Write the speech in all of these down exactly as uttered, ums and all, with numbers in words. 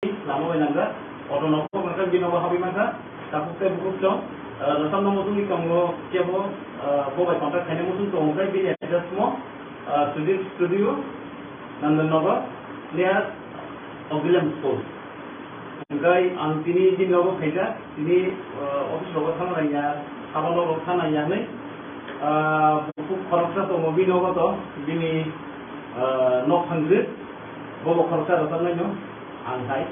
lama bai nangjak. Auto no kok nangkha, bini nogo habwi mankha. Tabuk tei bukhuk chwng, ah, rwchapna muchungwi tongo, kebo, ah, bo bai contact khaina muchung tongo khe bini address mo, ah, Sujit Studio, Nandan Nagar, near Auxilium School. Hwnkhe ang tini bini nogo phaijak, tini, ah, office rogo thangna nangya, sabo nogo thangna nangya hinwi, ah, bukhuk khoroksa tongo bini nogo to, bini, ah, nok thangkhe, bobo khoroksa rwchapnaino ang hai.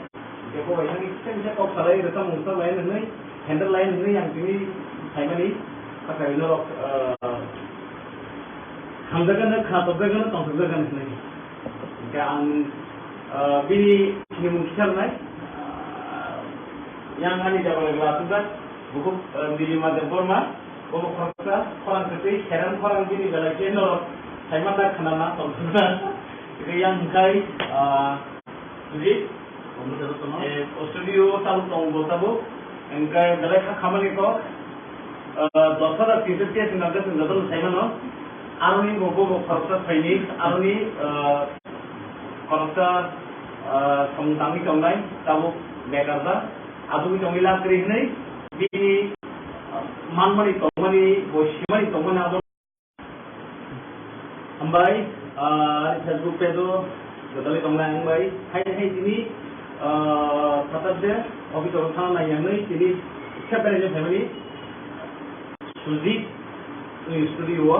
Hwnkhe bo bai thangwi kisa kisa kok salai rwchapmung rwchap lai hinwi, handle lai hinwi ang tini phaimani, sakha norok, ah, hamjakgano, kha tokjakgano, tongthokjakgano hinwi. Hwnkhe ang, ah, bini sinimung kisa rwnai, ah, yang ani jabra gla asukjak, bukhuk, ah, Nilima Debbarma, bobo khoroksa, khorang kwtwi, serem khorang bini belai khe norok saimanta khwnana tongthokjak. Hwnkhe yang hwnkhe, ah, Sujit, eh, o studio tabuk tongo bo tabuk. Hwnkhe belai kha khamani kok, eh, dos hajar tinso tiya swnam khe chwng jotono sai mano. Aroni bo, bo, bo khoroksa phaini, aroni, eh, khoroksa, eh, song tangwi tongnai, tabuk bekar da. Adugwi tongwi lab kwrwi hwnwi bini, eh, manmani tongmani, bo simani tongmani abo Hambai, ah, Facebook page o gwdalwi tongnai ang bai. Hai hai tini, ah, Saturday office o thang nai yang nai tini kisa berai jai phaimani. Sujit ni studio o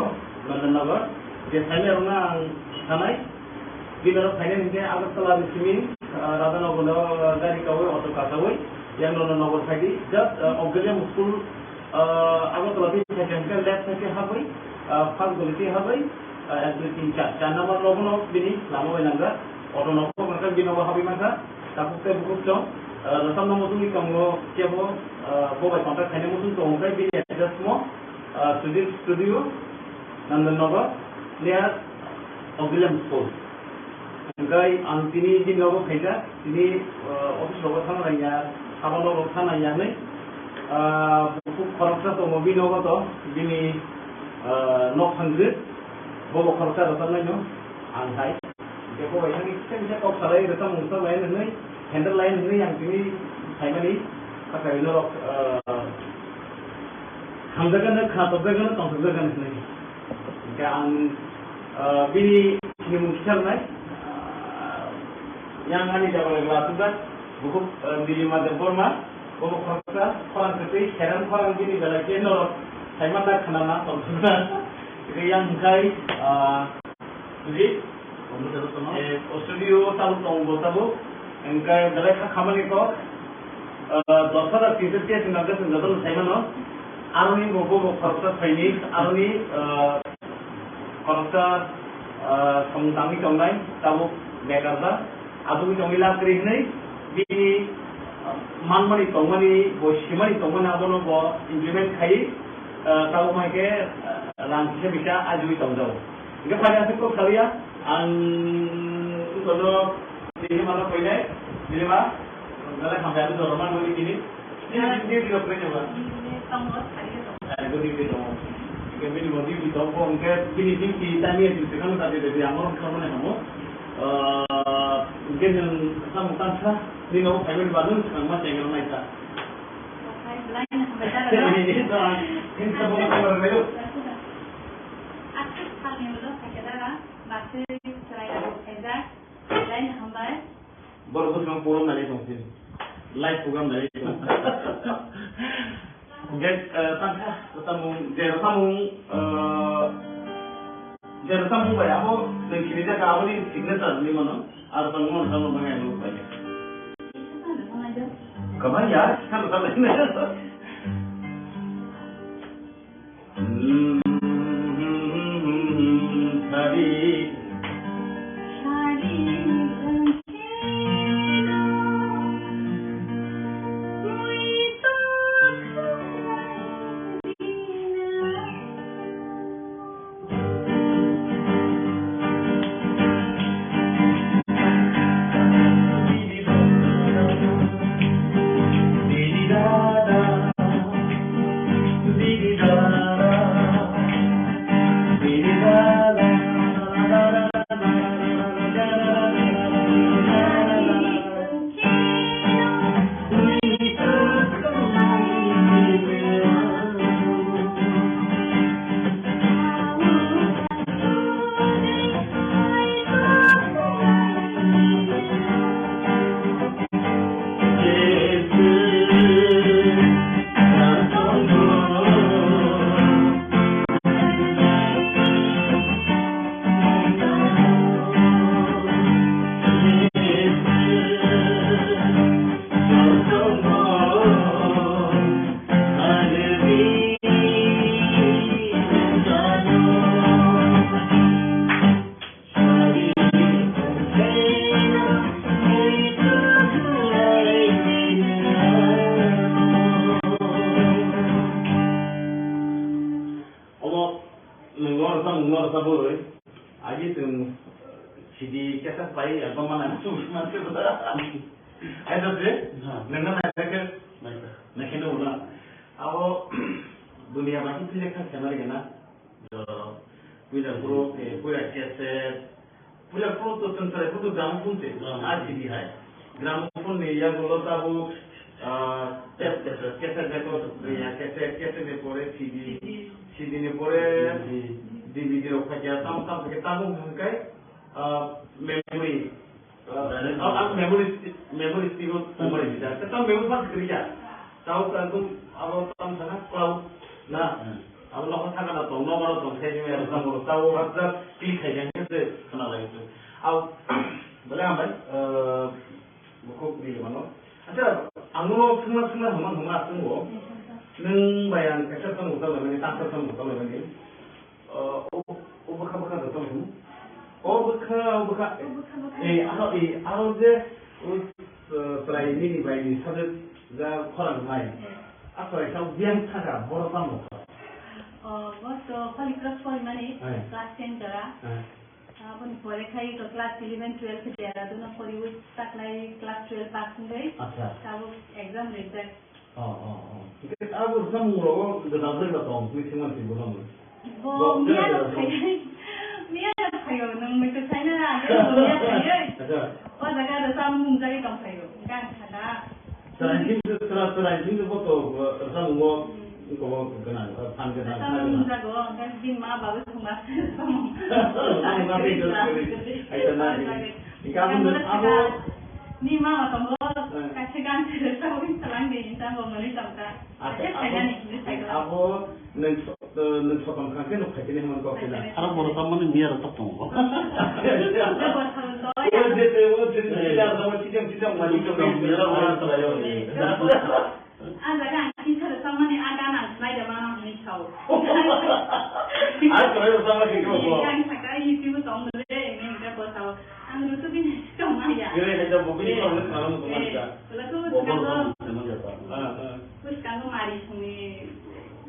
Nandan Nagar. Je phaimani rok ang sanai. Bini rok phainai hwnkhe Agartala ni simi, ah, Radhanagar no gari kawi auto kasawi yang Nandan Nagar phaidi. Just, ah, Auxilium School Ah, Agartala tei Phaikang khe left side khe habwi, ah, first guli tei habwi, ah, ek, dui, tin, char, char number rogo no bini lama bai nangkha. Auto no kok nangkha, bini nogo habwi mankha. Tabuk tei bukhuk chwng, ah, rwchapna muchungwi tongo kebo, ah, bo bai contact khaina muchung tongo khe bini address mo, ah, Sujit Studio, Nandan Nagar, near Auxilium School. Hwnkhe ang tini bini nogo phaijak, tini, ah, office rogo thang nangya, sabo nogo thang nangya hinwi, ah, bukhuk khoroksa tongo bini nogo to, bini, ah, nok thangkhe, bobo khoroksa rwchapnaino ang hai. Hwnkhe bo bai thangwi kisa kisa kok salai rwchapmung rwchap lai hinwi, handle lai hinwi ang tini phaimani, sakha norok, ah, hamjakgano, kha tokjakgano, tongthokjakgano hinwi. Hwnkhe ang, ah, bini sinimung kisa rwnai, ah, yang ani jabra gla asukjak, bukhuk, ah, Nilima Debbarma, bobo khoroksa, khorang kwtwi, serem khorang bini belai khe norok saimanta khwnana tongthokjak. Hwnkhe yang hwnkhe, ah, Sujit, eh, o studio tabuk tongo bo tabuk, hwnkhe belai kha khamani kok, ah, dos hajar tinso tiya swnam khe chwng jotono sai mano. Aroni bo, bo, bo khoroksa phaini, aroni, ah, khoroksa, ah, samung tangwi tongnai, tabuk bekar da. Adugwi tongwi lab kwrwi hinwi bini, ah, manmani tongmani, bo simani tongmani abono bo implement khaiwi, ah, tabuk hai khe, ah, rang kisa bisa ajugwi tongjago. Hingke pai aswk kok salia, ang wngkha no Nilima no koinai, Nilima, belai hambai aswk jorma nugwi tini. Nini duty rok kwrwi tongo? Nini tongo, sari tongo. Sari bo duty tongo. Hingke bini bo duty tongo, hingke bini duty time ya duty kano sari de, ang oro kamo na kamo. Ah, hingke nwng samung tangsa, nini nogo phaimani bagwi swkang ma chengra naikha. Okai, belai no hambai jaga. Nini to, nini to bo ko tangma rwlaio. Aswk salni ulo phaikha da, maswi chwrai rok khaijak, belai no hambai. Borok bwskango program nai tong sini. Live program nai tong. Hingke, eh, tangkha, samung, je samung, eh, je samung bai abo, nang kini jaka aboni signature ni mano, ar tong mano tamo bangai abo bai. Kamai ya, kan kan. ai, album mana, tu mana tu. Ai, tu je, ha, nang nang ai ke, nang nang ke tu na. Abo, dunia baki tu je kan kena lagi na. Puila group, eh, puila cassette, puila group to chwng chwrai photo gramophone se, ah, C D hai. Gramophone ni yagulo tabuk, ah, tape, cassette, cassette record, ya, cassette, cassette ni pore C D, C D ni pore D V D rok phaikha, tamo tamo khe tabuk hwnkhai, ah, memory. Ah, ang memory stick, memory stick o memory bisa. Tamo memory pas kiri ya. Tamo kan tu abo tamo sana cloud na. Abo nokha thaka na tong, nokha tong khai jeng ya tamo tamo WhatsApp click khai jeng se khna lai tu. Au bole hambai, eh, bukhuk ni mano. Acha, ang no sungna sungna hama hama asung bo. Nwng bai ang kaisa tong tong lai mani, tang tong tong lai mani. O, o, o bwkha, bwkha da tong. O bwkha, o bwkha. O bwkha, bwkha. Eh, aro, eh, aro je, o, eh, chwrai nini bai ni sajwk ja khorang nai. Eh. A chwrai sa biyang thaka, boro tamo kha. O, bo to Holy Cross porimani, eh, class ten jora. Eh. Aboni pore khai to class eleven, twelve Dehradun o poriwi taklai class twelve pass wngwi. Acha. Tabuk exam rijak. Oh, oh, oh. Hingke abo samung rogo gwdal jora tong, twi singma sing bono. Bo miya rok phai, miya rok phaio, nwng mui to saina na, abo bo miya phaioi. Acha. O jaga rwchapmung nungjagwi tong phaio, hingke ang sakha. Chwrai sing, chwrai, chwrai sing bo to, eh, rwchapmung o, hmm, kobo gwnang, eh, phan gwnang, rwchapmung kha gwnang. Nungjago, hingke bini ma babu thwngma se rwchapmung. Rwchapmung kha gwnang, acha na. Hingke abo, abo, ni mama tongo, eh, kaisa gan se rwchapmung salang de, hingke bo mwnwi tongkha. Acha, abo, abo nwng so-, eh, nwng sokom kha khe nuk phaikhe hinwi kok khe na. Aro borok tamo ni miya rok tok tongo. O je te, o je te, miya rok tamo chikang chikang mani kok miya rok ora trai o. A jaga ang kisa rok tamo ni a gan ang sinai de mano hinwi sao. A trai o tamo ni kok. Ang saka YouTube tong de, ini ka ko sao. Ang rutu bini tong maya. Kere hai da bo bini tong maya. Laku bo bo tong maya. Ah, ah. Bwskango mari songni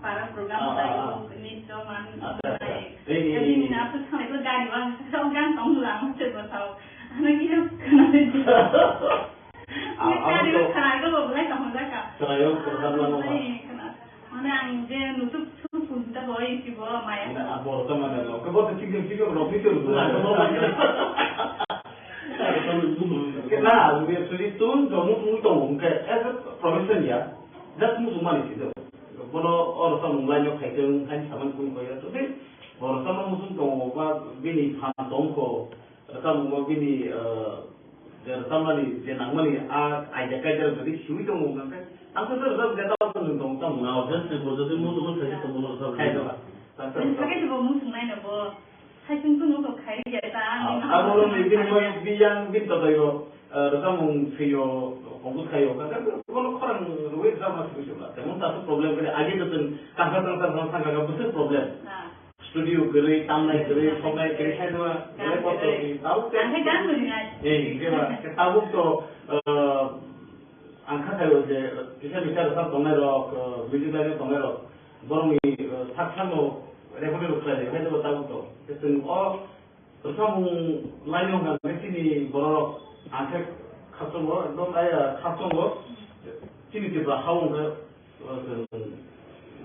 para program ah, khlaio, ah, ah. Nitto man acha, acha. Nai. Ei, ei, ei. Bini nasu thangnaikhe gari o ang sakao gan tong lang se bwsao. Ano kisa khwnadi. Ah, gari o khwnai ko bo belai tong jaka. Khwnai o khwnai lang o. Mane ang je nutuk suk pun ta bo isi bo maya. Abo ta mane lo. Ke bo tik tik tik ro phi tu. Ke na, ang je suri tun jomu tun tong ke as a profession ya. Just muchungmani se do. Bono o rwchapmung line o khai tong, haini samani kunu koi ya. Tei bo rwchapma muchung tongo ba bini phan tong kho. Rwchapmung o bini, eh, je rwchapmani, je nangmani a idea kaida rok jodi siwi tongo hwnkhe, ang khe rwchap khe tamo nwng tong tamo. Ah, obviously, bo jodi muchung khai khe tong bono rwchap khai tong. Nwng sakhe bo muchung nai no bo. Hai chwng chwng no khai ya ta, ah, ani abo no ni bini bini yang bini to tayo, eh, rwchapmung thwiyo, compose khayo, kaka bono khorang rwwi rwchapma thwi sibla. Temon ta problem khe age to chwng kangsa kangsa kangsa kangsa bwswk problem. Ah. Studio kwrwi, tamnai kwrwi, soknai kwrwi, khaidima, belai kosto ni, tao te. Ang khe gan bwrwi nai. Eh, jeba, tabuk to, eh, ang kha khayo je, kisa kisa rwchap tongnai rok, eh, music line o tongnai rok, borokni, eh, sak sakno recording rok khlai lai, khaidima tabuk to. Te chwng o rwchapmung line o hwnka hwnkhe chini borok rok ang khe khasongo, ekdom aya khasongo, chini Tripura ha o hwnkhe, o, chwng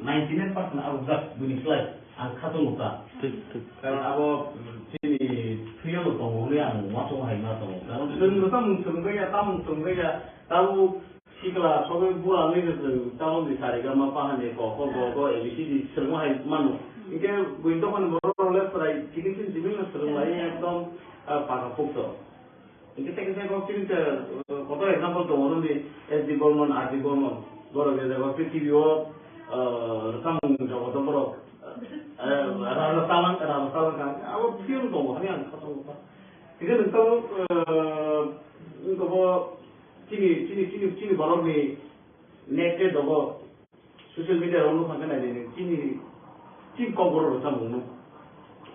ninety nine percent arwkjak buini slai ang khasongo ta. Thik, thik. Karon abo chini thwio no tongo hwnwi ang uansukma hai ma tongo. Karon chwng rwchapmung swrwngbai ya, tamung swrwngbai ya, tabuk Sikla sogwi bura wngwi khe chwng tamo ni sa re ga ma pa hani ko ko go go A B C D swrwngma hai mano. Hinkhe buini dophani borok rok le chwrai chini chini jibin no swrwng lai ekdom, ah, paka pukto. Hinkhe tei kisa kok chini se, ah, kotor example tongo nini S D Burman, R D Burman. Borok je jaga prithibi o, ah, rwchapmung jogoto borok, ah, raja salang, raja salang kha. Abo film tongo hani ang kha tongo kha. Hinkhe nwng tamo, ah, wngkha bo Chini, chini, chini, chini borok ni net te dogo social media rok nukha khe nai nini chini, chini kokborok rwchapmung no.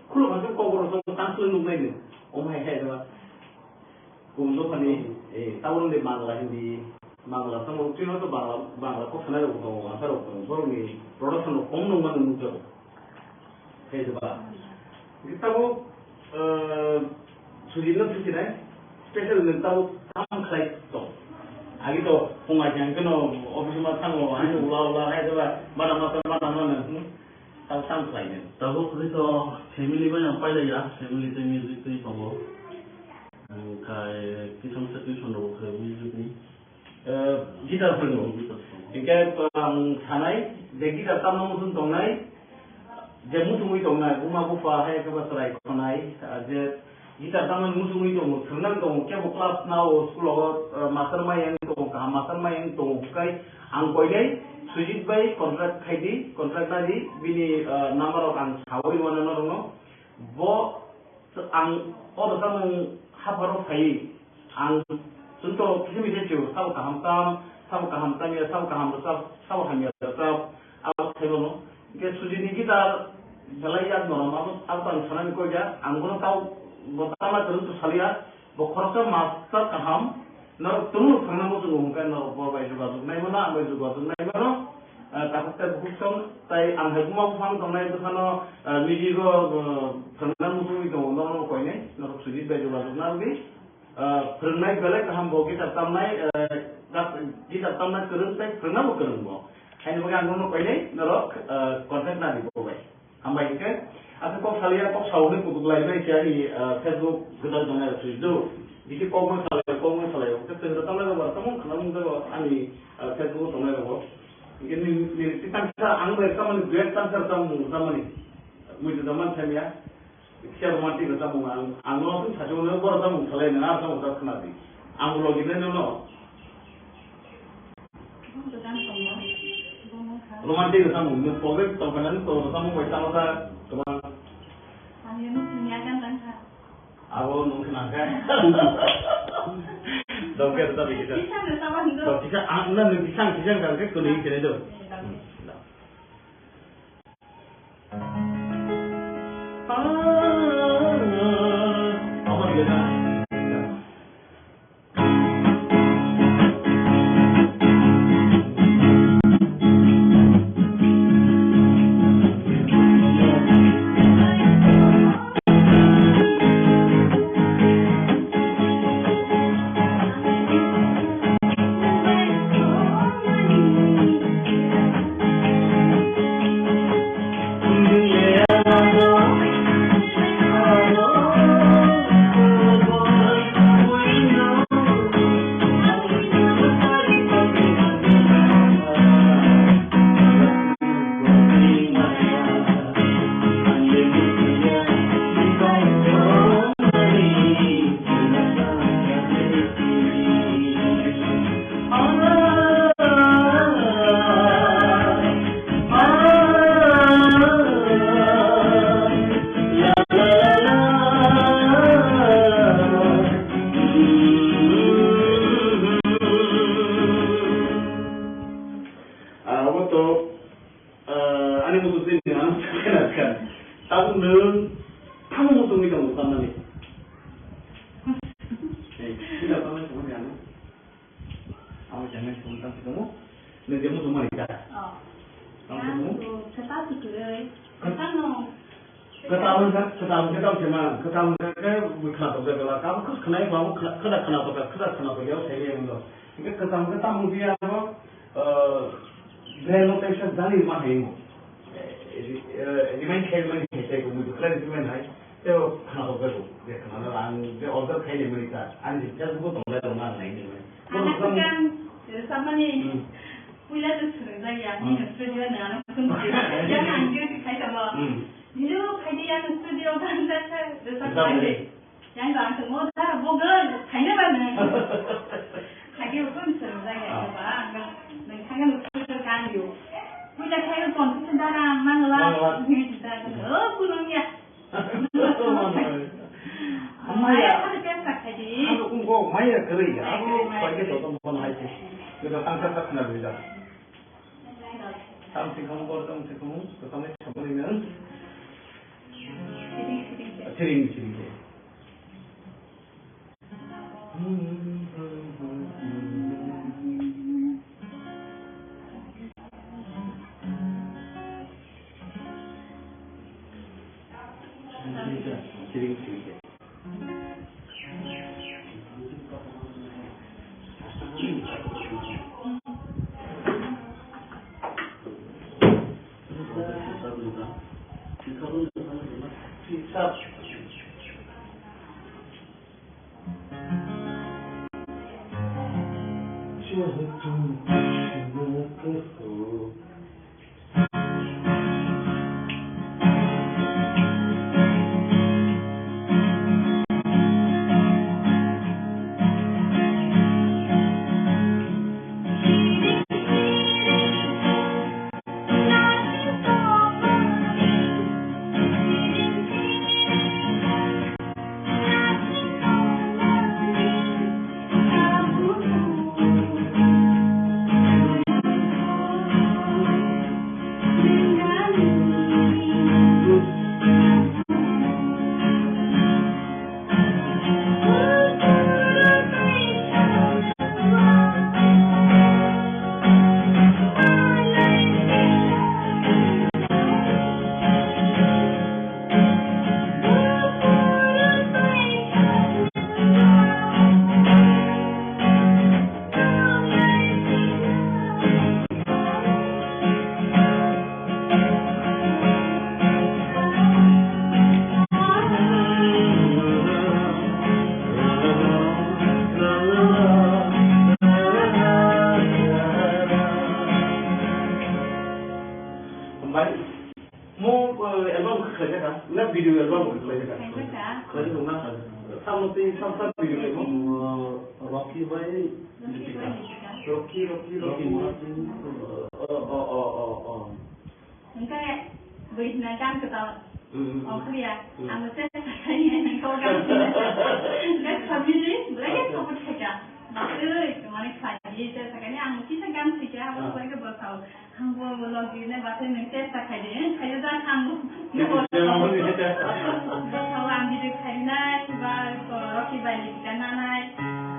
Khuluk kha khe kokborok rwchapmung tang swlai nuk nai ni. Omo hai khe ba. Kubun dophani, eh, tabuk ni Bangla, Hindi, Bangla tamo chini to Bangla, Bangla kok sanai rok tongo, asa rok tongo. Borok ni production rok kom nung mani nukjago. Khe ba. Tabuk, eh, sujin no sujinai. special nwng tabuk tam khlai tong. Agi to phung ai jang keno office ma thango, hai ula ula hai jaba, bana ma bana ma nwng, hmm, tabuk tam khlai nwng. Tabuk hwnkhe to family bai ang pailai ya, family tei music tei tongo. Ang khai kisam sa tuition rok khe music ni. Eh, guitar phwrwngo. Guitar phwrwngo. Hinkhe ang sanai je guitar tamna muchung tongnai, je muchungwi tongnai, buma bupha hai khe ba chwrai khonai, ah, je guitar tamna muchungwi tongo, thwrwngna tongo, kebo class nao, school o, ah, master mayang tongo, kaham master mayang tongo, hwnkhe ang koinai Sujit bai contract khai di, contract na di, bini, ah, number rok ang sawi mano norokno. Bo Ang o rwchapmung hapharo phaiwi, ang chwngno kisa misa chio, sabo kaham tam, sabo kaham tam ya, sabo kaham rwchap, sabo hamya rwchap, abo khaimano. Hinkhe Sujit ni guitar belai yak norom, abo, abo to ang sanani koi ya, ang bono tao bo tama kwrwng to saliya, bo khoroksa master kaham, Norok tungmung thangna muchungo hwnkhe norok bo bai jogajog nai mano, ang bai jogajog nai mano. Ah, takhuk tei bukhuk song, tai ang hai buma buphang tongnai bwsano, ah, music o, ah, thangna muchungwi tongo, norokno koinai, norok Sujit bai jogajog na wngdi. Ah, phwrwngnai belai kaham bo guitar tamnai, ah, guitar tamna kwrwng tei phwrwngna bo kwrwng bo. Haini bagwi ang norokno koinai, norok, ah, contact na di bo bai. Hambai hinkhe, aswk kok saliya, kok sao hwnwi kutuk lai bai se ani, ah, Facebook gwdal tongnai rok sui do. Bisi kok ma salai, kok ma salai, hwnkhe chwng rwchapnai rok bo, tamo khwnamung jago ani, ah, Facebook o tongnai rok bo. Hinkhe ni, ni, ni tangsa ang bai rwchapmani, duet tangsa rwchapmung rwchapmani. Mui jesa man thangya. Kisa romantic rwchapmung ang, ang no aswk sachimano bo rwchapmung salai nang, ah, rwchapmung sa khwna di. Ang bo logi nai nono. Romantic rwchapmung, nwng pobe tongkha nang to rwchapmung bai tamo ta kwbang. Abo nwng khna kha. Dongkhe rwchapmung kisa. Kisa rwchapmung do. To kisa ang na nwng kisa ang kisa ang khe kwnwi kene do. Hmm. Ah, obo to, ah, ani muchung twi nwng ano khena kha. Tabuk nwng tamo muchungwi tongo sanmani? Ei, sida tamo muchungwi ano? Amo jangan tamo tamo tamo. Nwng je muchung mani da? Oh. Tamo tamo? Ang to khata suturoi. Khata no. Kwtal wngkha, kwtal wngkha tamo se ma. Kwtal wngkha khe bwkha tokjak gala. Tabuk khwna khwna ba khwna khwna tokjak, khwna khwna tokjak sai wngkha. Hingke kwtal wngkha tamo dia abo. Ah, brain no tension jani ma hai mo. Eh, eh, remind khai mani khai tei ko mui bwkra ni remind hai. Tei o khna rok bego, je khna rok ang je order khai ni mani ta. Ani je just go tong lai rok ma nai ni mani. Ana kan, eh, samani. Hmm. Puila to suru jai ya, ni Hmm. Australia na, ana kun. Ya ang je khai ta ba. Hmm. Ni lo khai di ya Australia kan ta sa, sa Sa khai. Yang bang tongmo da, bo gel, khaina ba nang. Khaidi ukun sero jaya ba, nang khaina ukun kan yo. Puja khayo kon tu dara mangla, mangla. Ni da, oh, kunung ya. Amaya. Amaya, ada biasa khaidi. Anu ungo maya kere ya. Maya kere, maya kere. Pakai to tong kon hai. Kita tangkap tak kena beda. Tam sing kamu kor, tam sing kamu, tam sing kamu ini. Siring, siring. Siring, siring. Mo, eh, album khlaijak kha, na video album khlaijak kha? Khlaijak kha. Khlaijak kha, na khlaijak kha. Samo tei sam sam video khlaimo? Mm, Rocky bai Rocky bai Lipika. Rocky, Rocky, Rocky Rocky. Murati. Oh, oh, oh, oh, oh. Hingke bwrwi hwnna gan kwtal. Mm, mm, mm. Ongkhorya. Mm. Ang se sakani nangkho gan. Hingke family, belai khe support khaikha. Bakhe, mane khlai di, se sakani ang kisa gan khaikha, abo Ah. belai khe bwsao. Ang bo logi ne bakhe nang testa khai di, khai da ang bo. Testa khai di, testa. Bwsao ang video khainai, ba, Rocky bai Lipika nanai.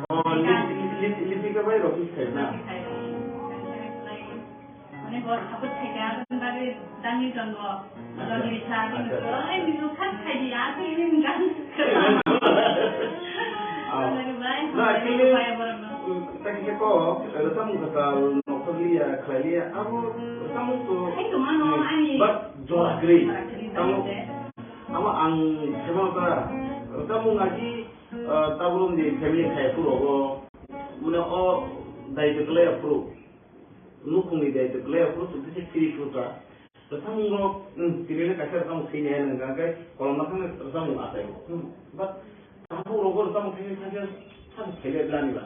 Oh, Lip-, Lip-, Lipika bai Rocky khainai. Rocky khainai. Mane bo support khaikha, aboni bagwi dangni jon bo. Acha. Dangni sa, aboni Acha. Ai, video khat khaidi, aswk ini hwnka. Ah. Aboni bagwi, Na, hambai actually, khaikha borokno. Tei khe ko, rwchapmung kwtal nokthorliya, khlailiya, abo rwchapmung to. Hai, to mano, ani. But jora kwrwi. Jora kwrwi, tamo, tamo ang khe mano ta, rwchapmung agi, ah, tabuk ni family khai phuru rogo, mane o daitw kwlai phuru. Nukhungni de, de, le, phuru twi se kiri phuru ta. Rwchapmung rok, hmm, tini le kaisa rwchapmung thwini hai nang kha, khe kolom ma thang rwchapmung achai. Hmm, but tabuk rogo rwchapmung thwini thang khe, thang thele blani ba.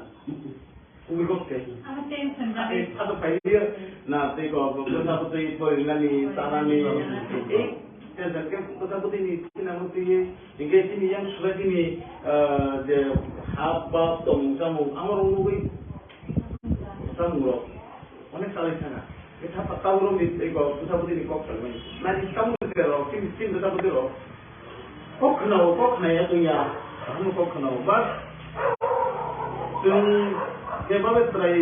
Kubui kok se. Ama tension ba. Eh, thang thai ye, na, tei ko, ko, ko, thang tei pori nani, ta nani. Eh, tension ke, ko, thang tei ni, thina mo tei ye, hingke tini yang sudah tini, eh, je, hap, bap, tong, chamung, ama rok nugui. Rwchapmung rok. Onek salai sana. Khe tha-, tabuk rok ni tei kok, bwsa bwtwi ni kok salai mani. Nai di tabuk ni rok, chini, chini bwsa bwtwi rok. Kok khna o, kok khna ya tong ya. Ano kok khna o. But, chwng, kebale chwrai,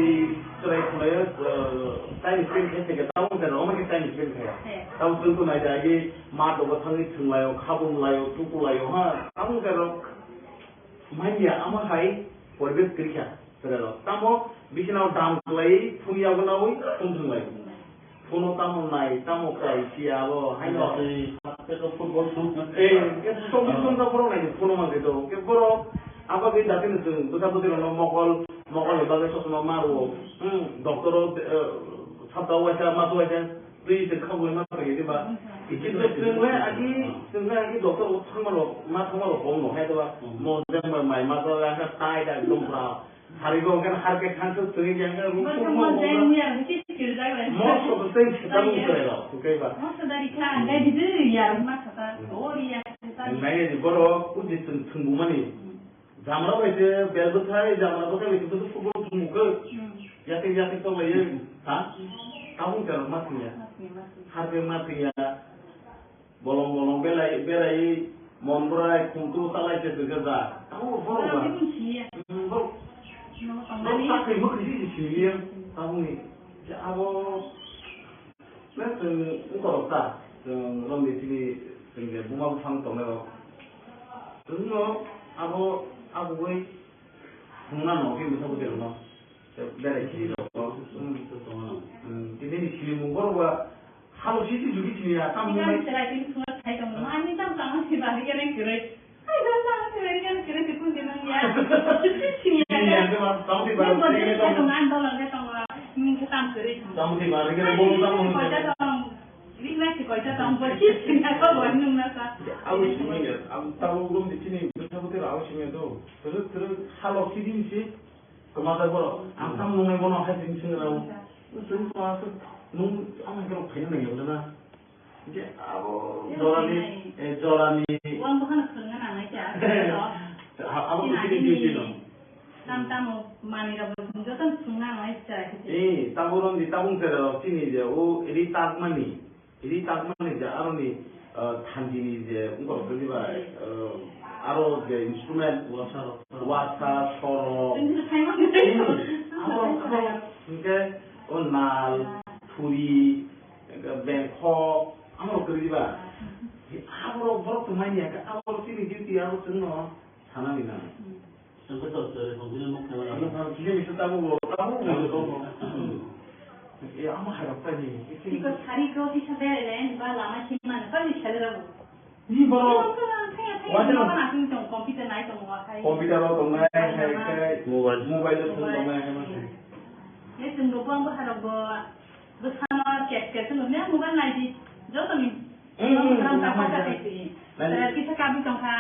chwrai khna ya, eh, time spend khe se khe, tabuk ni rok, onek time spend khe ya. He. Tabuk chwng to nai di, agi, ma dogo thangwi thwng lai o, khabung lai o, tuku lai o, ha. Tabuk ni rok, manya, ama hai, poribesh kwrwi kha. Chwrairok tamo bisingo dam kwlai phone yago nawi phone thwnglaio. Phone-o tamo nai, tamo khlai, siya abo, haino. Tei, tei football song. Eh, eh, song, song, song, borok nai phone-o man khe to. Khe borok, abo khe jati ni chwng, bwsa bwtwi rokno mokol, mokol ni bagwi sosma ma rwo. Hmm, doctor-o, eh, sabta waisa, ma waisa. Twi se kha bui ma twi diba. Kintu chwng le agi, chwng le agi doctor bo thangma rok, ma thangma rok bong no hai diba. Mo jeng bai mai ma to ya kha tai da dum pra. Hari go kan har ke thang se twi ya kha ru. Mo so so tei se ta mu twi ro, twi ba. Mo so dari kha, dai di ya ma kha ta. O ya. Nai ni boro ku di chwng thwng bu mani. Jamra bai se bel bwthai, jamra bwthai bai se bwthai football thwngmung khe. Hmm. Yathek yathek tonglaiwi, ha? Hmm. Tabuk jara ma thwngya. Ma thwngya, ma thwngya. Harbe ma thwngya. Bolong bolong belai, belai, mon bwrai, khumtu talai se thwngkhe ja. Tabuk borok ba. Borok bini siya. Hmm, borok. Nogo borok tongnani. Sakri bwkri se siniya. Tabukni. Je abo. Na chwng wngkorok ta, chwng romni chini chwng je buma buphang tongnai rok. Chwngno abo, abogwi thwngna no khe bwsa bwtwi rokno. Berai chini rokno. Hmm, tini ni sini mung borok ba habo sisi jugi chini ya, tamo. Ani tamo tamo si bari kene kwrwi. Hai, bang, bang, keren, keren, keren, keren, keren, ya. Sini ya, kema, tamo si bari kene tamo. Dolar khe tongo, nwng khe tam kwrwi tongo. Tamo thwi ba, rikhe bo tamo hwnwi koita tong, ring nai se koita tong, bo chip singa ko bo nwng na sa. Abo simi ya, abo tamo rom di chini, bwsa bwtwi abo simi ya do. Kwrwk kwrwk salo chidin se, kwmajak borok. Ang tamo nungnai bono hai simi singra o. Chwng ko aswk nung ang hai khe rok phaina nang ya na. Hingke abo jorani, eh, jorani. Wan bokhano phwrwngna nangnai khe, ha, abo Chini khe agini duty no. Tam tamo manwi rok bo joto phwrwngna nangnai khe. Eh, tabuk rok ni tabuk tere rok chini je o ri takmani, ri takmani je aroni, eh, thanjini je wngkor khe bai, eh, aro je instrument, wasa, soro. Chwng khe phaimani. Eh, abo, abo, hingke o nal, thuri, Bengkok, amo rok kwrwi ba? Abo rok borok tongmani ya, abo rok chini duty, abo chwngno sanani na. Chwng khe tor chwrai tong bini nuk khe mano. Ano kha kisa misa tamo bo, tamo bo, tamo bo. E, amo hai rok tani. Tiko sari ko kisa berai lai, ba lama sini mana, kali sali rabo. Ni borok. Wajar. Computer nai tongo, hai. Computer o tongnai, hai, hai. Mobile. Mobile o tongnai, hai, hai. Ye chwng bo, bo, bo, harok bo. Bwsano chat chat se nukya mobile naidi. Joto ni. Hmm, hmm, hmm, hmm. Ram ta kok ta khai si. Naidi. Tara kisa kabi tongkha.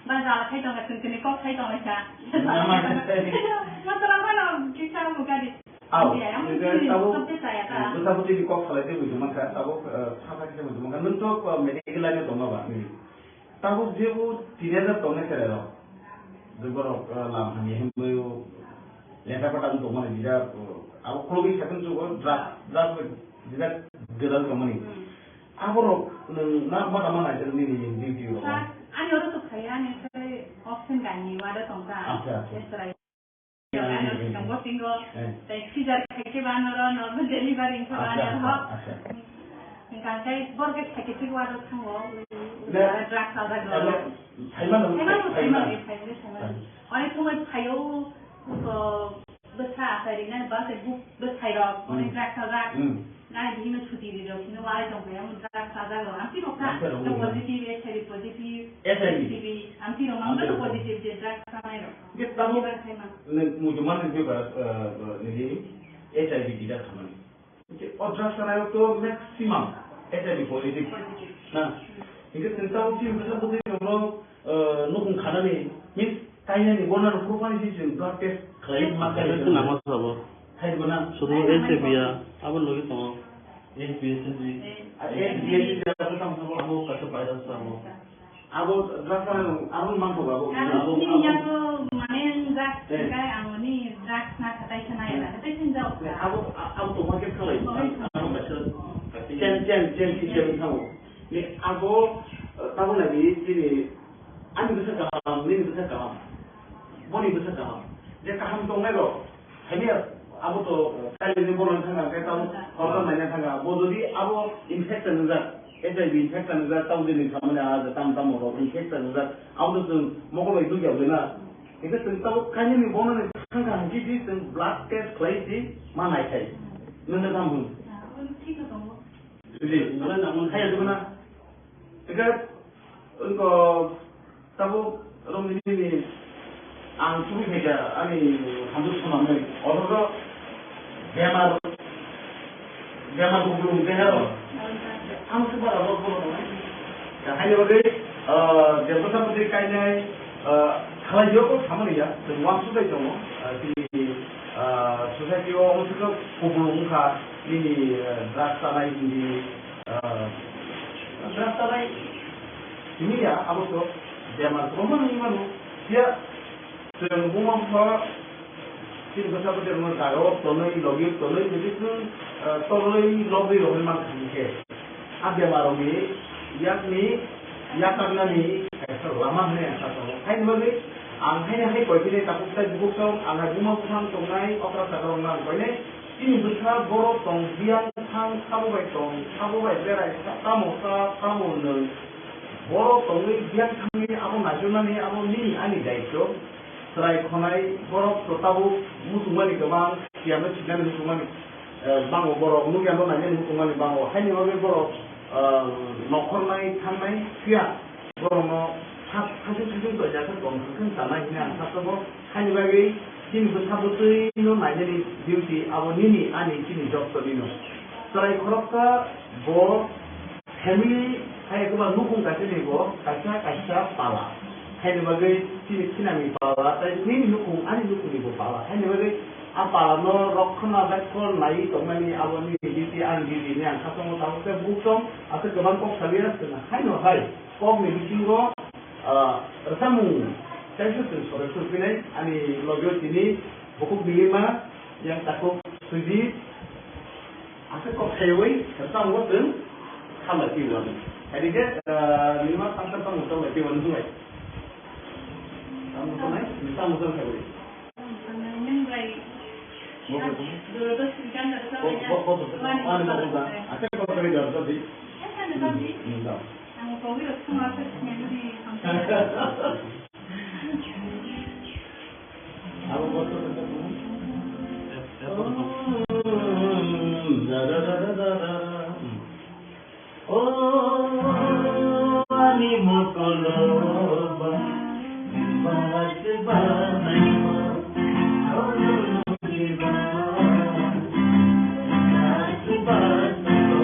Ba jala khai tongkha, tun tuni kok khai tongkha. Nama khai. Masala mano kisa mukadi. Au. Ya, yang ini tabo, subject saya ta. Bwsa bwtwi ni kok salai tei buji mankha, tabo, eh, sasa kisa buji mankha. Nung to, eh, medical line tongma ba, nini. Tabuk jebo teenager tongnai cherairok, je borok, ah, lam hamya himwi lekha pata wng tongmani, jida, ah, abo khulugwi sakhe chugo drugs, drugs bai jida gwdal tongmani. Hmm. Aborok nwng na ma tama naijak nini duty rok? Sir, ani oro to phaiya, ani khai option kainwi wada tongkha. Acha, acha. Yes, sir. Tongo singo, eh, tei scissor khaikhe ba noro normal delivery wngkhe ba. Acha, noro. Acha, acha. Hingkha khe borok khe khaikhe thik wado thango, ne, drugs sajak rok. Alo, phaimano, phaimano, phaimano, phaimano, phaimano. Onek somoi phaio, ko bwsa achai rinai ba se buk bwsai rok, onek, hmm, drugs sajak. Hmm. Nai bihino chuti ri rok, hino walai tong kaya, mo drugs sajak rok. Amtwi rok kha, amtwi rok, to positive, H I V positive, H I V. H I V, amtwi rok, amtwi rok, amtwi rok positive je drugs sanai rok. Hingke tabuk, nini muchungmani je ba, eh, nini H I V tida khamani. Hingke o drugs sanai rok to maximum H I V positive. Positive. Na, hingke chwng tabuk chini bwsa bwtwi rok no, eh, nukhung khanani, means kainani, bonani, phuru phani si chwng blood test khlai ma khlai. Test nangma sabo. Hai mana? Sudu H I V ya, abo logi tongo. H B S H B. Ah, H B S H B abo tamo sabo. Abo kaisa virus sabo. Abo drugs ano, abo mangko abo. Abo, abo, nini abo. Yago mane drugs, eh, kai ang ni drugs na katai sana ya, katai sana jao. Ne, abo, a-, abo to market khalai. Oh. Abo kaisa, kaisa. Chen, chen, chen, chen, chen, chen, chen. Ni abo, eh, tabuk nai di, chini, ani bwsa kaham, nini bwsa kaham, boni bwsa kaham. Je kaham tongnai rok, haini abo to, eh, kailini bono thanga, khe tamo horkar naina thanga. Bo jodi abo infection wngjak, H I V infection wngjak, tamo jini samani a je tam tamo rok infection wngjak, abo to chwng mokol bai dugya wngnai na. Hingke chwng tabuk kainini bono ni thangkha hingke di chwng blood test khlai di ma naikhai. Nungno tamo hwn. Thik tongo. Jodi, nungno tamo hwn. Khaya jibana. Eka, wngkha, tabuk, romni nini, ang tubui khaikha, ani hamjwk swnamwi, othocho bemar, bemar kuplung deha rw. Ang se bara rw bono tongnai. Ya, haini bagwi, ah, je bwsa bwtwi kainai, ah, khalai yo ko samani ya, chwng uansuk bai tongo, ah, chini, ah, society o omo se kuplung wngkha, nini, ah, drugs chanai, nini, ah, drugs chanai, Simi ya, abo to bemar kwbangma wngwi mano. Phiya chwng buma bupha chini bwsa bwtwi rokno jaga o tonwi, logi tonwi, jodi chwng, eh, torlwi lobwi rohorwi mankha hinkhe, a bemar rokni yakni yakarnani kaisa lama hwnwi ang sa tongo. Haini bagwi ang haino hai koi philai takhuk tei bukhuk song, ang hai buma bupha wng tongnai okra saka rokno ang koinai. Chini bwsa borok tong biyang thang sabo bai tong, sabo bai berai sa, tamo sa, tamo nung. Borok tongwi biyang thangwi abo naichomnani abo nini ani daityo. Chwrai khonai borok to tabuk muchungmani kwbang, siyano sinani muchungmani, eh, bango borok, nukya no nainani muchungmani bango. Haini bagwi borok, eh, nokhornai thangnai phiya borokno sak-, sakhe sakhe toijak khe tong sakhe chanai hwnwi ang sakha bo. Haini bagwi Chini bwsa bwtwi no nainani duty abo nini ani chini job tongwino. Chwrai khoroksa bo family hai eba nukung kaisa ni bo kaisa kaisa pala. Haini bagwi chini sinami pala tai nini nukung ani nukung ni bo pala. Haini bagwi a pala no rokhona baikho nai tongmani abo nini duty ani duty ni ang khatongo tabuk tei buk tong aswk kwbang kok sawi ya swkang haino hai. Kokni bisingo, ah, rwchapmung kaisa chwng sore sor pinai ani logi tini bukhuk milima yang takhuk Sujit aswk kok saiwi rwchapmungo chwng khamlai twi wani. Haikhe, ah, milima tangsa tangmung tangmai twi wani hwnbai. Tangmung tangnai, tangmung tang saiwi. Nung bai. Bo, bo, bo. Duro dos ganda sa. Bo, bo, bo, bo. Ani bo, bo, bo. Ate ko kare gar sa di. Asa na sa di. Hmm, hmm, da. Ang ko wi ko ma sa ni ni. Abo bo, bo, bo. Hmm, da, da, da. Hmm. O ani mokoloba, bahas banai mo, o lulu kiba, bahas banai mo.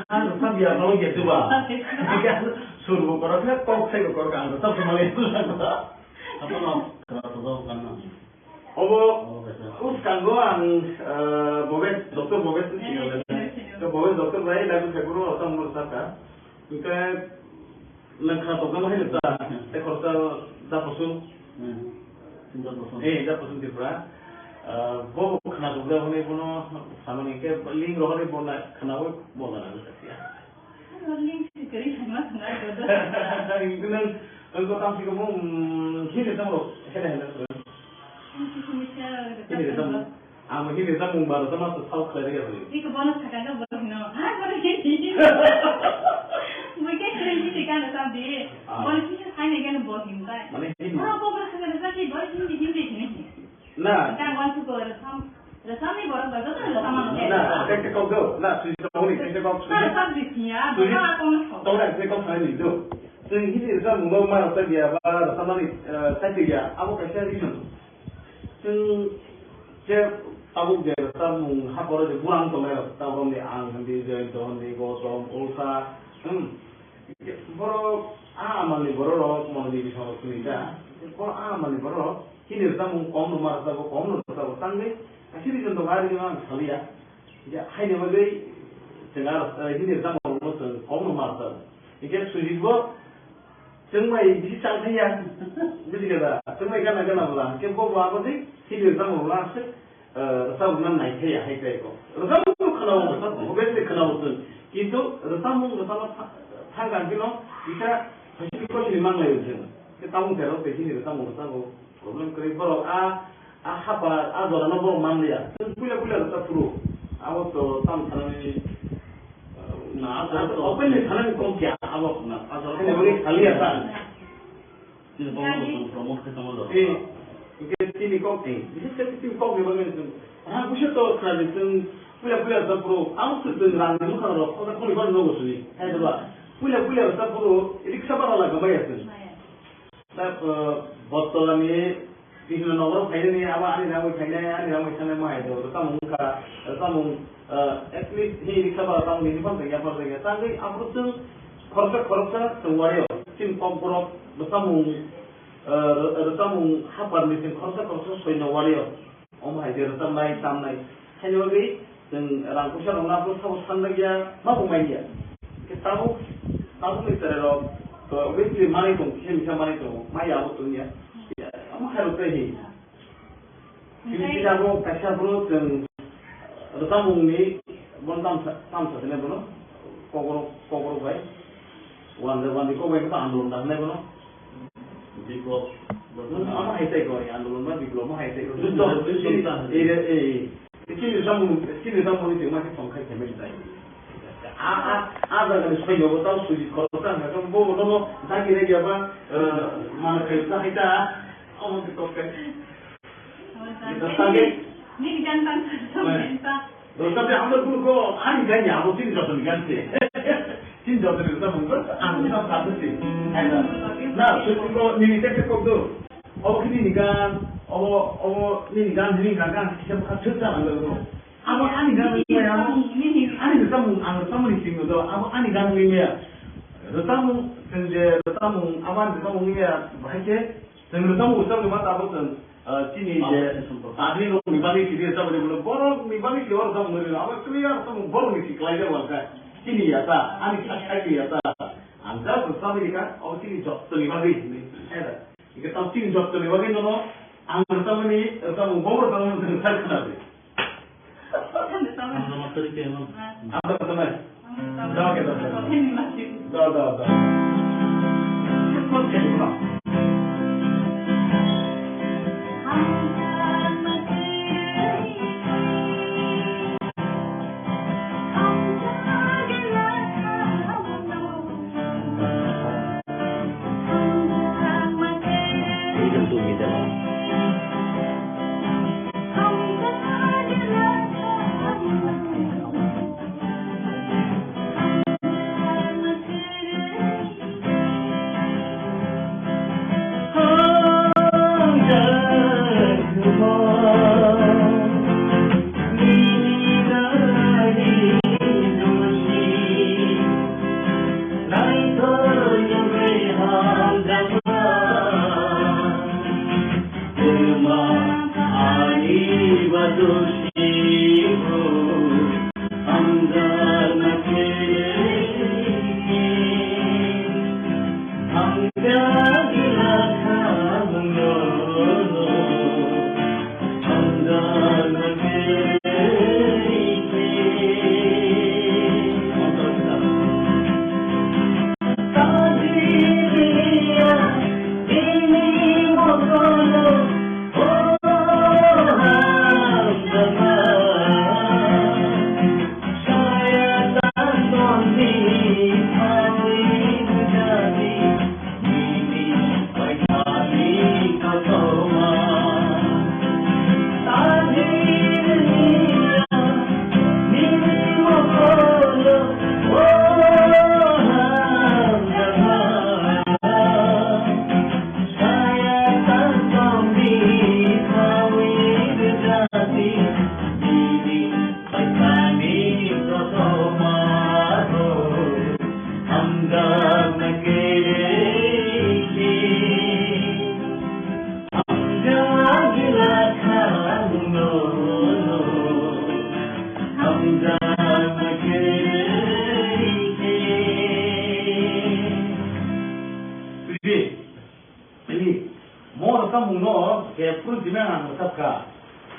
Ang rwchap ya, no ya, duba. Sur bo korok khe, kok sai bo korok, ang rwchap se mali. Apa no? Kara to do kan no. Obo, obo kaisa. Uskango ang, eh, Bobes, Doctor Bobes ni sini. Sini, sini. To Bobes Doctor bai lagu sakuru, otam mur saka. Hingke nwng khna tongkha ma haino ta, tei khoroksa da Poson. Hmm. Da Poson. Eh, da Poson Tripura. Ah, bo khna tongkha hwnwi bono samani hwnkhe link rohorwi bo na khnaui bo gana gwi sakya. Link si kwrwi thangma thangma joto. Hwnkhe nwng, nwng ko tamsiko bo, hmm, hini tamo hede hede. Hini tamo. Ang bo hini rwchapmung ba rwchapma se sal khlai rwya hwnwi. Iko bono sakha khe bo hino, "Ha, bono hini." Bo khe hini hini khe ano sa di. Ah. Bono kisa sai nai khe bo hini bai. Mane hini. Oro bo bono sakha rwchap di, bo hini hini hini. Na. Tang wan tu ko rwchap. Rwchapni borok ba joto rwchapma no khe. Na, khe kok do. Na, sui sa hwnwi, khe kok sui. Na, rwchap di siya, bo Sui. Ma kono so. Tawra khe kok sai ni do. Sui hini rwchapmung ba ma rwchap ya ba rwchapmani, eh, sai ya. Abo kaisa reason. Chwng je tabuk je rwchapmung ha poro je burang tongnai rok, tabuk ni ang hindi, Jayanta hindi, Gautam, Ulfa, hmm. Borok a amalni borok rok, moni ni bising rok sini da. Borok a amalni borok rok, hini rwchapmung kom no ma rwchapmung kom no rwchapmung tangwi, asiri jondok ari no ang saliya. Ya, haino bagwi chwng aro, eh, hini rwchapmung no chwng kom no ma rwchapmung. Hingke Sujit bo chwng bai bisi chang thangya. Buji kha da? Chwng bai gana gana bwla. Hingke bo bo abo de hini rwchapmung bwla aswk, eh, rwchapmung nai thaya hai tai ko. Rwchapmung khwnao, obviously khwnao chwng. Kintu rwchapmung rwchapma tha-, thang kha khe no kisa phaising kochini manglai chwng. Khe tabuk tero tei hini rwchapmung rwchapmung. Problem kwrwi borok a, a hapar, a jora no borok manliya. Chwng puila puila rwchap phuru. Abo to tam sanani, uh, na, a jora to openly sanani kok ya, abo na, a jora to openly saliya ta. Chini kok no chwng promote khe tongma jorok. Eh, hwnkhe chini kok ni, bises khe chini kok ni bagwi chwng rang puisa to khna di chwng puila puila rwchap phuru, tamo se chwng rang ni bwkhak rok khosa khoni khoni nogo sini. Hai da ba, puila puila rwchap phuru riksa bara la gama ya chwng. Maya. Ta, eh, Bottola ni Krishna Nagar phainani abo ani rang bai phainai, ani rang bai thangnai ma hai do, rwchapmung wngkha, rwchapmung, eh, at least hi riksa bara tamo nini phano tongya, phano tongya. Tangwi aphuru chwng khoroksa khoroksa chwng wario. Chini kokborok rwchapmung, eh, rw-, rwchapmung hapar ni chwng khoroksa khoroksa soino wario. Omo hai khe rwchapnai, tamnai. Haini bagwi chwng rang puisa rok nabo sabo sanjakya, ma bo manya. Khe tabuk, tabukni cherai rok to obviously manwi tongo, kisa misa manwi tongo, maya abo tongya. Omo hai rok tei hi. Chini kisa bo kaisa bro chwng rwchapmung ni bono tam sa, tam sa sene bono kokborok, kokborok bai. Wande, wande kok bai khe andolon da hinai bono. Biplop. Ano hai tai ko, andolon ba biplop ma hai tai ko. Juddo, juddo ta. Ei, ei, ei. Chini rwchapmung, chini rwchapmung ni tongma khe tong khai khe meri tai. A, a, a jaga ni soino bo tao suji khoroksa hwnkha khe bo bo no dagi rega ba, eh, mana khai ta hai ta. Omo khe kok kai. Rwchapmung. Nini gan tang sa. Rwchapmung abo kunu ko ani gan ya, abo chini jotoni gan se. Chini jotoni rwchapmung ko ang sa sa se. Hai na. Na, sutro ko nini tek tek kok do. Obo khe nini gan, obo, obo nini gan, nini gan, gan kisa bwkha thwk sa nang do. Abo ani gan wngwi maya, abo ani rwchapmung, ang rwchapmung ni simi do, abo ani gan wngwi maya. Rwchapmung, chwng je rwchapmung, abo ani rwchapmung wngwi maya, bahai khe chwng rwchapmung, rwchapmung ma tabuk chwng, ah, chini je public rok ni bagwi sidi rwchapmung, borok ni bagwi sidi rwchapmung, abo clear rwchapmung, borok ni si kwlai jak wngkha, chini ya ta, ani kha khai ya ta, ang just rwchapmung ni kha, abo chini joto ni bagwi hinwi, eh, da. Hingke tamo chini jottoni bagwi nono ang rwchapmani, rwchapmung bo rwchapmani rwchap khna di. Ang rwchapmani. Da, da, da. Ani, mo rwchapmung no je phuru jina ang rwchap kha.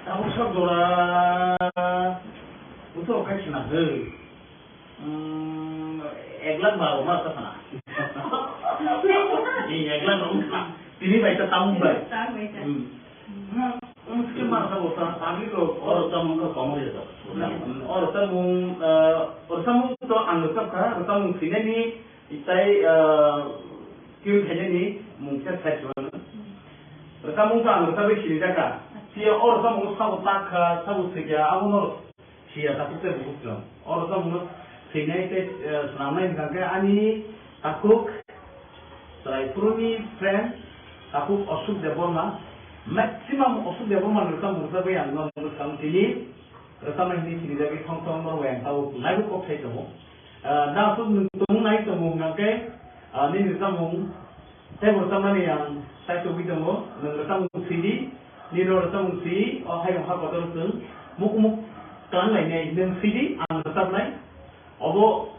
Tabuk sok jora, buto khai khna hw. Hmm, ek lakh baro ma rwchap khna. Ni ek lakh rwchap khna. Tini bai ta tamung bai. Tamung bai ta. Hmm. Hmm, um, khe ma rwchap bo ta, tamni rok. O rwchapmung khe komo ya ta. Hmm, o rwchapmung, eh, o rwchapmung to ang rwchap kha, rwchapmung sinani, Itai, ah, tune khainani, Mung khe sai chuan. Rwchapmung to ang rwchapwi sini jaka. Acha. Phiya o rwchapmung sabo tak kha, sabo thwikha, abono siya takhuk tei bukhuk chwng. O rwchapmung no thwinai tei, eh, swnamnai hwnkha khe ani takhuk chwrai phuruni friend, takhuk Ashok Debbarma. Maximum Ashok Debbarma ni rwchapmung rwchapwi ang no mwchang tini. Rwchapnai hwnwi sinijagwi thong thong norok bai ang tabuk naibu kok sai tongo. Ah, da aswk nwng tongmung nai tongo hwnkha khe, ah, nini rwchapmung teibo rwchapnani ang sai tongwi tongo. Nwng rwchapmung sidi, nini rwchapmung si, o hayung ha kotor chwng muk muk twlang lainai nwng sidi ang rwchapnai. Obo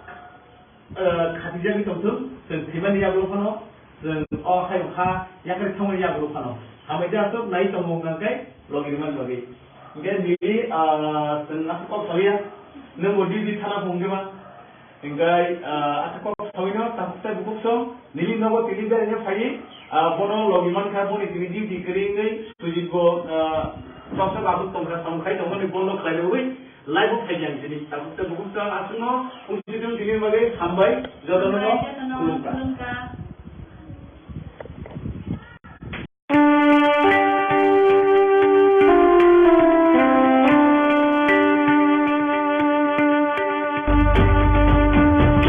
Eh, khatijagwi tongthung, chwng thwimani yagulo phano, chwng o hayung ha yakarwi thangmani yagulo phano. Hambai de aswk nai tongo hwnkha khe logi rwmani bagwi. Hwnkhe nini, ah, chwng aswk kok sawiya, nwngbo duty thana phung khe ba. Hwnkhe, ah, aswk kok sawino takhuk tei bukhuk song, nini nogo tini beraina phaiwi, ah, bono logi mankha, boni tini duty kwrwi wngwi, Sujit bo, ah, choksa aswk tongkha, samung khai tongmani bono khlaina bagwi. Live-o phaikha ang tini. Tabuk tei bukhuk chwng aswkno wngsitung tini bagwi hambai. Jotono khulumkha.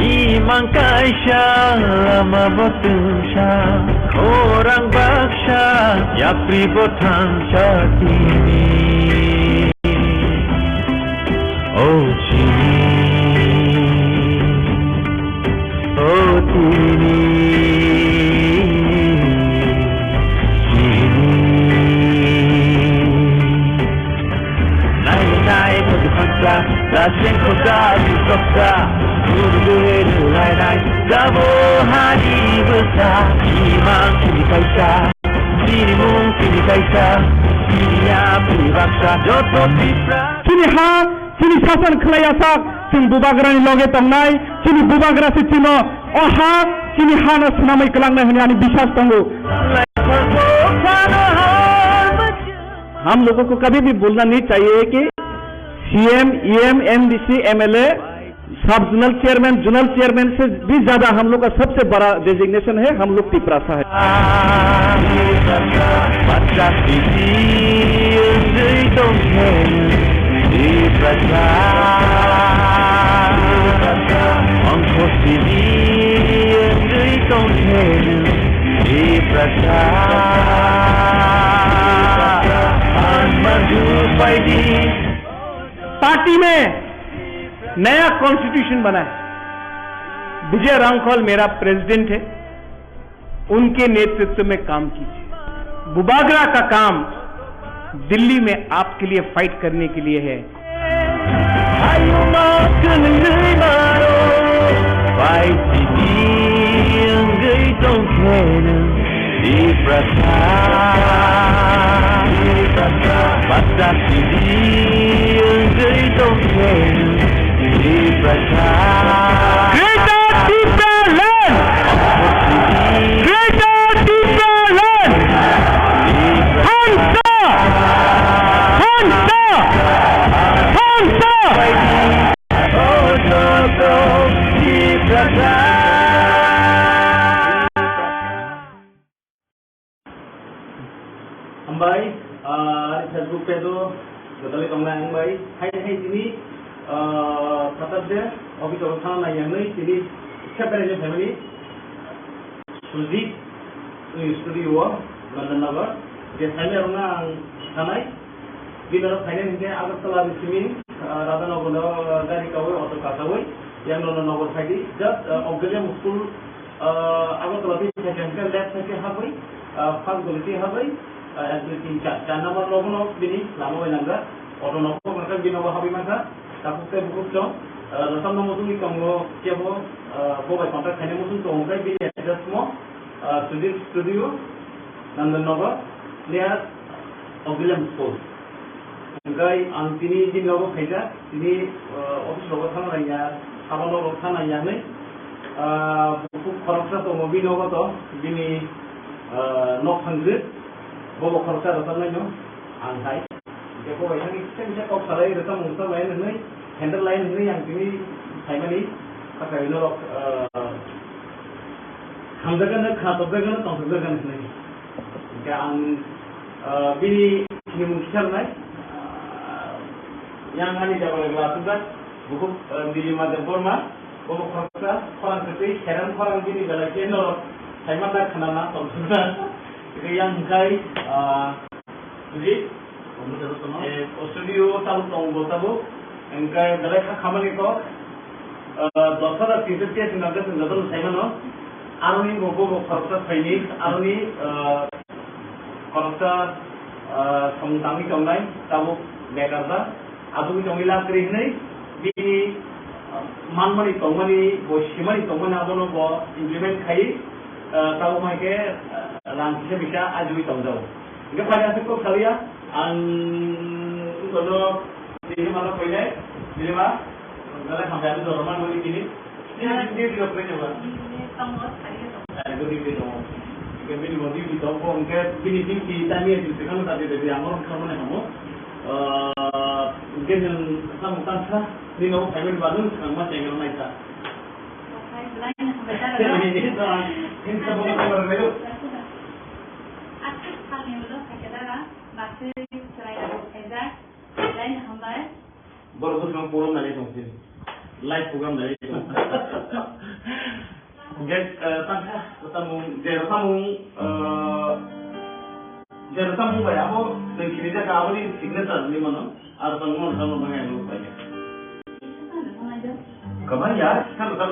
Imang kaisa lama bo twngsa, khorang baksa, yapri bo thangsa tini. O chini, o tini, chini. Nai nai mudu khangsa, da sengkho da dusoksa, guru guru nai nai, da bo hari bwsa, imang chini kaisa. Chini mung chini kaisa, chini yapri baksa, joto Tipra. Chini ha, chini sasan khlai asak, chwng bubagrani loge tongnai, chini bubagra se chwngno o ha, chini hano swnamwi kwlangnai hwnwi ani biswas tongo. हम लोगों को कभी भी भूलना नहीं चाहिए कि CM, EM, MDC, MLA सब जोनल चेयरमैन, जोनल चेयरमैन से भी ज्यादा हम लोग का सबसे बड़ा डेजिग्नेशन है, हम लोग तिपरासा है। पार्टी में नया कॉन्स्टिट्यूशन बना है। विजय रांखल मेरा प्रेसिडेंट है, उनके नेतृत्व में काम कीजिए। बुबागरा का काम दिल्ली में आपके लिए फाइट करने के लिए है। Tiprasa, Tiprasa, Bata Sidi, Greater Tipraland! Greater Tipraland! Hansa! Hansa! Hansa! Hambai, ah, ani Facebook page o gwdalwi tongnai ang bai. Hai hai tini, ah, Saturday office o thana nai yang nai tini separate family. Sujit ni studio o Nandanagar. Je saimya rwna ang thanai. Bini oro phainai hinkhe Agartala ni simi, ah, Radhanagar no gari kawi auto kasawi yang Nandanagar phaidi. Just, ah, Auxilium school Ah, Agartala twi phaikha hwnkhe left side khe habwi, ah, first guli twi habwi, ah, ek, dui, tin, char, char number rogo no bini lama bai nangkha. Auto no kok mankha, bini nogo habwi mankha. Takhuk tei bukhuk chwng, ah, rwchapna muchungwi tongo kebo, ah, bo bai contact khaina muchung tongo khe bini address mo, ah, Sujit Studio, Nandan Nagar, near Auxilium School. Hwnkhe ang tini bini nogo phaikha, tini, ah, office rogo thangna naiya, sabo nogo thangna naiya hinwi, ah, bukhuk khoroksa tongo bini nogo to, bini, ah, nok thangkhe, bobo khoroksa rwchapnaino ang hai. Hwnkhe bo bai thangwi kisa kisa kok salai rwchapmung rwchap lai hinwi, handle lai hinwi ang tini phaimani, hathai norok, ah, Hamjakgano, khatokjakgano, tongthokjakgano hinwi. Hwnkhe ang, ah, bini sinimung kisa rwnai, ah, yang ani jagao aswkjak, bukhuk, ah, Nilima Debbarma, bobo khoroksa khorang kwtwi, serang khorang bini belai khe norok saimanta khwnana tongthokjak. Hwnkhe yang hwnkhe, ah, Buji? Eh, o studio tabuk tongo bo tabuk. Hwnkhe belai kha khamani kok. Eh, dos hajar tinso tiya chwng nangkhe chwng jotono sai mano. Aroni bo, bo, bo khoroksa phaini, aroni, eh, khoroksa, eh, song tangwi tongnai, tabuk bekar da. Aboni tongwi lakri hwnwi bini, eh, manmani tongmani, bo simani tongmani abono bo implement khai, eh, tabuk hai khe, eh, rang kisa bisa ajugwi tongjago. Hingke pai aswk kok salia, ang wngkha no Nilima no koinai, Nilima, belai hambai, ang jorma nugwi tini. Nini duty rok kwrwi nangma? Tongo, sariya tongo. Sariya duty tongo. Hingke bini bo duty tongo, hingke bini duty time ya duty kano ta duty, ang oro khamani hamo. Ah, hingke nwng samung tangsa, nini o phaimani ba nwng swkang ma chengra naisa. Okai, belai no hambai da. Nini to ang, nini to bo ko ko relo. Aswk salni ulo phaikhe dara, bakhe chwrairok khaijak, belai no hambai. Borok bwskango program nailai tong sini. Live program nailai tong. Hingke, eh, tangkha, samung, je samung, eh, je samung bai abo nwng sini jaka aboni signature ni mano, aro tong mano, tong mano, nang nang bai. Kamai ya, kan kan.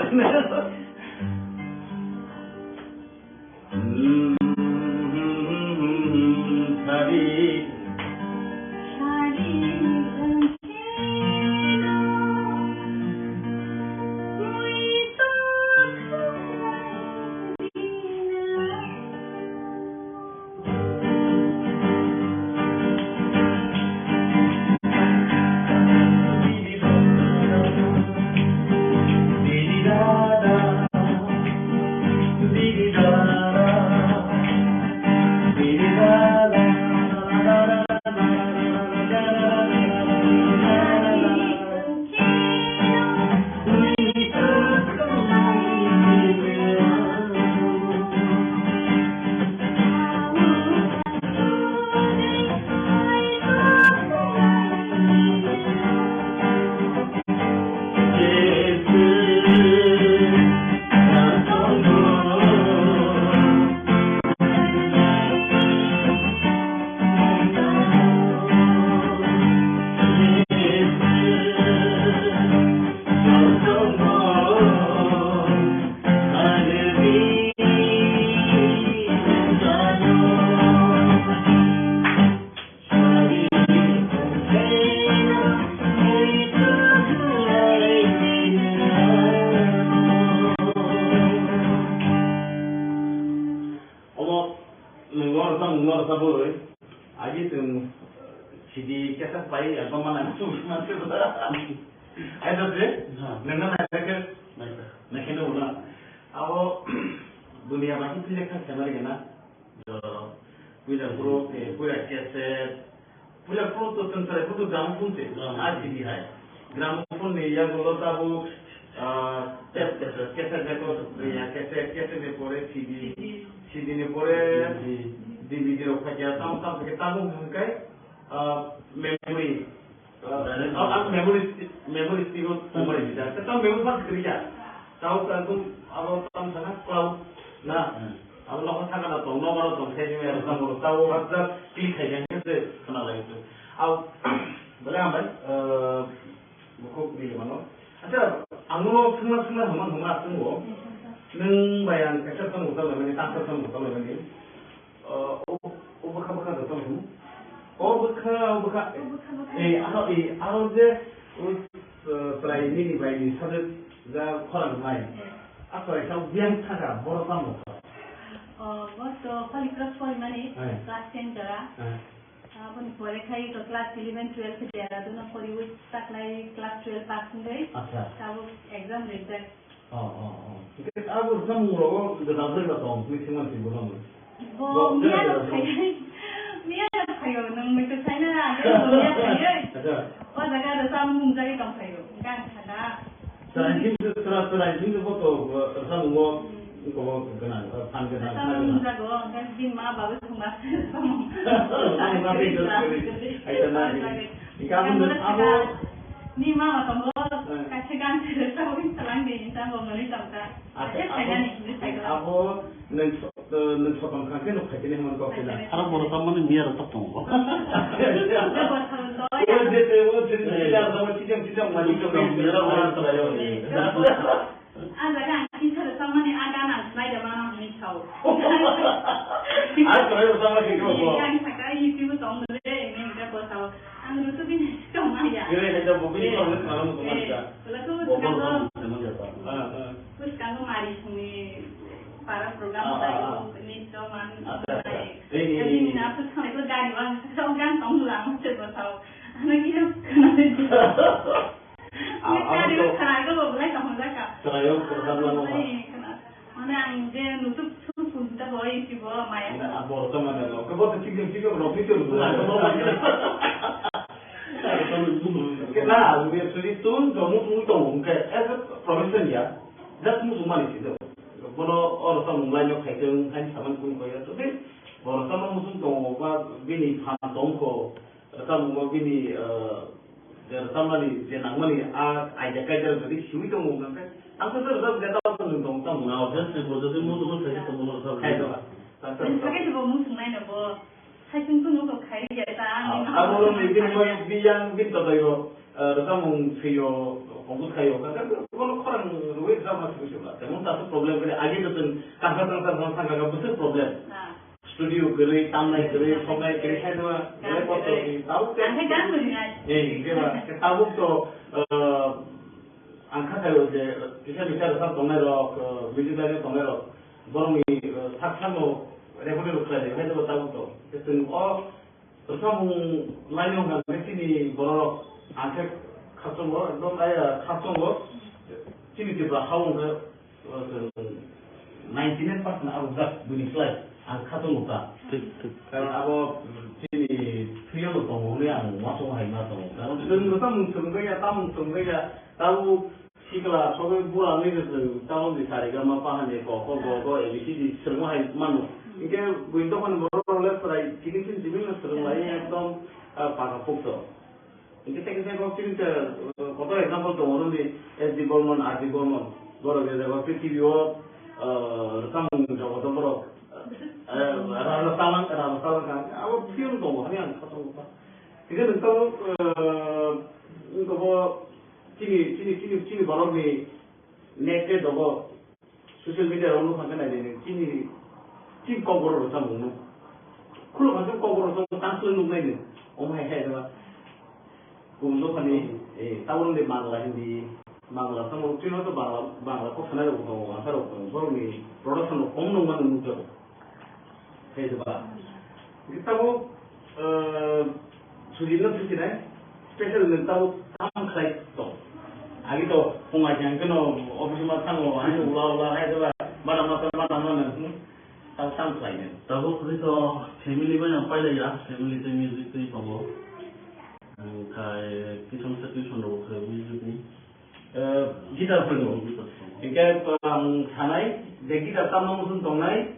Omo nwng norsa, nwng norsa bwrwi. Agi chwng C D kesa pai, album mana chwng manse bwla. Ai to se? Ha. Nwng na naikhe? Naikhe. Naikhe no na. Abo dunia baki pile kha khemari gana. Puila bro, eh, puila cassette, puila bro to tong tare, bro to gramophone se, ah, C D hai. Gramophone ni yagulo tabuk, ah, tape, cassette, cassette record, ya, cassette, cassette ni pore C D, C D ni pore D V D rok phaikya, tamo, tamo khe tabuk hwnkhai, ah, memory. Ah, ah, memory stick, memory stick o memory bisa. Tamo memory ba kwrwi ya. Tamo ka tum abo tam sana cloud na. Hmm. Abo nogo thangna tong, nogo tong, sai jeng ya, tamo tamo whatsapp click khai jeng se khna lai tu. Au, bole ambai, eh, bukhuk ni mano. Acha, ang no sungna sungna hama hama asung o. Nung bayang kasa tamo tamo ni, tamo tamo tamo ni. O, o, o bwkha bwkha da tong hwn. O bwkha, o bwkha. O bwkha, bwkha. Eh, aro, eh, aro je, o, eh, chwrai nini bai ni sajwk ja khorang nai. Eh. A chwrai sa biyang thaka, boro tamo kha. O, bo to Holy Cross porimani, eh, class ten jora. Eh. Aboni pore khai to class eleven, twelve Dehradun o poriwi taklai class twelve pass wngwi. Acha. Tabuk exam rijak. Oh, oh, oh. Hingke abo samung rogo gwdal jora tong, twi sima si bono. Bo, bo miya rok phaio, miya rok phaio, nung mui to saina, miya phaio. Acha. O jaga rwchapmung nungjagwi tong phaio, hingke ang sakha. Chwrai sing, chwrai, chwrai sing bo to, eh, rwchapmungo, hmm, kobo gwnang, o, phan gwnang, Tamo khna gwnang. Nungjago, hwnkhe bini ma babu thwngma samung. Samung ma bini Sa-, gwnang. Aita na Sa-, gini. Hwnkhe abo Sa-, abo ni mama tongo, Eh. Kaisa gan se sawi salang de, inta bo mani tongkha. Ate Kaisa abo, khainani hinwi saikha. Abo nwng so-, nwng sotom kha khe nuk khaikhe ni hwnwi kok khe na. Khaikhe ni. Aro borok tamani miya rok tok tongo. Abo thang doi. O je te, o je te, Eh. Miya rok tamo chijang chijang mani tong. Miya rok wana tong. Ah, jaga ang kisa rwchapmani ah gan ang khwlai da mano hinwi sao. Ah, khwlai rwchapma khe kebo. Ang sakha YouTube tong de, ini hwnkhe bo sao. Ang rwchapwi nai tong maya. Khe hai da bo bini Eh, tong khwlai rwchapma eh, kha. Wala ko Bo bo salo. Tong khwlai rwchapma kha. Ah, ah. Bwskango mari songni para program Ah, ah, khlaio, ah. Ni choman Acha, acha. Nai. Eh, eh, Kami eh. Ni nasu thangko gari wang, song gan tong lang, se bo sao. Ano kira kana de. Ah, Ni abo gari to wang khana ko bo lai tong jaka. Khwnaio, khwna lang ma. Ai, khana. Mane ang je nutuk sung sung ta bo, isi bo, maya. Mane abo to mane lo. Kebo to chikjang chikjang rok ni churu. Kena, we actually tun jomu tun tong ke as a profession ya. Just muchung mani si do. Bono oro tamo mung laino khai tong, hai saman kun ko ya. To de, oro tamo muchung tong ba bini phan tong ko, tamo ba bini, eh, je tamo ni, je nang mani a idea kai jara jodi siwi tong mung kai. Ang to jara jara tamo tong tong tamo. Na, obviously, bo jodi muchung khai tong mo sa. Khai to. Tamo Sakai bo muchung nai na bo. Saichung tungno kok khai ya ta, Ah, ani abo mama ni bini mama. Mo biyang bin to tayo, eh, rwchapmung thwiyo, compose khayo, ka, ka, bono khorang rwui rwchapma thwiwi se ba. Temon ta problem khe, age to chwng tangsa, tangsa, tangsa, tangsa, ka, bwswk problem. Ah. Studio kwrwi, tamnai kwrwi, soknai kwrwi, khaidima, Gan belai kosto kwrwi. Khe, tabuk khe. Ang khe gan kwrwi nai. Eh, khe ba, khe tabuk to, eh, ang kha khayo je, kisa kisa rwchap tongnai rok, eh, music line tongnai rok. Borokni, eh, sak sakno record rok khlai, hai jabo tabuk to. Tei chwng o rwchapmung line o hwnka hwnkhe chini borok rok ang khe khasongo, ekdom, eh, khasongo. Chini Tripura ha o hwnka, eh, chwng ninety nine percent abo jak buini slai ang khasongo ta. Thik, thik. Karon abo, mm, chini thwio no tongo hwnwi ang uansukma hai ma tongo. Karon chwng rwchapmung swrwngkha ya, tamung swrwngkha ya, tabuk Sikla sogwi bura ni kwchwng tamo ni sari gama pa hani ko ko go go A B C D swrwngma hai mano. Hinkhe buini dophani borok rok le chwrai chini chini chini no swrwng lai ekdom, ah, paka pukto. Hinkhe tei kisa kok chini te, ah, kotor example tongo nini S D Burman, R D Burman. Borok je jaga prithibi o, ah, rwchapmung jogoto borok, ah, raja salang, raja salang kha. Abo film tongo hani ang kha tongo kha. Hinkhe nwng tamo, ah, nwng tamo Chini, chini, chini, chini borokni next day dogo social media rok nukha khe naidi, chini, chini kokborok rwchapmung no. Khuluk kha khe kokborok rwchapmung tang swlwi nuknai ni. Omo hai khe jeba. Kubun dophani, eh, tabuk de Bangla, Hindi, Bangla, tamo chini to Bangla, Bangla kok sanai rok tongo, asa rok tongo. Borokni production rok kom nungmano nukjago. Khe ba. Hinkhe tabuk, eh, sujinno thusinai, special nwng tabuk tam khlai tong. Agi to phung ai hwnkhe no office ma thango, ani ula ula hai jeba, bana ma to bana ma nwng, hmm, tabuk tam khlai nwng. Tabuk hwnkhe to family bai ang pailaiya, family tei music tei tongo. Omokhai kisa misa tuition rok khe music ni. Eh, guitar phwrwngo. Hinkhe, eh, ang sanai je guitar tamno muchung tongnai,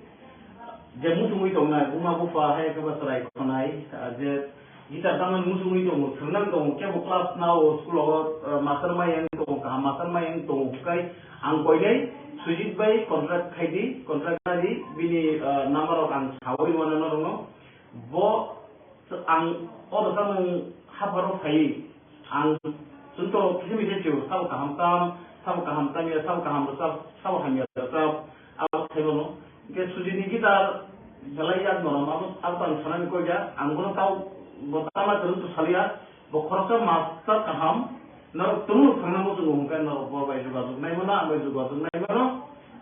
je muchungwi tongnai, buma bupha hai khe ba chwrai khonai, ah, je guitar tamno muchungwi tongo, swrwngna tongo, kebo class nao, school o, eh, master mayang tongo, kaham master mayang tongo, hwnkhe ang koinai Sujit bai contract khai di, contract khai di, bini, eh, number rok ang saui mano norokno. Bo ang o rwchapmung hapharo phaiwi ang chwng to kisa misa chwng sabo kaham tam, sabo kaham tamya, sabo kaham rwchap, sabo hamya rwchap, abo khaimano. Hinkhe Sujitni guitar belai yak norom, abo, abo ang sanani koi kha, ang bono tamo, bo tamo kwrwng to saliya, bo khoroksa master kaham, norok tumung thangna muchungo hwnkhe norok bo bai jogajog naimano, ang bai jogajog naimano,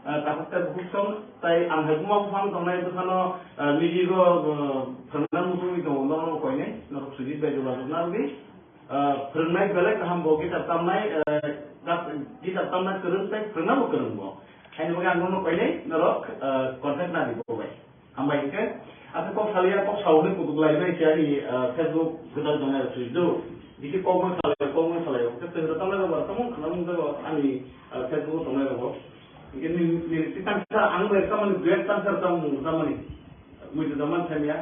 eh, takhuk tei bukhuk song, tai ang hai buma buphang tongnai bwsano, eh, music o, eh, thangna muchungwi tongo, norokno koinai, norok Sujit bai jogajog narwgwi, eh, phwrwngnai belai kaham bo guitar tamnai, eh, guitar tamna kwrwng tei phwrwngna bo kwrwng bo. Haini bagwi ang norokno koinai, norok, eh, contact narwgwi bo bai. Hambai hinkhe, asa kok saliya, kok sawi kutuk lainai se ani, ah, Facebook gwdal tongnai rok sui do. Bisi kok ma salai, kok ma salai, kok se tengro tamnai rok, tamung khna mung jago ani, ah, Facebook tongnai rok. Ini, ini, ini tangsa, ang bai kamani great tangsa tamung tamani. Mui tu zaman saya ya.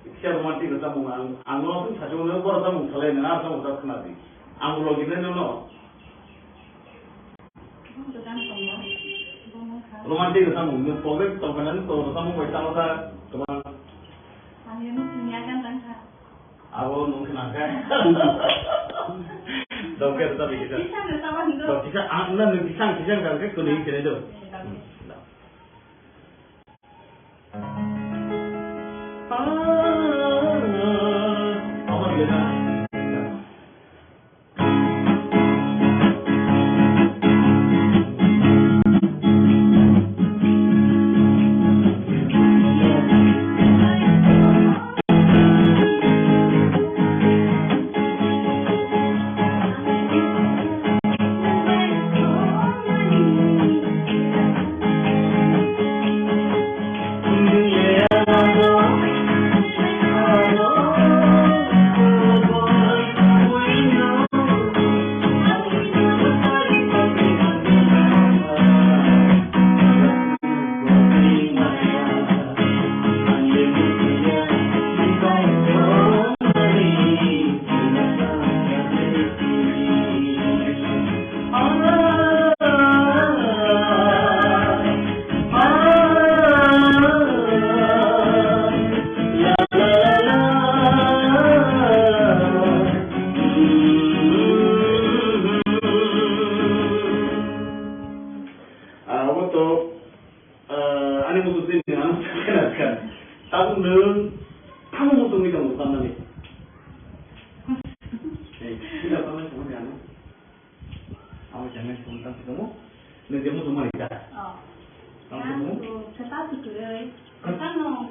Kisa romantic tamung ang, ang lo pun sajo lo bor tamung salai na tamung tak kena di. Ang lo gini no no. Romantic tamung, mui problem tong kena ni to tamung bai tamung ta tamung. Ang ini punya kan tangsa. Abo nung khna khe. Dokhe rwchapwi kisa. Kisa rwchapwi do. Kisa ang na nung kisa kisa kang khe kuni kene do. Dokhe. Hmm. Abo to, ah, ani musu twi ni ano khena kha. Tabuk nwng tamo musu ni tong tamo ni. Eh, sila tamo ni tamo ni ano. Abo jangan tong tamo ni tamo. Nwng je musu mani ta. Oh. Tamo ni tamo. Ang tu kata tu tu eh. Kata no.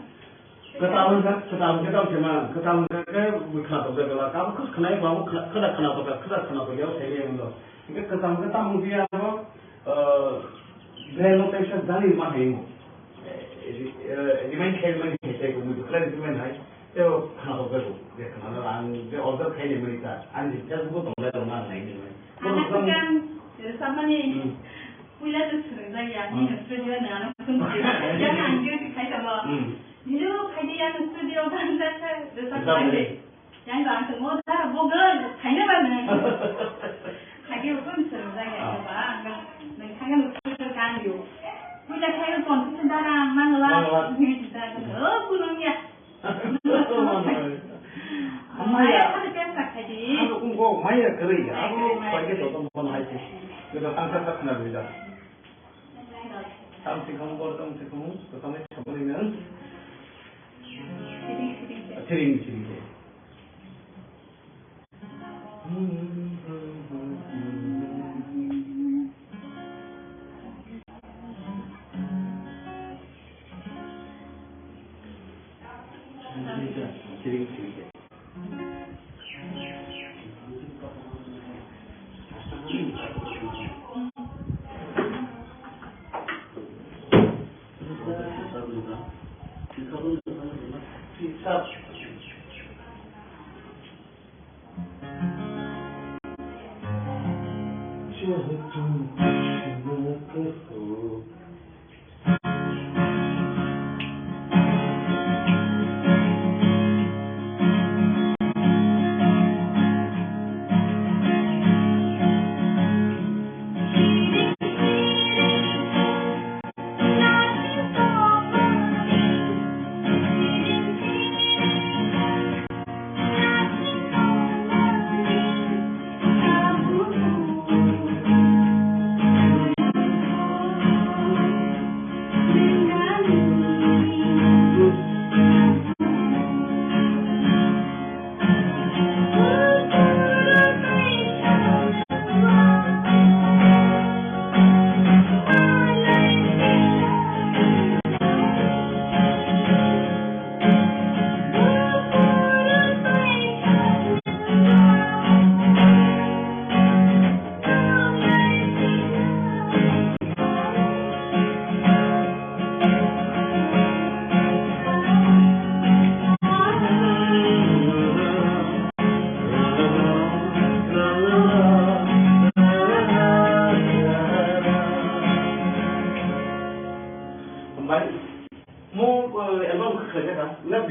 Kwtal wngkha, kwtal wngkha tamo se ma, kwtal wngkha khe bwkha tok jagala, kabo khus khwnai, kabo khna-, khwda khna tok, khwda khna tok yao sai wngkha. Hingkhe kwtal wngkha tamo wngkha abo, eh, brain no tension jani ma hai mo. Eh, eh, remind khai mani hai tei bo clarity mani hai. Tei bo khna tok jago, je khna na ang je order khai ni mani ta, ang je Facebook tong lai tong na nai ni mani. Ang kwtal rwchapmani. Hmm. Puila to swrwngjak ya, hmm, nini studio no ano phone khe. Yang ang duty khai tamo. Hmm. Nini khai di yang studio ban jak kha, rwchap rwchap khai de. Yang ba ang tamo da, bo girl, khaina ba nang. Khai di phone swrwngjak ya, ah, ba ang nang khai no studio kan yo. Puila khai competition da nang mangla, mangla. Nini da, hmm, oh, kunung ya. Maya. Maya, hano kesa khaidi. Hano ungko maya kwrwi. Maya kwrwi, maya kwrwi. Abo paike to tong kono hai se. Joto tangsa tak khna bida. Tam sikhamu bor tam sikhamu, to tam sikhamu ni nang. Siring, siring. Siring, siring.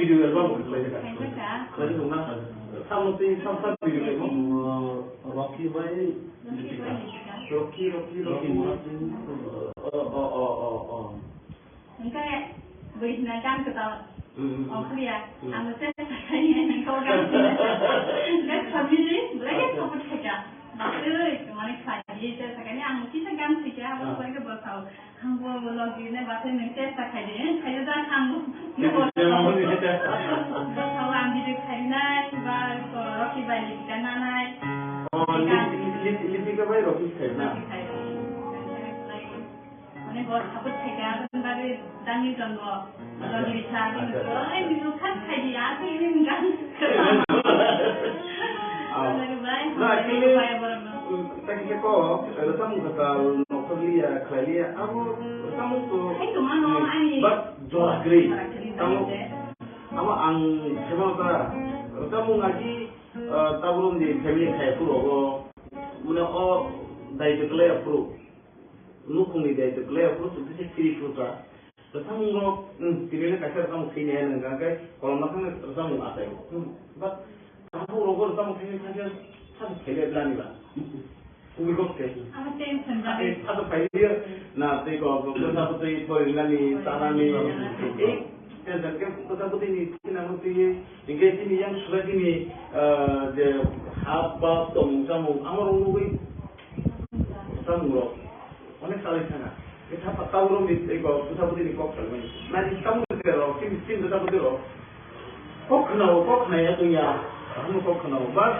video album khlai kha. Khlai kha. Khlai kha na. Samo tei sam sam video khlai mo. Rocky bai Rocky bai Deepika. Rocky, Rocky, Rocky. Rocky Martin. Oh, oh, oh, oh, oh. Hingke bwrwi hwnna gan kwtal ongkhorya. Ang bo chesta khainai nangkha o gan hwnna. Hingke family belai khe support khaikha. Batwi mane khlai di chesta khainai ang bo kisa gan thwikha abo khlai khe bwsao. Ang bo bo logi nai batwi nwng chesta khaidi. Khayo da ang bo. Bwsao ang video khainai ba Rocky bai Deepika nanai. Oh, Deepika bai Rocky khainai. Rocky khainai. Mane bo support khaikha, aboni bagwi dangni tongo. Dangni sa, aboni bagwi, "Oi, nini khat khaidi, aswk nini gan." Ah. Aboni bagwi bai, no, hambai actually, bai borokno. Tei khe ko, rwchapmung kwtal nongkhorliya, khlailiya, abo rwchapmung to, hai to mano, ani but jora kwrwi. Jora kwrwi tamo, bai se. Amo ang kheno ta, rwchapmung agi, ah, tabuk ni family khai phuru obo, mane o daityo kwlai phuru. Nukhungni daityo kwlai phuru chwng khe siri phuru ta. Rwchapmungrok, hmm, tini le kaisa rwchapmung thwinai hwnwi hwnkha khe kolom ma thangwi rwchapmung achai. Hmm, but tabuk rogo rwchapmung thwinai thangkhe sasu khailai bwlani ba. Kubui kok se. Amo tension ba. Eh, sasu khailai na tei ko bwsa bwtwi porinani, chanani. Eh, tension khe bwsa bwtwini thwinani twi. Hinkhe chini yang society ni, ah, je hap bap tongmung chamung, amo rok nugwi chamung rok onek salai sana. Khe tha pa tabuk rok ni tei kok, bwsa bwtwi ni kok salmani. Nani chamung rok, chini, chini bwsa bwtwi rok. Kok khwnao, kok khwnaya tongya, kaham kok khwnao. But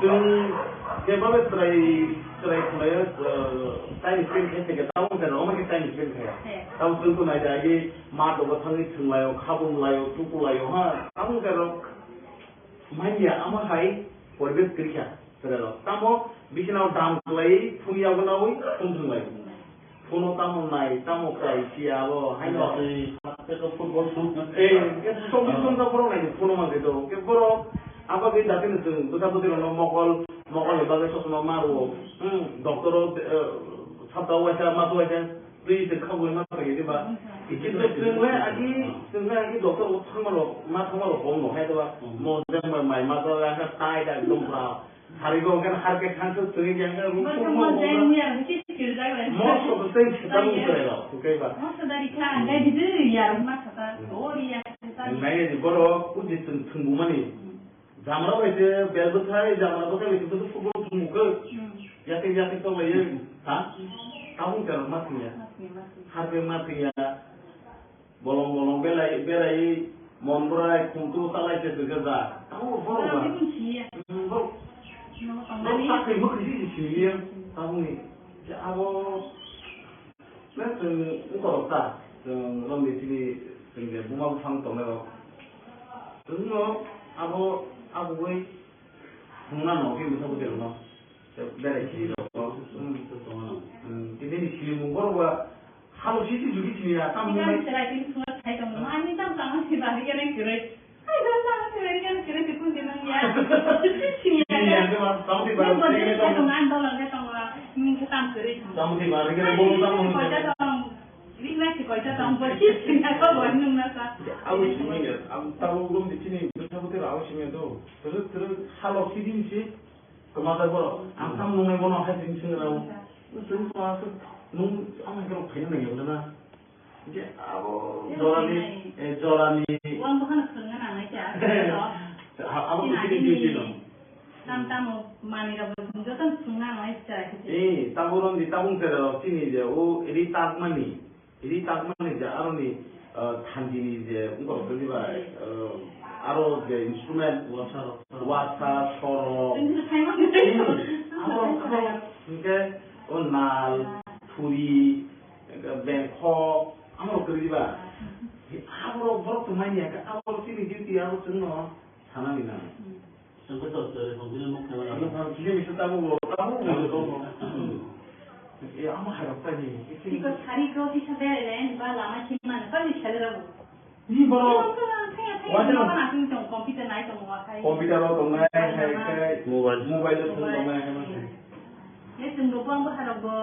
chwng jeba be chwrai, chwrai khwnaya, ah, time spend khe se khe, tabuk rok onek time spend khe. He. Tabuk chwng khwnai da, Ma dogo thangwi thwnglaio, khabumlaio, tukulaio, ha? Tabuk terok manya ama hai poribesh kwrwikha, terok. Tamo bisinao dam kwlai, phung yago nawi, phung thwnglai. Phuno tamo nai, tamo kwlai, siya abo, haino. Tei football song. Eh, ke chobbish ghonta borok nai, phuno ma gaido. Ke borok, abo gwi dati no chwng, bwsa bwtwi rokno mokol, mokol ni bagwi sosma ma rwo. Hmm, doctor o, eh, sapta o waisa, maso waisa. Twi twi kha bui ma twi di ba. Kintu chwng le agi, chwng le agi doctor bo thangma rok, ma thangma rok kom no hai ba. Mo jang ba mai ma to ya ka tai da dum bra. Hari go kan har ke thang to twi jang ka ru. Mo jang mo jang ya ki kir da ba. Mo so ko sai ta mu tre ro, tu kai ba. Mo so dari kha, dai di ya ma sa ta, o ri ya sa ta. Nai ni boro ku ji chwng thung bu mani. Jamra bai se bel bwthai, jamra bwthai bai se football thumukhe. Hmm. Yatwi yatwi tonglaio. Hmm. Ha? Hmm. Tabuk jara ma thangya. Ma thangya, ma thangya. Harbe ma thangya. Bolong bolong belai, berai, mon bwrai, khumtu, talai se dwkhe ja. Tabuk borok ba. Borok bini siya. Hmm, borok. Borok sakri mukri si si siniya. Hmm. Tabukni. Je abo Na chwng wngkorok ta, chwng romni chini chwng je buma buphang tongnai rok. Chwngno abo abugwi thwngna no khe bwsa bwtwi rokno. Berai sini rok no. Hmm. Hmm. Tini ni sini mung borok ba halo sisi jugi sini ya tam Tini mung. Tini chwrai tini thwngna thai tongo. Ani tam tamo si bari kene kwrwi. Hai, dol tamo si bari kene kwrwi si kun dinang ya. Sini ya. Sini ya, khe ma, tamo si bari kene tamo. Tamo si bari kene tamo. Rikna si koita tong bo si sini ya ko bo nung na sa. Abo sini ya, abo tamo gum di sini, tamo te abo sini ya to. Terus, terus, halo sini si. Kwmajak borok, ang tamo nungnai bono hai tini sini rao. Chwng to aswk nung ang hai kheno khaina nangya na. Je abo jorani, eh, jorani. Wang bukhano swrwngna nangnai cha. Ha, abo to chini duty no. Tam tamo manwi rok bo joto swrwngna nangnai cha. Eh, tamo romdi tabung tere rok chini je o ri takmani. Ri takmani je aroni, ah, thandini je wngkor tongwi bai, ah, aro je instrument, wasa, sorok. Aro, aro, hinkhe o nal, thuri, bengkhok, amo rok kwrwi ba. Abo rok borok tongmani ya, abo rok chini duty, abo chwngno sanani nang. Ang khe tor tere phone tini nuk khe wala. Ang phone tini bisa tamu bo, tamu bo, tamu bo. Eh, ama hai rok tani. Tiko sari ko bisa bere le, ba lama chimana, pa ni chale rabu. Ni boro. Ni boro, thaya, thaya, wajib. Ni boro, asing tong, computer nai tong, wa khai. Computer ro tong nai, hai, khai. Mobile. Mobile ro tong nai, hai, ma. Ye sung do bang bo harok bo,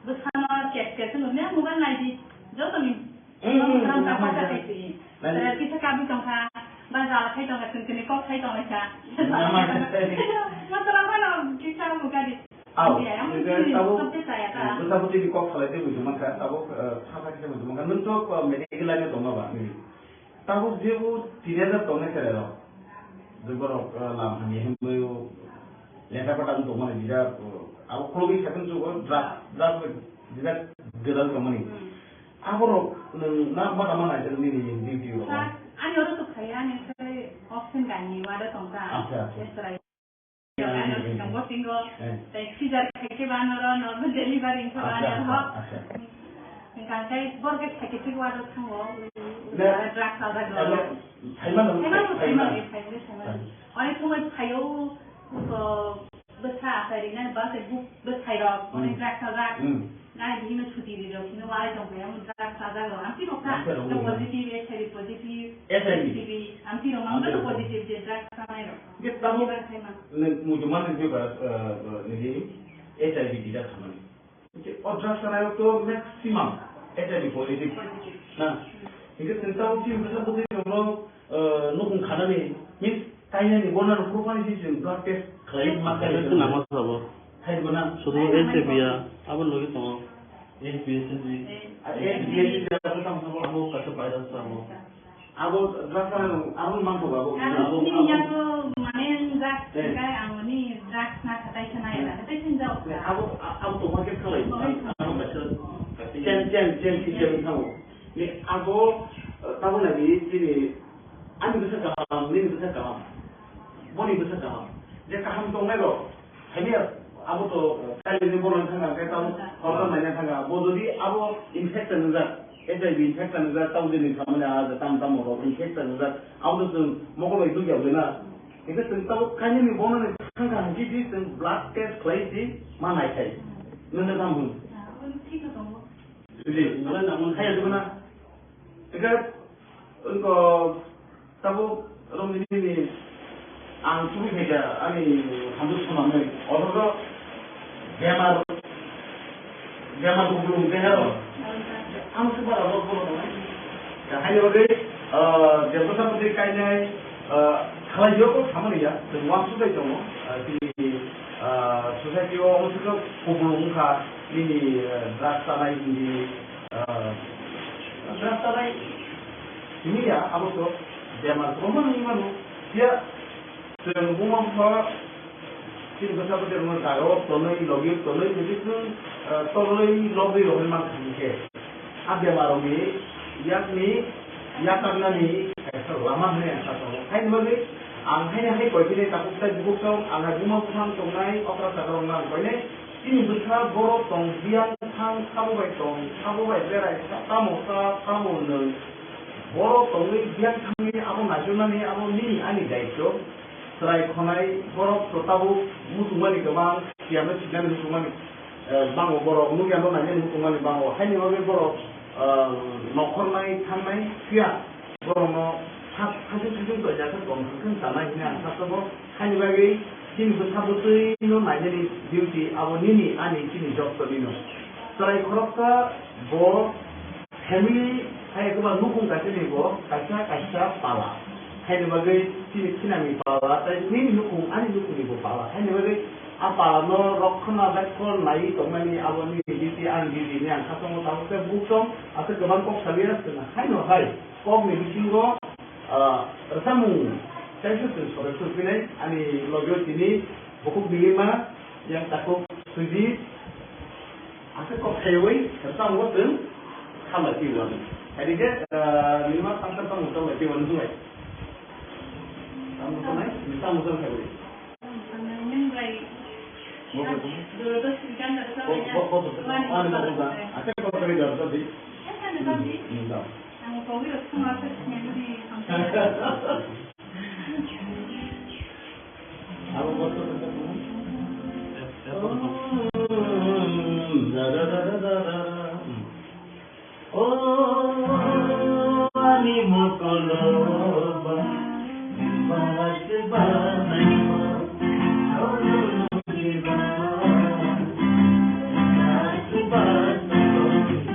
bo sama chat chat sung ne mobile nai di. Joto ni. Hmm, hmm, hmm. Ram ta pa ta te. Nani? Eh, kisa kabi tongkha, ba jala khai tongkha, chwng tini kok khai tonglaikha. Nama khai. Masala mano kisa mugadi. Au, Ya, yang ini penting tabuk, subject saya, ta. Bwsa bwtwi ni kok salai tei buji mankha, tabuk, eh, kha kha kisa buji mankha. Nwng to, eh, medical line o tongma ba, nini? Tabuk jebo teenager tongnai cherairok, je borok, eh, lam hamya hinwi o lekha pata wng tongmani, jesa, eh, abo khulugwi sakhe chugo drug, drug jesa gwdal tongmani. Hmm. Aborok nwng na bata mana jani nini duty rok? Sir, ani oro to khaya, ani sai option gani wada tongka. Acha, acha. Yes, sir. Ano sikang bosingo, Eh. tei scissor khaikhe ba noro normal delivery wngkha ba Acha, ano acha, ho. acha. Hingkha khe borok khe khaikhe thik wado thango, Ne, drugs alda ano, glo. Thaima no, Thaima no, thaima. thaima no, thaima no, thaima no. Thaima. Onek somoi phaio, ko bwsa achai rinai ba se buk bwsai rok, onek Hmm. drugs alda. Hmm. Nai bini no chuti ri rok, hino walai tong khe, omo drugs sajak rok, ang tino kha, Ang tino no kha. positive, H I V positive, H I V. H I V, ang tino Ang mang tino no kha. positive je drugs sanai rok. Hingke tamo Ibar khai ma. ne mujuman ni ba, eh, eh, nini H I V dida khamani. Hingke o drugs sanai rok to maximum H I V positive. Positive. Na. Hingke tini tamo chini bwsa bwtwi rok no, eh, nukung khanani, means kainani bona rok phuru phani si chwng blood test khlai ma Blood test khlai. Nangma sabo. Hai guna. Sudu H I V ya, abo logi tongo. H B S C. Ah, H B S C ya, abo tamo sabo. Abo kaisa virus tamo. Abo drugs ano, abo mangko ba, abo. Abo Abo, ni abo. Yago mane drugs Eh. kai ang ni drugs na katai sana ya, katai sin jao. Eh, abo, a-, abo to market khalai. Oh, Abo, abo kaisa, kaisa. Chen, chen, chen, chen, chen, tamo. Ni abo, eh, tamo na di, chini, ani bwsa kaham, nini bwsa kaham. Boni bwsa kaham. Je kaham tongnai rok, Hamya, abo to, eh, kailini bono thanga, khe tamo, horta maina thanga. Bo jodi abo infection wngjak, H I V infection wngjak, tamo jeni samani a, tamo, tamo rok infection wngjak, abo to chwng mokol bai dukya bai na. Hingke chwng tamo kainani bono ni thangkha hingke di chwng blood test khlai di ma nai khai. Nwngnai tamo hwn. Jodi, nwngnai tamo hwn. Haya dukna. Hingke, wngko, Tabuk romni nini ang tubui khaikha ani hamjwk swnamwi. Othocho bemar, bemar kuplung deha rok. Ang se bara rok bono tongnai. Ya, haini bagwi, ah, je bwsa bwtwi kainai, ah, khalai jio ko samani ya, chwng uansuk bai tongo. Ah, chini, ah, society o omo se kuplung wngkha nini, ah, drugs chanai hindi, ah, drugs chanai Simi ya, abo to bemar kwbangma wngwi mano. Phiya chwng buma bupha chini bwsa bwtwi rokno jaga o tonwi, logi tonwi, jodi chwng, eh, torlwi, lobwi rohorwi mankha hinkhe, a bemar rokni yakni yakarnani kaisa lama hwnwi ang sa tongo. Haini bagwi ang haino hai koi philwi takhuk tai bukhuk tong, ang hai buma bupha tongnai, okra saka rokno ang koinai. Chini bwsa borok tong biyang thang sabo bai tong, sabo bai berai sa, tamo sa, tamo nung. Borok tongwi biyang thangwi abo naichomnani abo nini ani daityo. Chwrai khonai borok to tabuk muchungmani kwbang, siyano sinani muchungmani, eh, bango borok nukya no nainani muchungmani bango. Haini bagwi borok, eh, nokhornai thangnai phiya. Borokno sak-, sakhe sakhe to ya khe tong sakhe chanai hwnwi ang sakha bo. Haini bagwi chini bwsa bwtwi no nainani duty abo nini ani chini job toni no. Chwrai khoroksa bo family hai eba nukung kaisa ni bo kaisa kaisa pala. Haini bagwi chini khinani pala tai nini nukung ani nukung ni bo pala. Haini bagwi a pala no rokhona baikho nai tongmani abo nini duty ani duty ni ang khatongo tabuk khe buktong aswk kwbang kok saliya swkang haino hai. Kokni bisingo, ah, rwchapmung kaisa chwng sodok song phinai, ani logi o tini bukhuk Nilima, yang takhuk Sujit, aswk kok khaiwi rwchapmung o chwng khamlai twi wani. Haini khe, ah, Nilima tangsa tangmung tangmung twi wani hwnlai. Tangmung tangmung twi wani. O ani mokoloba, bas banai mo, solo diba, bas banai mo.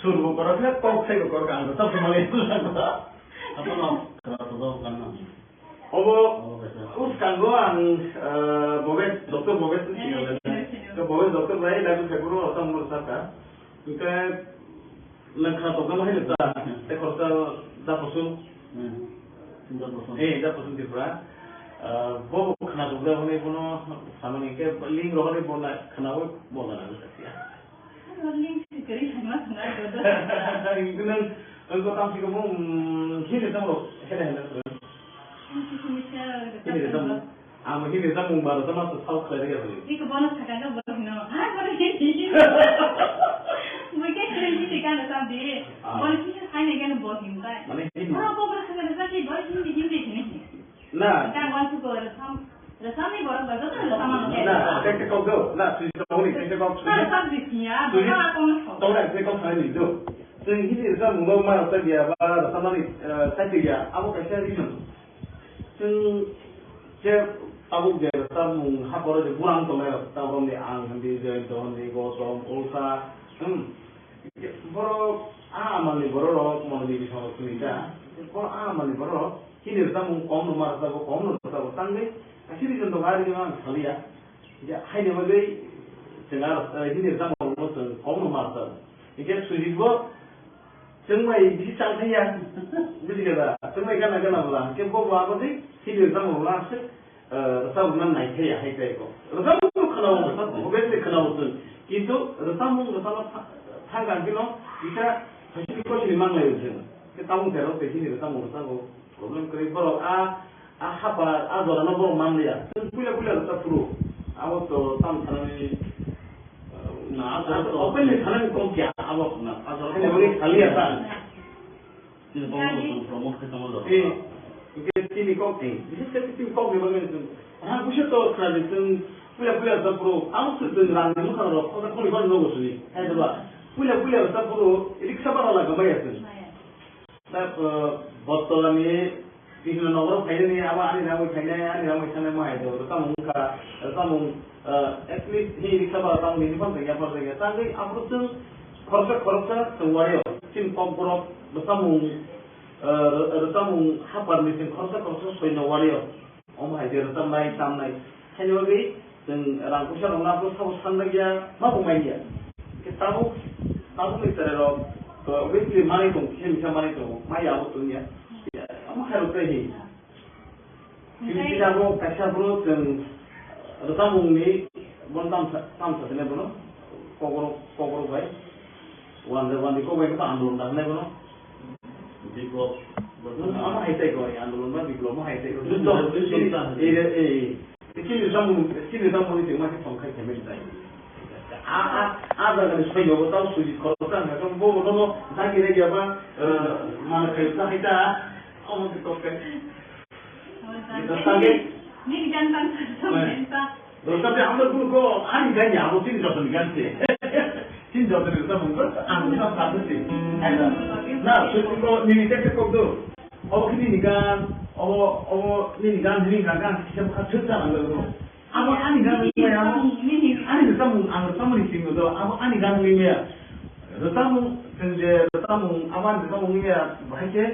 Sur bo korok khe kok sai bo korok ang to sab mali. Apa no? Khara to do kan na. Obo, obo kaisa. Uskango ang, eh, Bobes, Doctor Bobes ni sini. Sini, sini. Ke Bobes Doctor bai lagu khaguro otam mur saka. Ke nang kha to kama hai ta. Te khorsa da posu. Hmm. Da posu. Eh, da posu Tripura. Eh, bo khana to da hone bono samani ke ling rohani bona khana bo bona na sakya. Ang ko tamsi ko mung, mm, hini tamo, hini hini. Hini tamo. Ang hini tamo ba tamo to sal khlai de. Iko bono saka ka bono hino. Ah, bono hini. Mui ke khlai hini ka na tam de. Ah. Bono hini hai ne kan bono hini tai. Mane hini. Bono ko bono saka na sa ki bono hini hini hini. Na. Ka wan su ko ra sam. Rwchapni borok bai jotono rwchapmano khe. Na, kaisa kok do. Na, sui tongoni kaisa kok sui. Na, rwchap di siya, sui. Bwkha tongno sok. Tongna kaisa kok sanai ni do. Chwng hini rwchapmung no ma rwchap ya ba rwchapmani, eh, chaitwi ya. Abo kaisa reason. Chwng je tabuk je rwchapmung ha poro je burang tongnai rok, tabuk romni ang hindi, Jayanta hindi, Gautam, Ulsa, hmm. Borok a amalni borok rok, mondoli bisongo suni ta. Borok a amalni borok rok. Hini rwchapmung kom no ma rwchago, kom no rwchago, tangwi kaisa reason tongo, a reason ang saliya. Je haini bagwi chwng a, eh, hini rwchapmung no chwng kom no ma rwchago. Hingke Sujit bo chwng bai bisi chang thangya. Buji kha da? Chwng bai gana gana bwla. Hingke bo bo abo twi hini rwchapmung no aswk, eh, rwchapmung no nai thaya hai tai ko. Rwchapmung no khwnao, obviously khwnao chwng. Kintu rwchapmung rwchapna tha-, thang kang khe no kisa phaisini koisini manglai o chwng. Khe tabuk tei rok tei hini rwchapmung rwchago. Problem kwrwi borok a, a hapar, a jorano borok manliya. Chwng puila puila rwchap phuru. Abo to tam sanani, na, a jorano to openly sanani kok ya, abo na, a jorano kok saliya ta. Chini kok no chwng promote khe tongma jorok. Eh, hingke chini kok, eh, bises khe chini kok ni bagwi chwng. Ha, buisu to khna di chwng puila puila rwchap phuru. Abo chwng rang ni bwkhak rok, khosa khoni khoni nogo sini. Hai da ba. Puila puila rwchap phuru, riksa bara laga maya chwng. Ta, eh, Bottola ni Krishna Nagar phainani abo ani ramwi phainai, ani ramwi thangnai ma hai do. Rwchapmung wngkha, rwchapmung, eh, at least hi riksa bara tamo nini phano tongya, phano tongya. Tangwi aphuru chwng khoroksa khoroksa chwng wario. Chini kokborok rwchapmung, eh, rw-, rwchapmung haparni chwng khoroksa khoroksa soino wario. Omo hai je rwchapnai, tamnai. Haini bagwi chwng rang puisa rokno aphuru sabo sanlaiya, ma bo manya. Khe tabuk, tabukni cherairok to obviously manwi tongo, kisa misa manwi tongo, maya abo tongya. Omo hai rok tei hi. Omo hai. Kisa abo kaisa bro chwng rwchapmungni bono tamsa, tamsa sene bono kokrok, kokrok bai. Wande, wande kok bai khe andolon da hinai bono. Biplop. Ano hai tai ko, andolon ba biplop mo hai tai ko. Juddho, juddho ta. Eh, eh, eh. Chini samung, chini samung ni ma khe tong khai khe men tai. A, a, a jaga ni soyo bo tao suji khoro ta na, bo bo no dagi re ya ba, eh, mana khai ta hai ta. Omo khe kok kai. Ni gan tan ta. Dosa de, amra guru ko ani gan ya, abo chini jotoni gan se. Chini jotoni dosa mung ko, ang dosa sa se. Aida. Na, sutro ko nini tek tek kok do. Obo kini ni gan, obo, obo nini gan, nini gan, gan, kisa bukha thut sa nang lo. Abo ani gan ni ya. Ani dosa mung, ang dosa mung ni sing do. Abo ani gan ni ya. Dosa mung, sing je dosa mung, abo ani dosa mung ni ya. Bahai ke,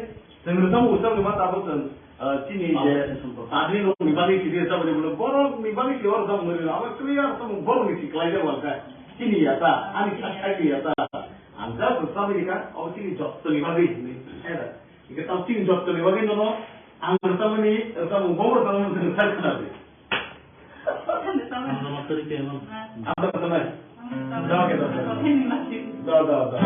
sing dosa mung, dosa mung ma ta bo sing. Ah, chini je public ni songkho. Public rok ni bagwi kiri sa bole bole borok ni bagwi kiri oro dong mori abo clear tong borok ni si klai jak wal kha. Chini ya ta, ani kha khai ya ta. Ang ja to sabi ka, o chini jotto ni bagwi ni. Era. Ike tang chini jotto ni bagwi no no. Ang ta mani, ta mo bor ta mo sa khna de. Ang nama teri ke no. Ang ta khna. Da, da, da.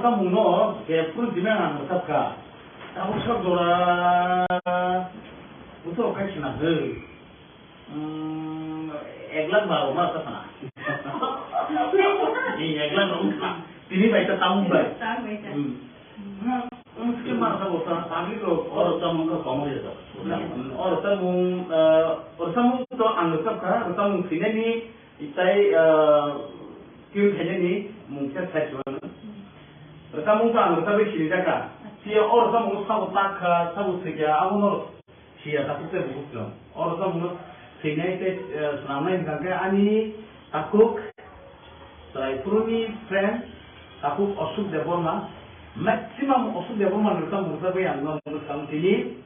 samung no je phuru jima ang bwsap kha. Tabuk sok jora bwswk khai sina hw. Hmm, ek lakh baro ma sa sana. Ni ek lakh rok wngkha. Tini bai ta tamung bai. Tamung bai ta. Hmm. Hmm, wngkhe ma sa bo ta public rok oro samung kha komo ya ta. Hmm, oro samung, eh, oro samung to ang bwsap kha, oro samung sinai ni Itai, ah, tune khainani mung khe sai chuan. Rwchapmung to ang rwchapwi sini jaka. Phiya o rwchapmung sabo tak kha, sabo swi kha, abono siya takhuk tei bukhuk chwng. O rwchapmung no swinai tei, ah, swnamnai hwnkha khe ani takhuk chwrai phuruni friend, takhuk Ashok Debbarma. Maximum Ashok Debbarma ni rwchapmung rwchapwi ang no mwsang tini.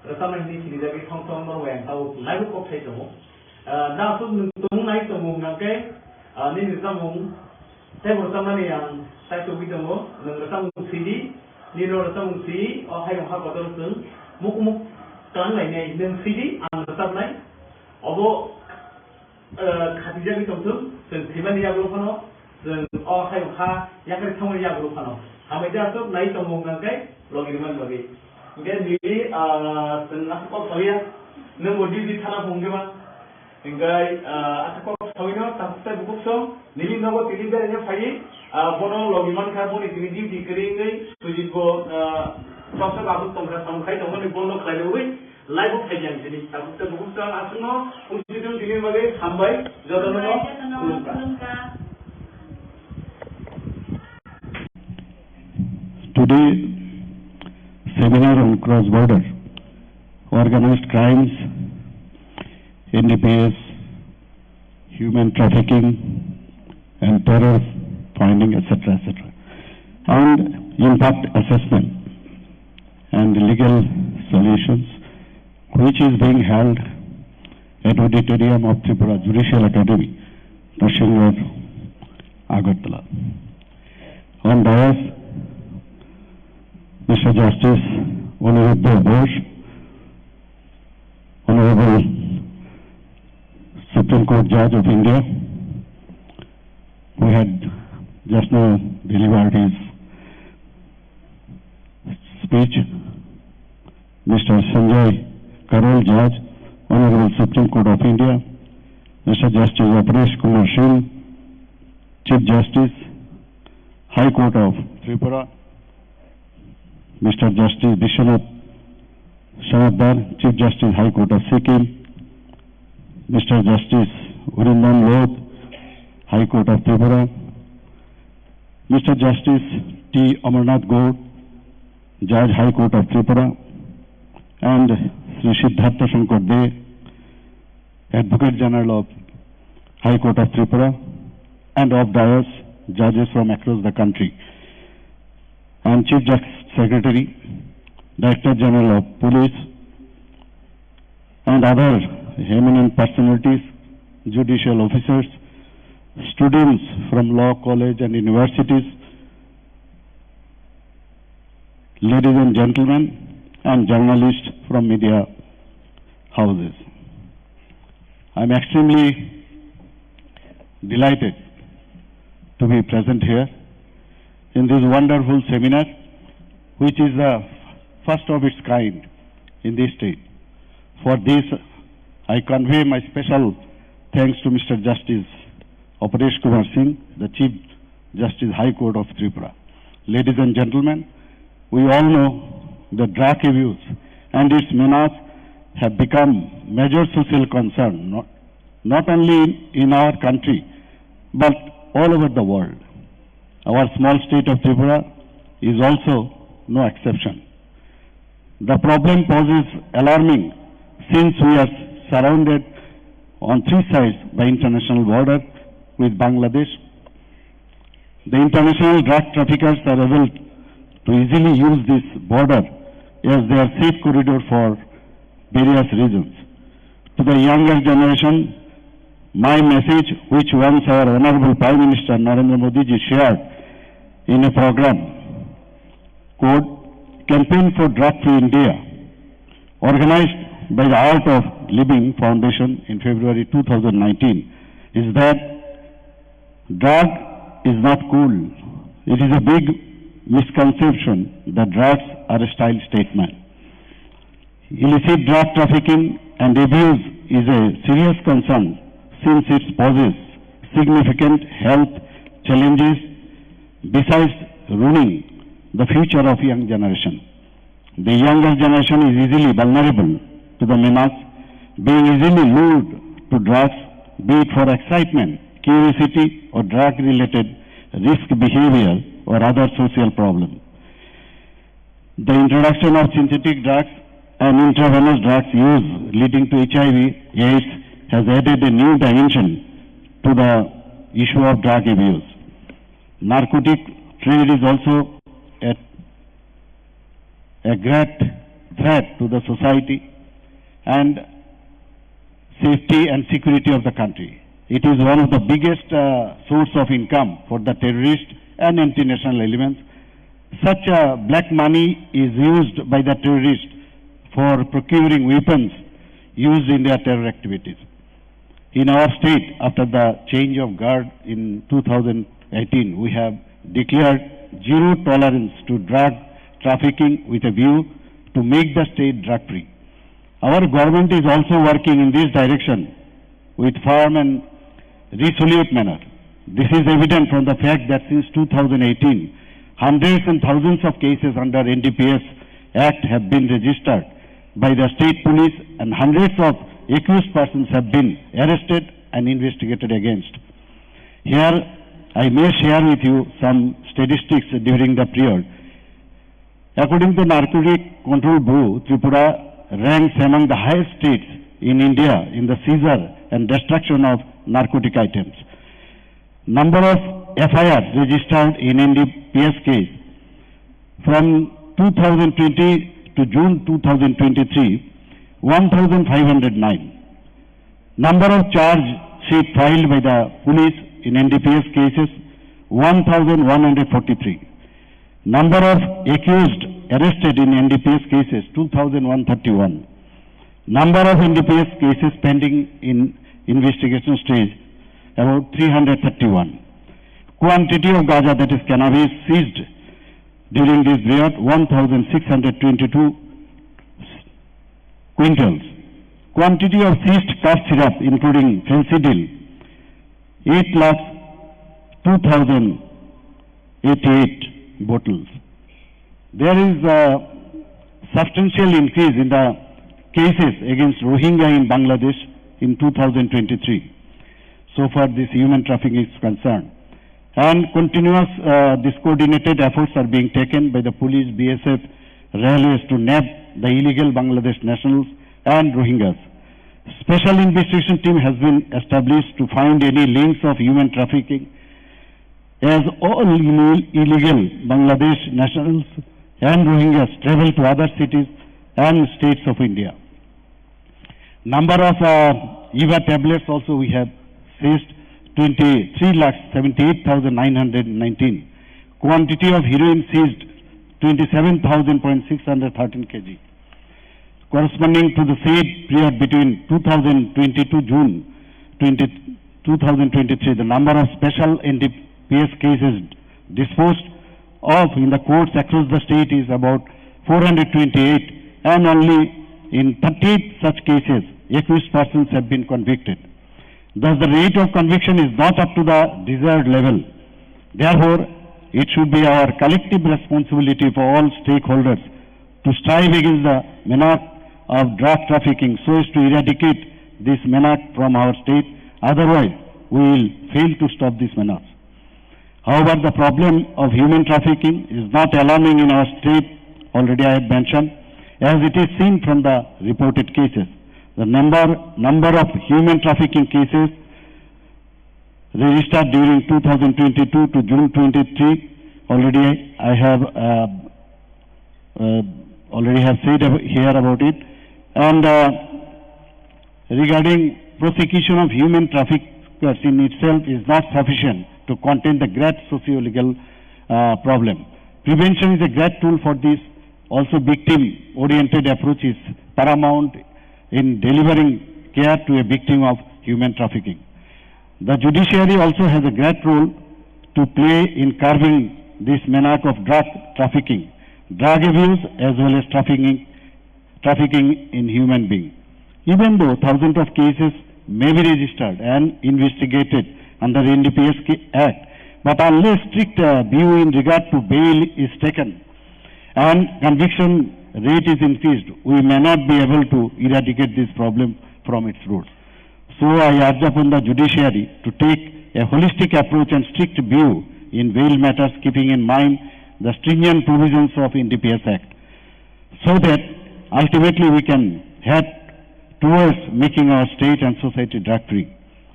Rwchapnai hwnwi sinijagwi thong thong norok bai ang tabuk naibu kok sai tongo. Ah, nang aswk nwng tongmung nai tongo hwnkha khe, ah, nini rwchapmung teibo rwchapnani ang sai tubui tongo. Nwng rwchapmung sidi, nini rwchapmung si, o hayung ha kotor chwng mukmuk twlang lainai nwng sidi ang rwchapnai. Obo eh, khatijagwi tongthung, chwng thwimani yagulo phano, chwng o hayung ha yakarwi thangmani yagulo phano. Hamai de aswk nai tongo hwnkha khe logi rwmani bagwi. Hwnkhe nini, ah, chwng aswk kok sawiya, nwngbo duty thana phung khe ma. Hwnkhe, ah, aswk kok sawino takhuk tei bukhuk song, nini nogo tini beraina phaiwi, ah, bono logi mankha, boni tini duty kwrwi wngwi Sujit bo, ah, sok sok aswk tongkha, samung khai tongmani bondo khlai rwui. Live-o phaikha ang tini. Tabuk tei bukhuk chwng aswkno wngtwtwng tini bagwi hambai jotono. Hambai jotono, khulumkha. Khulumkha. Today, seminar on cross-border organized crimes, N D P S, human trafficking and terror finding, et cetera, et cetera, and impact assessment and legal solutions, which is being held at auditorium of Tripura Judicial Academy, Narsinghat, Agartala. On dais, Mister Justice Aniruddha Ghosh, Honorable Supreme Court Judge of India, who had just now delivered his speech, Mister Sanjay Karol, Judge, Honorable Supreme Court of India, Mister Justice Aparesh Kumar Singh, Chief Justice, High Court of Tripura, Mister Justice Biswanath Sarabdar, Chief Justice, High Court of Sikkim, Mister Justice Urindam Lod, High Court of Tripura, Mister Justice T Amarnath Gour, Judge, High Court of Tripura, and Shri Siddhartha Shankar Dey, Advocate General of High Court of Tripura, and of dais judges from across the country, and Chief Justice Secretary, Director General of Police, and other eminent personalities, judicial officers, students from law college and universities, ladies and gentlemen, and journalists from media houses. I'm extremely delighted to be present here in this wonderful seminar, which is the first of its kind in this state. For this, I convey my special thanks to Mister Justice Aparesh Kumar Singh, the Chief Justice, High Court of Tripura. Ladies and gentlemen, we all know the drug abuse and its menace have become major social concern, not, not only in our country, but all over the world. Our small state of Tripura is also no exception. The problem poses alarming since we are surrounded on three sides by international border with Bangladesh. The international drug traffickers are able to easily use this border as their safe corridor for various reasons. To the younger generation, my message, which once our Honorable Prime Minister Narendra Modi ji shared in a program called Campaign for Drug Free India, organized by the Art of Living Foundation in February two thousand nineteen, is that drug is not cool. It is a big misconception that drugs are a style statement. Illicit drug trafficking and abuse is a serious concern since it poses significant health challenges besides ruining the future of young generation. The younger generation is easily vulnerable to the menace, being easily lured to drugs, be it for excitement, curiosity, or drug-related risk behavior or other social problem. The introduction of synthetic drugs and intravenous drugs use leading to H I V AIDS has added a new dimension to the issue of drug abuse. Narcotic trade is also a, a great threat to the society and safety and security of the country. It is one of the biggest, uh, source of income for the terrorist and anti-national elements. Such, uh, black money is used by the terrorists for procuring weapons used in their terror activities. In our state, after the change of guard in two thousand eighteen, we have declared zero tolerance to drug trafficking with a view to make the state drug-free. Our government is also working in this direction with firm and resolute manner. This is evident from the fact that since two thousand eighteen, hundreds and thousands of cases under N D P S Act have been registered by the state police and hundreds of accused persons have been arrested and investigated against. Here, I may share with you some statistics during the period. According to Narcotic Control Bureau, Tripura ranks among the highest states in India in the seizure and destruction of narcotic items. Number of F I Rs registered in N D P S case from two thousand twenty to June two thousand twenty-three, one thousand five hundred nine. Number of charge sheet filed by the police in N D P S cases, one thousand one hundred forty-three. Number of accused arrested in N D P S cases, two thousand one thirty-one. Number of N D P S cases pending in investigation stage, about three hundred thirty-one. Quantity of gaja, that is cannabis, seized during this period, one thousand six hundred twenty-two quintals. Quantity of seized cough syrup, including Phensedyl, eight lakh two thousand eighty-eight bottles. There is a substantial increase in the cases against Rohingya in Bangladesh in two thousand twenty-three. So far, this human trafficking is concerned. And continuous, uh, this coordinated efforts are being taken by the police, B S F, railways to nab the illegal Bangladesh nationals and Rohingyas. Special investigation team has been established to find any links of human trafficking, as all ille-, illegal Bangladesh nationals and Rohingyas travel to other cities and states of India. Number of, uh, Eva tablets also we have seized, twenty-three lakh seventy-eight thousand nine hundred nineteen. Quantity of heroin seized, twenty-seven thousand point six hundred thirteen K G. Corresponding to the said period between two thousand twenty-two June twenty, two thousand twenty-three, the number of special N D P S cases disposed of in the courts across the state is about four hundred twenty-eight, and only in thirty-eight such cases, accused persons have been convicted. Thus, the rate of conviction is not up to the desired level. Therefore, it should be our collective responsibility for all stakeholders to strive against the menace of drug trafficking so as to eradicate this menace from our state. Otherwise, we will fail to stop this menace. However, the problem of human trafficking is not alarming in our state, already I have mentioned, as it is seen from the reported cases. The number, number of human trafficking cases registered during two thousand twenty-two to June twenty-three, already I have, uh, uh, already have said ab-, here about it. And, uh, regarding prosecution of human traffickers in itself is not sufficient to contain the great socio-legal, uh, problem. Prevention is a great tool for this. Also, victim-oriented approach is paramount in delivering care to a victim of human trafficking. The judiciary also has a great role to play in curbing this maniac of drug trafficking, drug abuse, as well as trafficking, trafficking in human being. Even though thousands of cases may be registered and investigated under N D P S K Act, but unless strict, uh, view in regard to bail is taken and conviction rate is increased, we may not be able to eradicate this problem from its roots. So I urge upon the judiciary to take a holistic approach and strict view in bail matters, keeping in mind the stringent provisions of N D P S Act, so that ultimately we can head towards making our state and society drug free.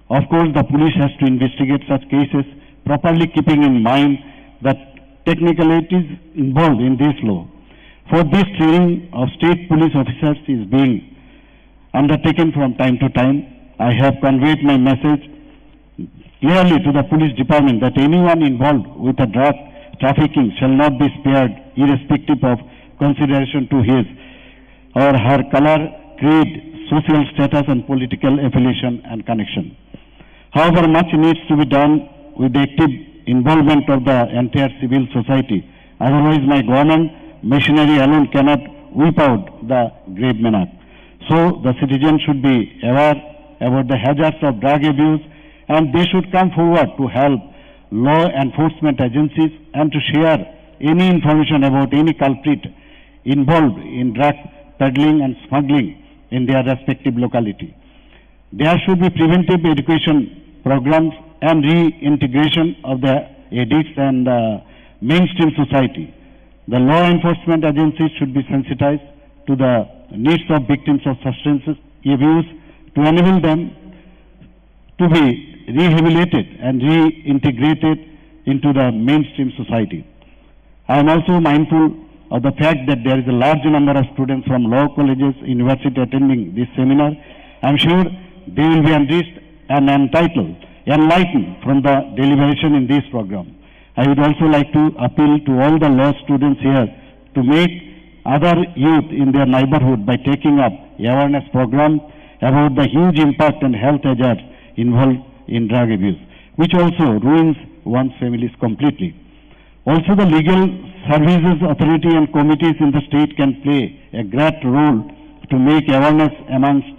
Of course, the police has to investigate such cases properly, keeping in mind the technicalities involved in this law. For this, training of state police officers is being undertaken from time to time. I have conveyed my message clearly to the police department that anyone involved with a drug trafficking shall not be spared, irrespective of consideration to his or her color, creed, social status, and political affiliation and connection. However, much needs to be done with the active involvement of the entire civil society. Otherwise, my government machinery alone cannot whip out the grave maniac. So, the citizens should be aware about the hazards of drug abuse, and they should come forward to help law enforcement agencies and to share any information about any culprit involved in drug peddling and smuggling in their respective locality. There should be preventive education programs and reintegration of the addicts and, uh, mainstream society. The law enforcement agencies should be sensitized to the needs of victims of substance abuse to enable them to be rehabilitated and reintegrated into the mainstream society. I am also mindful of the fact that there is a large number of students from law colleges, university attending this seminar. I am sure they will be enriched and entitled, enlightened from the deliberation in this program. I would also like to appeal to all the law students here to make other youth in their neighborhood by taking up awareness program about the huge impact and health hazards involved in drug abuse, which also ruins one's families completely. Also, the legal services authority and committees in the state can play a great role to make awareness amongst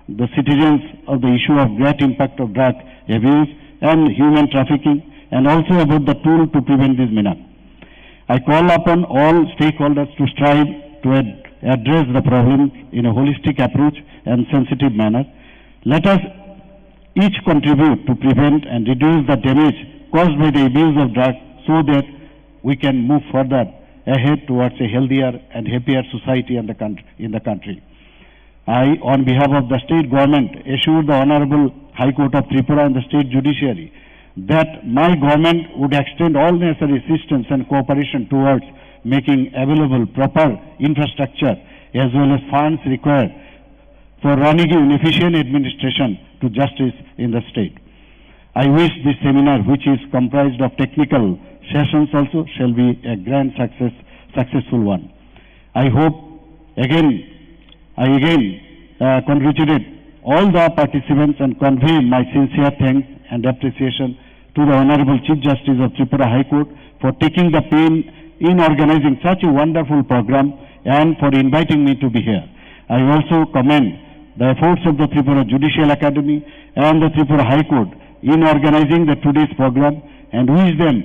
the citizens of the issue of great impact of drug abuse and human trafficking, and also about the tool to prevent this menace. I call upon all stakeholders to strive to ad-, address the problem in a holistic approach and sensitive manner. Let us each contribute to prevent and reduce the damage caused by the abuse of drugs so that we can move further ahead towards a healthier and happier society and the country, in the country. I, on behalf of the state government, assure the Honorable High Court of Tripura and the state judiciary that my government would extend all necessary assistance and cooperation towards making available proper infrastructure as well as funds required for running an efficient administration to justice in the state. I wish this seminar, which is comprised of technical sessions also, shall be a grand success, successful one. I hope again, I again, uh, congratulate all the participants and convey my sincere thanks and appreciation to the Honorable Chief Justice of Tripura High Court for taking the pain in organizing such a wonderful program and for inviting me to be here. I also commend the efforts of the Tripura Judicial Academy and the Tripura High Court in organizing the today's program and wish them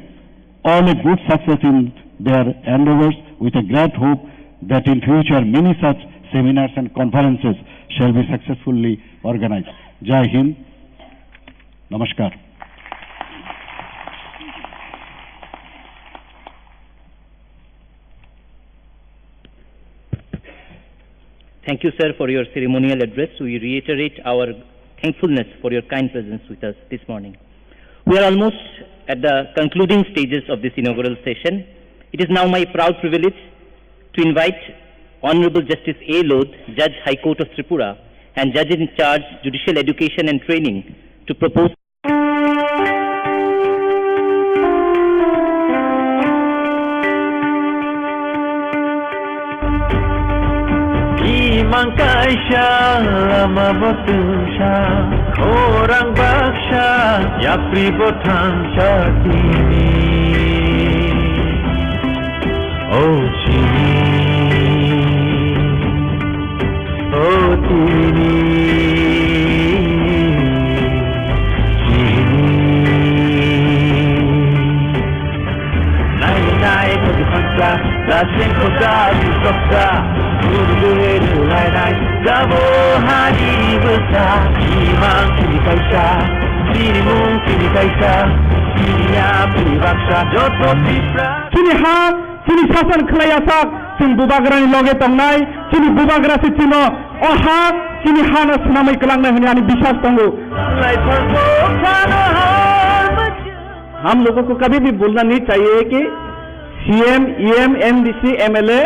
all a good success in their endeavors, with a great hope that in future many such seminars and conferences shall be successfully organized. Jai Hind. Namaskar. Thank you, sir, for your ceremonial address. We reiterate our thankfulness for your kind presence with us this morning. We are almost at the concluding stages of this inaugural session. It is now my proud privilege to invite Honorable Justice A Lodh, Judge, High Court of Tripura, and Judge in Charge, Judicial Education and Training, to propose Imang kaisa lama bo twngsa, khorang baksa, yapri bo thangsa tini. Dasin kota bisoksa, guru guru lainai, dabo hari bwsa, imang chini kaisa, chini mung chini kaisa, chini yapri baksa, joto Tipra. Chini ha, chini sasan khlai asak, chwng bubagrani loge tongnai, chini bubagra se chwngno o ha, chini hano swnamwi kwlangnai hwnwi ani biswas tongo. Laiphango phano hor bwchwng. हम लोगों को कभी भी भूलना नहीं चाहिए कि CM, EM, MDC, MLA,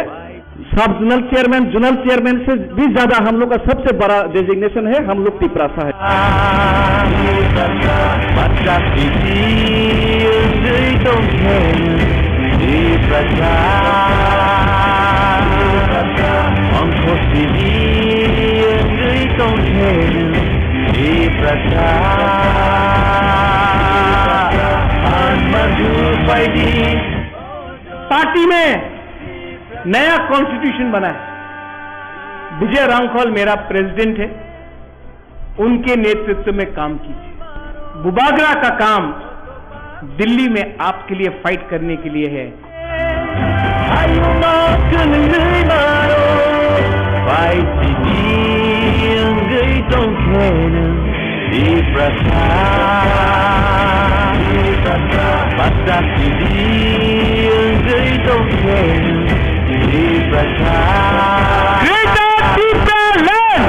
सब जोनल चेयरमैन, जोनल चेयरमैन से भी ज्यादा हम लोग का सबसे बड़ा डेजिग्नेशन है, हम लोग तिपरासा है। पार्टी में नया कॉन्स्टिट्यूशन बना है। विजय रांखल मेरा प्रेसिडेंट है, उनके नेतृत्व में काम कीजिए। बुबागरा का काम दिल्ली में आपके लिए फाइट करने के लिए है। Greater Tipraland!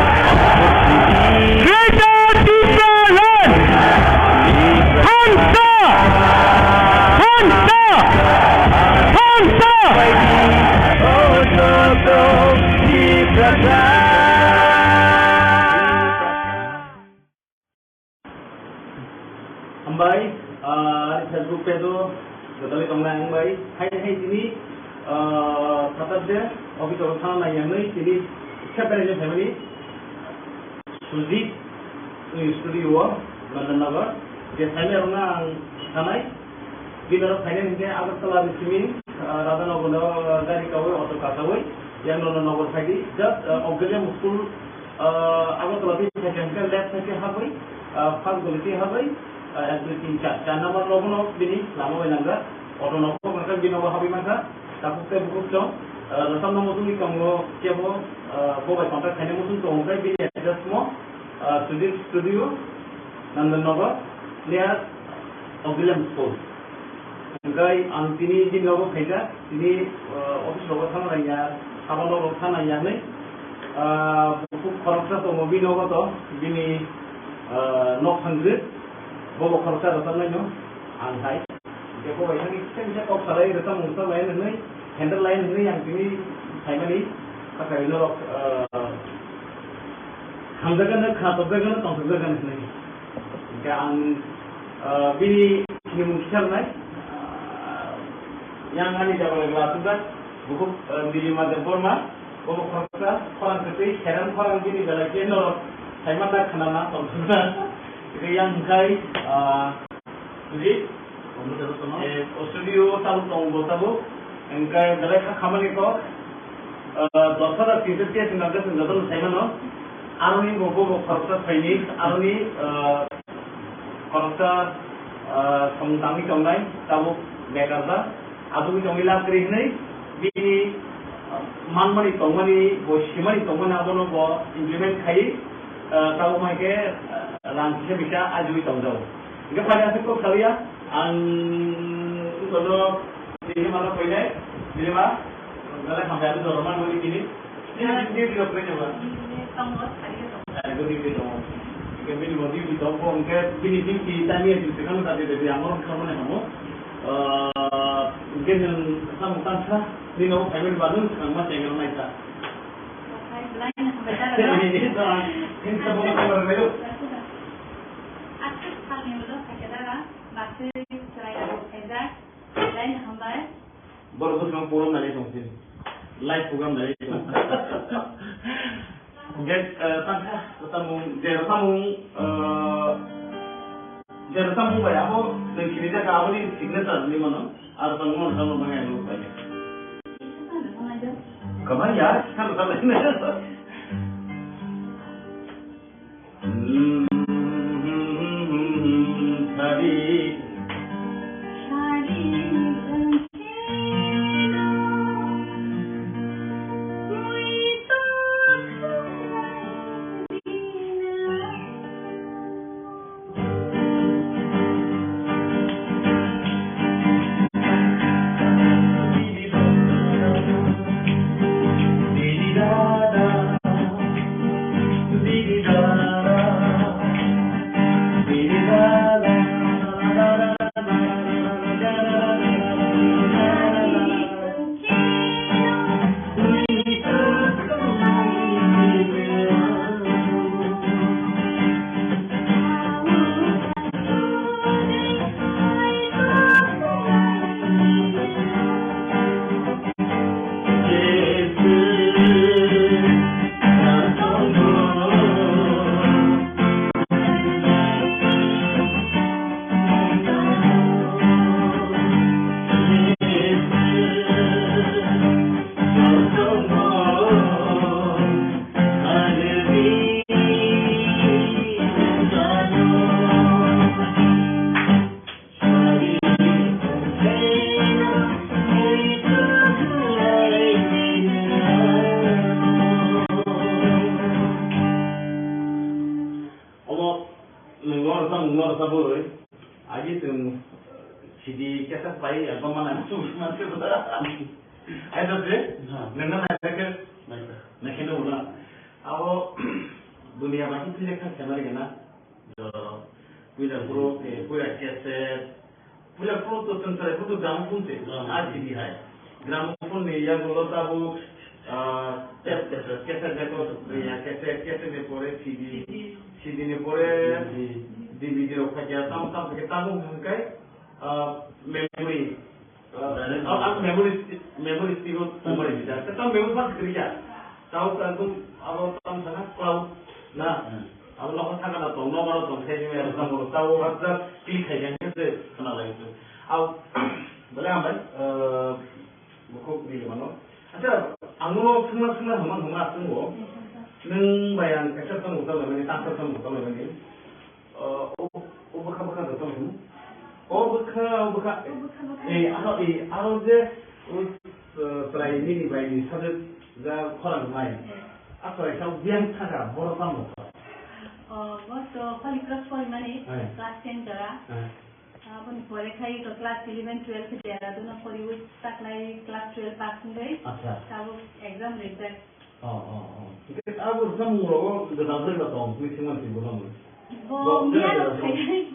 Greater Tipraland! Hansa! Hansa! Hansa! Hambai, ah, ani Facebook page o jotono tongnai ang bai. Hai hai tini, ah, Saturday office o thana nai yang nai tini separate ni family. Sujit ni studio o Nandanagar. Je family rok na ang thanai. Bini rok phainai hwnkhe Agartala ni simi, ah, Radhanagar no gari kawi auto kasawi yang Nandanagar phaidi. Just, ah, Auxilium School Ah, Agartala twi phaikha hwnkhe left side khe habwi, ah, first guli twi habwi, ah, ek, dui, tin, char, char number nogo no bini lama bai nangkha. Auto nogo hwnkhe bini nogo habwi mankha. Tabuk tei bukhuk chwng, ah, rwchapna muchungwi tongo kebo, ah, bo bai contact khaina muchung tongo hwnkhe bini address mo, ah, Sudip Studio, Nandan Nagar, near Auxilium School. Hwnkhe ang tini bini nogo phaikha, tini, ah, office rogo thangna nangya, sabo nogo thangna nangya hwnwi, ah, bukhuk khoroksa tongo bini nogo to, bini, ah, nok thangkhe, bobo khoroksa rwchapnaino ang hai. Hwnkhe bo bai thangwi kisa kisa kok salai rwchapmung rwchaplai hwnwi, handle lai hwnwi ang tini phaimani, sakha norok, ah, hamjakgano, khnatokjakgano, tongthokjakgano hwnwi. Hwnkhe ang, ah, bini sinimung kisa rwnai, ah, yang ani jaga bai asukjak, bukhuk, ah, Nilima Debbarma, bobo khoroksa, khorang kwtwi, serem khorang bini belai khe norok saimanta khnana tongthokna. Hwnkhe yang hwnkhe, ah, Sujit, eh, o studio tabuk tongo bo tabuk, hwnkhe belai kha khamani kok, ah, dos hajar tinso tiya swnamkhe chwng jotono saimano, aroni bo bobo khoroksa phaini, aroni, ah, khoroksa, ah, samung tangwi tongnai, tabuk bekar da, asugwi tongwi lab kwrwi hwnwi, bini, ah, manmani tongmani, bo simani tongmani abono bo implement khai, ah, tabuk hai khe, ah, rang kisa bisa ajugwi tongjago. Hingke pai aswk kok sawi ya, ang wngkha no Nilima no phainai, Nilima, belai hambai, ano jora man wngwi tini. Nini duty rok kwrwi tongo? Tongo, sari tongo. Sari duty tongo. Hingke bini bo duty tongo, hingke bini duty time ya duty kano ta duty ya, ang oro khamani hamo. Ah, hingke nwng samung tangsa, nini nogo phaimani ba nwng swkang ma chengra naikha. Belai no hambai dara. Nini samung tangsa naikha. Aswk salni ulo phaikha dara, bakhe chwrai rok khaijak, belai no hambai. Borok bwskango program nai tong sini. Live program nai tong. Hingke, eh, tangkha, samung, je samung, eh, je samung bai abo, nang kini jaka aboni signature ni mano, ar samung mano samung bangai abo bai. Kamai ya, samung samung. Sari. D cassette pai album mana tu mana tu. Ai to je? Ha. Nang na nang ke? Nang ke. Nang ke no na. Abo dunia baki pile kha kena lagi na. Puila pro, eh, puila cassette, puila pro to tong sarai, pro to gramophone se, gramophone. R C D hai. Gramophone ni yagulo tabuk, ah, tape, cassette, cassette jako, ya, cassette, cassette ni pore C D, C D ni pore D V D rok phai khe, tamo, tamo khe tabuk hwnkhai, ah, memory. Ah, ang memory stick, memory stick o memory stick. Tamo memory card kwrwi ya. Tamo ka abo tamo sana cloud na. Abo nogo thangna tong, nogo tong, khai jeng ya, tamo, tamo, whatsapp click khai jeng se khna lai se. Au, bole hambai, eh, bukhuk ni mano. Acha, ang no sungna, sungna, hama, hama, sung bo. Nung bai ang kaisa tong, tong, tong, tang, tang, tong, tong, tong. O, o, o bwkha, bwkha da tong. O bwkha, o bwkha. O bwkha, bwkha. Eh, aro, eh, aro je, o, eh, chwrai nini bai ni sajwk ja khorang nai. Eh. A chwrai sa biyang thaga, boro tamo. O, bo to Holy Cross Porimani, eh, class ten jora. Eh. Aboni pore khai to class eleven, twelve Dehradun o poriwi taklai class twelve pass wngwi. Acha. Tabuk exam rijak. Oh, oh, oh. Hingke abo samung rogo gwdal jagla tong, twi singma singbo nang. Bo miya no phaiyai,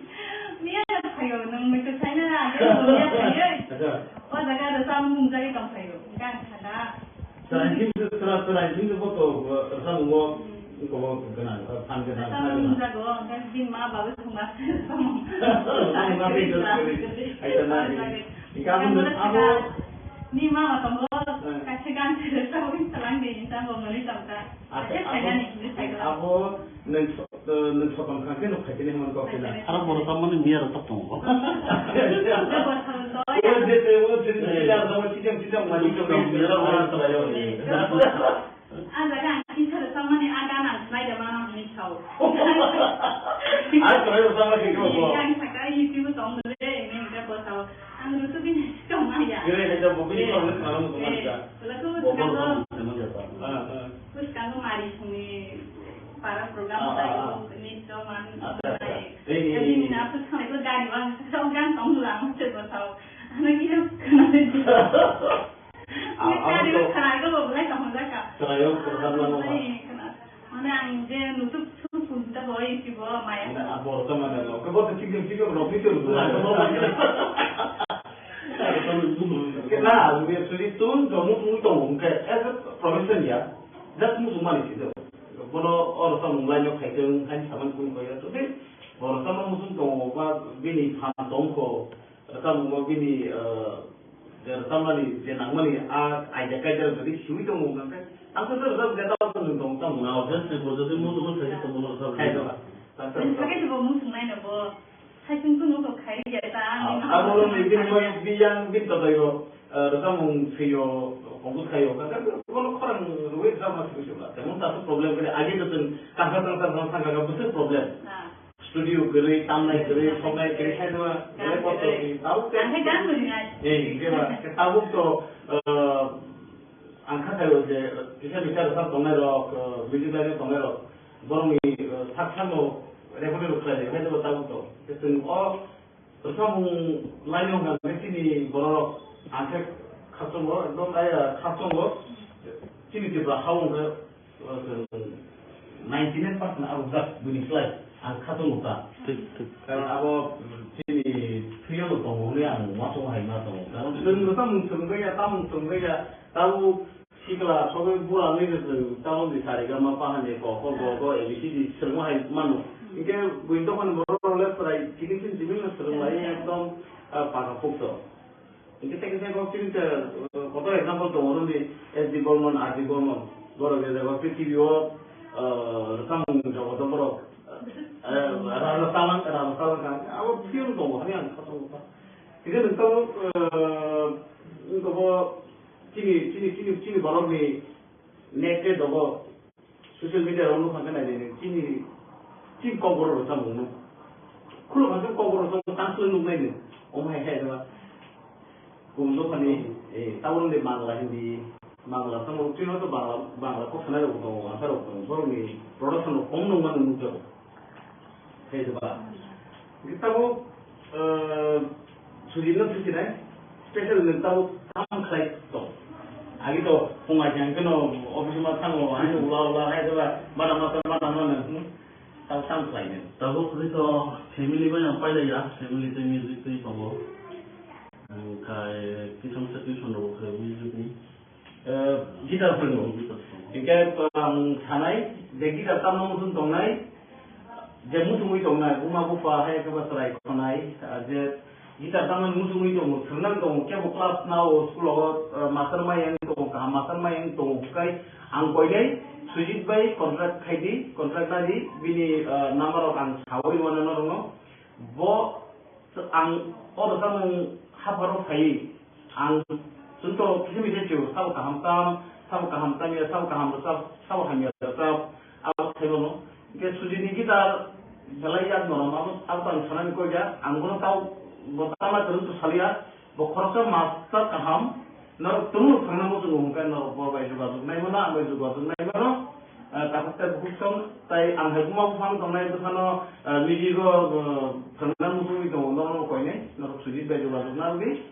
miya no phaio, nang mui to saina na, age bo miya phaiyai. Acha. O jaga ro samung jai tong phaio, gang khada. Chwraising se, chwra-, chwraising se bo to, eh, samung o, hmm, ko bo gwnang, eh, phan gwnang, phan gwnang. Samung jago, hingke bini ma babu thwngma se samung. Samung ma bini to kwrwi, aita na. Hingke abo abo Ni mama tongo, eh, kaisa gan se sawi salang de, inta bo mani tongka. Acha, abo, abo nung so-, eh, nung sotong kha khe nuk khaitini hwnmani kok khe na. Aro borok tamo ni miya rok tok tongo. Abo thang to, o je te, o je te, ya, ya, tamo chijang, chijang mani tong, miya rok mani tong, ya. Ah, jaga ang kisa rwchapmani ah gan ang khlai da mano hinwi sao. Ah, khlai rwchapma khe kebo. Ang saka YouTube tong le, hinwi hwnkhe bo sao. Ang rwchapbini tong maya. Khe hai da bo bini tong le khna rwchapma kha. Wala ko saka. Ah, ah. Ko saka mari songni para program, ah, ah, ah, tayo, ni to man. Acha, acha. Nai. Ei, ei, ei. Bini na ko thang ko gari bang, so gan tong lang se bo sao. Ano kisa khna de. Ang, ang to khwnayo, khwnayo, khwnayo. Mane ang je nutuk sung sung ta bo, YouTube o maya. Mane abo to mane lo. Kebo to chikon chikon rok ni churu. Na, ang je actually tun jomu tun tong ke as a profession ya. Just musu mani si do. Bono oro tong lai no khai tong, khai saman kun ko ya to de. Bono tamo musu tong ba bini phan tong ko. Rwchapmung bo bini, eh, je rwchapmani, je nangmani, a idea kaisa rok jodi siwi tongo hwnka khe, ang khe rwchap khe tamo nwng tong tamo. Na, obviously, bo jodi muchungma khaisa tongmano rwchapmung. Khai tongma. Nwng sakhe se bo muchungnai no bo. Hai chwng chwng no khai ya ta, ah, ani tamo no ni bini moi biyang bin to dayo, eh, rwchapmung swiyo, compose khayo, hwnka khe bono khorang rwui rwchapma swiwi se ba. Temon ta problem khe age to chwng kangsa kangsa kangsa kangsa bwswk problem. Ah. Studio kwrwi, tamnai kwrwi, soknai kwrwi, khaino belai kosto kwrwi. Tabuk khe, ang khe gan kwrwi nai. Eh, hingke ba, khe tabuk to, eh, ang kha khaio je, kisa misa rwchap tongnai rok, eh, music line o tongnai rok, borokni, eh, sak sakno record rok khlai lai, khaino tabuk to. Khe chwng o rwchapmung line o hwnka khe chini borok rok ang khe khasongo, ekdom, eh, khasongo, chini Tripura ha o hwnka khe, ninety nine percent abo just buini slai ang khatung ta. Thik, thik. Karon abo, mm, chini thwiyo no tongo hwnwi ang uansukma hai ma tongo. Karon chwng no tamo swrwngbai ya, tamo swrwngbai ya, tamo sikla sogwi bura nwi se chwng tamo di sa re ga ma pa hani ko ko go go A B C D swrwngma hai mano. Hinkhe buini dophani borok rok le chwrai chikon chikon jibil no swrwng lai ekdom, ah, paka phuk to. Hingke tei kisa kok chini se, uh, kotor example tongo, nung di S D Burman, R D Burman, borok je jaga prithibi o, uh, rwchapmung jogoto borok, uh, uh, raja salang, raja salang kha, abo film tongo, hani ang kha tongo. Hingke nung tongo, uh, nung tongo chini, chini, chini, chini borok ni next day dogo, social media rok nukha khe naidi, chini, chini kokborok rwchapmung no. Khuluk kha khe kokborok rwchapmung tang swlai nuknai no. Omo hai khe ba. Kubun dophani, eh, tabuk de Bangla, Hindi, Bangla tamo, chini to Bangla, Bangla kok sanai rok tongo, asa rok tongo. Borok ni production rok kom nung mano nukjago. Khe ba. Tabuk, eh, Sujit no thusinai, special nwng tabuk tam khlai tong. Agi to phung ai jang keno office ma thango, ai ula ula hai jaba, bana ma bana ma nwng, hmm, tabuk tam khlai nwng. Tabuk khlai to family bai ang pailai ya, family tei music tei tongo. Ang kai kisam sa tuition rok khe music ni. Eh, guitar phwrwngo. Guitar phwrwngo. Hinkhe, ang sanai je guitar tamna muchung tongnai, je muchungwi tongnai, buma bupha hai khe ba chwrai khonai, ah, je guitar tamna muchungwi tongo, thwrwngnani tongo, kebo class nao, school o, eh, master mayang tongo, kaham master mayang tongo, hwnkhe ang koinai Sujit bai contract khai di, contract nadi, bini, eh, number rok ang sawi mano norokno. Bo Ang o rwchapmung hapharo phaiwi, ang chwngto kisa misa chwng sabo kaham tam, sabo kaham tamya, sabo kaham rwchap, sabo hamya rwchap, abo khaimano. Hinkhe Sujitni guitar belai yak norom, abo, abo ang sanani koi kha, ang bono tao bo tama kwrwng to saliya, bo khoroksa master kaham, Norok tumung thangna muchungo hwnkhe norok bo bai jogajog nai mano, ang bai jogajog nai mano. Ah, takhuk tei bukhuk song tai ang hai buma buphang tongnai bwsano, ah, music o, ah, thangna muchungwi tongo, norokno koinai, norok Sujit bai jogajog na wngdi.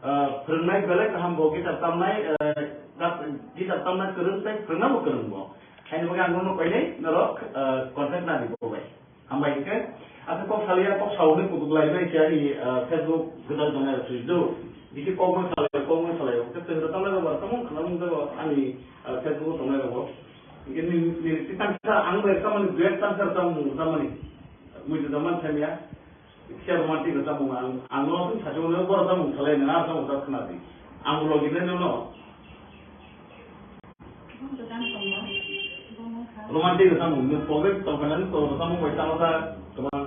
Ah, phwrwngnai belai kaham bo guitar tamnai, ah, gas-, guitar tamna kwrwng tei phwrwngna bo kwrwng bo. Haini bagwi ang norokno koinai, norok, ah, contact na di bo bai. Hambai hinkhe, aswk kok saliya kok sawi kutuk lai bai khe ani, ah, Facebook gwdal tongnai rok sui do. Bisi kok ma salai, kok ma salai. Khe chwng rwchapnai rok bo tamo khwnamung jago ani, ah, Facebook o tongnai rok bo. Hinkhe ni, ni, ni tangsa ang bai rwchapmani duet tangsa rwchapmung rwchapmani. Mui rwchapmani thangya. Kisa romantic rwchapmung ang, ang no sung sachi mano bo rwchapmung salai nang rwchapmung ta khwna di. Ang bo logi nai no no. Romantic rwchapmung, nwng pobe tongkha nang to rwchapmung bai tamo ta kwbang.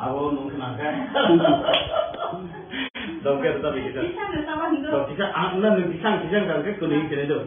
Abo nwng khna khe. Dongkhe rwchapmung kisa. Kisa ang na nwng kisa ang kisa ang khe kwnwi kene do.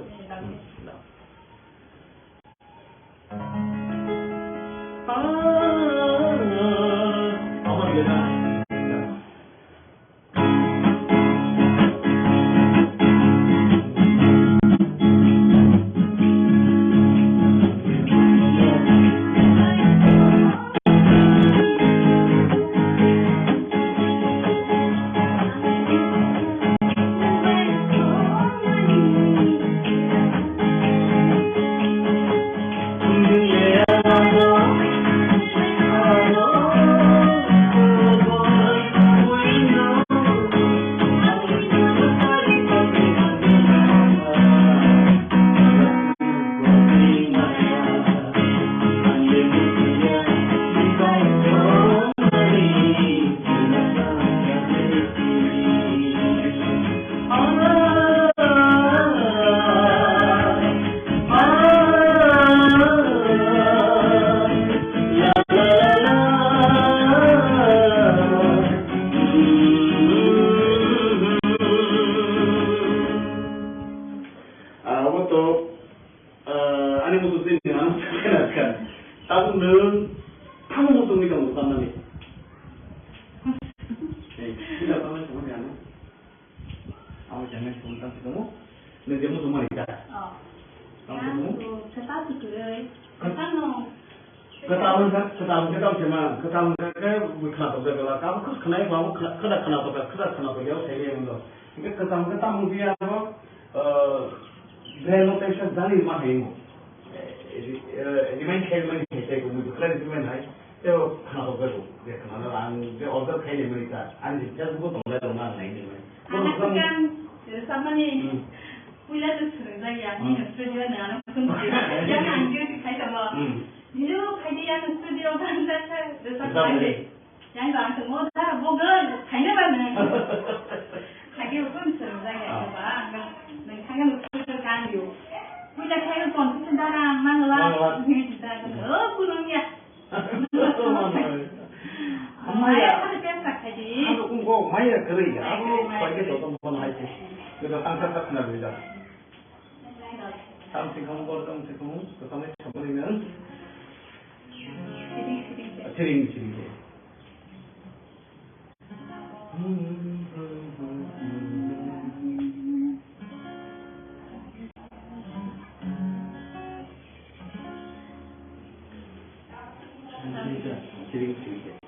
Ah, abo to, ah, ani muchung twi nwng ano sakha na kha. Tabuk nwng tamo muchungwi tongo tamnani? Eh, sila tamnai tongmani ano? Amo jangai tongmani tamo tamo. Nwng je muchung mani ta? Oh. Tamo tamo? Ang to kwtal kwtwi. Kwtal no. Kwtal wngkha, kwtal wngkha tamo se ma. Kwtal wngkha khe bwkha tokjak la. Kabo khwna khwnai ba khwna khwna tokjak, khwna khwna tokjak sai wngkha. Hinkhe kwtal wngkha tamo wngkha ya abo. Ah, Bwrwi no tei sa jani ma hai mo. Eh, eh, remind khai mani hai tei ko, mui bwkhlai remind hai. Tei o khna rok bai bo, je khna na ang, je order khai ni mani ta. Ani je Facebook o tonglai rok ma nai ni mani. Ano kan, eh, samani, hmm, puila to swrwng jaya, hmm, ni studio na, ano kan, ya ang je khai tamo. Hmm. Video khai di, ano studio kan sa sa, sa. Yang bang tamo da bogan, khaina ba nang. Khaidi ukun serjak ya, ah, ba, nang khaina ukun serjak yo. Puila khai kon tu sendara mangla. Mangla. Ni da, oh, kunung ya. Maya. Maya, ada biasa khaidi. Ada unggo, maya kere ya. Maya kere, maya kere. Pai ke to ton hai. Kita tangsa tak na beda. Tam sing kamu kor, tam sing kamu, to tam sing kamu ni. Siring, siring. Siring, siring. Siring, siring.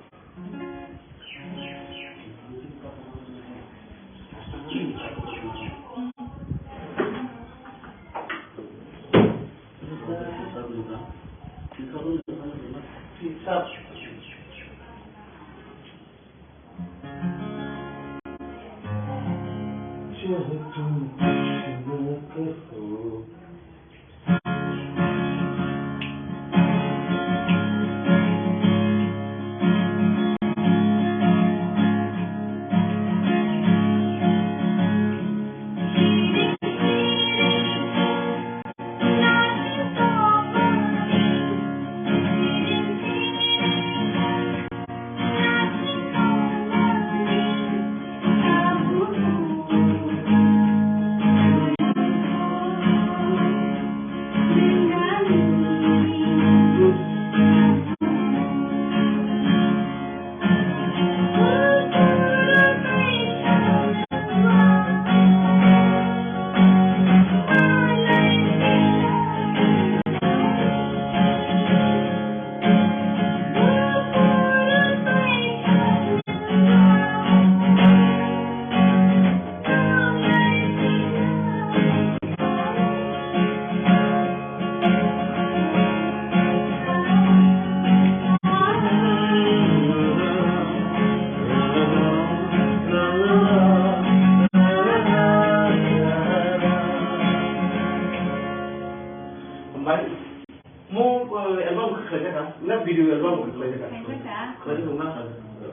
Mo, eh, album khe khlai kha, na video album khe khlai kha? Khlai kha. Khlai kha na kha.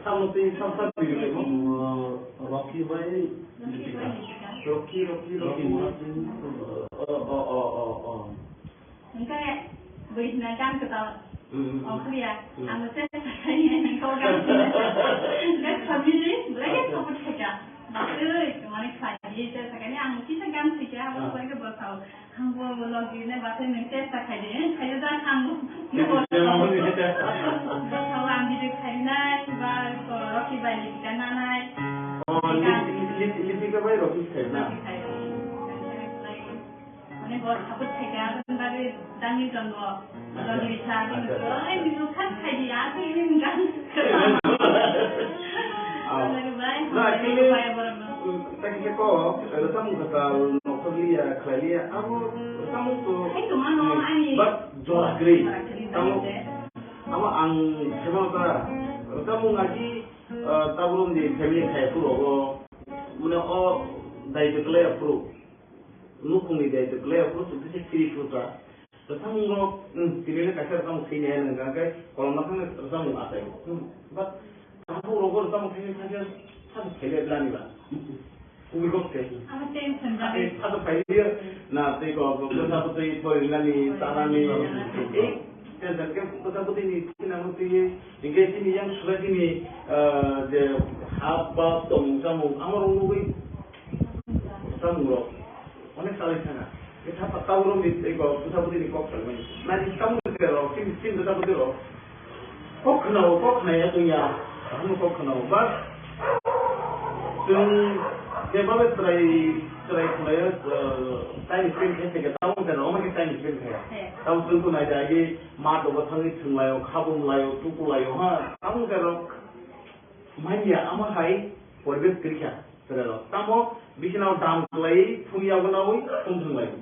Samo tei sam sam video khlai mo? Mo, Rocky bai Rocky Lipika. Rocky, Rocky, Rocky Rocky. Martin. Oh, oh, oh, oh, oh. Hingke bwrwi hwnna gan kwtal. Hmm, hmm, hmm. Ongkha ya. Hmm. Ang se sakani nang kau gan. Hingke family belai khe support khaika. Bakoi, mane khlai di, se sakani ang kisa gan khaika, abo Ah. Belai khe bwsao. Ang bo vlog rina bagwi nwng chesta khai di, khai da ang bo. Chesta khai di. Bwsao ang video khai nai, ba ko Rocky bai Lipika nanai. Oh, Lipika. Lip-, Lip-, Lipika bai Rocky khai na? Rocky khai. Mane bo support khai di, aboni bagwi dangni tongo. Acha. Dangni sa, acha, acha. Ai, video khai khai di, ang khai di, ang. Ah. Dangni bai, na, hai, actually, bai, borok no. Tei khe kok, rwchapmung kwtal nokthorliya, khlailiya, abo rwchapmung to, hai, to mano, ani but jora kwrwi. Jora kwrwi tamo, bai, abo ang saimano ta, rwchapmung agi, ah, tabuk ni family khai phuru rogo, mane o daitw kwlai phuru, nukhungni daitw kwlai phuru, chwngkhe se kiri phuru ta. Rwchapmung rok, hmm, tini le kaisa rwchapmung thwini hai nang khe kolom ma thang rwchapmung achai. Hmm, but tabuk rogo rwchapmung thwini thang khe sabo khaile blani ba. Kubui kok se. Abo tension ba. Sabo khaile na tei ko ko sa ko tei pori nani tanani. Eh, tension ke ko sa ko tei ni thina mo tei. Hingke chini yang sura chini, eh, je hap bap tong samung amo rong nugui samung rok onek salai sana. Ke thapa tau rong ni tei ko busa buti ni kok salai mani. Na ni samung ke rok chini chini busa buti rok. Kok khna o, kok khna ya tong ya. Amo kok khna o. Bas. Chwng je babe trai, trai khna ya, eh, time spend khe se ke tau ke rok ma ke time spend khe. He. Tau chwng ko nai dagi. Ma dogo thangwi thwnglaio, khabumlaio, tukulaio, ha, tamo khe rok manya, amo hai poribesh kwrwi kha chwrairok. Tamo bisinao dam kwlaiwi phone yago nawi phone thwnglaio.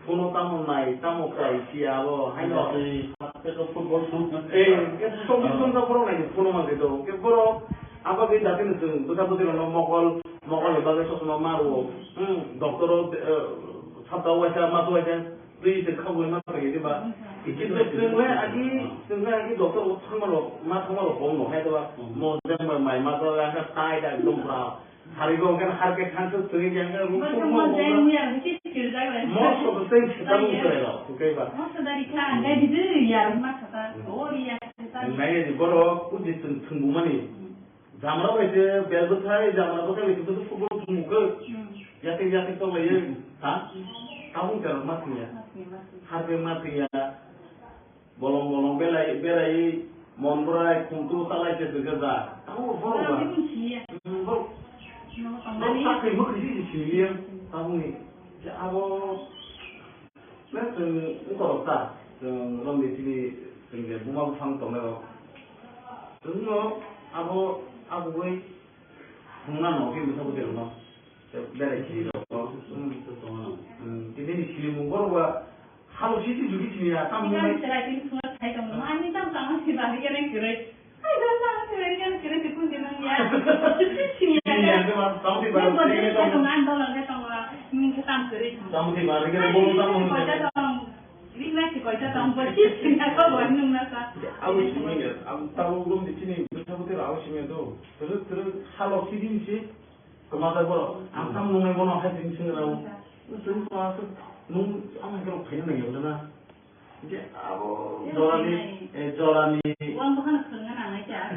Phone-o tamo nai, tamo kwlai, siya abo, haino. Jatwi, haste to football thwng. Eh, khe song song borok nai phone-o mangkhe to. Khe borok abo khe jatino chwng bwsa bwtwi rokno mokol, mokol ni bagwi sosma ma rwo. Hmm, doctor-o, eh, sabda waisa, ma waisa. Twi se kha bui ma twi diba. Kintu chwng le agi, chwng le agi doctor bo thangma rok, ma thangma rok kok no hai diba. Mo jang bai mai ma to ya ka tai da dum pra. Hari go kan har ke khan to twi yang ka ru. Mo so mo jang ya ki kir da bai. Mo so ko tei se ta mu twi ro, tu kai ba. Mo so dari kha, dai di ya ma kha ta. O ri ya ta. Nai ni boro ku di chwng thung bu mani. Jamra bai se bel bwthai, jamra bwthai bai se bwthai football thwngmung khe. Hmm. Yathek yathek tonglaiwi, ha? Hmm. Tabuk jara ma thwngya. Ma thwngya, ma thwngya. Harbe ma thwngya. Bolong bolong belai, belai, mon bwrai, khumtu talai se se gaja. Tabuk borok ba. Borok bini siya. Hmm, borok. Nabo borok tongnani. Sakri mukri si si siliya. Hmm. Tabukni. Je abo Na chwng wngkhorok ta, chwng romni chini chwng je buma buphang tongnai rok. Chwngno abo, aboni thwngna no khe bwsa bwtwi rokno. Tei Berai sini rok. Hmm, to tongo. Hmm, tini ni sini mung borok ba halo sisi jugi sini ya, tam Ani mung bai. Tera tini sunga thai tong ma, ani tam tang si bari gana kere. Ai, tam tang si bari gana kere, te kun de nang ya. Sini ya. Sini ya, te ma, tam si bari gana kere. Tong an dola ga tong la, hmm, tam kere. Tam si bari gana bolo tam mung kere. Ring na si koi ta tong bo si sini ya ko bo nung na sa. Awi sini ya, am tabo gom di sini, bu tabo te awi sini ya do. Terus, terus halo sisi si. Kwmajak borok, ang tamo nungnai bono hai tini swng rw. Chwng kwmajak, nwng ang hai kheno phaina nai yokna. Hwnkhe abo jorani, eh, jorani. Uang bukhano phwrwngna nangnai kha.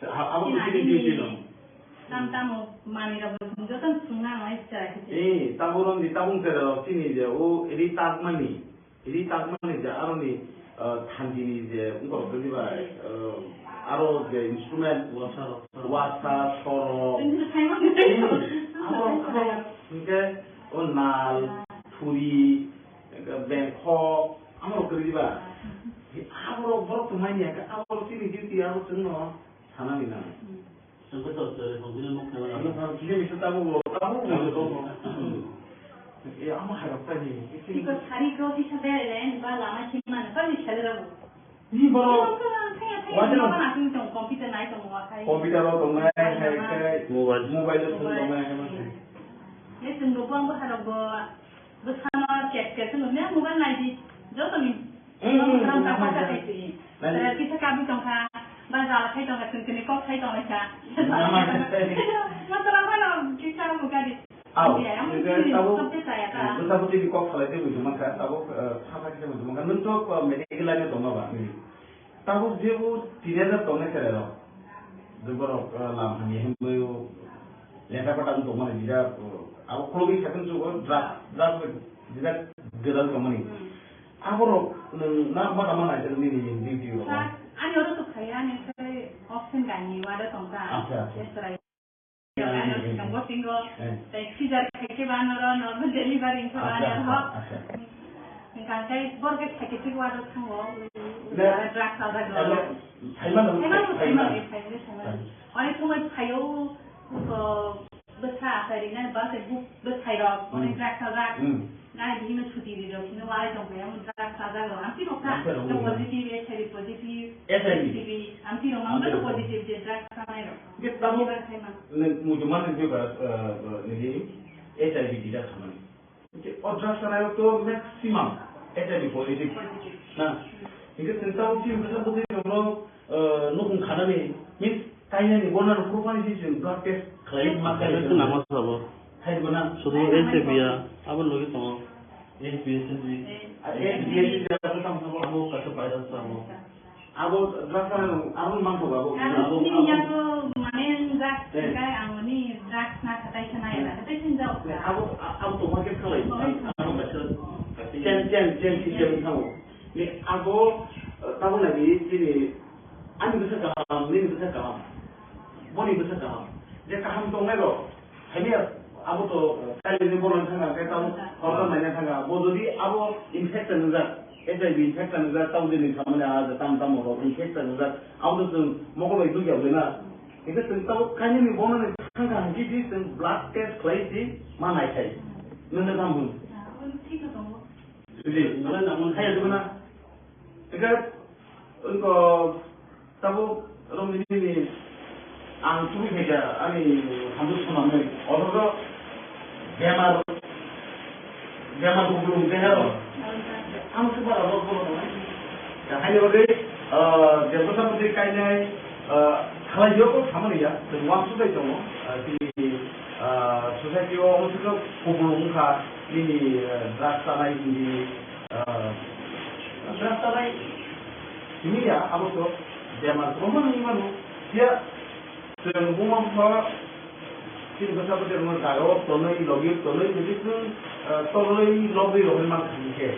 Ha, abo chini duty, duty no. Tam tamo manwi rok joto swngna nangnai kha. Eh, tamo rok ni tabung tere rok chini je o ri tak mani. Ri tangmani je aroni, ah, thanjini je wngkor khe diba, ah, aro je instrument, wasa, wasa, sorok. Tini thaimani. Hmm. Abo, abo, hwnkhe o nal, thuri, bengkhok, amo rok kwrwi diba? Abo rok borok tongmani ya, abo rok chini duty, abo chwngno sanani nang. Hmm. Ang khe tor tor tong bini mokhe wala. Ano tang kisa misa tabuk bo, tabuk bo, tabuk bo. E, amo hai rok tani. Tiko sari ko kisa bere le, ba lama sima na, ba ni sale rabo. Ni boro. Tiko tang tang tang. Wajib. Ba na tong computer nai tong wa kai. Computer ro tong nai, hai kai. Mobile. Mobile ro tong nai, hai ma. Ye tong bo bang ba harok bo. Bwsano chat chat se nukya mobile naidi, joto ni. Hmm, hmm, hmm, hmm. Kisa kabwi tongkha, ba jala khai tongkha, chwng chwngni kok khai tonglaikha. Masa lang phano kisa mukadi. Au, ya, yang ini tabuk, subject saya ta. Bwsa bwtwi ni kok salai tei buji mankha, tabuk, eh, sasa kisa buji mankha. Nwng to, eh, medical line o tongma ba? Tabuk je o teenager tongnai cherairok, je borok, ah, lam hamya himwi o lekha pata wng tongmani, jida, ah, abo khulogwi sakhe chugo drugs, drugs bai jida gwdal tongmani. Hmm. Aborok nwng na ma tama naijak nini duty rok? Sir, ani oro to phaiya, ani khai option gani wada tongkha. Acha, acha. Yes, sir. Ang singo, eh, tei scissor khaikhe ba noro normal delivery wngkhe ba. Acha, noro. Acha, acha. Hwnkha khe borok khe khaikhe thik wado thango. Ne. Drugs alda go. Alo, phaima nang, phaima, phaima, phaima. Phaima, phaima, phaima. Acha. Onek somoi phaio, ko, bwsa asai rina ba se buk bwsai rok, onek, hmm, drugs alda. Hmm. Nai bihino chuti ri rok, hino walai tong khe, omo drugs sajak rok. Amtwi rok kha, amtwi rok, no, positive, H I V positive, H I V. H I V, amtwi rok, amtwi rok, amtwi rok positive je drugs sanai rok. Hwnkhe tamo, ibar khai ma. Nung muchungma nung khe ba, eh, nini H I V tida khamani. Hwnkhe o drugs sanai rok to maximum H I V positive. Positive. Na? Hwnkhe chwng tamo chini bwsa bwtwi rok no, eh, nukhung khanani, means kainani, bonano phuru phani si chwng blood test khlai ma khlai. Test nangma sabo. Hai mana? Sudu H I V ya, abo logi tongo. H B S H B. Ah, H B S H B abo tamo sabo. Abo kaisa virus sabo. Abo drugs ano, abo mangko abo. Abo, abo, sini abo. Yago mane drugs, eh, kai ang ni drugs na katai sana ya, katai sinjao. Abo, abo to market khalai. Oh. Abo kaisa, kaisa. Chain, chain, chain system tamo. Ni abo, eh, tamo lagi sini Ani bwsa kaham, nini bwsa kaham, boni bwsa kaham. Je kaham tongnai rok, haini abo to kailini bolong thanga, khe tamo horkar naina thanga. Bo jodi abo infection wngjak, H I V infection wngjak, tamo jeni samani a je tam tamo rok infection wngjak, abo to chwng mokol bai dugya bai na. Hingke chwng tamo kainini bolongni thangkha hingke di chwng blood test khlai di ma naikhai. Nungno tamo hwn? Jodi, hai jodi na. Hingke, wngkha, tabuk romni nini ang tubui phaikha, ani hamjwk swnamwi. Othocho bemar, bemar kupulung tei hero. Ang se bara rok bono tongnai. Ya, haini bagwi, ah, je bwsa bwtwi kainai, ah, khalai yo ko samani ya, chwng uansuk bai tongo. Ah, chini, ah, society o omo se kupulung wngkha, nini, ah, drugs chanai, nini, ah, Rasta bai simi ya, abo to bemar kwbangma nungwi mano. Phiya chwng buma bupha chini bwsa bwtwi rokno jaga o tonwi, logi tonwi, jodi chwng, ah, torlwi lobwi rohorwi mankha hinkhe,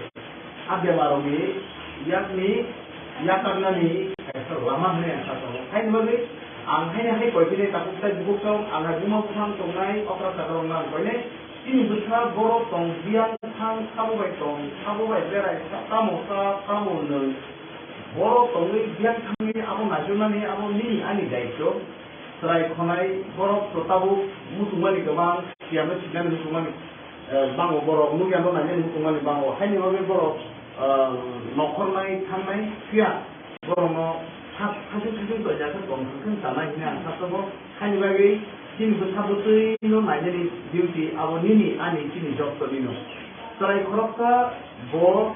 a bemar rokni yakni yakarnani kaisa lama hwnwi ang sa tongo. Haini bagwi ang haini hai koi philai takhuk tei bukhuk chong, ang hai buma bupha tongnai okra saka rokno ang koinai. Chini bwsa borok tong, biyang thang, sabo bai tong, sabo bai berai, tamo sa, tamo nung. Borok tongwi biyang thangwi abo naichomnani abo nini ani daityo. Chwrai khonai borok to tabuk muchungmani kwbang, Nukya no sinani muchungmani, eh, bango borok, nukya no nainani muchungmani bango. Haini bagwi borok, eh, nokhornai thangnai phiya borokno sa-, sasing sasing toijak khe tong thang khe chanai hwnwi ang saksago. Haini bagwi chini bwsa bwtwi no nainani duty abo nini ani chini job tongwino. Chwrai khoroksa bo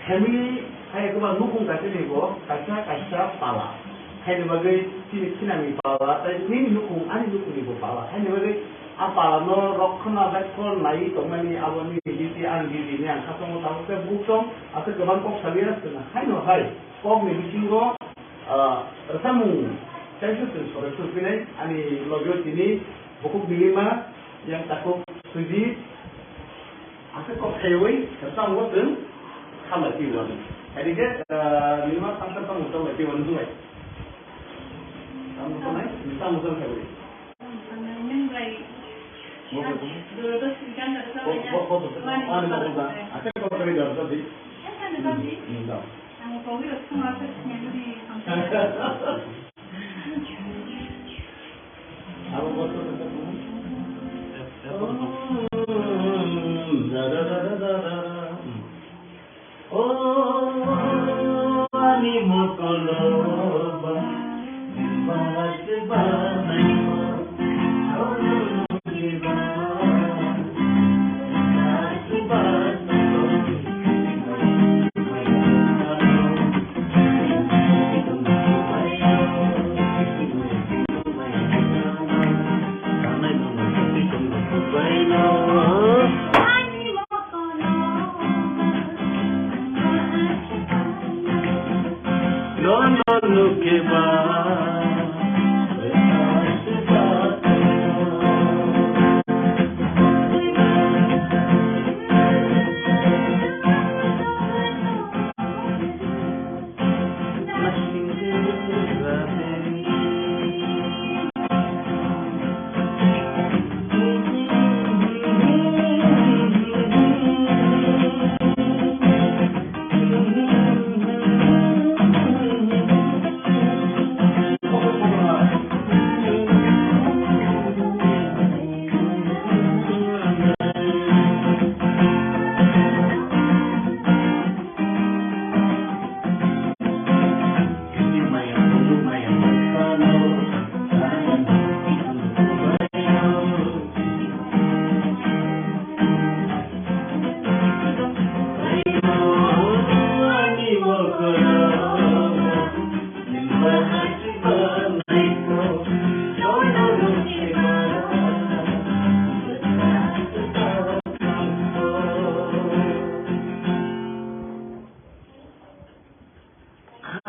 family hai eba nukung kaisa ni bo kaisa kaisa pala. Haini bagwi chini khinani pala, tai nini nukung ani nukung ni bo pala. Haini bagwi a pala no rok khna bai khon nai tongmani abo ni duty ani duty ni ang khatongo tabuk tei buk tong aswk kwbang kok sawi ya sina. Haino hai kok ni bisingo, ah, rwchapmung chaisa chwng sore sor pinai ani logi o tini bukhuk milima yang takhuk Sujit. Aswk kok khaiwi rwchapmung o chwng khamlai twi wani. Hai khe, ah, milima saksa tamo khamlai twi wani hwnbai. Tamo khamlai, tamo khamlai khaiwi. O ani mokoloba, bahas banai.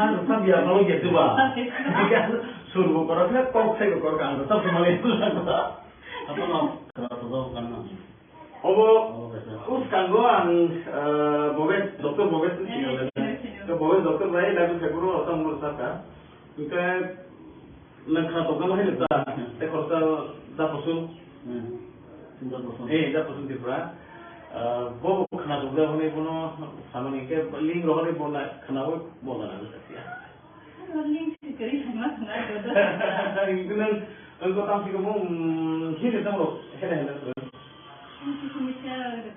Ang rwchap ya, no ya, diba? Sur bo korok khe, kok sai bo korok, ang rwchap se mali. Apa no? Rwchap bo kan no. Obo, obo kaisa. Uskango ang, eh, Bobes, Doctor Bobes ni sini. Sini, sini. To Bobes Doctor bai, lagu sai bro, otam mo saka. Hingke nang khna tongkha ma haino ta, tei khoroksa da Poson. Hmm. Da Poson. Eh, da Poson Tripura. Ah, bo khna tongkha hwnwi bono samani khe link rohorwi bo na khnaui bo gana gwi sasia. Link se kwrwi thangma thangma joto. Hingke nang, nang ko tam sikamo, hmm, hini tamo, hele hele.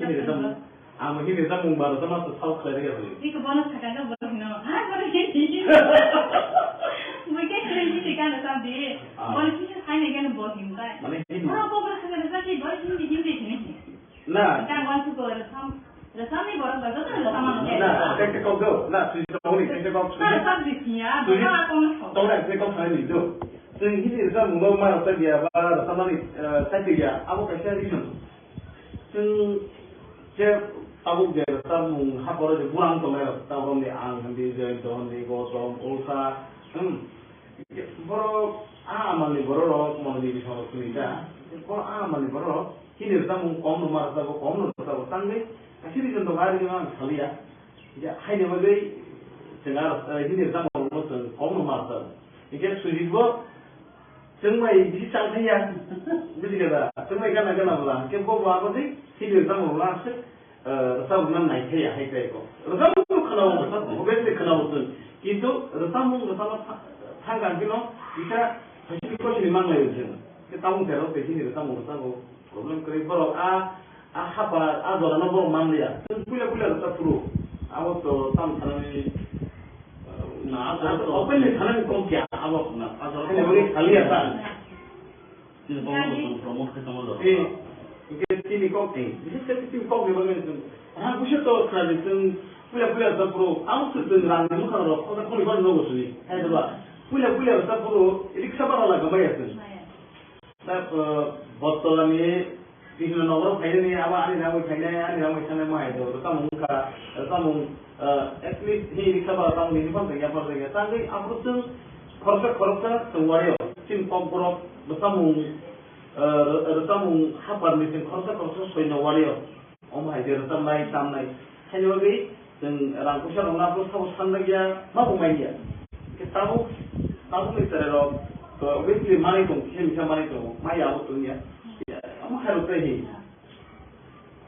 Hini tamo. Ang bo hini rwchapmung ba rwchapma se sal khlai rwya bwlwi. Iko bono sakha khe bo hino, ha, bono hini. Bo khe hini hini gana sa di. Ah. Bono kisa sai nai gana bo him bai. Mane hini. Oro bo bono sakha rwchap di, bo hini hini hini. Na. Kang wan su ko rwchap, rwchapni borok ba joto rwchapma no. Na, khe khe kok do. Na, sui sa honi, khe khe kok sui. Na, rwchap di siya, bo Sui. Kha kono so. Tawra khe kok sai ni do. Sui hini rwchapmung no ma rwchap ya ba rwchapmani, eh, sai ya. Abo kaisa reason. Chwng je tabuk je rwchapmung haporo je burang tongnai rok, tabuk ni ang hindi, Jayanta hindi, Gautam, Usha, hmm. Borok a amalni borok rok, moni ni bising rok chwng da. Borok a amalni borok rok hini rwchapmung kom no ma rwchago, kom no rwchago, tangwi kaisa reason tongo, a reason ang saliya. Je haini bagwi chwng a rwchap, hini rwchapmung no chwng kom no ma rwchago. Hingke Sujit bo chwng bai bisi chang thangya. Buji kha da? Chwng bai gana gana bwla. Hingke bo bo abo tei hini rwchapmung rwla aswk, eh, rwchapmung nang nai thaya hai tai ko. Rwchapmung khwna o, rwchapmung obviously khwna o chwng. Kintu rwchapmung rwchapma tha-, thang kang khe no kisa phaising kosini manglai o chwng. Khe tabuk tero tei hini rwchapmung rwchago problem kwrwi. Borok a, a hapar, a jorano borok manliya. Chwng puila puila rwchap phuru. Abo to tam sanani, na, a jorano to openly sanani kok ya, abo na, a jorano openly saliya ta. Chini kok no chwng promote khe tongma jorok. Eh, hwnkhe chini kok ni, bises khe chini kok ni bagwi chwng, ha, buisu to khna di chwng puila puila rwchap phuru. Abo chwng rang ni mwkhang rok, kok ni bar nogo sini. Hai da ba, puila puila rwchap phuru, riksa bara la gama ya chwng. Ta, eh, Bottola ni Krishnanagar phainani abo ani rangwi phainai, ani rangwi thangnai ma hai do. Rwchapmung wngkha, rwchapmung, eh, at least hi riksa ba rwchapmung ni phang tongya, phang tongya. Tangwi aphuru chwng khoroksa khoroksa chwng wario. Chini Kokborok rwchapmung, eh, rw-, rwchapmung haparni chwng khoroksa khoroksa soino wario. Omo hai khe rwchapnai, tamnai. Haini bagwi chwng rang puisa rok na, bwskango sanjakya, ma bo manya. Khe tabuk, tabukni chwrairok to obviously manwi tongo, kisa misa manwi tongo, maya abo tongya. Omo khairok tei hi.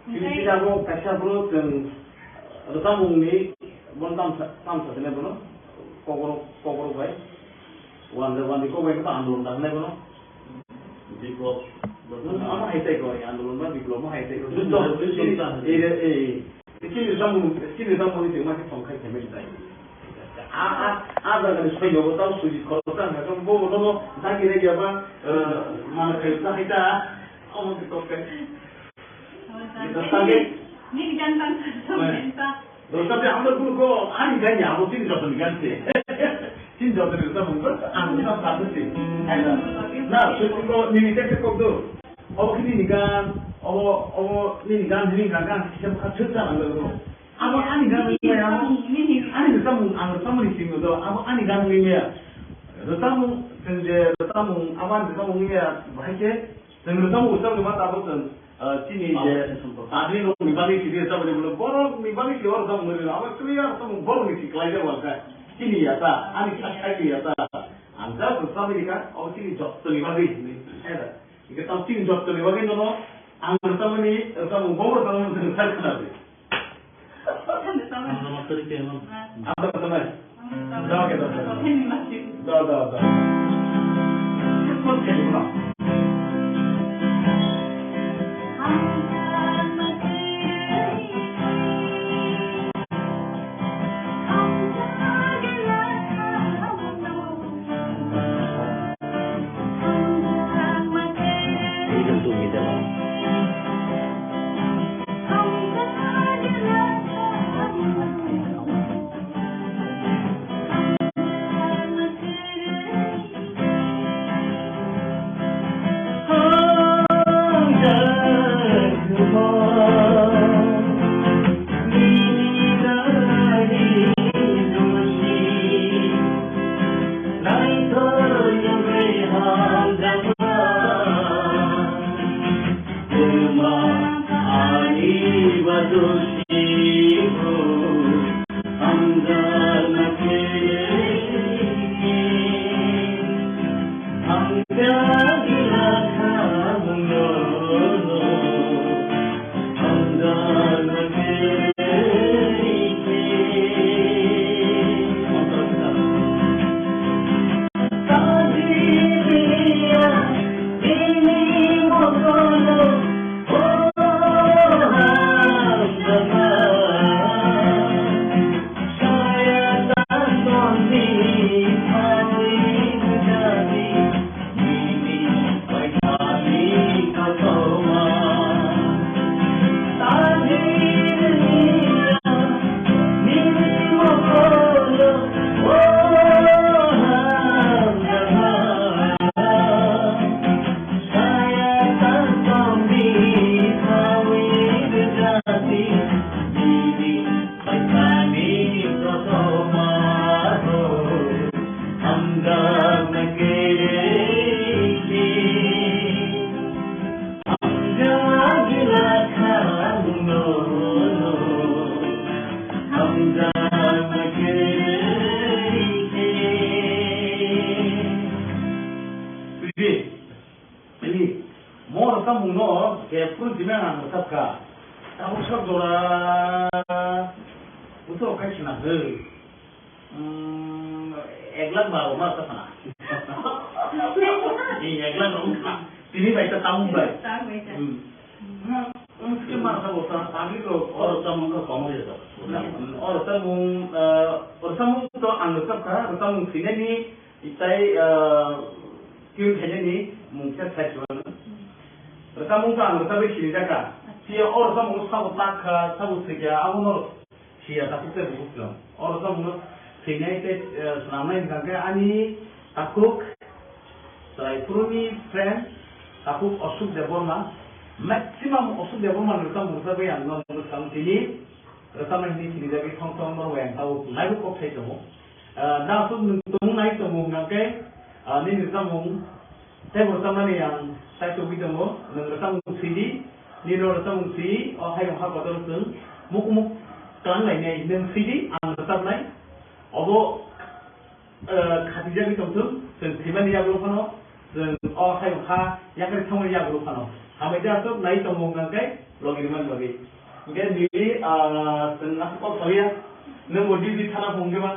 Chini, chini abo kaisa bwrwi chwng rwchapmungni bono tamsa, tamsa tene bono kokrok, kokrok bai. Wande, wande kok bai khe andolon da hwnwi bono. Biplop. Ano hai tai ko, andolon ba biplop mo hai tai ko. Biplop, biplop ta. Ei, ei, ei. Chini rwchapmung, chini rwchapmung ni ma khe tong khai khe mai tai. A, a, a jaga ni soino bo tau suji khoro ta, bo bo no dagi re ya ba, eh, mana khai ta hai ta. Omo khe kok kai. Ni ta ta ge. Ni gan tan ta. Dosa de amda guru ko ani gan ya, abo chini jotoni gan se. Chini jotoni dosa mung ko, ang dosa satu se. Hai na. Na, susu ko nini tek tek kok do. Obo kini ni gan, obo, obo nini gan, nini gan, gan, kisa buka chut sa nang lo. Abo ani gan ni ya, ani dosa mung, ang dosa mung ni sing do, abo ani gan ni ya. Dosa mung, sing je, dosa mung, abo ani dosa mung ni ya, bahai ke, sing dosa mung, dosa mung ma tabo sing. Ah, chini je, public ni bagwi sidi sa bole, borok ni bagwi si oro sa bole, abo clear sa borok ni si klai ja wal ka. Chini ya ta, ani kha khai ya ta. Ang ja sa bole ka, o chini jotto ni bagwi. Era, ike tau chini jotto ni bagwi no, ang sa bole, sa bole, bor sa bole, sa kana de. Ang sama teri ke no. Ang sama teri. Da, da, da. Da, da, da. Ani, mo rwchapmung no khe phuru jima ang rwchap kha. Tabuk sak jora bwswk khai khna hw. Hmm, ek lakh baro ma ta sana. Ni ek lakh rong kha. Tini bai ta tamung bai. Tamung bai ta. Hmm. Wngkhe ma sabo ta tabuk rok o rwchapmung khe komo ya. O rwchapmung, eh, o rwchapmung to ang rwchapkha, rwchapmung swinani tei, eh, tune khainani mung khe sai chuan. Rwchapmung to ang rwchapwi sinijakha. Phiya o rwchapmung sabo takha, sabo swikha, abono Phiya takhuk tei bukhuk chwng. O rwchapmungno swinai tei, eh, swnamnai hwnkha khe ani takhuk chwrai phuruni friend takhuk Ashok Debbarma, maximum Ashok Debbarma ni rwchapmung rwchapwi ang no mwsang tini rwchapnai hwnwi sinijagwi thong thong norok bai ang tabuk naibu kok sai tongo. Eh, da aswk nwng tongmung nai tongo hwnkha khe, eh, nini rwchapmung Tei bo rwchapmani ang sai tubui tongo, nwng rwchapmung sidi, nini rwchapmung sidi, o hayung ha kotor chwng mukmuk twlang lainai, nwng sidi ang rwchapnai, obo, eh, khatijagwi tongthung, chwng thwimani yagulo phano, chwng o hayung ha yakari thangmani yagulo phano. Hambai khe aswk nai tongmung hwnkha khe logi rwmani bagwi. Hwnkhe nini, ah, chwng aswk kok sawiya, nwng bo duty thana phunukgwi ma.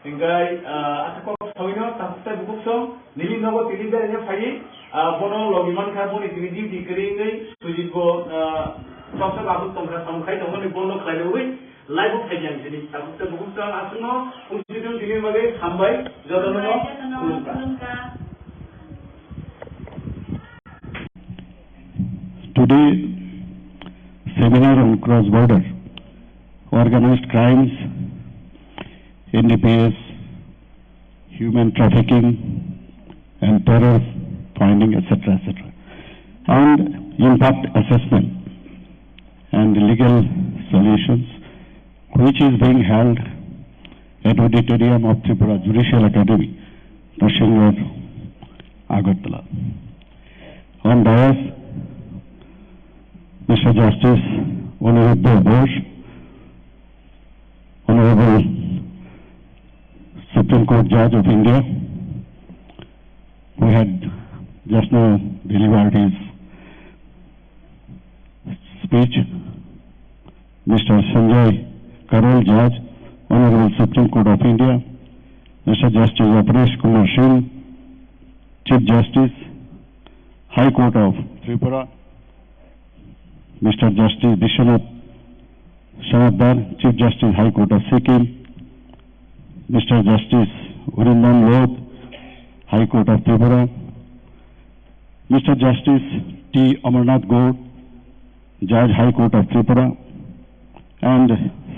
Hingkai, ah, asa kok sawino takhuk tei bukhuk song, nini nogo tini beraina phaiwi, ah, bono logi mankha, boni tini duty kwrwi wngwi, Sujit bo, ah, choksa labuk tongkha, samung khai tongmani bono khlai rwui, live-o phai yang sini. Takhuk tei bukhuk song aswkno, Sujit tini bagwi hambai, jotono khulumkha. Today, seminar on cross-border organized crimes, N D P S, human trafficking and terror finding, et cetera, et cetera, and impact assessment and legal solutions, which is being held at Auditorium of Tripura Judicial Academy, Nrsimhanpur, Agartala. On dais, Mister Justice Aniruddha Bose, Honorable Supreme Court Judge of India, who had just now delivered his speech, Mister Sanjay Karol, Judge, Honorable Supreme Court of India, Mister Justice Aparesh Kumar Singh, Chief Justice, High Court of Tripura, Mister Justice Biswanath Sarabdar, Chief Justice, High Court of Sikkim, Mister Justice Urindam Lod, High Court of Tripura, Mister Justice T Amarnath Gour, Judge, High Court of Tripura, and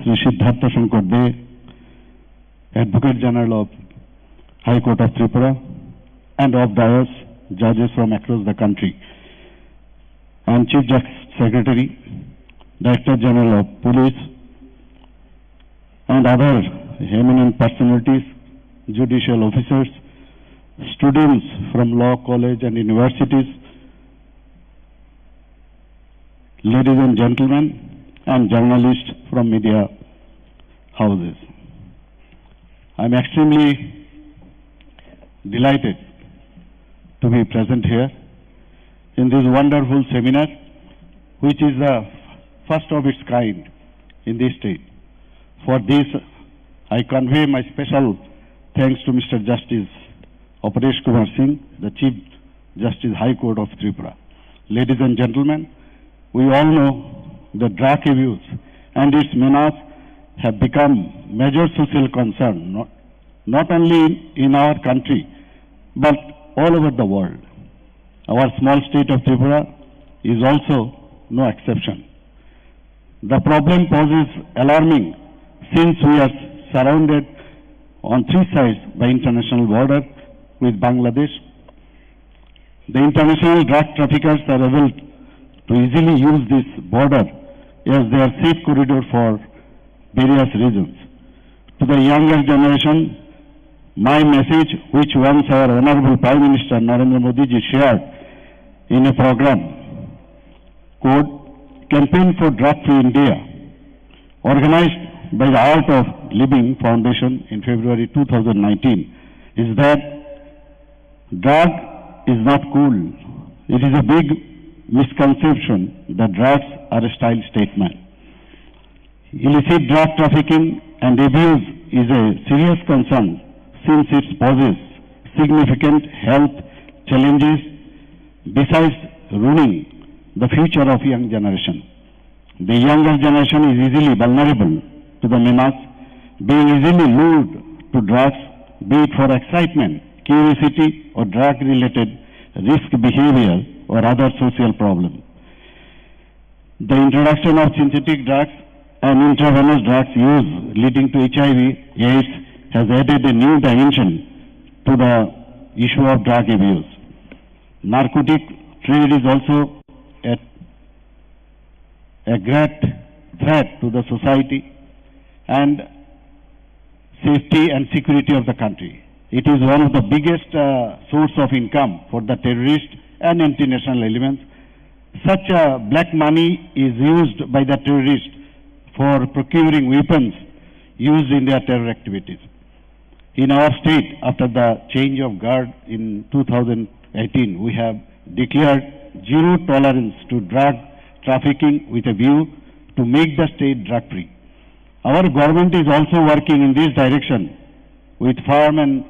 Shri Siddhartha Shankar Dey, Advocate General of High Court of Tripura, and of dais, judges from across the country, and Chief Justice Secretary, Director General of Police, and other eminent personalities, judicial officers, students from law college and universities, ladies and gentlemen, and journalists from media houses. I'm extremely delighted to be present here in this wonderful seminar, which is the first of its kind in this state. For this, I convey my special thanks to Mister Justice Aparesh Kumar Singh, the Chief Justice, High Court of Tripura. Ladies and gentlemen, we all know the drug abuse and its menace have become major social concern, not, not only in our country, but all over the world. Our small state of Tripura is also no exception. The problem poses alarming since we are surrounded on three sides by international border with Bangladesh. The international drug traffickers are able to easily use this border as their safe corridor for various reasons. To the younger generation, my message, which once our Honorable Prime Minister Narendra Modi ji shared in a program, quote, Campaign for Drug Free India, organized by the Art of Living Foundation in February two thousand nineteen, is that drug is not cool. It is a big misconception that drugs are a style statement. Illicit drug trafficking and abuse is a serious concern since it poses significant health challenges. Besides ruining the future of young generation. The younger generation is easily vulnerable to the menace, being easily lured to drugs, be it for excitement, curiosity, or drug-related risk behavior or other social problem. The introduction of synthetic drugs and intravenous drugs use leading to H I V AIDS has added a new dimension to the issue of drug abuse. Narcotic trade is also a, a great threat to the society and safety and security of the country. It is one of the biggest, uh, source of income for the terrorist and international elements. Such, uh, black money is used by the terrorists for procuring weapons used in their terror activities. In our state, after the change of guard in two thousand eighteen, we have declared zero tolerance to drug trafficking with a view to make the state drug-free. Our government is also working in this direction with firm and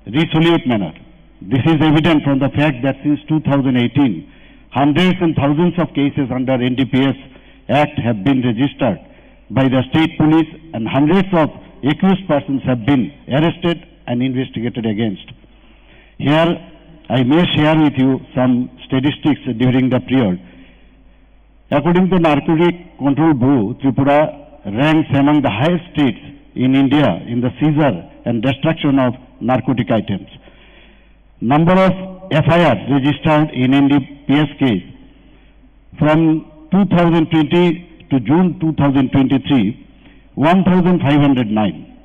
resolute manner. This is evident from the fact that since two thousand eighteen, hundreds and thousands of cases under N D P S Act have been registered by the state police and hundreds of accused persons have been arrested and investigated against. Here, I may share with you some statistics during the period. According to Narcotic Control Bureau, Tripura ranks among the highest states in India in the seizure and destruction of narcotic items. Number of F I Rs registered in N D P S case from two thousand twenty to June two thousand twenty-three, one thousand five hundred nine.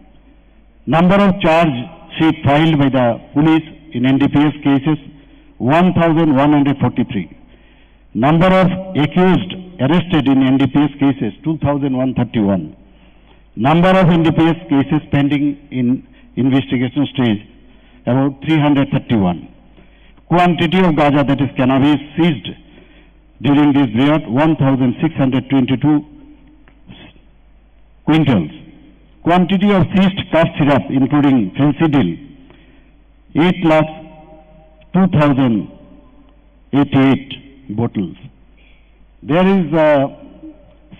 Number of charge sheet filed by the police in N D P S cases, one thousand one hundred forty-three. Number of accused arrested in N D P S cases, two thousand one thirty-one. Number of N D P S cases pending in investigation stage, about three hundred thirty-one. Quantity of gaja, that is cannabis, seized during this period, one thousand six hundred twenty-two quintals. Quantity of seized cough syrup, including Phensedyl, eight lakh two thousand eighty-eight bottles. There is a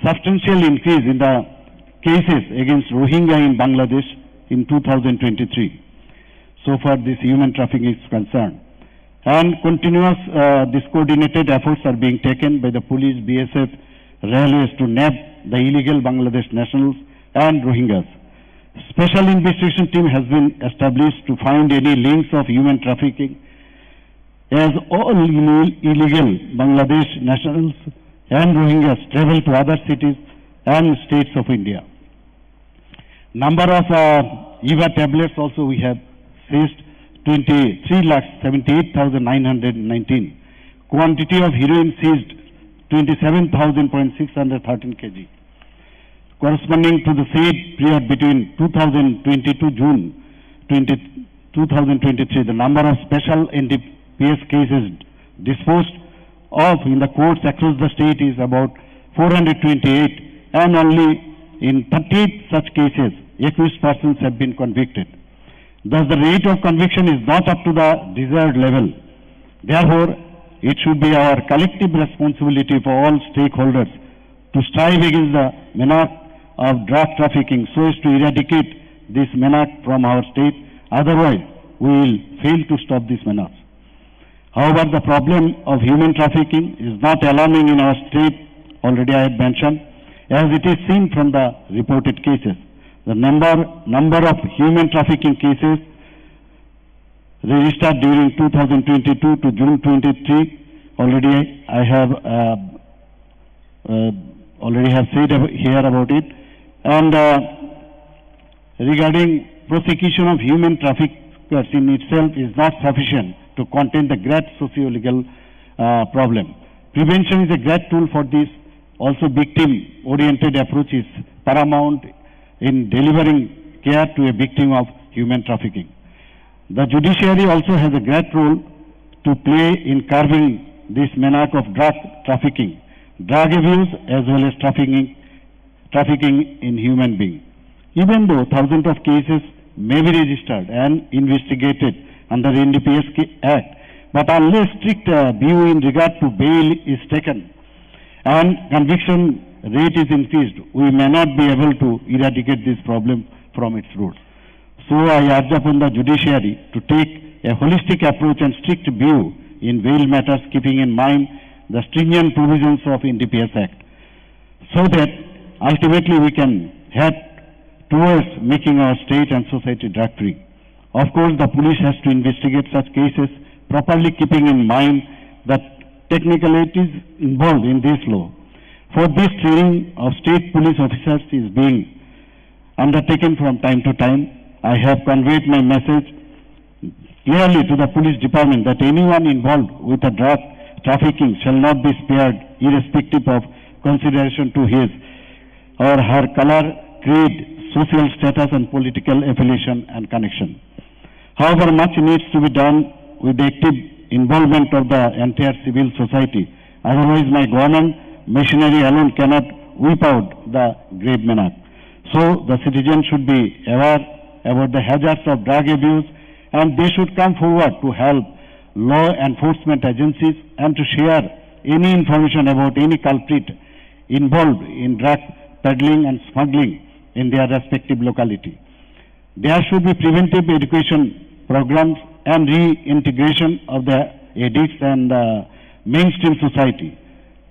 substantial increase in the cases against Rohingya in Bangladesh in two thousand twenty-three. So far, this human trafficking is concerned. And continuous, uh, these coordinated efforts are being taken by the police, B S F, railways to nab the illegal Bangladesh nationals and Rohingyas. Special investigation team has been established to find any links of human trafficking, as all ille-, illegal Bangladesh nationals and Rohingyas travel to other cities and states of India. Number of, uh, Eva tablets also we have seized, twenty-three lakh seventy-eight thousand nine hundred nineteen. Quantity of heroin seized, twenty-seven thousand point six hundred thirteen K G. Corresponding to the said period between two thousand twenty-two June twenty, two thousand twenty-three, the number of special N D P S cases disposed of in the courts across the state is about four hundred twenty-eight, and only in thirty-eight such cases, accused persons have been convicted. Thus, the rate of conviction is not up to the desired level. Therefore, it should be our collective responsibility for all stakeholders to strive against the menace of drug trafficking so as to eradicate this menace from our state. Otherwise, we will fail to stop this menace. However, the problem of human trafficking is not alarming in our state, already I have mentioned, as it is seen from the reported cases. The number, number of human trafficking cases registered during two thousand twenty-two to June twenty-three, already I have, uh, uh, already have said ab-, here about it. And, uh, regarding prosecution of human traffickers in itself is not sufficient to contain the great socio-legal, uh, problem. Prevention is a great tool for this. Also, victim-oriented approach is paramount in delivering care to a victim of human trafficking. The judiciary also has a great role to play in curbing this menace of drug trafficking, drug abuse, as well as trafficking, trafficking in human being. Even though thousands of cases may be registered and investigated under N D P S K Act, but unless strict, uh, view in regard to bail is taken, and conviction rate is increased, we may not be able to eradicate this problem from its roots. So I urge upon the judiciary to take a holistic approach and strict view in bail matters, keeping in mind the stringent provisions of N D P S Act, so that ultimately we can head towards making our state and society drug free. Of course, the police has to investigate such cases properly, keeping in mind the technicalities involved in this law. For this, training of state police officers is being undertaken from time to time. I have conveyed my message clearly to the police department that anyone involved with a drug trafficking shall not be spared, irrespective of consideration to his or her color, creed, social status, and political affiliation and connection. However, much needs to be done with the active involvement of the entire civil society. Otherwise, my government machinery alone cannot whip out the grave menace. So, the citizens should be aware about the hazards of drug abuse, and they should come forward to help law enforcement agencies and to share any information about any culprit involved in drug peddling and smuggling in their respective locality. There should be preventive education programs and reintegration of the addicts and the mainstream society.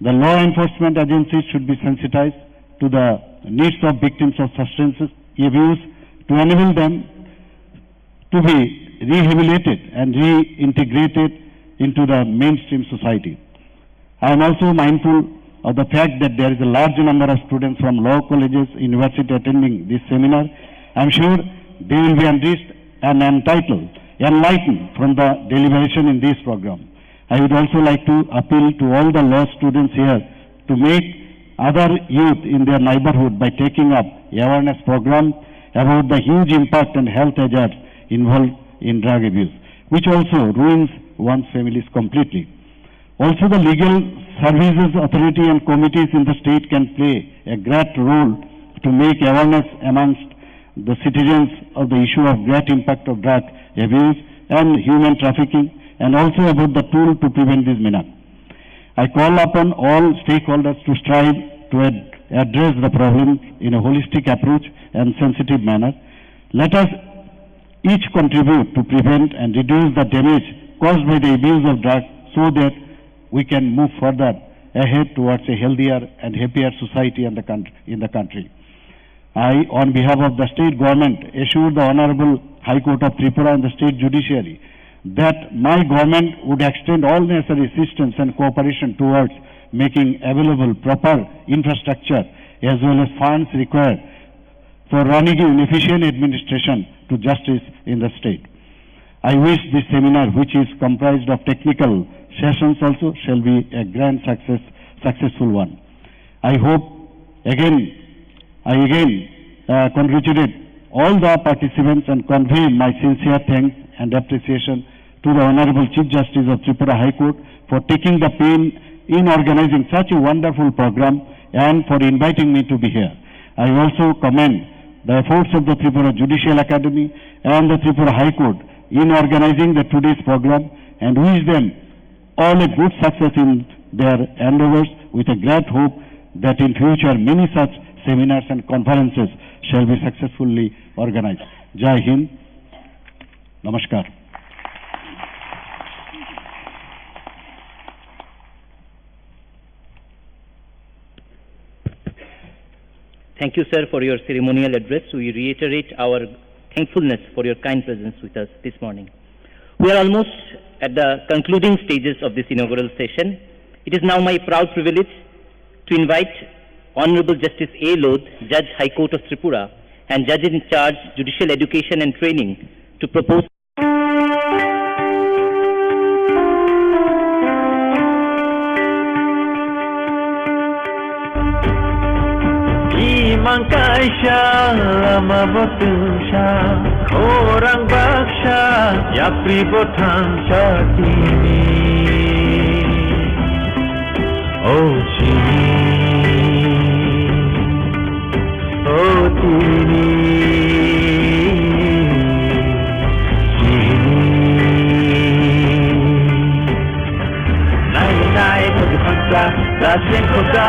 The law enforcement agencies should be sensitized to the needs of victims of substance abuse to enable them to be rehabilitated and reintegrated into the mainstream society. I am also mindful of the fact that there is a large number of students from law colleges, university attending this seminar. I am sure they will be enriched and entitled, enlightened from the deliberation in this program. I would also like to appeal to all the law students here to make other youth in their neighborhood by taking up awareness program about the huge impact and health hazards involved in drug abuse, which also ruins one's families completely. Also, the legal services authority and committees in the state can play a great role to make awareness amongst the citizens of the issue of great impact of drug abuse and human trafficking, and also about the tool to prevent this menace. I call upon all stakeholders to strive to ad-, address the problem in a holistic approach and sensitive manner. Let us each contribute to prevent and reduce the damage caused by the abuse of drugs so that we can move further ahead towards a healthier and happier society and the country, in the country. I, on behalf of the state government, assure the Honorable High Court of Tripura and the state judiciary that my government would extend all necessary assistance and cooperation towards making available proper infrastructure as well as funds required for running an efficient administration to justice in the state. I wish this seminar, which is comprised of technical sessions also, shall be a grand success, successful one. I hope again, I again, uh, congratulate all the participants and convey my sincere thanks and appreciation to the Honorable Chief Justice of Tripura High Court for taking the pain in organizing such a wonderful program and for inviting me to be here. I also commend the efforts of the Tripura Judicial Academy and the Tripura High Court in organizing the today's program and wish them all a good success in their endeavors, with a great hope that in future many such seminars and conferences shall be successfully organized. Jai Hind. Namaskar. Thank you, sir, for your ceremonial address. We reiterate our thankfulness for your kind presence with us this morning. We are almost at the concluding stages of this inaugural session. It is now my proud privilege to invite Honorable Justice A Lodh, Judge, High Court of Tripura, and Judge in Charge, Judicial Education and Training, to propose Imang kaisa lama bo twngsa, khorang baksa, yapri bo thangsa tini. O chini, o tini, chini. Nai nai khudi khangsa, daseng khoda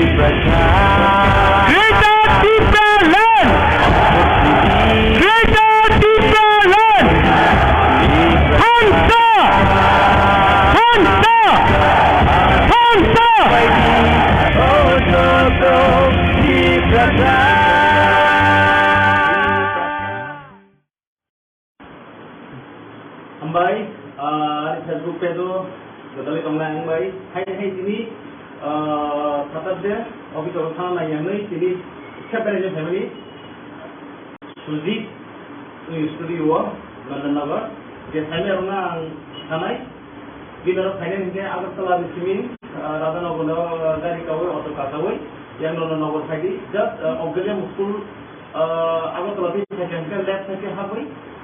Greater Tipraland! Greater Tipraland! Hansa! Hansa! Hansa! Hambai, ah, Facebook page o gotali tongnai hambai. Hai hai tini, ah, Saturday office o thana nai yang nai tini separate family Sujit ni studio o Nandanagar. Je sai rok na ang thanai. Bini oro phainai hinkhe Agartala ni simi, ah, Radhanagar no gari kawi auto kasawi yang Nandanagar phaidi. Just, ah, Auxilium school Ah, Agartala twi phaikha hwnkhe left side khe habwi,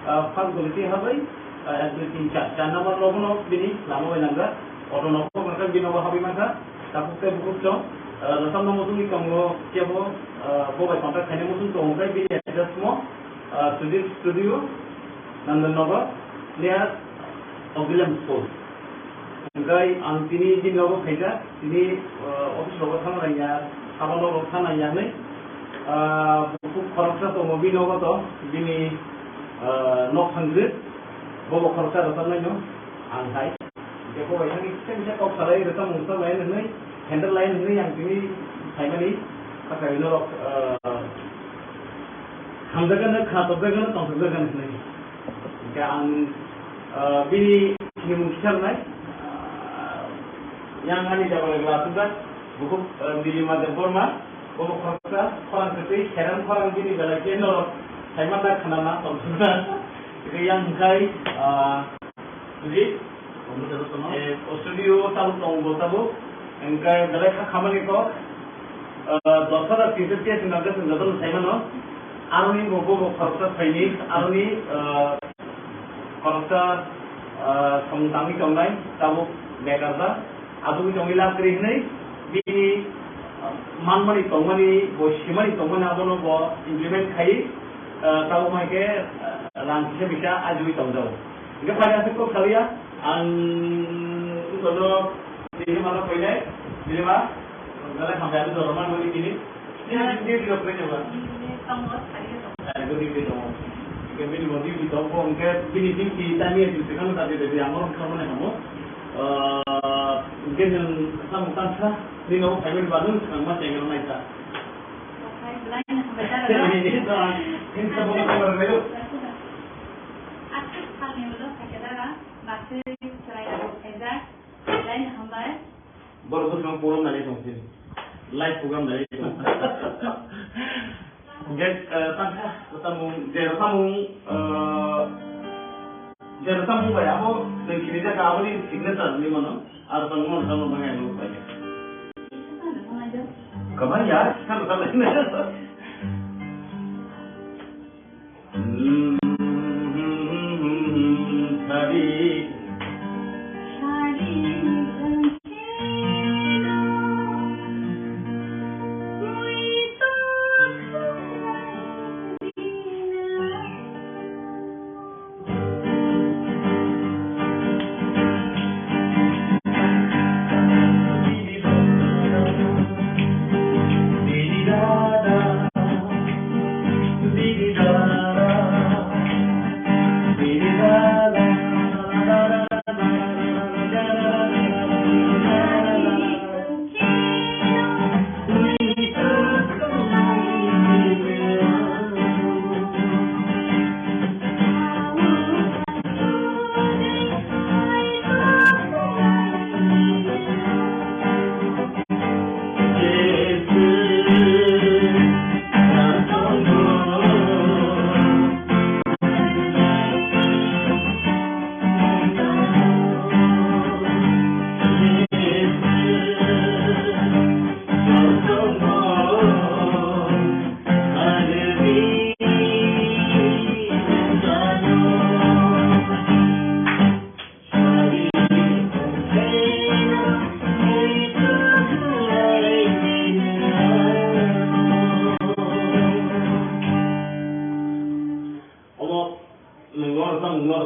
ah, first guli twi habwi, ah, ek, dui, tin, char, char number rogo no bini lama bai nangkha. Auto no kok nangkha, bini nogo habwi mankha. Tabuk tei bukhuk chwng, ah, rwchapna muchungwi tongo kebo, ah, bo bai contact khaina muchung tongo khe bini address mo, ah, Sujit Studio, Nandan Nagar, near Auxilium School. Hwnkhe ang tini bini nogo phaikha, tini, ah, office rogo thangna nangya, sabo nogo thangna nangya hinwi, ah, bukhuk khoroksa tongo bini nogo to, bini, ah, nok thangkhe, bobo khoroksa rwchapnaino ang hai. Hwnkhe bo bai thangwi kisa kisa kok salai rwchapmung rwchap lai hinwi, handle lai hinwi ang tini phaimani, sakha norok, ah, hamjakgano, kha tokjakgano, tongthokjakgano hinwi. Hwnkhe ang, ah, bini sinimung kisa rwnai, ah, yang ani jabra jabra asukjak, bukhuk, ah, Nilima Debbarma, bobo khoroksa, khorang kwtwi, kheran khorang bini belai khe norok saimanta khwnana tongthokna. Hwnkhe yang hwnkhe, ah, Sujit, eh, o studio tabuk tongo bo tabuk. Hwnkhe belai kha khamani kok, ah, dos hajar tinso tiya swnam khe chwng jotono sai mano. Aroni bo, bo, bo khoroksa saini, aroni, ah, khoroksa, ah, song tangwi tongnai, tabuk bekar da. Asugwi tongwi lab kwrwi hwnwi bini, ah, manmani tongmani, bo simani tongmani abono bo implement khaiwi, ah, tabuk hai khe, ah, rang kisa bisa ajugwi tongjago. Hingke pai aswk kok salia, ang wngkha no Nilima no koinai, Nilima, belai hambai, ang jora mani tini. Nini duty rok kwrwi nangma? Tongo, salia tongo. Eh, duty tongo. Hingke bini bo duty tongo, hingke bini duty time ya duty kano ta duty, ang oro kamo nai hamo. Eh, hingke nwng samung tangsa, nini nogo phaimani ba nwng swkang ma chengra naikha. Okai, belai no hambai da. Nini to ang, nini to bo khobor rwbaio. Aswk salni ulo phaikha da, bakhe chwrai rok khaijak, belai no hambai. Borok bwskango program nailai tong sini. Live program nailai tong. Hingke, eh, tangkha, samung, je samung, eh, je samung bai abo twi kini jaka aboni signature ni mano, ar tang mano tang mano ngai lo bai. Kabai ya, kan kan. Sari.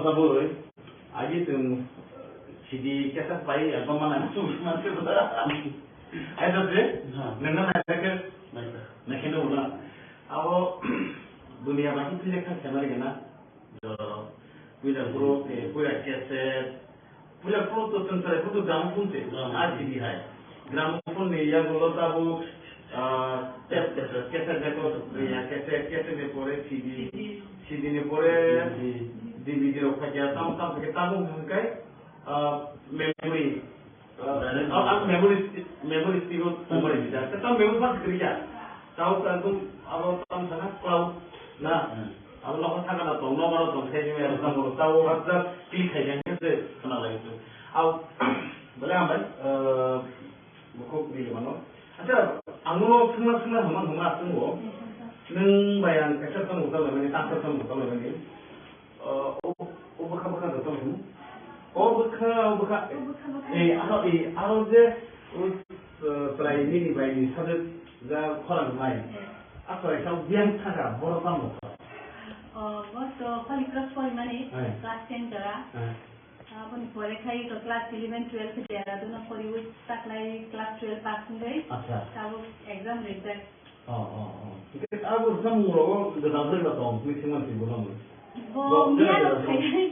Tabului, agi tung sidi kesa pai album mana tu mana tu. Ayo tu, nengna naikhe, naikhe nengna. Abo dunia baki tu lekha kena lagi na. Puila group, eh, puila cassette, puila group to tun sare, puila gram phone te, gram. R C D hai. Gram phone ni yagulo tabuk, ah, tape, cassette, cassette record, ya, cassette, cassette ni pore C D, C D ni pore D V D rok phai ya, tam, tam, tam, tam, hwnkhai, ah, memory. Ah, ang memory sti-, memory stick o tongmani sida. Tei tamo memory ba kwrwi ya. Tamo ka tong abo tamo sana cloud na. Hmm. Abo nogo thaka na tong, nogo tong khai ni abo tamo tamo WhatsApp click khai yang se khna lai tu. Au, bole hambai, eh, bukhuk ni mano. Acha, ang no sungna sungna hama hama asung bo. Nung bayang kaisa tamo tamo ni, tamo tamo tamo ni. O, o, o bwkha bwkha da tong hwn. O bwkha, o bwkha. O bwkha bwkha. Eh, aro, eh, aro je, o, eh, chwrai nini bai ni sajwk ja khorang nai. Eh. A chwrai sa biyang thaka, boro tamo kha. O, bo to Holy Cross Porimani, eh, class ten jora. Eh. Aboni pore khai to class eleven, twelve Dehradun o poriwi taklai class twelve pass wngwi. Acha. Tabuk exam result. Oh, oh, oh. Hingke abo samung rogo gwdang bwrwi ba tong, twi thwngmani twi bono mwi. Bo miya rok phai,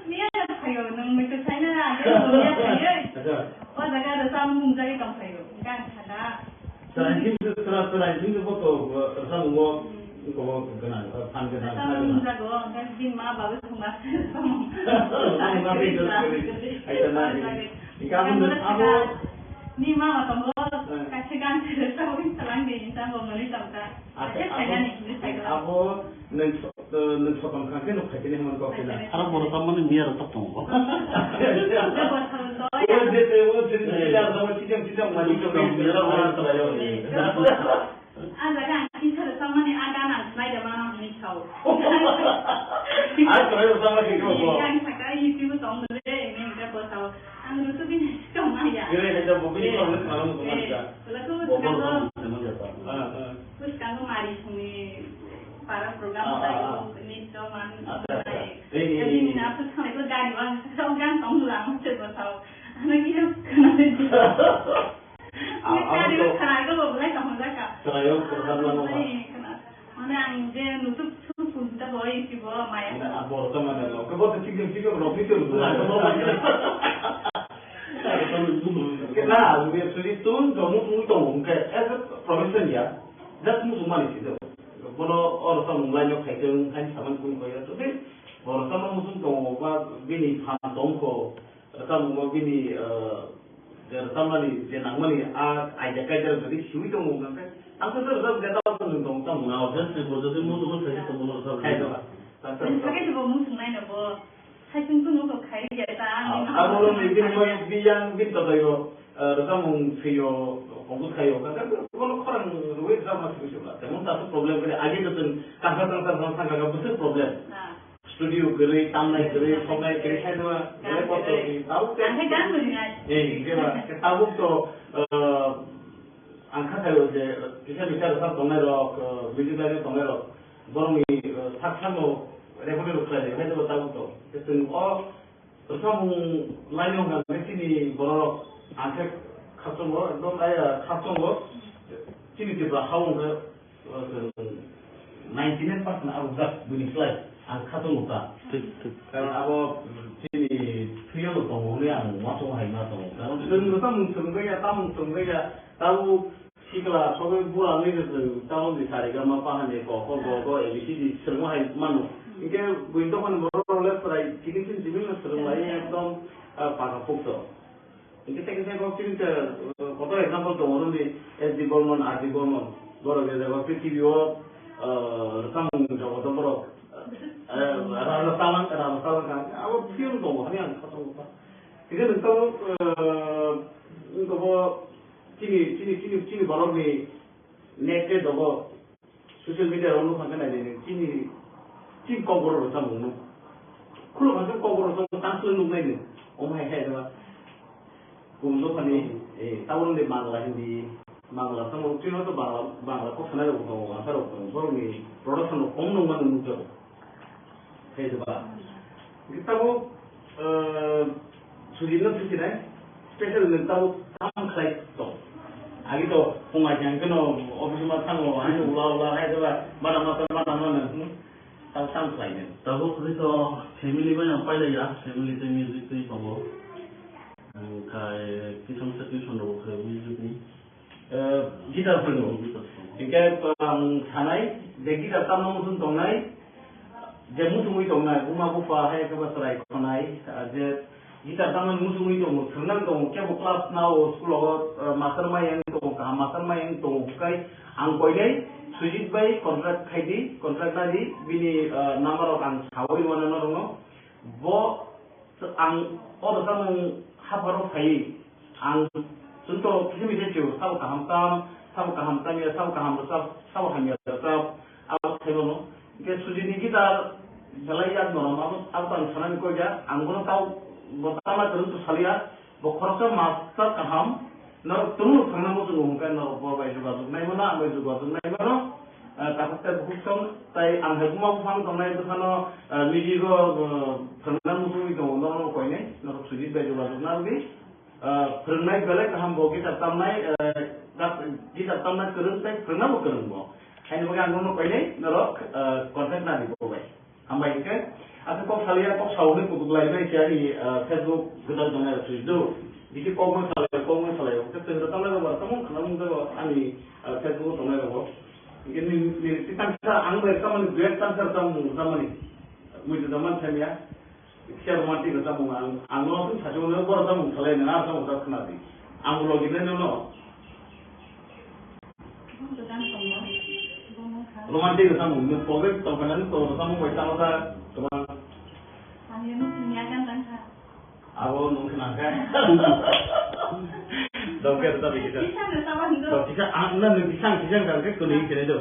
miya rok phaio, nwng mwi to saina, age bo miya phai. Acha. O jaga rw samung mung jagwi tong phaio, hingke ang sana. Chwrai sing, chwrai, chwrai sing bo to, uh, samung bo, hmm, ko bo gwnang, uh, phan gwnang, phan gwnang. Samung jago, hingke bini ma babu thwngma samung. Samung ma bini to, ai sana. Hingke abo, abo Ni mama tongo, eh, kaisa gan se sawi salang de, insa bo mani tongka. Acha, kaisa abo, khainani hinwi saikha. Abo nwng so-, eh, nwng sotom kha khe nuk khaikhe ni hwnmani kok khe na. Aro borok tamo ni miya rok tok tongo. Abo thang to. O je te, o je te, eh, miya rok tamo chicham chicham mani tong, miya rok tong, miya rok tong. Eh, Ah, jaga ang kisa rwchapmani ah gan ang khnai da mano hinwi sao. Ah, khnai rwchapma khe kebo? Ang saka YouTube tong de, ini hingke bo sao. Ang rutu bini tong maya. Ini hingke bo bini tong maya, mano mukha mani ka. Laku bo sekarang tong maya, mano mukha mani ka. Ah, ah. Terus kamu mari sini para program saya ini cuma. Acha, acha. Ini, ini, ini. Aku sampai itu dari bang, saya kan tong lang, saya bo sao. Anak itu kenapa? Ang, ang to. Khwnayo, khwnayo, khwnayo. Mane ang je nutuk suk kun ta boy ki bo maya. Mane abo to mane lo. Kebo to chikon chikon rok ni to. Kena, ang je suri tun jomu tun to ke as a profession ya. Just mu sumani si do. Bono oro to mung lai no khai tong, khai saman kun ko ya to. Oro to mu sum to ba bini phan tong ko. Rwchapmung bo bini, eh, je rwchapmani, je nangmani, a idea kaisa rok jodi siwi tongo hwnkhe, ang khe rwchap khe tamo chwng tong tamo. Na, obviously, bo jodi mood hwn khe tamo rwchap. Khai tong. Nini sakhe bo mung swngnai no bo. Saichung tunu ko khai ya ta, ah, ani abo mama rok ni bini swngnai. Bini yang, bini totoi rok, eh, rwchapmung thwio, compose khaio, hwnkhe bono khorang rwui rwchapma simi sibla. Temon ta problem khe age to chwng tangsa tangsa tangsa thangkha khe bwswk problem. Ah. Studio kwrwi, tamnai kwrwi, soknai kwrwi, khaino belai kosto kwrwi. Tabuk khe ang khe gan kwrwi nai. Eh, hingke ba, khe tabuk to, eh, ang kha khaio je, kisa misa rwchap tongnai rok, eh, music line tongnai rok, borokni, eh, sak sakno record rok khlai, khaino tabuk to. Khe chwng o rwchapmung line o hwnka khe chini borok rok, ang khe khasongo, ekdom, eh, khasongo, chini Tripura ha o hwnka khe, Ninety nine percent abo just buini slai ang kha tongo ta. Thik, thik. Karon abo chini thwio no tongo hwnwi ang uansukma hai ma tongo. Karon chwng no tamo chwng ya, tamo chwng ya, tamo sikla sogwi bura wngwi chwng tamo ni sari ga ma pa hani ko ko go go A B C D chwngma hai mano. Hingke buini dophani borok rok le chwrai chini chini chini no chwng lai ekdom, ah, paka pukto. Hingke tei kisa kok chini khe, uh, kotor example tongo, nini S D Burman, R D Burman. Borok je jaga prithibi o, uh, rwchapmung jogoto borok, uh, raja salang, raja salang kha. Abo film tongo, hani ang kha tongo kha. Hingke nwng tongo, uh, nwng tongo chini, chini, chini, chini borokni next day dogo. Social media rok nukha khe naidi, chini, chini kokborok rwchapmung no. Khuluk kha khe kokborok rwchapmung tang swk nuknai ni. Omo hai khe jeba. Kubun dophani, eh, tabuk de Bangla, Hindi, Bangla, tamo chini to Bangla, Bangla kok sanai rok tongo, Bangla rok tongo. Borokni production rok kom nungmano nukjago. Khe jeba. Tabuk, eh, sujit no thusinai, special nung tabuk tam khlai tong. Agi to phung ai jang keno office ma thango, ani ula ula hai jaba, mana mata mana mana, hmm, tabuk tam khlai nung. Tabuk ni to family bai ang pailai ya, family tei music tei tongo. Ang khai kisam sa tuition rok khai music ni. Eh, guitar phano. Hingke ang sanai je guitar tamna muchung tongnai, je muchungwi tongnai, buma bupha hai khe ba chwrai khonai, ah, je guitar tamna muchungwi tongo, thwngna tongo, kebo class nao, school o, eh, master mayang tongo, kaham master mayang tongo, bukai ang koinai Sujit bai contract khai di, contract na di, bini, eh, number rok ang sawi mano norokno, bo Ang o rwchapmung hapharo phaiwi, ang chwngno kisa misa sio, sabo kaham tam, sabo kaham tamya, sabo kaham rwchap, sabo hamya rwchap, abo sai mano. Hwnkhe Sujit ni guitar belai yak norom, abo, abo ang sanani koi ya, ang bono tao, bo tama kwrwng to saliya, bo khoroksa master kaham, Norok tungno thangna muchungo hwnkhe norok bo bai jogajog nai mano, ang bai jogajog nai mano. Ah, takhuk tei bukhuk song, tai ang hai buma buphang tongnai bwsano, ah, music o, ah, phwrwngna muchungwi tongo, norokno koinai, norok Sujit bai jogajog narwdi. Ah, phwrwngnai belai kaham bo, guitar tamnai, ah, guitar tamna kwrwng tei phwrwngna bo kwrwng bo. Haini bagwi ang norokno koinai, norok, ah, contact narwdi bo bai. Hambai hwnkhe, aswk kok salia, kok sao hwnwi kutuk lai bai khe ani, ah, Facebook gwdal tongnai rok twi do. Bisi kok ma salai, kok ma salai, hwnkhe chwng rw tongnai rok bo, tamo khna mung jago ani, ah, Facebook o tongnai rok bo. Hwnkhe ni, ni, ni tang kisa ang bai tamo ni duet tang kisa tamo mung tamo ni. Mui do man thania. Kisa romantic rw tamo ang, ang no tong sachi mung boro tamo salai na, tamo sa khna di. Ang logi nai no no. Romantic rwchapmung, nwng pobe tongkha nani, to rwchapmung bai tamo ta kwbang. Abo nwng khna kha. Dongkhe rwchapni kisa. Kisa rwchapmung do. To kisa, ang na nwng kisa, kisa khe kwnwi khe do.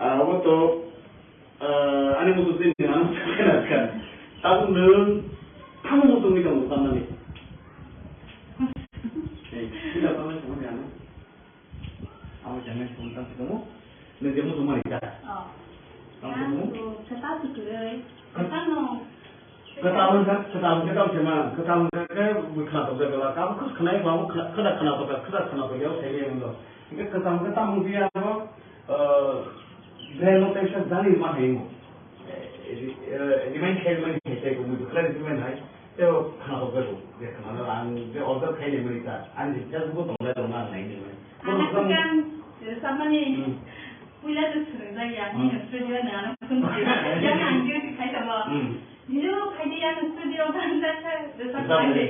Ah, obo to, ah, ani muchung twi nwng ano khena kha. Tabuk nwng tamo muchungwi tongo tamnani. Eh, sila tamnai tongmani ano. Abo jangai tong tang tongmo. Nwng je muchung mani kha. Oh. Tamo tongmo. Ang to kwtal kwtwi. Kwtal no. Kwtal wngkha, kwtal wngkha tamo se ma, kwtal wngkha khe bwkha tok jaga la, kabo khus khwnai, kabo khwda khwna tok, khwda khwna tok yao sai wngkha. Hingkhe kwtal wngkha tamo wngkha abo, ah, brain no teisa jani ma hai mo. Eh, eh, remind khai mani hai tei bumi bwkhlai remind hai. Tei o khwna tok jago, je khwna no ang je order khai ni mani ta, ani Facebook o tong lai rok ma nai ni mani. Ang kwtal rwchapmani. Hmm. Puila to swrwngjak ya, hmm, nini studio no ano phone khe. Yang ang duty khai tamo. Hmm. Nini bo khai di, yang studio gan jak kha, rwchap khai di. Rwchap khai di.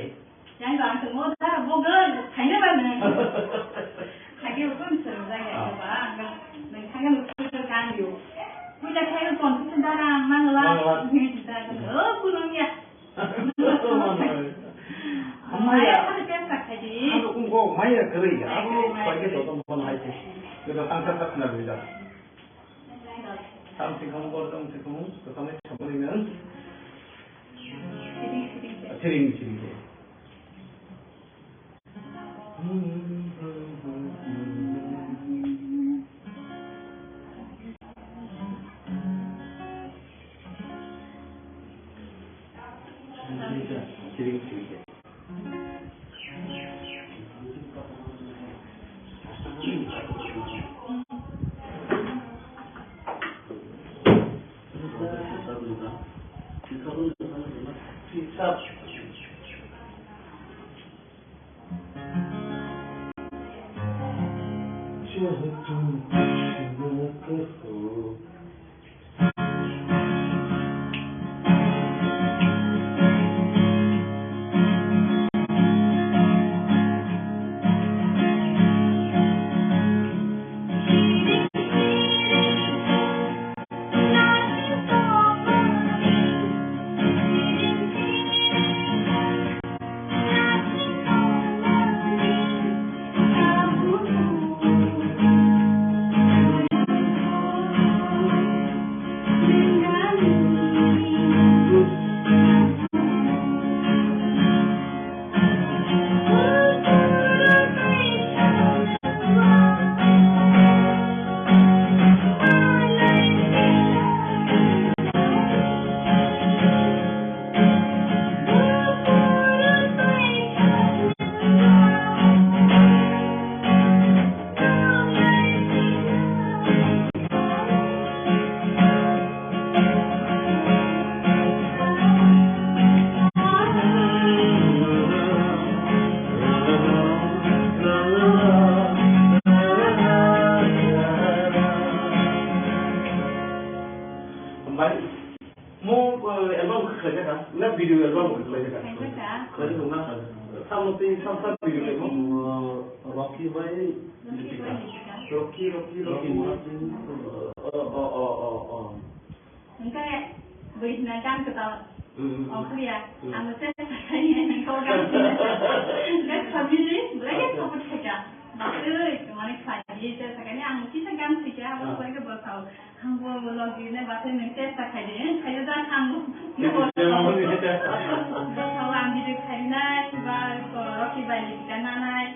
Yang ba ang tongmo da, bo gan, khaina ba nang. Khai di phone swrwngjak ya, oh, ba ang nang khai no studio gan yo. Puila khai no phone swrwngjak ang mangla. Mangla. Nini da, oh, kunung ya. Maya. Maya, hano kung ko, maya kwrwi. Abo paikhe to tong kono hai se. Bebak tangsa tak khna bujak. Tam sikhamu bor tam sikhamu, to tam sikhamu ni nang. Siring, siring. Bai, mo, eh, album khe khlai jaka, na video album khe khlai jaka? Khlai jaka. Khlai jaka na? Samo tei sam sam video khlai mo? Mo Rocky bai Rocky, Dipika. Rocky, Rocky, Rocky Rocky. Martin. Oh, oh, oh, oh, oh. Hingke bwrwi hwnna gan kwtal. Hmm. Ongkhorya. Hmm. Ang se sakai nang kau gan. Hingke family, belai ke support khaika. Bakoi, mane khlai di, se sakai ni ang kisa gan sikya, abo koi ke bosao. Ang bo, bo log di ne, bakoi nang test ta khai di, khai da ang bo. Test ta khai di. Bosao ang video khai nai, ba, ko, Rocky bai ni gan nanai.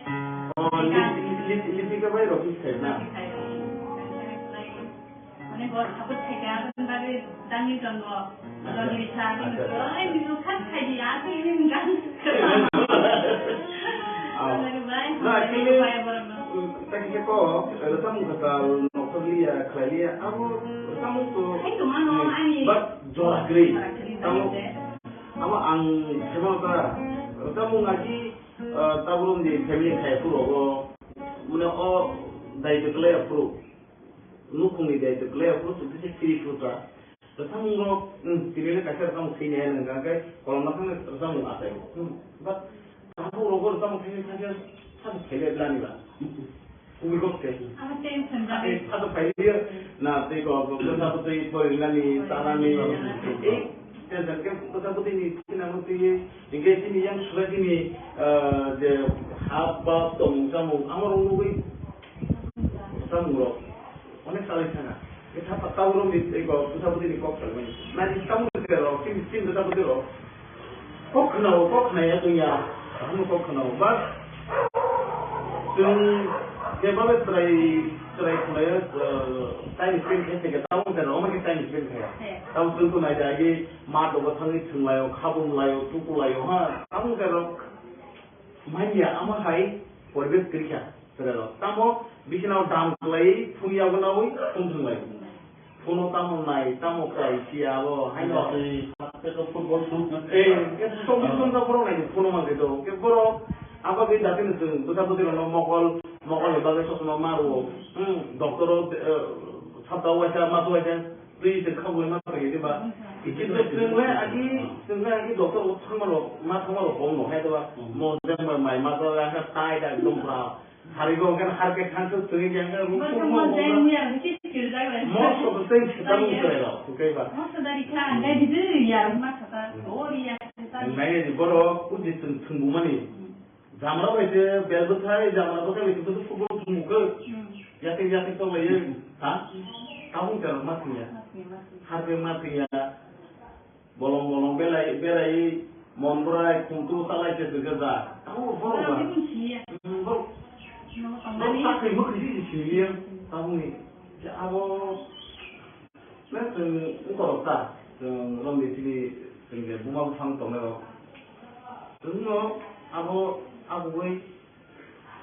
Oh, Lip-, Lip-, Lipika bai Rocky khai na? Rocky khai. Mane bo support khaika, aboni bagwi dangni tongo. Acha. Dongni sa, acha, acha. Oi, nino khat khaidi, ako ini enggak. Ah. Lagi bai, na, ini actually, bai borokno. Tadi ke ko, eh, samung kata noktor liya, khlai liya, abo samung to. Hai to mano, ani. But jora kri. Jora kri, samung. Bai, abo ang semang ta, samung lagi, eh, tabulum di family khai puro go, mane o dai to khlai puro. Nukhungni de to kle ko to kise kiri phuta. Rwchapmung rok, hmm, tini le kaisa rwchapmung thwini hai nang khe kolom ma thang rwchapmung achai. Hmm. But takhuk rok rwchapmung thwini thang khe sa thele blani ba. Kubui kok se. Abo tension ba. Sa to phai liya na tei ko ko sa to tei pori nani ta nani. Eh, tension ke ko sa ko tei ni thina mo tei. Hingke chini yang sura chini, eh, je hap bap tongmung chamung, amo rok nugui chamung rok onek salai sana. Ke thapa tau rok ni tei kok, bwsa bwtwi ni kok salai mani. Nai ni chamung ni rok, chini, chini bwsa bwtwi rok. Kok khna o, kok khna ya tong ya, kaham kok khna o. But, chwng je babe chwrai, chwrai khna ya, eh, time spend khe se ke tau rok, omo ke time spend khe. He. Tau chwng to nai da agi, Ma dogo thangwi thwnglaio, khabumlaio, tukulaio, ha? Tamo wngkha rok manya, ama hai poribesh kwrwikha chwrairok. Tamo bisinao dam kwlaiwi phone yago nawi phone thwnglaio. Phone-o tamo nai, tamo kwlai siya abo, haino. Tei, tei football shoot na. Eh, eh, chobbish ghonta borok nai phone-o mankhe do. Khe borok abo bai datino chwng bwsa bwtwi rokno mokol, mokol ni bagwi sosma ma rwo. Hmm, doctor-o, eh, sapta waisa, masu waisa. Twi se khabui ma tongya diba? Kintu chwng le agi, chwng le agi doctor bo thangma rok, ma thangma rok kok no hai diba? Mo jang bai mai ma to ya kha tai da ekdom pura. Hari go kan har ke thang se twi yang ka ru. Mo so mo jang ya ki kir da le. Mo so ko tei se ta mo se ro, okay ba? Mo so dari kha, dai di ya ma sa ta, o ri ya sa ta. Nai ni boro uji chwng thwngbu mani. Jamra bai se bel bwthai, jamra bwthai bai se bwthai football thwngmung khe. Hmm. Yathek yathek tong lai, ha? Hmm. Tabuk jara ma thwngya. Ma thwngya, ma thwngya. Harke ma thwngya. Bolong bolong belai, belai, mon bwrai, khungtu salai se thwngkhe ja. Tabuk borok ba. Borok bini siya. Hmm, borok. Borok sakhai mwkhai se siniya. Tabukni. Je abo. Na chwng wngkorok ta, chwng romni chini chwng je buma buphang tongnai rok. Chwngno abo abugwi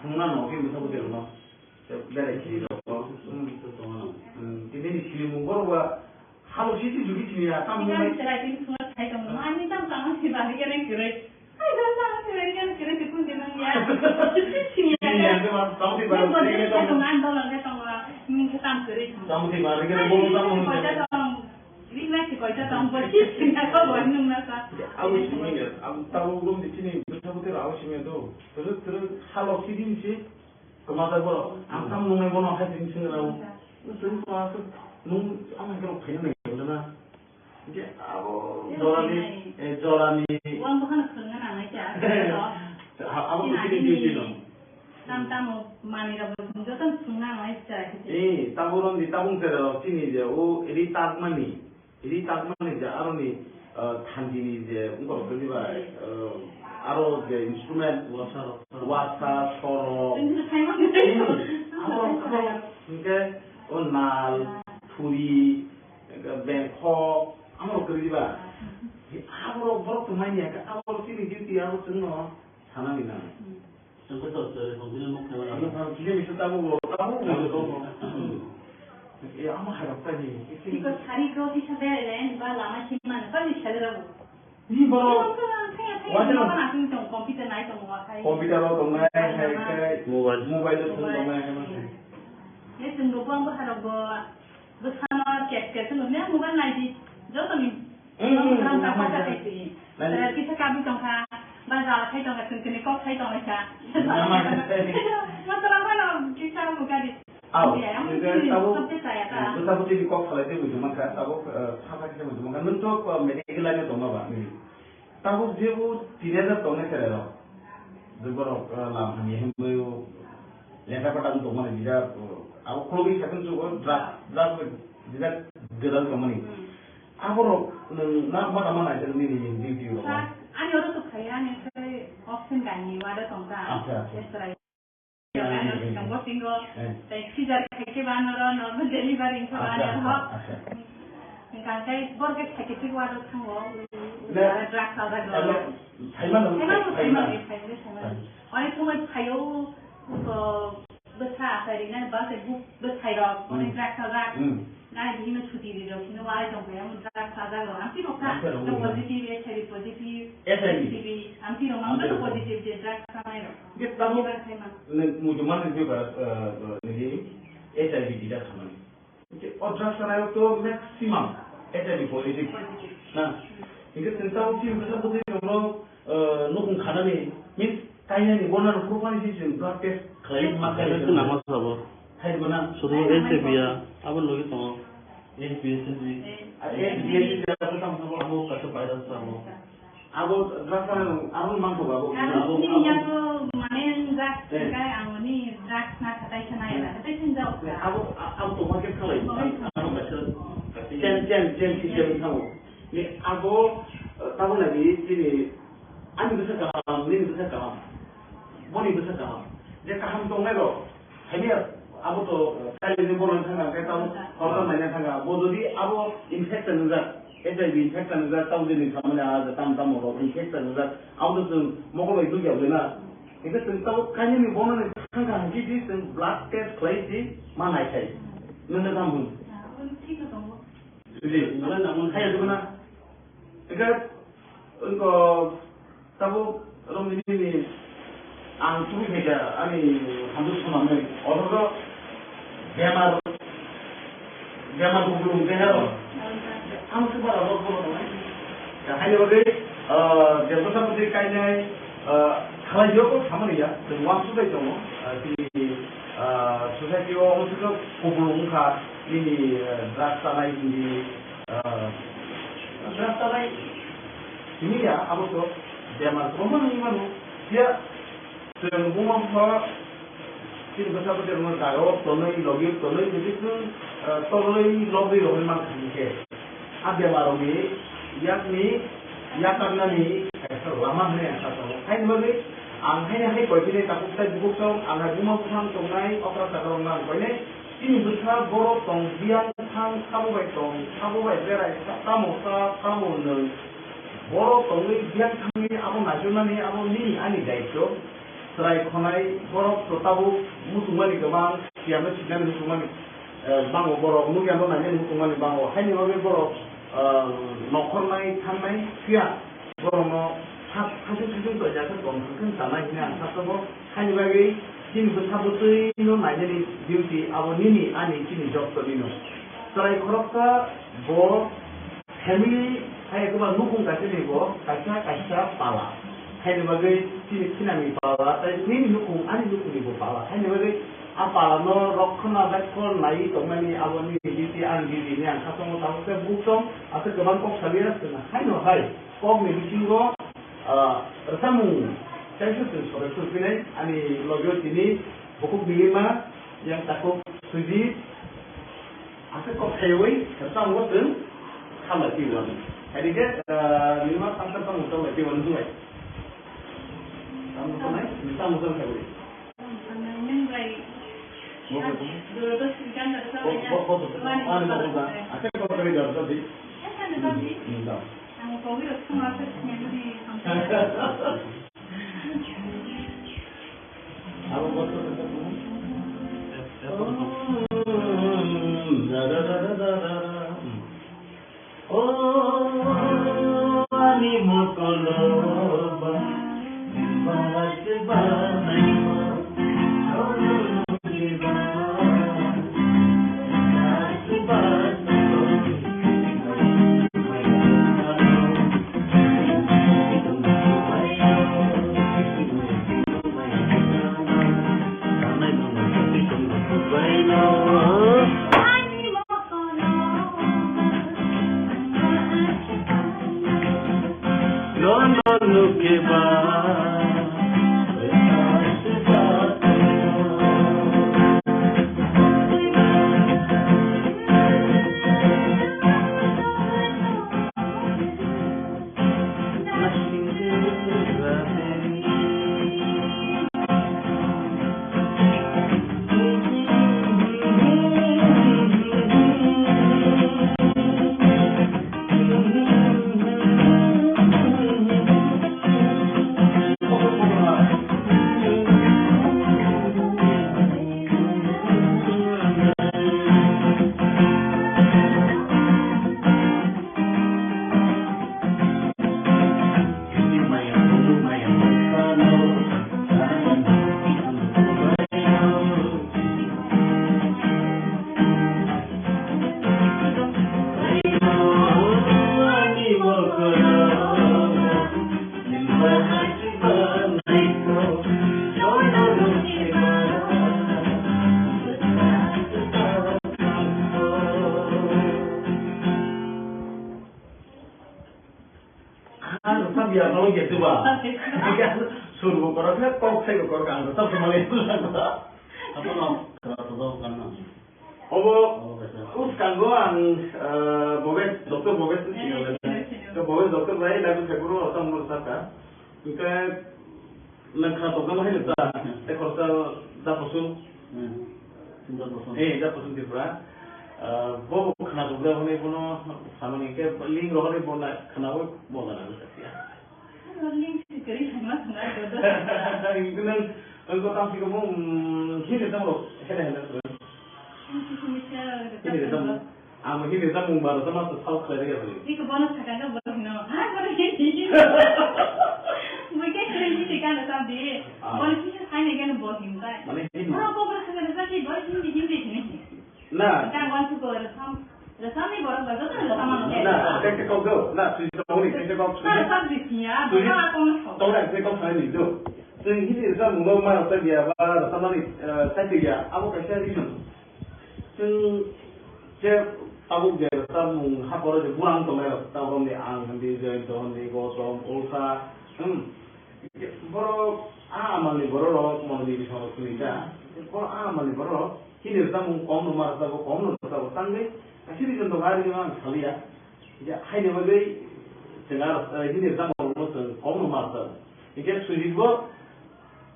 thwngna no khe bwsa bwtwi rokno. Berai chini rok no. Hmm. Hmm, tini ni silimung borok ba halo sisi jugi chini ya tam. Tini nai. Chwrai tini thwngna khai tongo. Ani tam tang si bari kene kwrwi. Ai, dam, dam, kere, kere, kere, kere, kere, kere, ya. Sini ya, kere, tong di, baru, kere, tong. Tong di, baru, kere, bolu, tong, tong. Koita tong. Ring na si koita tong, bo si sini ya, ko bo nung na sa. Aku sini ya, aku tahu belum di sini, betul betul aku sini tu. Terus, terus, halo sini si, kemana bolo? Angkam nung bono hai sini sini rau. Terus, terus, nung, ang kena kena na. Hingke abo jorani, eh, jorani. Uang bukan khwlwngna nangnai cha, ha, abo buchini duty no. Tam tamo manwi rok bo joto khwlwngna nangnai cha. Eh, tamo romdi, tabung tere rok chini je, o ri takmani, ri takmani je, aroni, eh, thandini je, wngkor khe diba, eh, aro je instrument, wasa, soro. Wasa, soro. Abo rok hingke o nal, thuri, Bengkok, amo rok kwrwi ba? Abo rok borok tongmani ya, abo rok chini duty abo chwngno sanani na. Chwng khe to chwrai tong bini mokhe wala. Ano phang kisa misa tamo bo, tamo bo. E, amo hai rok tani. Tiko sari ko kisa bere le, ba lama chimma na, kali sari rok. Ni borok. Ni borok, thaya, thaya, wajar. Ni borok asing tong, computer nai tong, wa khai. Computer rok tong nai, hai, hai, khai. Mobile. Mobile rok tong nai, hai, hai. Ye, chwng bo, bo, bo, harok bo, bwsano ket, ket, chwng bo, mobile nai di. Joto ni. Hmm, hmm, hmm, hmm, hmm. Kisa kabi tongkha, ba jala khai tongkha, chwng tini kok khai tongkha. Nama kisa. Masala mano kisa mukha di. Au, ya, yang ini ini tabuk, tabuk saya ta. Tabuk ini kok salai teh ujung mangkha, tabuk, eh, sapa kisa ujung mangkha. Nung to, eh, medical line tongma ba, hmm. Tabuk jebo teenager tongnai cherairok. Borok, eh, lam hamya hinwi lekha pata wng tongmani, jesa, eh, abo khulogwi sakhe chugo drug, drug jesa gwdal tongmani. Hmm. Aborok nwng na ma tama naijak nini duty rok? Sir, ani oro to khaya, ani khai option gani wada tongka. Acha, acha. Yes, sir. Ano, ang bosingo, eh, tei scissor khaikhe ba norok normal delivery wngkha ba norok. Acha, acha. Hingkha khe borok khe khaikhe tei wado thango, drugs alda go. Saimano, saimano, saimano. Onek somoi phaio, bwsa achai rinai ba se bwsai rok, onek drugs alda. Nai bihino chuti rijak, hino walai tongkha, omo drugs sajak rok. Amtwi rok kha, positive, H I V positive, H I V. Amtwi rok, amtwi rok positive je drugs sanai rok. Hingke tamo, muchungmani je ba, nini H I V tida khamani. Hingke o drugs sanai rok to maximum H I V positive. Na, hingke chwng tamo chini bwsa bwtwi rok no, nukung khanani, means kainani, bono rok phurupani si chwng blood test khlai ma khlai. Khaina sabo. Hai bo na. Sudu H I V ya, abo logi tongo. H B S, H B. A, H B S ya, abo tamo sabo, abo kaisa virus sabo. Abo drugs ano, abo mangko ba, abo. Abo ni yago mane drugs kai ang ni drugs na khatai sana ya, khatai sana jao. Abo, abo to market khalai. Abo kaisa, kaisa. Chen, chen, chen system tamo. Ni abo, eh, tamo lagi chini, ani bwsa kaham, nini bwsa kaham, boni bwsa kaham. Je kaham tongnai rok, haini abo to, eh, kailini bono thanga, khe tamo horta maina thanga. Bo jodi abo infection wngjak, H I V infection wngjak, tamo jeni samani a, tamo tamo rok infection wngjak, abo to chwng mokol bai dukya bai na. Hingke chwng tamo kainani bono ni thangkha hingke di chwng blood test khlai si ma nai khai. Nang na tamo hwn? Sudi, nang na tamo hwn? Hai, adu na. Eka, engko, tabuk, romni ni, ang tumi khaida, ani hamdu swnamnai. Othocho, bemar, bemar kuplung khe hero. Ang se bara rok bono tongnai. Ya, haino bagwi, ah, je bwsa bwtwi kainai, ah, khalai yo ko samani ya, chwng uansuk bai tongo. Ah, chini, ah, society o omo se kuplung wngkha, nini, ah, drugs chanai, nini, Ah, rasta bai simi ya, abo to bemar kwbangma wngwi mano. Phiya chwng buma bupha chini bwsa bwtwi rokno jaga o tonwi, logi tonwi, jodi chwng, ah, torlwi lobwi rogwi mankha hinkhe, a bemar rokni yakni yakarnani kaisa lama hwnwi ang sa tongo. Haini bagwi ang haino hai koi philai takhuk tai bukhuk tong, ang hai buma bupha tongnai, okra chakra rokno ang koinai. Chini bwsa borok tong biyang thang sabo bai tong, sabo bai berai sa-, tamo sa, tamo nwng. Borok tongwi biyang thangwi abo naichomnani abo nini ani daityo. Chwrai khonai borok to tabuk muchungmani kwbang, siyano siknani muchungmani, eh, bango borok, nukya no nainani muchungmani bango. Haini bagwi borok, eh, nokhornai thangnai phiya. Borokno ha-, hasing sising toijak khe tong thang khe chanai hwnwi ang sa tongo. Haini bagwi chini bwsa bwtwino nainani duty abo nini ani chini jottonino. Chwrai khoroksa bo family hai eba nukhung kaisa ni bo kaisa kaisa pala. Haini bagwi chini thinani pala tei nini nukhung ani nukhungni bo pala. Haini bagwi a palano rokhona bekhon naiwi tongmani abo nini duty ani duty hwnwi ang sa tongo. Tabuk khe buktong aswk kwbang kok saliya chwng haino hai. Kokni bisingo, ah, rwchapmung kaisa chwng sodok song pinai, ani logio tini bukhuk milima, yang takhuk Sujit, aswk kok khaiwi rwchapmungo chwng khamlai twi wani. Haikhe, ah, milima tangsa tangmung tongbai twi wani hwnbai. Tangmung tongnai, rwchapmung tong khaiwi. O ani mokoloba, bas banai mo, sono diba, bas bas. Ang rwchap ya, no ya, tuba. Surbo korok khe, kok sai korok, ang rwchap se mali. Apa no? Kara to do kan no. Obo, obo kaisa. Uskango ang, eh, Bobes, Doctor Bobes ni sini. Eh, sini, sini. To Bobes Doctor bai, lagu sai guru, otam guru saka. Hingke nwng khna tongkha ma haino ta, tei khoroksa da Poson. Hmm. Da Poson. Eh, da Poson Tripura. Ah, bo khna tongkha hwnwi bono samani hwnkhe link rohorwi bo na khnaui bo gana rwchapya. Link se kwrwi thangma thangma dodo. Hingke nwng, nwng ko tang sikamo, hmm, hini tamo, hele hele. Hini tamo. Ang bo hini rwchapmung ba rwchapma se sal khlai rwya bwlwi. Iko bono sakha khe bo hino. Ha, bono hini. Bo khe kwrwi hini kan rwchap di. Ah. Bono kisa sai nai kan bo hini tai. Mane hini. Bono kok rwchap rwchap di, bo hini hini hini. Na. Kan wan su ko rwchap. Rwchap ni borok ba joto rwchap mano. Na, kek kok do. Na, sui sa honi, kek kok sui. Na, rwchap di siya, sui. Bono kono sok. Tong na, kek kok sai ni do. Sui hini rwchapmung no ma rwchap ya ba rwchapmani, eh, sai ya. Abo kaisa reason. Chwng je tabuk je rwchapmung haporo je burang tongnai rok, tabuk romni ang hindi, Jayanta hindi, Gautam, Ulfa, hmm. Borok a amalni borok rok, mono ni bising rok chwng ta. Borok a amalni borok rok hini rwchapmung kom no ma rwchapmung kom no rwchapmung tangwi kaisa reason tongo, ari no ang saliya. Hingke haini bagwi chwng aro, eh, hini rwchapmung rokno chwng kom no ma rwchapmung. Hingke Sujit bo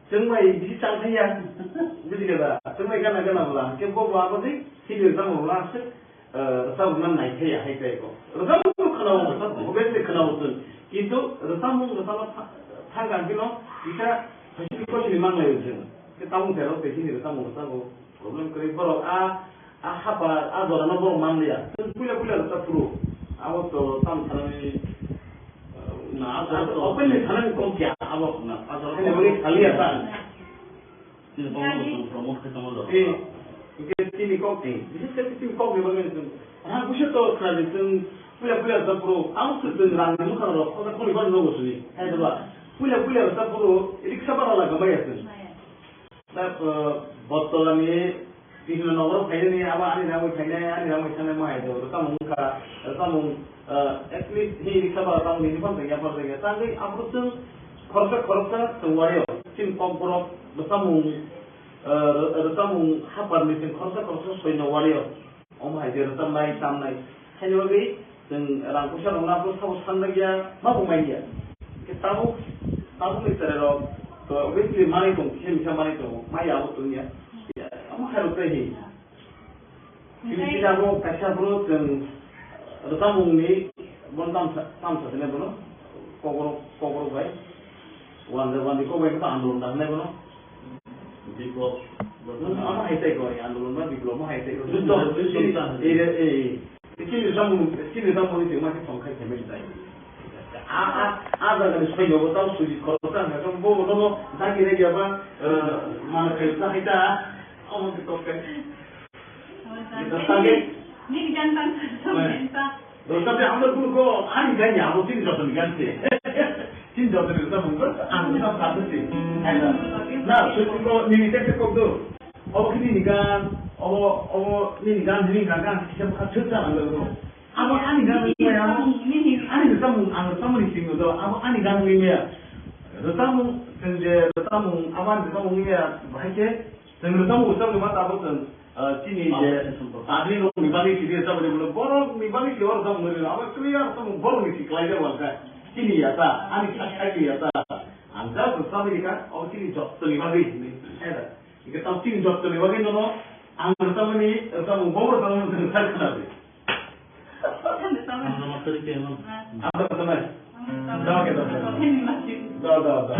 chwng bai bisi chang thangya. Buji kha da? Chwng bai gana gana bwla. Hingke bo bo abo twi hini rwchapmung rokno aswk, eh, rwchapmung rokno nai thaya hai tai ko. Rwchapmung rok khwnao, obviously khwnao chwng. Kintu rwchapmung rwchapna tha-, thang kha hingke no kisa phaising kochini manglai chwng. Hingke tabuk tei rok tei hini rwchapmung rwchapmung. Problem kwrwi borok a, a hapar, a jorano borok manliya. Chwng puila puila rwchap phuru. Abo to tam sanani, na, a jorao to openly sanani kok ya, abo na, a jorao kok kaliya ta. Chini kok chwng promote khe tongma jorao. Eh, hingke chini kok, eh, bises khe chini kok ni bagwi chwng. Ha, buisu to khna di chwng puila puila rwchap phuru. Ang se chwng rang ni bwkha rok, khoda khoni bar nogo sini. Hai ba, puila puila rwchap phuru, riksa bara la gamaya chwng. Da, eh, Bottola ni Krishna Nagar phainani abo ani rangwi phainai, ani rangwi thangnai mo hai do, rwchapmung wngkha, rwchapmung, eh, at least hi riksa ba rwchapmung ni phang tongya, phang tongya. Tangwi aphuru chwng khoroksa, khoroksa chwng wario. Chini kokborok rwchapmung, eh, rw-, rwchapmung hapar ni chwng khoroksa, khoroksa soino wario. Omo hai je rwchapnai, tamnai. Haini bagwi chwng rang puisa rokno aphuru sabo sanjakya, ma bo manya. Khe tabuk, tabukni cherai rok to obviously manwi tong, kisa misa manwi tongo, maya abo tongya. Omo hai rok tei hi. Chini abo kaisa bro chwng rwchapmungni bono tam sa, tam sa sene bono kokrok, kokrok bai. Wande, wande kok bai khe andolon da hinai bono. Biplop. Omo hai tei kori, andolon ba biplop mo hai tei kori. Juddo, juddo ta. Ei, ei, ei. Chini rwchapmung, chini rwchapmung ni tongma khe tong khai khe mili tai. A, a, a jaga ni soyo bo tamo suji khoroksa hwnka khe bo bono dagi rega ba, eh, mana khai ta hai ta. Omo khe tok khe. Ni gan tang sa. Dosta de amda guru ko ani gan ya, abo chini jotoni gan se. Chini jotoni rwchapmung ko ang rwchap sa se. Na, suji ko nini tek tek kok do. Obo khe nini gan, obo, obo nini gan, nini gan, gan kisa bwkha thwk cha nang lago. Abo ani gan wngwi maya, ani rwchapmung, ang rwchapmani simi do, abo ani gan wngwi maya. Rwchapmung, chwng je rwchapmung, abo ani rwchapmung wngwi maya, bahai khe chwng rwchapmung, rwchapmung ma tabuk chwng, ah, chini je tabuk chwng tabuk. Tabuk rokni bagwi sidi rwchapmani ulo, borokni bagwi si oro rwchapmung wngwi maya, abo clear rwchapmung, borokni si khlai jak wal kha. Chini ya ta, ani kha, kha ya ta. Ang just rwchapmani kha, abo chini jottoni bagwi hinwi. Hingke tamo chini jottoni bagwi nono ang rwchapmani, rwchapmung bo rwchapmani thangsa khna di. Ang rwchapmani. Ang rwchapmani. Da, da, da. Da, da, da.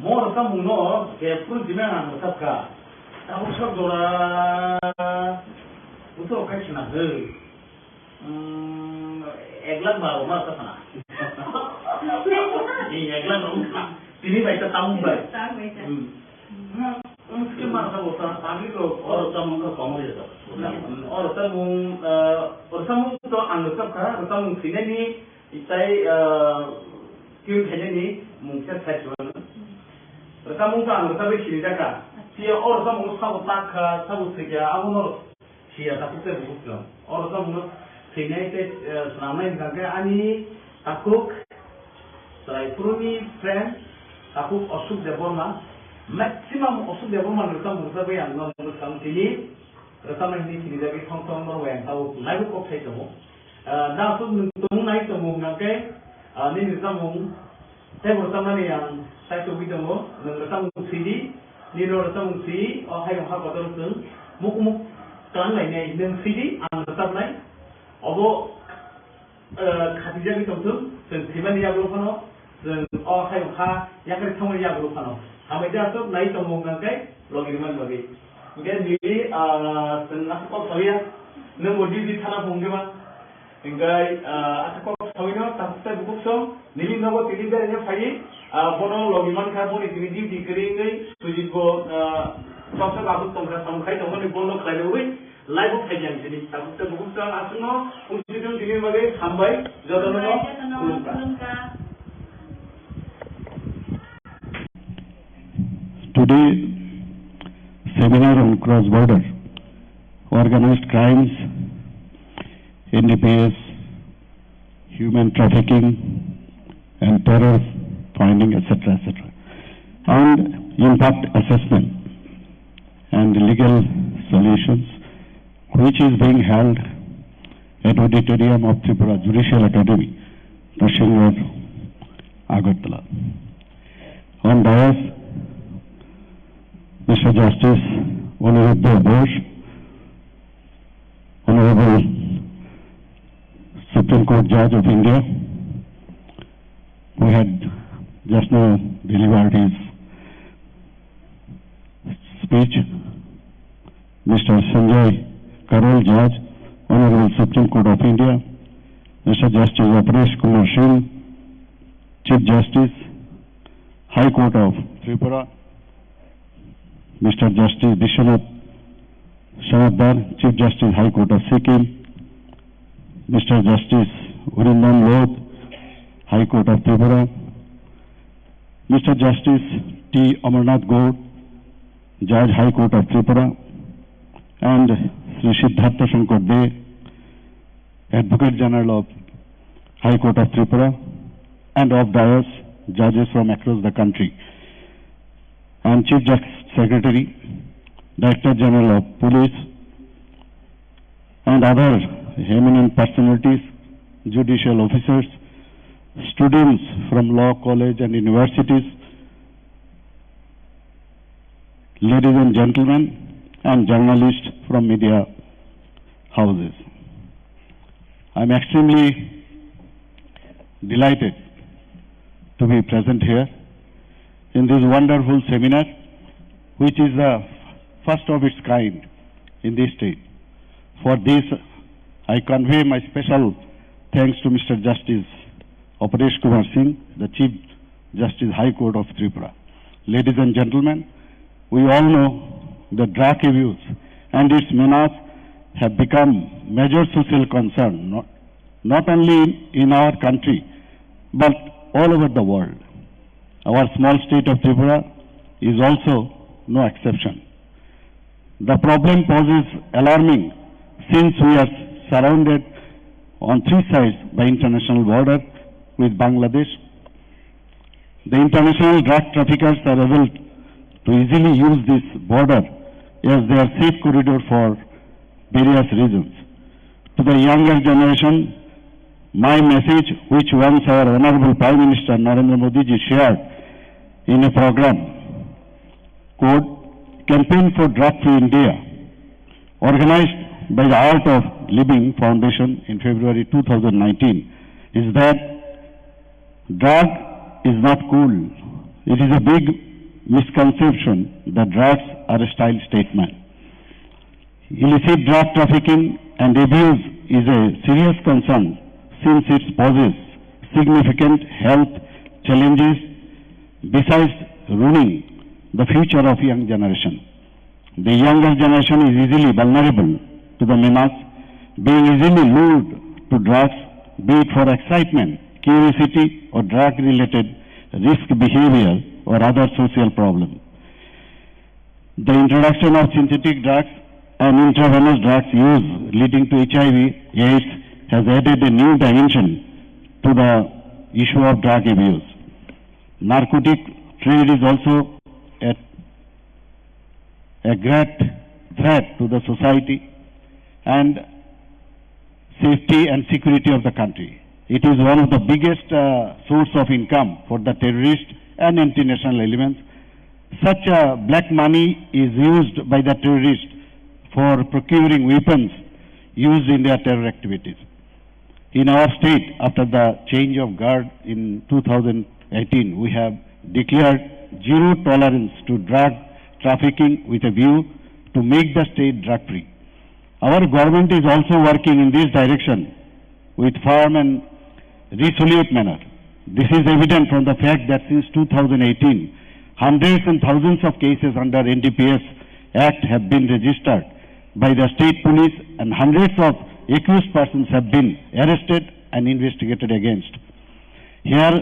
Mo rwchapmung no khe phuru jimeng ang rwchap kha. Tabuk sak jora buto khai khna hw. Hmm, ek lakh baro ma ta khna. Ni ek lakh rok khna. Tini bai ta tamung bai. Tamung bai ta. Hmm. Hmm, hmm, ske ma ta bo ta, tami rok. O rwchapmung kha komo ya ta. Hmm, o rwchapmung, eh, o rwchapmung to ang rwchap kha, rwchapmung sinani Itai, ah, tune khainani mung khe sai chuan. Rwchapmung ta ang rwchapwi sini jaka. Acha. Phiya o rwchapmung sabo tak kha, sabo thwikha, abono siya takhuk tei bukhuk chwng. O rwchapmung no thwinai tei, ah, swnamnai hwnkha khe ani takhuk chwrai phuruni friend takhuk Ashok Debbarma. Maximum Ashok Debbarma ni rwchapmung rwchapwi ang no mwsang tini. Rwchapnai hwnwi sinijagwi thong thong norok bai ang tabuk naibu kok sai tongo. Ah, da aswk nwng tongmung nai tongo hwnkha khe, ah, nini rwchapmung teibo rwchapmani ang sai tongwi tongo. Nwng rwchapmung sidi, nini rwchapmung sidi, o hayung ha kotor chwng mukmuk twlang lainai nwng sidi ang rwchapnai. Obo Eh, khatijagwi tongthung, chwng thwimani yagulo phano, chwng o hayung ha yakarwi thangmani yagulo phano. Hambai de aswk nai tongo hwnkha khe logi rwmani bagwi. Hwnkhe nini, ah, chwng aswk kok sawi ya, nwng bo duty thana phung khe ma. Hwnkhe, ah, aswk kok sawi no, takhuk tei bukhuk song, nini nogo tini beraina phaiwi, ah, bono logi mankha, boni tini duty kwrwi wngwi, Sujit bo, ah, baksa bagwi tongkha, samung khai tongmani bono khlai rwui. Live-o phaidi ang tini, tabuk tabuk sa aswkno, wngsuitwng tini bagwi hambai, jotono khulumkha. Today, seminar on cross-border organized crimes, N D P S, human trafficking and terror finding, et cetera, et cetera, and impact assessment and legal solutions which is being held at Auditorium of Tripura Judicial Academy, Tasing Road, Agartala. On dais, Mister Justice Aniruddha Bose, Honorable Supreme Court Judge of India, who had just now delivered his speech, Mister Sanjay Karol, Judge, Honorable Supreme Court of India, Mister Justice Aparesh Kumar Singh, Chief Justice, High Court of Tripura, Mister Justice Biswanath Sarabdar, Chief Justice, High Court of Sikkim, Mister Justice Urindam Lodh, High Court of Tripura, Mister Justice T Amarnath Gour, Judge, High Court of Tripura, and Shri Siddhartha Shankar Dey, Advocate General of High Court of Tripura, and off dais judges from across the country, and Chief Justice Secretary, Director General of Police, and other eminent personalities, judicial officers, students from law college and universities, ladies and gentlemen, and journalists from media houses. I'm extremely delighted to be present here in this wonderful seminar, which is the first of its kind in this state. For this, I convey my special thanks to Mister Justice Aparesh Kumar Singh, the Chief Justice, High Court of Tripura. Ladies and gentlemen, we all know the drug abuse and its menace have become major social concern, not, not only in, in our country, but all over the world. Our small state of Tripura is also no exception. The problem poses alarming since we are surrounded on three sides by international border with Bangladesh. The international drug traffickers are able to easily use this border as their safe corridor for various reasons. To the younger generation, my message, which once our Honorable Prime Minister Narendra Modi ji shared in a program, quote, Campaign for Drug Free India, organized by the Art of Living Foundation in February two thousand nineteen, is that drug is not cool. It is a big misconception that drugs are a style statement. Illicit drug trafficking and abuse is a serious concern since it poses significant health challenges besides ruining the future of young generation. The younger generation is easily vulnerable to the menace, being easily lured to drugs, be it for excitement, curiosity, or drug-related risk behavior or other social problem. The introduction of synthetic drugs and intravenous drugs use leading to H I V AIDS has added a new dimension to the issue of drug abuse. Narcotic trade is also a, a great threat to the society and safety and security of the country. It is one of the biggest, uh, source of income for the terrorist and international elements. Such, uh, black money is used by the terrorist for procuring weapons used in their terror activities. In our state, after the change of guard in two thousand eighteen, we have declared zero tolerance to drug trafficking with a view to make the state drug free. Our government is also working in this direction with firm and resolute manner. This is evident from the fact that since two thousand eighteen, hundreds and thousands of cases under N D P S Act have been registered by the state police and hundreds of accused persons have been arrested and investigated against. Here,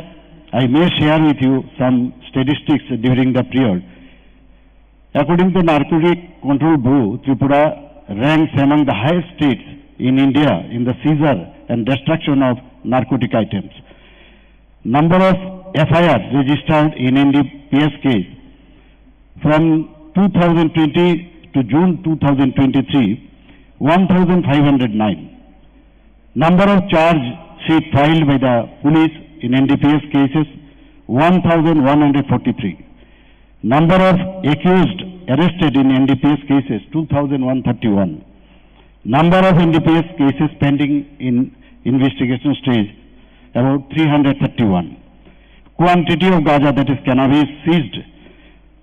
I may share with you some statistics during the period. According to Narcotic Control Bureau, Tripura ranks among the highest states in India in the seizure and destruction of narcotic items. Number of F I Rs registered in N D P S case from two thousand twenty to June two thousand twenty-three, one thousand five hundred nine. Number of charge sheet filed by the police in N D P S cases, one thousand one hundred forty-three. Number of accused arrested in N D P S cases, two thousand one thirty-one. Number of N D P S cases pending in investigation stage, about three hundred thirty-one. Quantity of gaja, that is cannabis, seized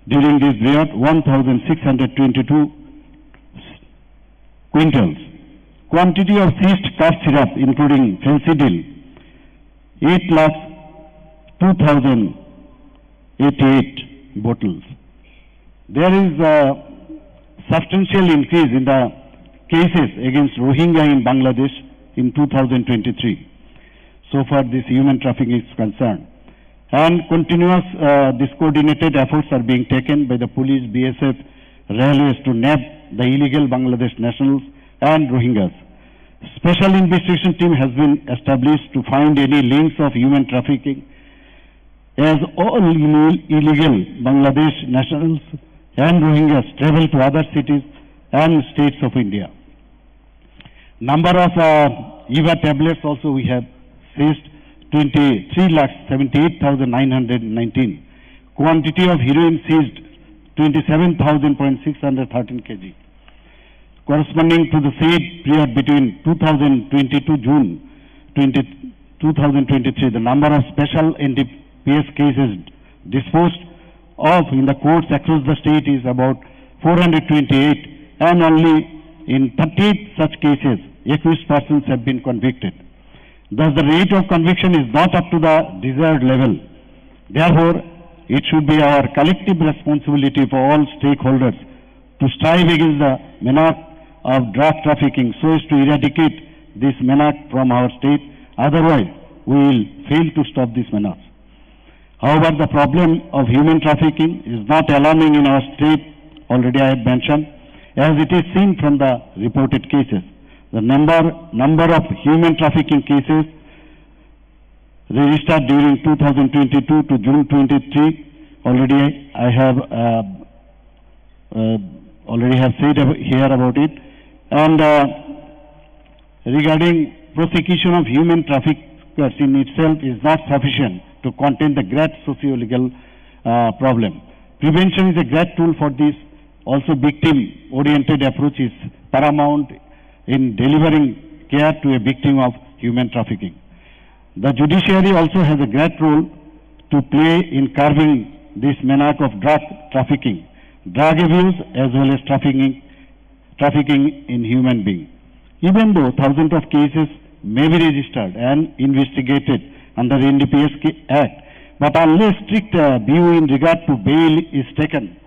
during this period, one thousand six hundred twenty-two quintals. Quantity of seized cough syrup, including Phensedyl, eight lakh two thousand eighty-eight bottles. There is a substantial increase in the cases against Rohingya in Bangladesh in two thousand twenty-three. So far, this human trafficking is concerned. And continuous, uh, this coordinated efforts are being taken by the police, B S F, railways to nab the illegal Bangladesh nationals and Rohingyas. Special investigation team has been established to find any links of human trafficking, as all ille-, illegal Bangladesh nationals and Rohingyas travel to other cities and states of India. Number of, uh, Eva tablets also we have seized, twenty-three lakh seventy-eight thousand nine hundred nineteen. Quantity of heroin seized, twenty-seven thousand point six hundred thirteen K G. Corresponding to the said period between two thousand twenty-two June twenty, two thousand twenty-three, the number of special N D P S cases disposed of in the courts across the state is about four hundred twenty-eight, and only in thirty-eight such cases, accused persons have been convicted. Thus, the rate of conviction is not up to the desired level. Therefore, it should be our collective responsibility for all stakeholders to strive against the menace of drug trafficking so as to eradicate this menace from our state. Otherwise, we will fail to stop this menace. However, the problem of human trafficking is not alarming in our state, already I have mentioned, as it is seen from the reported cases. The number, number of human trafficking cases registered during two thousand twenty-two to June twenty-three, already I have, uh, uh, already have said ab-, here about it. And, uh, regarding prosecution of human traffickers in itself is not sufficient to contain the great socio-legal, uh, problem. Prevention is a great tool for this. Also, victim-oriented approach is paramount in delivering care to a victim of human trafficking. The judiciary also has a great role to play in curbing this menace of drug trafficking, drug abuse, as well as trafficking, trafficking in human being. Even though thousands of cases may be registered and investigated under N D P S K Act, but unless strict, uh, view in regard to bail is taken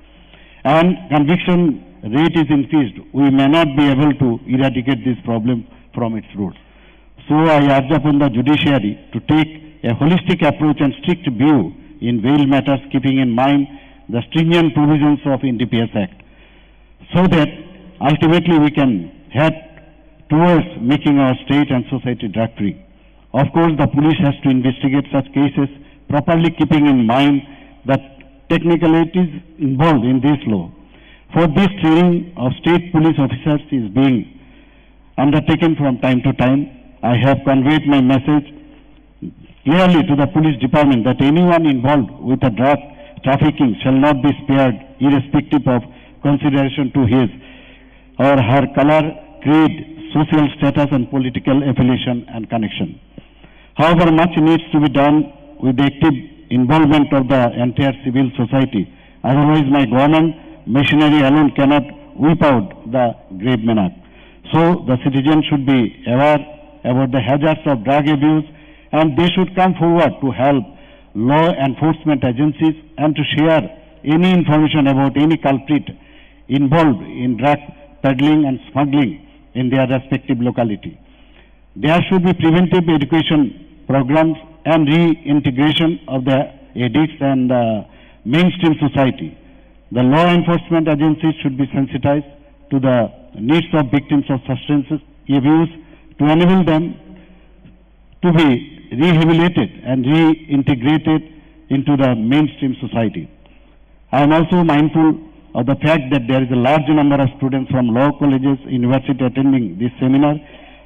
and conviction rate is increased, we may not be able to eradicate this problem from its roots. So I urge upon the judiciary to take a holistic approach and strict view in bail matters, keeping in mind the stringent provisions of N D P S Act, so that ultimately we can head towards making our state and society drug-free. Of course, the police has to investigate such cases properly, keeping in mind the technicalities involved in this law. For this, training of state police officers is being undertaken from time to time. I have conveyed my message clearly to the police department that anyone involved with a drug trafficking shall not be spared, irrespective of consideration to his or her color, creed, social status, and political affiliation and connection. However, much needs to be done with the active involvement of the entire civil society. Otherwise, my government machinery alone cannot wipe out the grave menace. So, the citizens should be aware about the hazards of drug abuse, and they should come forward to help law enforcement agencies and to share any information about any culprit involved in drug peddling and smuggling in their respective locality. There should be preventive education programs and reintegration of the addicts and the mainstream society. The law enforcement agencies should be sensitized to the needs of victims of substance abuse to enable them to be rehabilitated and reintegrated into the mainstream society. I am also mindful of the fact that there is a large number of students from law colleges, university attending this seminar.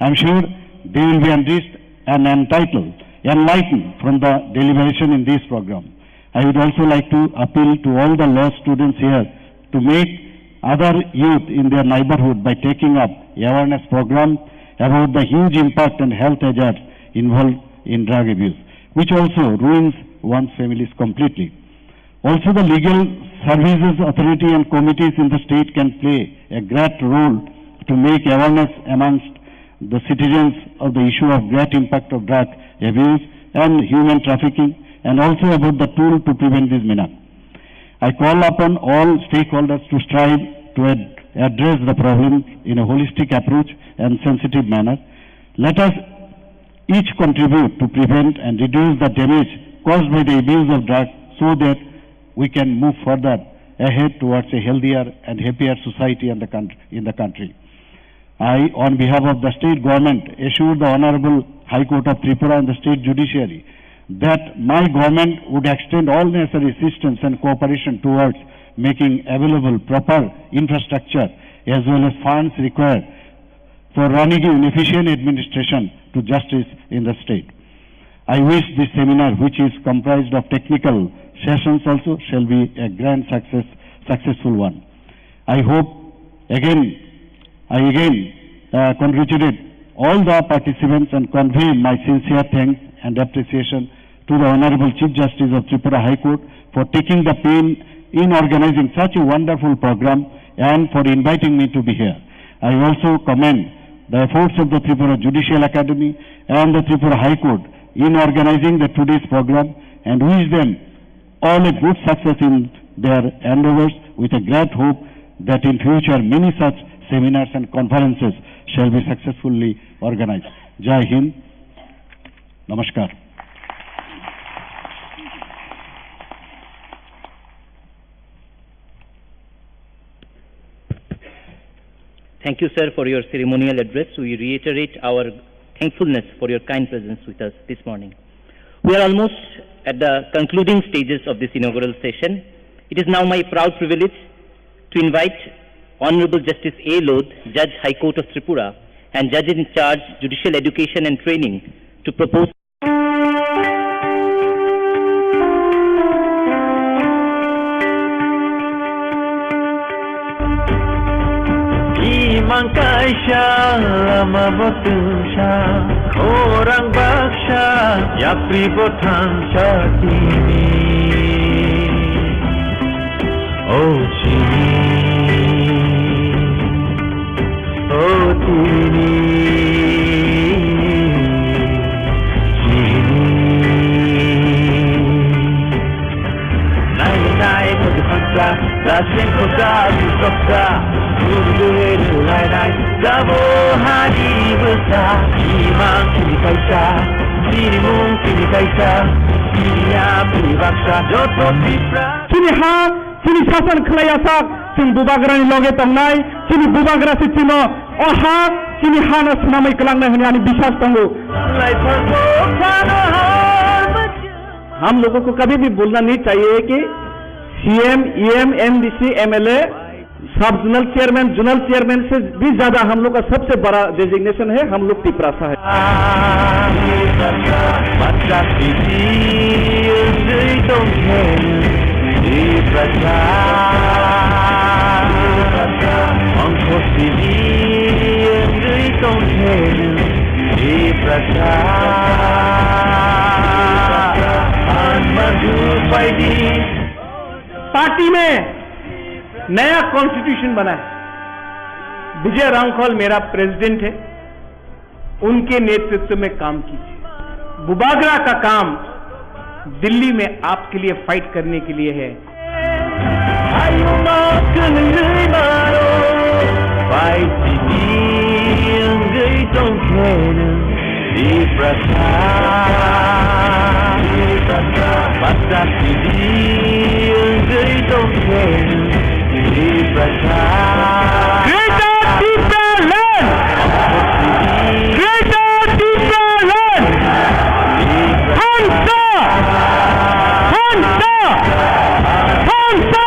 I am sure they will be enriched and entitled, enlightened from the deliberation in this program. I would also like to appeal to all the law students here to make other youth in their neighborhood by taking up awareness program about the huge impact and health hazards involved in drug abuse, which also ruins one's families completely. Also, the legal services authority and committees in the state can play a great role to make awareness amongst the citizens of the issue of great impact of drug abuse and human trafficking, and also about the tool to prevent this menace. I call upon all stakeholders to strive to ad-, address the problem in a holistic approach and sensitive manner. Let us each contribute to prevent and reduce the damage caused by the abuse of drugs so that we can move further ahead towards a healthier and happier society and the country, in the country. I, on behalf of the state government, assure the Honorable High Court of Tripura and the state judiciary that my government would extend all necessary assistance and cooperation towards making available proper infrastructure as well as funds required for running an efficient administration to justice in the state. I wish this seminar, which is comprised of technical sessions also, shall be a grand success, successful one. I hope again, I again, uh, congratulate all the participants and convey my sincere thanks and appreciation to the Honorable Chief Justice of Tripura High Court for taking the pain in organizing such a wonderful program and for inviting me to be here. I also commend the efforts of the Tripura Judicial Academy and the Tripura High Court in organizing the today's program and wish them all a good success in their endeavors with a great hope that in future many such seminars and conferences shall be successfully organized. Jai Hind. Namaskar. Thank you, sir, for your ceremonial address. We reiterate our thankfulness for your kind presence with us this morning. We are almost at the concluding stages of this inaugural session. It is now my proud privilege to invite Honorable Justice A Lodh, Judge High Court of Tripura and Judge in Charge Judicial Education and Training, to propose Imang kaisa lama bo twngsa, khorang baksa yapri bo thangsa tini. O chini, o tini, chini. Nai nai mudu khangsa, da sengkho da du soksa, guru guru nai nai, da bo hari bwsa, imang chini kaisa, chini mung chini kaisa, chini yapri baksa, joto Tipra. Chini ha, chini sasan khlaiyasak, chwng bubagrani loge tongnai, chini bubagra se chino, o ha, chini hano swnamwi kwlangnai hwnwi ani biswas tongo. हम लोगों को कभी भी भूलना नहीं चाहिए कि CM, EM, MDC, MLA, सब जोनल चेयरमैन, जोनल चेयरमैन से भी ज्यादा हम लोग का सबसे बड़ा डेजिग्नेशन है, हम लोग तिपरासा है। पार्टी में नया कॉन्स्टिट्यूशन बना है। विजय रांखल मेरा प्रेसिडेंट है, उनके नेतृत्व में काम कीजिए। बुबागरा का काम दिल्ली में आपके लिए फाइट करने के लिए है। Tiprasa, Tiprasa, Bata T V wngwi tongkhe Tiprasa. Greater Tipraland! Greater Tipraland! Hansa! Hansa! Hansa!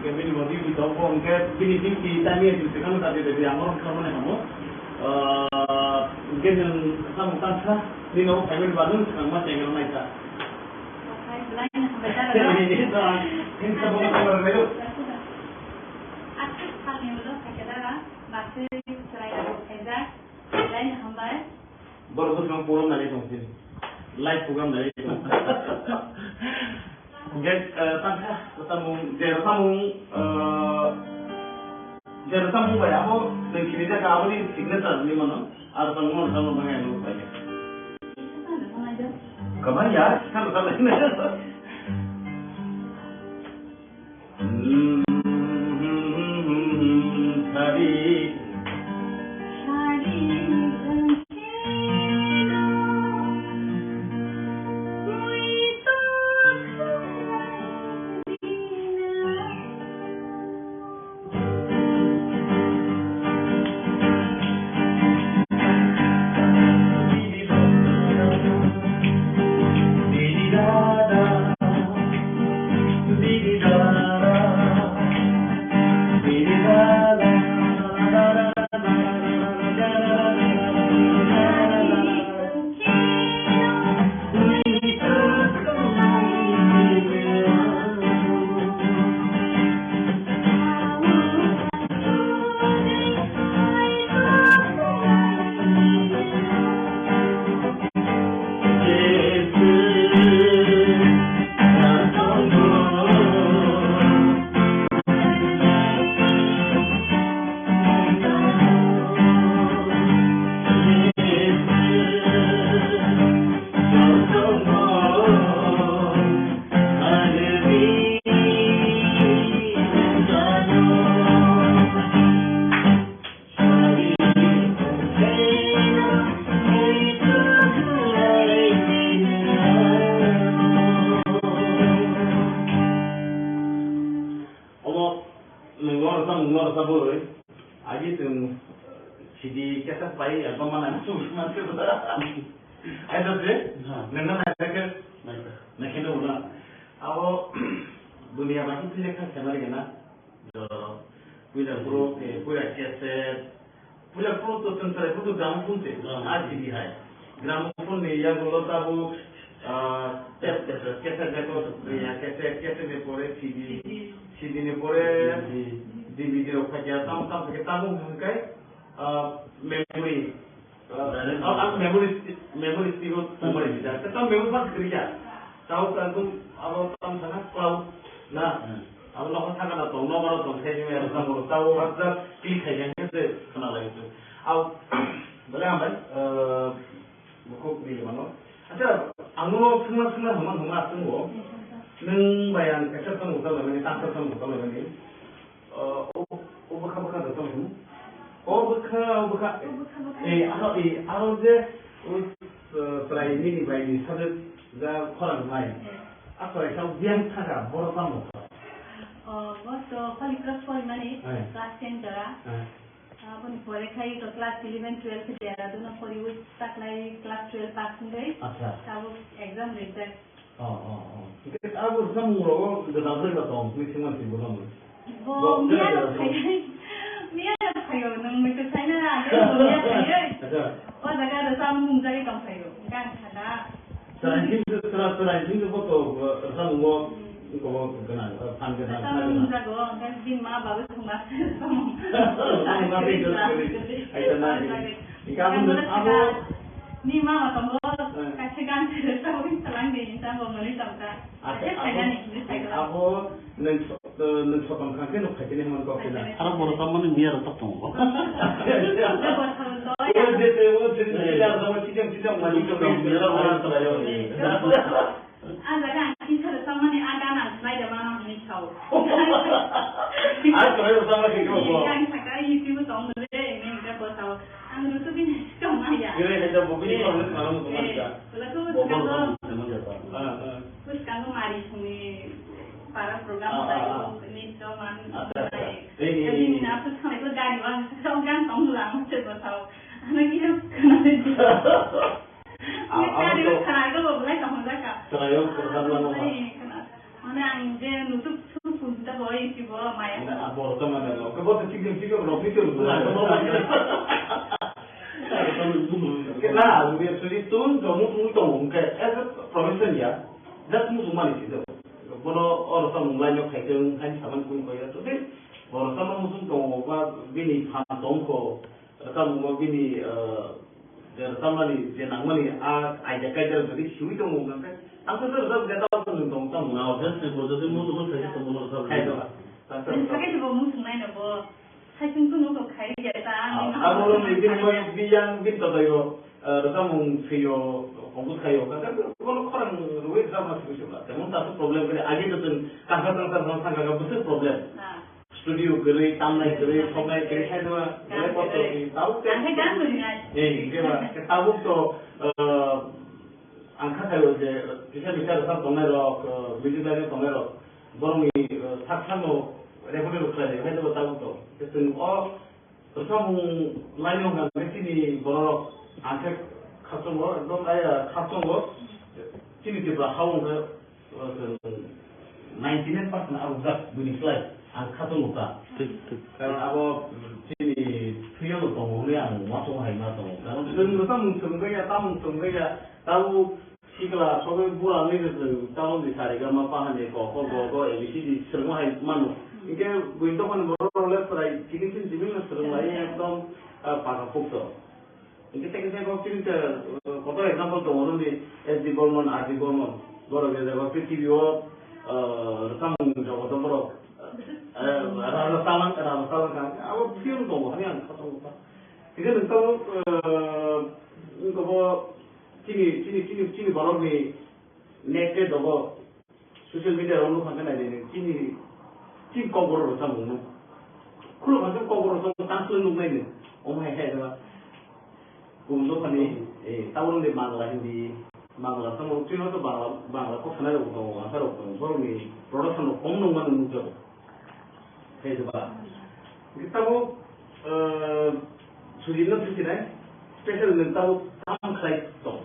Hingke bini bo duty tongo, hingke bini duty time ya duty kano ta de de, ang oro kamo ne kamo. Ah, hingke nwng samung tangsa, nini o payment ba nwng swkang ma tengel nai ta. Okai, belai no hambai dara. Nini to ang, nini to bo ko ro. Aswk salni ulo khaikhe dara, maswi chwrai rok khaijak, belai no hambai. Borok bwskango program nai tong sini. Live program nai tong. Hingke, eh, tangkha, samung, je samung, eh, je samung bai abo, nang kini jaka aboni signature ni mano, ar samung, samung bai ang bai. Kamai ya, samung, samung. Omo nwng lorsa, nwng lorsa bwrwi. Agi chwng C D kesa pai, album mana chwng ma chwng. Ai to se? Ha. Nwng na nai khe? Nai khe. Nai khe no na. Abo dunia ma khe le kha khema ri na. Jora. Puila pro, eh, puila cassette. Puila pro to chwng chwrai phuru gramophone se. Gramophone. R C D hai. Gramophone ni yagulo tabuk, ah, cassette, cassette, cassette, ya, cassette, cassette ni pore C D. C D. C D ni pore D V D. D V D rok phai ya, tam, tam se tabuk hwnkai. ah, memory, ah, Direct ah, ah, memory, memory stick o tongmani Hmm. sida. Tei tamo memory pass kwrwi ya. Tamo ka tum abo tamo sana cloud na. Hmm. Abo nogo thangna tong, nogo tong khai me aro tamo tamo whatsapp click khai khai se khna lai tu. Abo bole hambai, ah, Bukhuk ni mano. Acha, ang no swngna swngna hwnma hwnma aswk o. Nwng bai ang kaisa samung tang laimani, tang khe samung tang laimani. O, o bwkha bwkha da tong hwn. O bwkha, o bwkha. O bwkha bwkha. Eh, aro, eh, aro je, o, eh, chwrai nini bai ni sajwk ja khorang nai. Eh. A chwrai sa biyang thaka, boro tamo kha. O, bo to Holy Cross porimani, Eh. class ten jora. Eh. Aboni pore khai to class eleven, twelve Dehradun o poriwi taklai class twelve pass wngwi. Acha. Tabuk exam rijak. Oh, oh, oh. Hingke abo samung rogo gwdal jora tong, twi singma singbo nang. Bo Bo miya gwdal rok jora tong. Khai, miya rok khayo, nang mui to saina, abo bo miya khayo. Acha. O jaga rok samung jai tong khayo. Gang khada. Chwrai sing, chwrai, chwrai sing bo to, eh, rwchapmungo Hmm. iko gwnang, eh, phan gwnang, Rwchapmung kha gwnang. Jago, hwnkhe bini ma babu thwngma se rwchapmung. Thwngma se rwchapmung. Aita na. Rwchapmung. Iko abo Ang rwchapmung. Abo ni mama tongo, Eh. kaisa gan se rwchapmung salang di, hinsa bo mani tongkha. Ate Ate abo, khainani, hinwi khaikha. Abo nwng so-, eh, nwng sotom kha khe nuk khaikhe hinwi kok khe na. Khaikhe. Aro borok tamani miya rok tok tongo. Abo thang to. O je te o je te ya sama chijang chijang mani to. Miya rok ora to ya. Ah, jaga ang kisa rwchapmani ah gan ang khlai da mano hinwi sao. Ah, khlai rwchapma khe ko. Ang sakha YouTube tong le, hinwi khe bo sao. Ang rwchapmani tong ma ya. Gere hai da bo bini problem khna mo tong ma ya. Wala ko Bo bo swkango, bo. Ah, ah. Swkango mari songni para program Ah, ah, ah. Tayo, ni to man Acha, acha. Nai. Eh, eh, Kami eh. Ni na swkang ko gari wang swkang gan tong lang se bo sao. Ano kisa kana de. Ah, Ni ah, kari to. Kana ko bo lai tong jaka. Try ko Ah, program lang ano ha. Lai kana. Mane ang je nutuk suk pun ta bo isi bo maya. Mane abo to mane lo. Ko bo to chikon chikon rok ni to. Ke na, actually tun jomu tun tong ke as a profession ya. Just muchung mani sijak. Bono oro samung line o khaitwng, haini samani kung kaya. Tode oro samung muchung tongo ba bini phan tongkho, samung bo bini, eh, je samani, je nangmani, a idea kaida jodi siwi tongo hwnkhe, ang khe rwchap je tamo nwng tong tamo. Na, obviously, bo jodi muchung khaitwng tongo, rwchap Khaitwng. Tang khe Nini rwchap. Sakhe bo muchung naino bo. Hai chwng chwng no khai ya ta, Ah, ni ma abo ma ni ma bini ma. Bini yang bini tata yo, eh, rwchapmung swi yo, compose khai yo, kaka bono khorang rwi rwchapma swi swi la. Temon ta problem kare, age to chwng kangsa kangsa kangsa kangsa bwswk problem. Ah. Studio kwrwi, tamnai kwrwi, soknai kwrwi, hai dwa, Gan belai kosto kwrwi. Ni, tabuk te. Ang khe gan kwrwi nai. Eh, hingke ba, tabuk to, eh, Ang kha khaio je kisa misa rwchap tongnai rok, eh, music line tongnai rok, borokni, eh, sak sakno record rok khlai hai bo tabuk to. Tei chwng o rwchapmung line o hwnka hwnkhe chini borok rok ang khe khasongo, ekdom ai, ah, khasongo chini Tripura ha o hwnka, eh, chwng ninety nine percent abo just buini slai ang khatung ka. Thik, thik. Karon abo chini thwiyo no tongo hwnwi ang uansukma hai ma tongo. Karon chwng rwchapmung swrwngkha ya, tamung swrwngkha ya, tabuk sikla sogwi bura wngwi se chwng tabuk ni sa re ga ma pa hani ko ko go go A B C D swrwngma hai mano. Hinkhe buini dophani borok rok le chwrai chini chini tini no swrwng lai ekdom, ah, paka pukto. Hingke tei kisa kok chini te, uh, kotor example tongo, nini S D Burman, R D Burman, borok je jaga prithibi o, uh, rwchapmung jogoto borok, uh, raja salang, raja salang kha, abo film tongo, hani ang kha tongo kha. Hingke nwng tabuk, uh, wngkha bo chini, chini, chini, chini borokni next day dogo. Social media rok nukha khe naidi, chini, chini kokborok rwchapmung no. Khuluk kha khe kokborok rwchapmung tang swk nuknai no. Omo hai khe ba. Kubun dophani, eh, tabuk de Bangla, Hindi, Bangla tamo, chini to Bangla, Bangla kok sanai rok tongo, asa rok tongo, borok ni production rok kom nung mano nukjago. Khe ba. Hingke tabuk, eh, sujinno thusinai, special nwng tabuk tam khlai tong.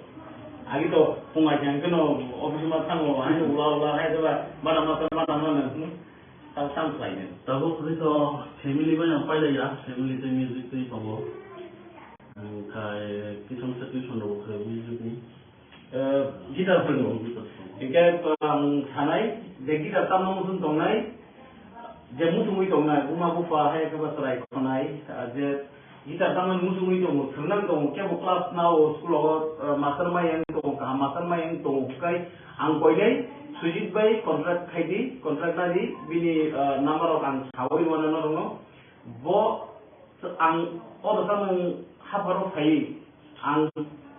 Agi to phung ai jang keno office ma thango, ani ula ula hai jeba, bana ma, bana ma nang, hmm, tabuk tam khlai nai. Tabuk hwnkhe to family bai ang pailaiya, family tei music tei tongo. Khai kisa misa tuition rok khai music ni. Eh, guitar phwrwngo. Hingke ang sanai je guitar tamno muchung tongnai, je muchungwi tongnai, buma bupha hai khe ba chwrai khonai, ah, je Guitar tamani muchungwi tongo, thwrwngnani tongo, kebo class nao, school o, eh, master mayang tongo, kaham master mayang tongo, hwnkhe ang koinai Sujit bai contract khaidi, contract nadi, bini, eh, number rok ang sawi mano norokno. Bo ang o rwchapmung hapharo phaiwi ang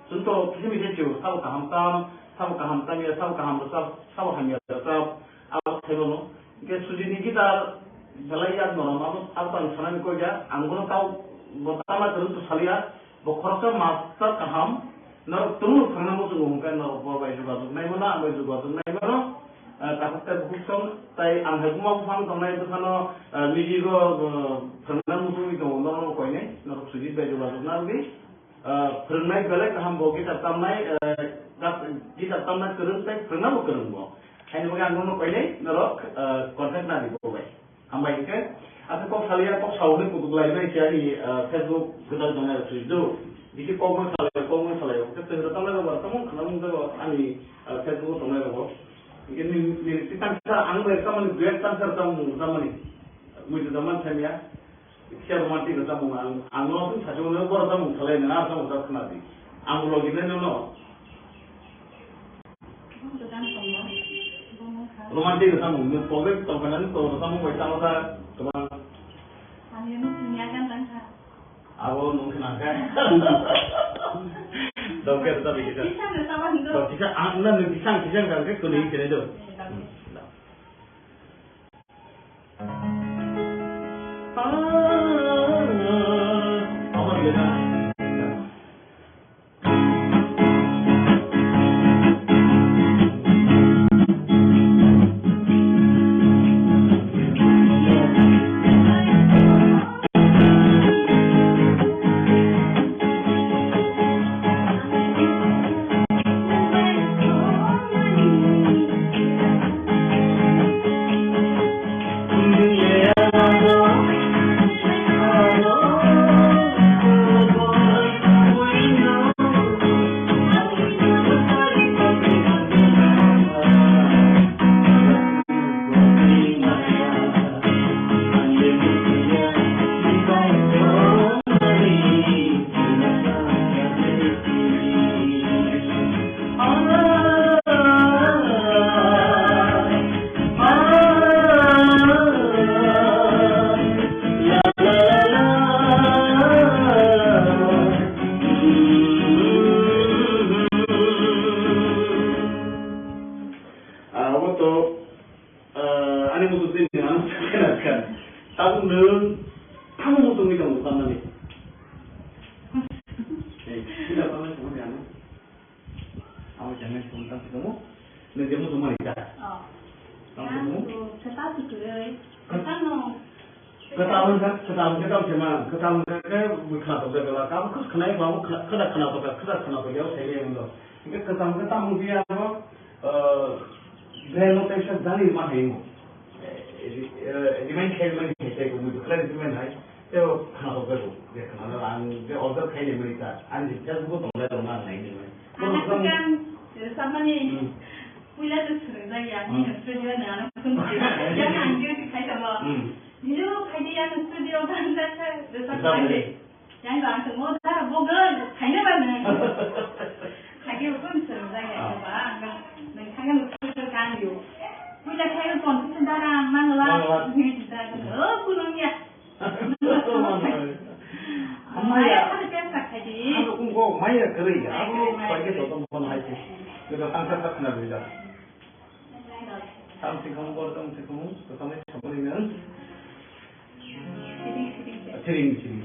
chwngto kisa misa sio, sabo kaham tam, sabo kaham tamya, sabo kaham rwchap, sabo hamya rwchap, abo sai mano. Hwnkhe Sujitni guitar belai yak norom, abo, abo to ang sanani koi ya, ang bono tao bo tama kwrwng to saliya, bo khoroksa master kaham, norok tongmung thangna muchungo hwnkhe norok bo bai jogajog nai mano, ang bai jogajog nai mano, eh, takhuk tei bukhuk song, tai ang hai buma buphang tongnai bwsano, eh, music o, eh, thangna muchungwi tongo, norok koinai, norok Sujit bai jogajog narwgwi. Ah, phwrwngnai belai kaham bo guitar tamnai, eh, gas-, guitar tamna kwrwng tei phwrwngna bo kwrwng bo. Haini bagwi ang nono koinai norok, eh, contact nadi bo bai. Hambai hwnkhe, aswk kok saliya kok sawi kutuk lai nai khe ani, eh, Facebook gwdal tongnai rok sui do. Bisi kok ma salai, kok ma salai. Hwnkhe chwng rok tamnai rok bo tamo khna mung jago ani, eh, Facebook o tongnai rok bo. Hwnkhe ni, ni, ni tangsa ang bai tamani duet tangsa tamung tamani. Mui da man thanya. Kisa romantic rwchapmung ang, ang no sung sachung no bo rwchapmung salai nang, ah, rwchapmung ta khna di. Ang bo logi nai no no. Romantic rwchapmung, nung togwi tongkha nang, to rwchapmung bai tamo ta kwbang. Abo nung khna kha. Dongke rwchapmung kisa. Kisa rwchapmung do. To kisa ang na nung kisa kisa kisa kisa kuni kene do. Ah, obo to, ah, ani muchung twi nwng ano sakhe na kha. Tabuk nwng tamo muchungwi tongo tamnani? Eh, sila tamnai tongmani ano? Amo jangai tong tang tongmo. Nwng je muchung mani da? Oh. Tang tongmo? Ang to sepa tu kwrwi. Sepa no. Kwtal wngkha, kwtal wngkha tamo se ma, kwtal wngkha khe bwkha tok jaga la, kabo khwsa khwnai ba khwda khwna tok, khwda khwna tok yao sai wngkha. Hingke kwtal wngkha tamo wngkha abo, eh, brain no teisa jani ma hai mo. Eh, eh, remind khai mani khai sai ko, mui bwkha remind hai. Teo khwna tok jago, je khwna la ang je order khai ni mani ta, ang je Facebook tong lai tong na nai ni mani. Ang swkang rwchapmani puila to swrwngjak ya, nini studio no ano phone khe. Yang ang duty khai tamo. Nini bo khai di, yang studio ban jak kha rwchap lai de. Yang ba ang tongmo da bo gel khai na ba nang. Khai khe phone swrwngjak ya ba ang nang khai no studio kan yo. Puila khai no phone khe da rang mang la. Nini da ko phone ya. Maya. Maya, ada biasa kaji. Abo kung ko maya kwrwi, abo paike to tong kono hai se. Joto tangsa sak khna bida. Tam sikong bor tam sikong, to tam saboni nang. Siring, siring. Siring, siring.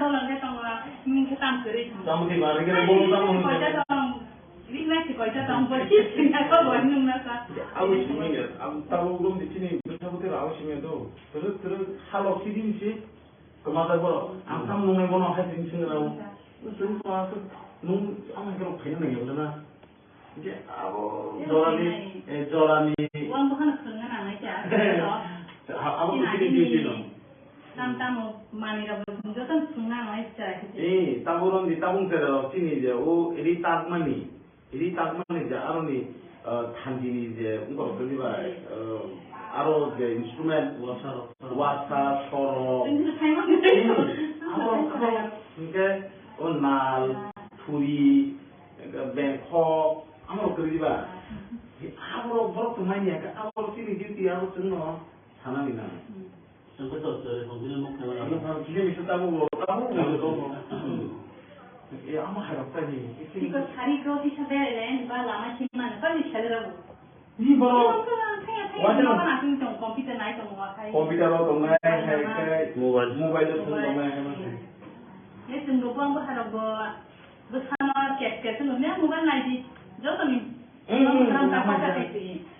dolar khe tongo, nini khe tam kwrwi tongo. Tamo khe ba, rikhe bolo tamo hwnwi Koita tong, rikna se koita tong, bo si sina ko bo nung na sa. Abo simi ya, abo tabo rom di chini, bwsa bwtwi abo simi ya do. Twrwk twrwk salo sidi ni si, kwmajak borok. Ang tam nungnai bono hai sini sini rao. Twrwk ma nung ang khe rok phaina nang ya na. Hingke abo jorani, eh, jorani. Uang bukan sungan ang aja. Ha, abo kuchini duty no. Tam tamo mani rabo joto sungan ang aja. Eh, tabuk rong di tabung tere rok chini je, o ri tak mani. Ri tak mani je, aro ni, eh, thanti ni je, ungkor thanti ba, eh, aro je instrument, wasa, wasa, soro. Abo, abo, hingke, o nal, thuri, Bengkok, amo rok kwrwi ba? Abo rok borok tongmani ya, abo rok chini duty, abo chwngno sana ni nang. Ang khe tor tor, ang khe nuk khe wala. Ang khe bisa tabu bo, tabu bo. Ang khe tor tor. Eh, amo hai rok tani. Iko sari ko bisa bere le, ba lama chimana, ba ni chale rabu. Ni borok. Thaya, thaya, wajar. Mama nating tong, computer nai tong, wa khai. Computer o tongnai, hai khai. Mobile. Mobile o tongnai, hai ma khai. Ye chwng rok bo ang bwsarok bo bwsano ket ket chwng mobile nai di. Joto ni. Hmm, hmm, hmm, hmm,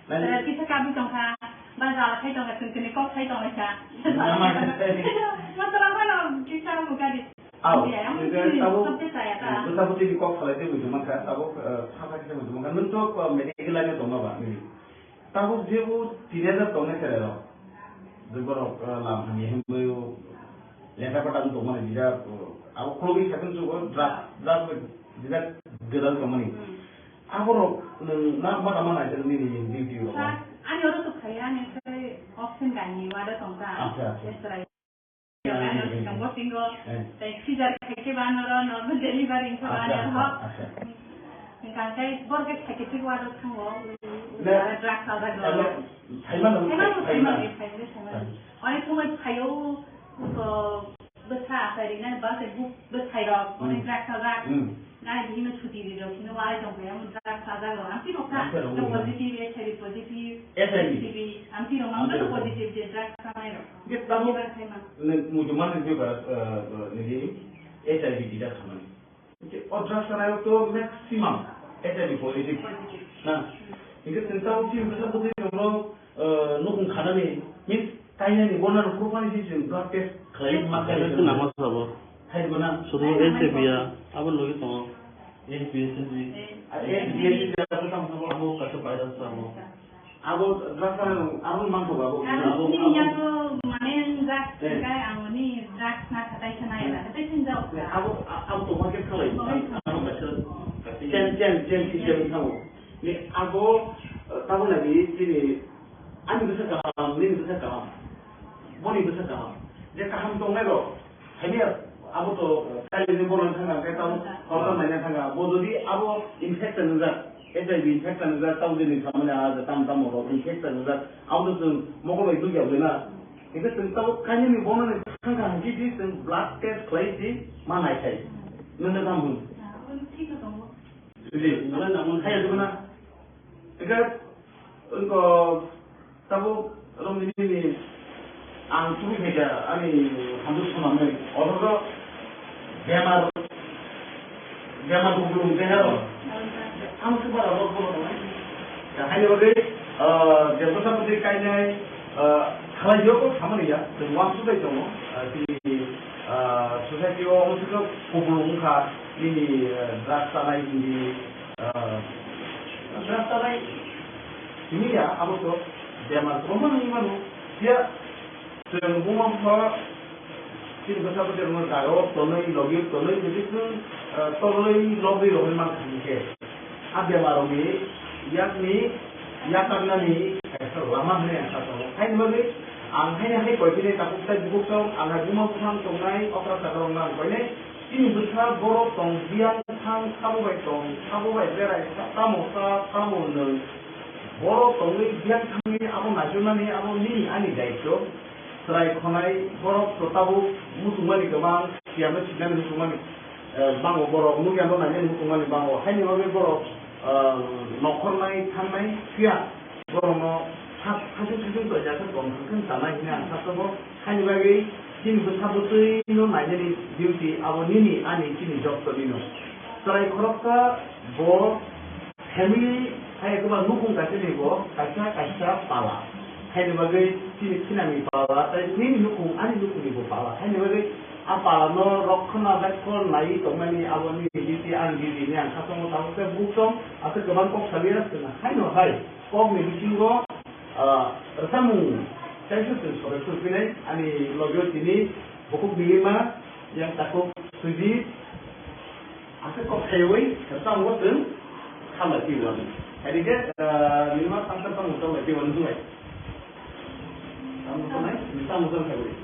hmm. Kisa kabi tongkha, ba jala khai tongkha, chwng tini kok khai tongkha. Nama. Masa lama no kisa buka di. Au, ya, yang ini penting tabuk, subject saya ta. Bwsa bwtwi ni kok salai tei buji mankha, tabuk, eh, sakha kisa buji mankha. Nwng to, eh, medical line o tongma ba, hmm. Tabuk je bo teenager tongnai chwrai rok. Je borok, eh, lam hamya hinwi o lekha pata wng tongmani jesa, eh, abo khulugwi sakhe chugo drug, drug jesa gwdal tongmani. Hmm. Aborok nwng na ma tama nai nini duty rok? Sir, ani oro to khaya, ani sai option gani wada tongka. Acha, acha. Yes, sir. Ano sikang bosingo, eh, tei scissor khaikhe ba noro normal delivery wngkha ba. Acha, ano acha, ho. Acha. Hingkha khe borok khe khaikhe thik wado thango, ne, drugs sajak rok. Ano, thaima no, thaima no, thaima no, thaima no. Thaima no. Onek somoi phaio, ko bwsa achai rinai ba se buk bwsai rok, onek, hmm, drugs sajak. Hmm. Nai bihino chuti ri rok, hino walai tong kaya, mo drugs sajak rok. Amtwi rok kha, amtwi rok, no, positive, H I V positive, H I V. H I V, amtwi rok, amtwi rok, amtwi rok positive je drugs sanai rok. Hingke tabuk, ibar khai ma, ne, muchungma ni je ba, eh, eh, nini H I V dida khamani. Hingke o drugs sanai rok to maximum H I V positive. Positive. Na, hingke chwng tabuk chini bwsa bwtwi rok no, eh, nukhung khanani, means kainani, bono rok phuru phani si chwng blood test khlai ma khlai. Khaina se nangma sabo. Hai guna. Sudu S A B ya, abo logi tongo. S B S, S B. A, S B S ya, abo tamo sabo. Abo kaisa virus sabo. Abo drugs ano, abo mangko ba, abo. Abo, abo, ni abo. Yago mane drugs, eh, kai ang ni drugs na khatai sana ya, khatai sin jao. Eh, abo, a-, abo to market khalai. Oh. Abo kaisa, kaisa. Chen, chen, chen system tamo. Ni abo, eh, tamo lagi chini, ani bwsa kaham, nini bwsa kaham, boni bwsa kaham. Je kaham tongnai rok, hamya abo to, eh, kailini bono thanga, khe tamo horkar naina thanga. Bo jodi abo infection wngjak, H I V infection wngjak, tamo jodi samani a je tam tamo rok infection wngjak, abo to chwng mokol bai dugya wngnai na. Hingke chwng tamo kainini bono ni thangkha hingke di chwng blood test khlai di ma naikhai. Nwnno tamo hwn? Sudi, nang nang kaya dukuna. Eka, engko, tabuk, romni ni, ang tubui khaika, ani hamjwk swnamwi. Othoro bemar, bemar kuplung khe hero. Ang se bara rok bono tongnai. Ya, haino bagwi, ah, Debbarma Bwtwi kainai, ah, khalai jok samani ya, chwng uansuk bai tongo. Ah, tini, ah, society o omo se kuplung wngkha, nini, ah, drugs chanai, nini, Ah, rasta bai simi ya, abo to bemar kwbangma wngwi mano. Phiya chwng buma bupha chini bwsa bwtwi rokno jaga o tonwi, logi o tonwi, jodi chwng, ah, torlwi lobwi rohorwi mankha hinkhe, a bemar rokni yakni yakarnani kaisa lama hwnwi ang sa tongo. Haini bagwi ang haino hai koi philai takhuk tai bukhuk tong, ang hai buma bupha wng tongnai, okra chakra rokno ang koinai. Chini bwsa borok tong biyang thang sabo bai tong, sabo bai berai sa, tamo sa, tamo nung. Borok tongwi biyang thangwi abo naichomnani abo nini ani daityo. Chwrai khonai borok to tabuk muchungmani kwbang, siyano siknani muchungmani, eh, bango borok, nukya no nainani muchungmani bango. Haini bagwi borok ah, nokhornai thangnai phiya borokno sak-, sakhe sakhe toijak khe tong thang khe chanai hwnwi ang sakha bo. Haini bagwi chini bwsa bwtwino nainani duty abo nini ani chini job tonino. Chwrai khoroksa bo family hai eba nukhung kaisa ni bo kaisa kaisa pala. Haini bagwi chini thinani pala tei nini nukhung ani nukhungni bo pala. Haini bagwi a pala no rokhona bekhon naiwi tongmani abo nini duty ani duty ni ang khatongo tabuk khe buktong. Aswk kwbang kok salia chwng haino hai kokni bisingo, ah, rwchapmung kaisa chwng sore phurphinai ani logio tini bukhuk milima yang takhuk Sujit aswk kok saiwi rwchapmungo chwng khamlai twi wani. Haini khe, ah, milima tangsa tongmung tongmai twi wani hwnlai. Tamo tongnai, tamo tong saiwi.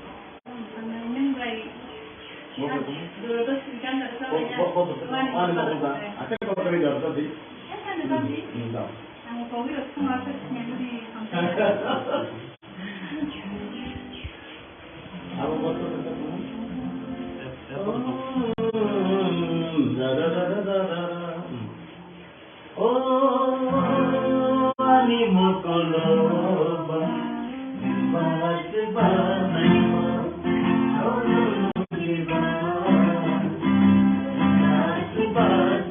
O ani mokoloba, bas banai mo, cholo diba, bas bas.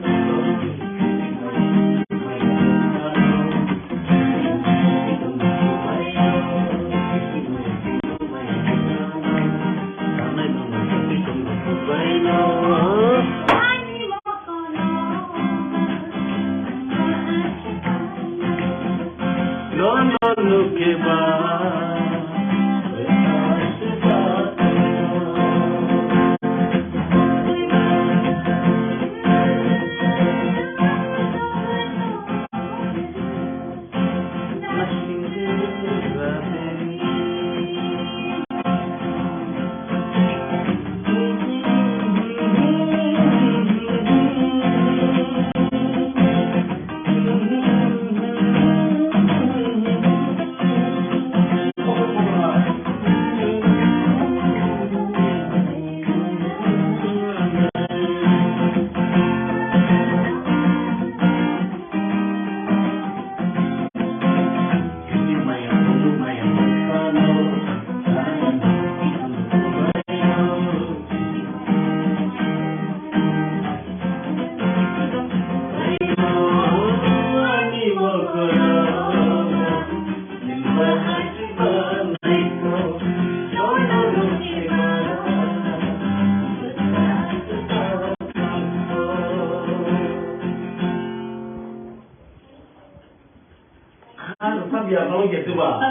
Ang rwchap ya, no ya, diba?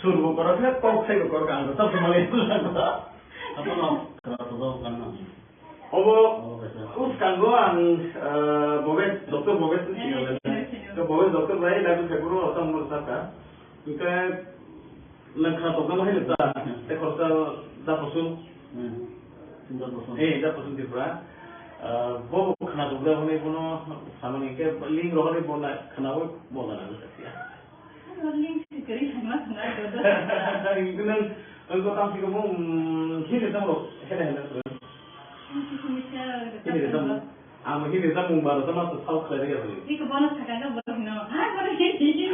Sur bo korok khe, kok sai bo korok, ang rwchap se manwi. Apono khara to do kan na. Obo, obo kaisa. Uskango ang, eh, Bobes, Doctor Bobes ni sini. Sini, sini. To Bobes Doctor bai, lagu sai guru, rwchap mo rwchap ka. Hingke nang khna tongkha ma hai ta, te khoroksa da Kusum. Hmm. Da Kusum. Eh, da Kusum Tripura. Ah, bo khna tongkha hwnwi bono samani hingke link rohorwi bo na khnawi bo gana gwi sakya. Link si kwrwi thangma thangma joto. Hingke nang, ang ko tang siko mo, hmm, hini tamo, hele hele. Hini tamo. Ang hini samung ba rwchapma se sal khlai rwya hwnwi. Iko bono sakha khe bono hino. Ha, bono hini.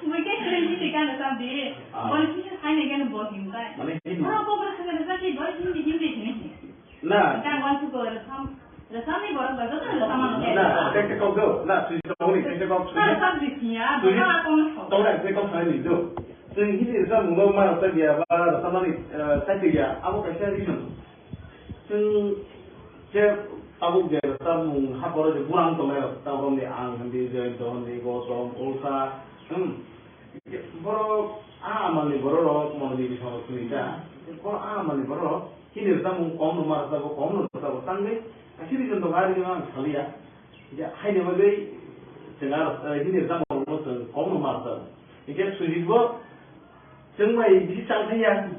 Mui khe khlai hini kano sam di. Ah. Bono kisa sai ne kano bo him bai. Mane hini. Bono ko bono sakha rwchap di bono hini hini hini. Na. Ka wan su ko rwchap. Rwchap ni bono ba joto rwchap ma no. Na, kek kek kok do. Na, sui sui ni kek kek kok sui. Na rwchap di siya. Sui. Bono ko no. Tawra kek kok sai ni do. Sui hini rwchapmung ma rwchap ya ba rwchapmani, eh, sai ya. Abo kaisa reason. Chwng je tabuk je rwchapmung haporo je burang tongnai rok, tabuk romni ang hindi, Jayanta hindi, Gautam, Ulsa, hmm. Borok a amalni borok rok, mono ni bising rok chwng ta. Borok a amalni borok rok, hini rwchapmung kom rwma rwchapo, kom rwchapo, tangwi kaisa reason tongo, a reason ang saliya. Je haini bagwi chwng a, eh, hini rwchapmung rokno chwng kom rwma rwchapo. Hingke Sujit bo Chwng bai bisi chang thangya.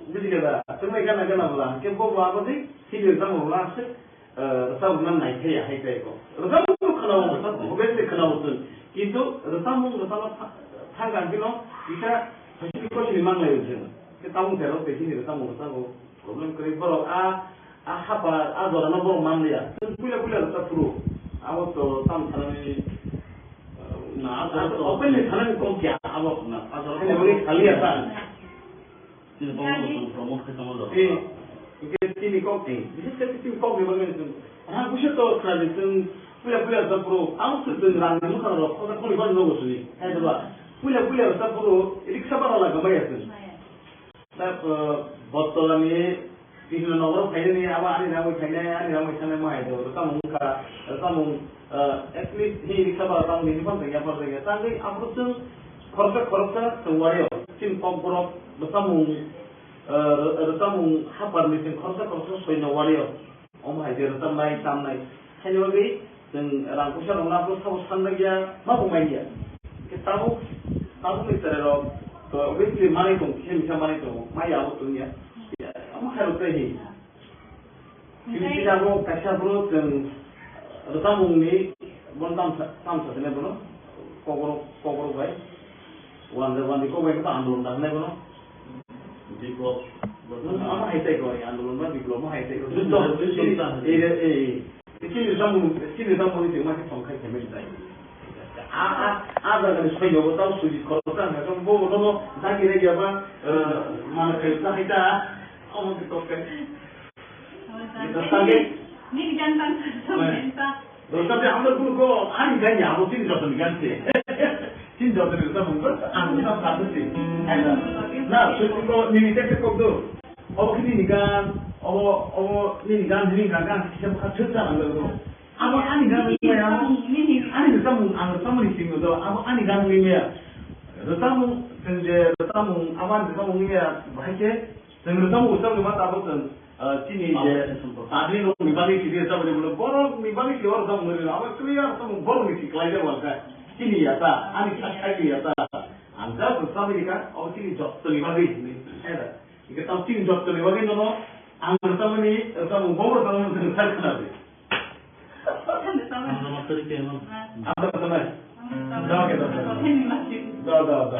Buji kha da? Chwng bai gana gana bwla. Hwnkhe bo bo abo tei hini rwchapmung rwla aswk, eh, rwchapmung nai thaya hai tai ko. Rwchapmung khwna o, obviously khwna o chwng. Kintu rwchapmung rwchapna tha-, thang kha hwnkhe no kisa phaisini koisini manglai o chwng. Khe tabuk tei rok tei hini rwchapmung rwchapmung problem kwrwi borok a A hapar, a jora no borok manliya. Chwng puila puila rwchap phuru. Abo to tam sanani, uh, na, a jora to openly sanani kok ya, abo na. A jora kok ni bagwi khaliya ta. Chini kok no chwng promote khe tongma jora. Eh, hingke chini kok ni, bises khe chini kok ni bagwi chwng. Ha, buisu to khna di chwng puila puila rwchap phuru. Abo se chwng rang ni mwkhang rok, khosa khoni khoni nogo sini. Hai ba, puila puila rwchap phuru, riksa bara la gama ya chwng. Ta, uh, Bottola ni Krishna Nagar phainani abo ani ramwi phainai, ani ramwi thangnai ma hai do. Rwchapmung wngkha, rwchapmung, uh, at least hi riksa ba rwchapmung ni phang tongya, phang tongya. Tangwi aphuru chwng khoroksa, khoroksa chwng wario. Chini kokborok rwchapmung, uh, rw-, rwchapmung hapar ni chwng khoroksa, khoroksa soino wario. Omo hai je rwchapnai, tamnai. Haini bagwi chwng rang puisa rokno aphuru sabo sanlaiya, ma bo manya. Khe tabuk, tabukni cherai rok to obviously manwi tong, kisa misa manwi tongo, maya abo tongya. Omo hai rok tei hi. Chini abo kaisa bro chwng rwchapmung ni bon tam sa, tam sa sene bono. Kokborok, kokborok bai. Wande, wande kok bai khe andolon da hinai bono. Biplop. Ama hai tai ko, andolon ba biplop ma hai tai ko. Juddho, juddho ta. Eh, eh, eh. Chini samung, chini samung ni ma khe tong khai khe men tai. A, a, a jaga ni soyo bo tau suji khoro ta na, bo bo no dagi re ya ba, eh, mana khai ta hai ta. Omo khe kok kai. Ni ta ta ke. Ni gan tan ta. Rwchapya hamya kunu ko ani gan ya, abo chini jotoni gan se. Chini jotoni rwchapmung ko ang rwchap sa se. Hai da. Na, sui ko nini tek tek kok do. Obo khe nini gan, obo, obo nini gan, nini gan, gan kisa bwkha thwk cha nang do. Abo ani gan bai ya. Ani rwchapmung, ang rwchapmani simi do, abo ani gan wngwi maya. Rwchapmung, chwng je rwchapmung, abo ani rwchapmung wngwi maya, bahai khe chwng rwchapmung rwchapmung ma tabuk chwng, ah, chini je public rokni bagwi sidi rwchapmani, borokni bagwi si o rwchapmung wngwi maya, abo clear rwchapmung borokni si kwlaijak wngkha. Chini ya ta, ani kha, kha ya ta. Ang just rwchapmani kha, abo chini jottoni bagwi hinwi. Hingke tamo chini jottoni bagwi nono ang rwchapmani, rwchapmung bo rwchapmani rwchap khna di. Ang rwchapmani. Ang rwchapmani. Da, da, da. Da, da, da.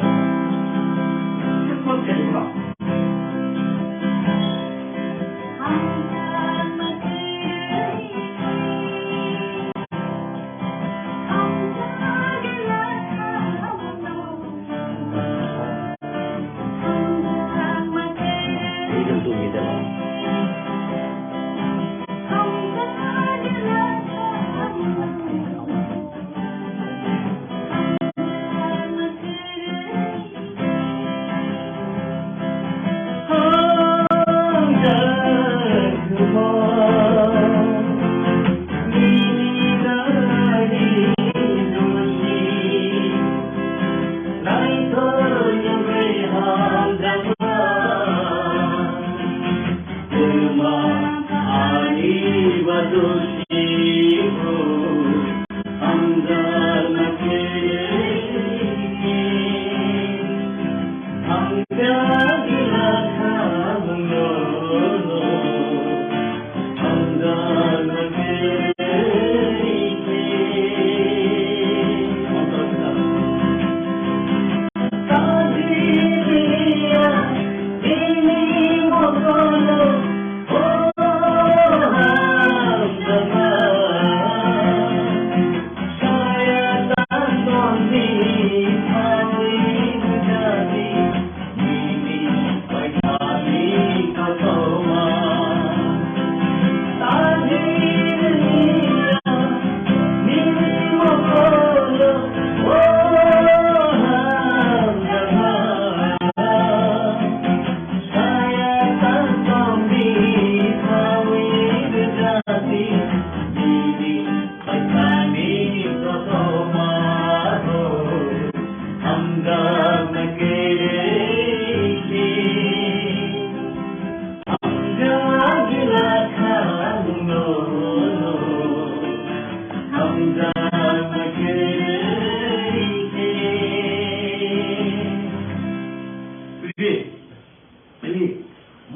Ini,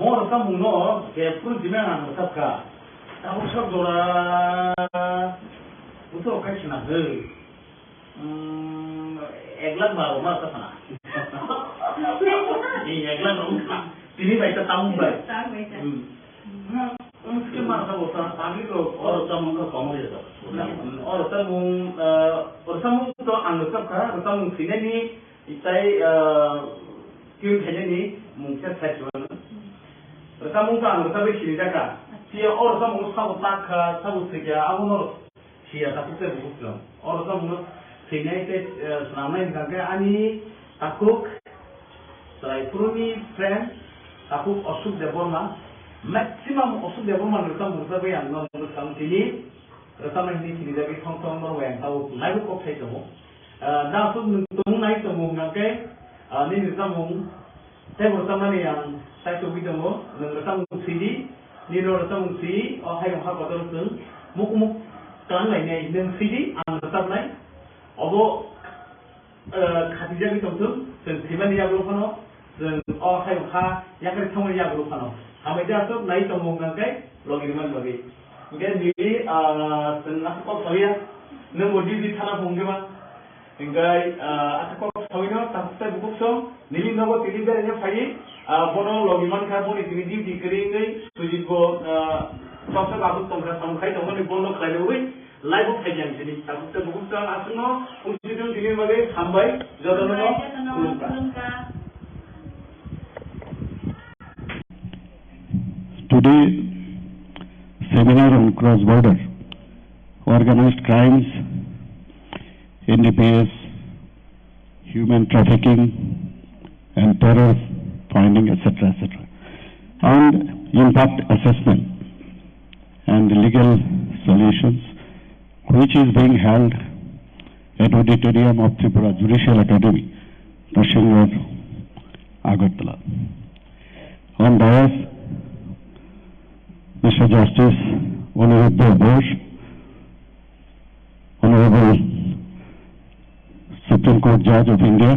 mo rwchapmungno je phuru jimeng ang rwchapkha. Tabuk sak jora bwswk khe swnam hwi. Hmm, ek lakh ba rwma rwchapkha na. Ni ek lakh rwma. Tini bai ta tamung bai. Tamung bai ta. Hmm. Ang khe ma sa bo sa, public rok o rwchapmung khe komo ya. Hmm, o rwchapmung, eh, o rwchapmung to ang rwchapkha, rwchapmung sinani Itai, ah, tune khainani mung se sai chuan. Rwchapmung kha ang rwchapwi sini jaka. Sia o rwchapmung sabo tak kha, sabo thwikya, abono sia takhuk tei bukhuk song. O rwchapmung thwinai tei, ah, swnamnai hwnkha khe ani takhuk chwrai phuruni friend, takhuk Ashok Debbarma. Maximum Ashok Debbarma rwchapmung rwchapwi ang no bwskango tini. Rwchapnai hwnwi sinijagwi thong thong norok bai ang tabuk naibu kok sai tongo. Ah, da aswk nwng tongmung nai tongo hwnkha khe, ah, nini rwchapmung teibo rwchapnani ang sai tongwi tongo. Nwng rwchapmung sidi, nini rwchapmung si, o hayung ha kotor chwng mukmuk twlang lainai nwng sidi ang rwchapnai. Obo eh, khatijagwi tongthung, chwng thwimani yagulo phano, chwng o hayung ha yakarwi thangmani yagulo phano. Hambai khe aswk nai tongo hwnkha khe logi rwmani bagwi. Hwnkhe nini, ah, chwng aswk kok sawiya, nwngbo duty thana phung khe ba. Hwnkhe, ah, aswk kok sawino takhuk tei bukhuk song, nini nogo tini beraina phaiwi, ah, bono logi mankha, boni tini duty kwrwi wngwi, Sujit bo, ah, toksa bagwi tongkha, samung khai tongmani bono khlaina bagwi, Live-o phaikha ang sini, tabuk tabuk ang aswkno, wngsuijwk tini bagwi hambai, jotono khulumkha. Today, seminar on cross-border organized crimes, N D P S, human trafficking and terror finding, et cetera, et cetera, and impact assessment and legal solutions, which is being held at Auditorium of Tripura Judicial Academy, Nrsimhaganj, Agartala. On dais, Mister Justice Aniruddha Bose, Honorable Supreme Court Judge of India,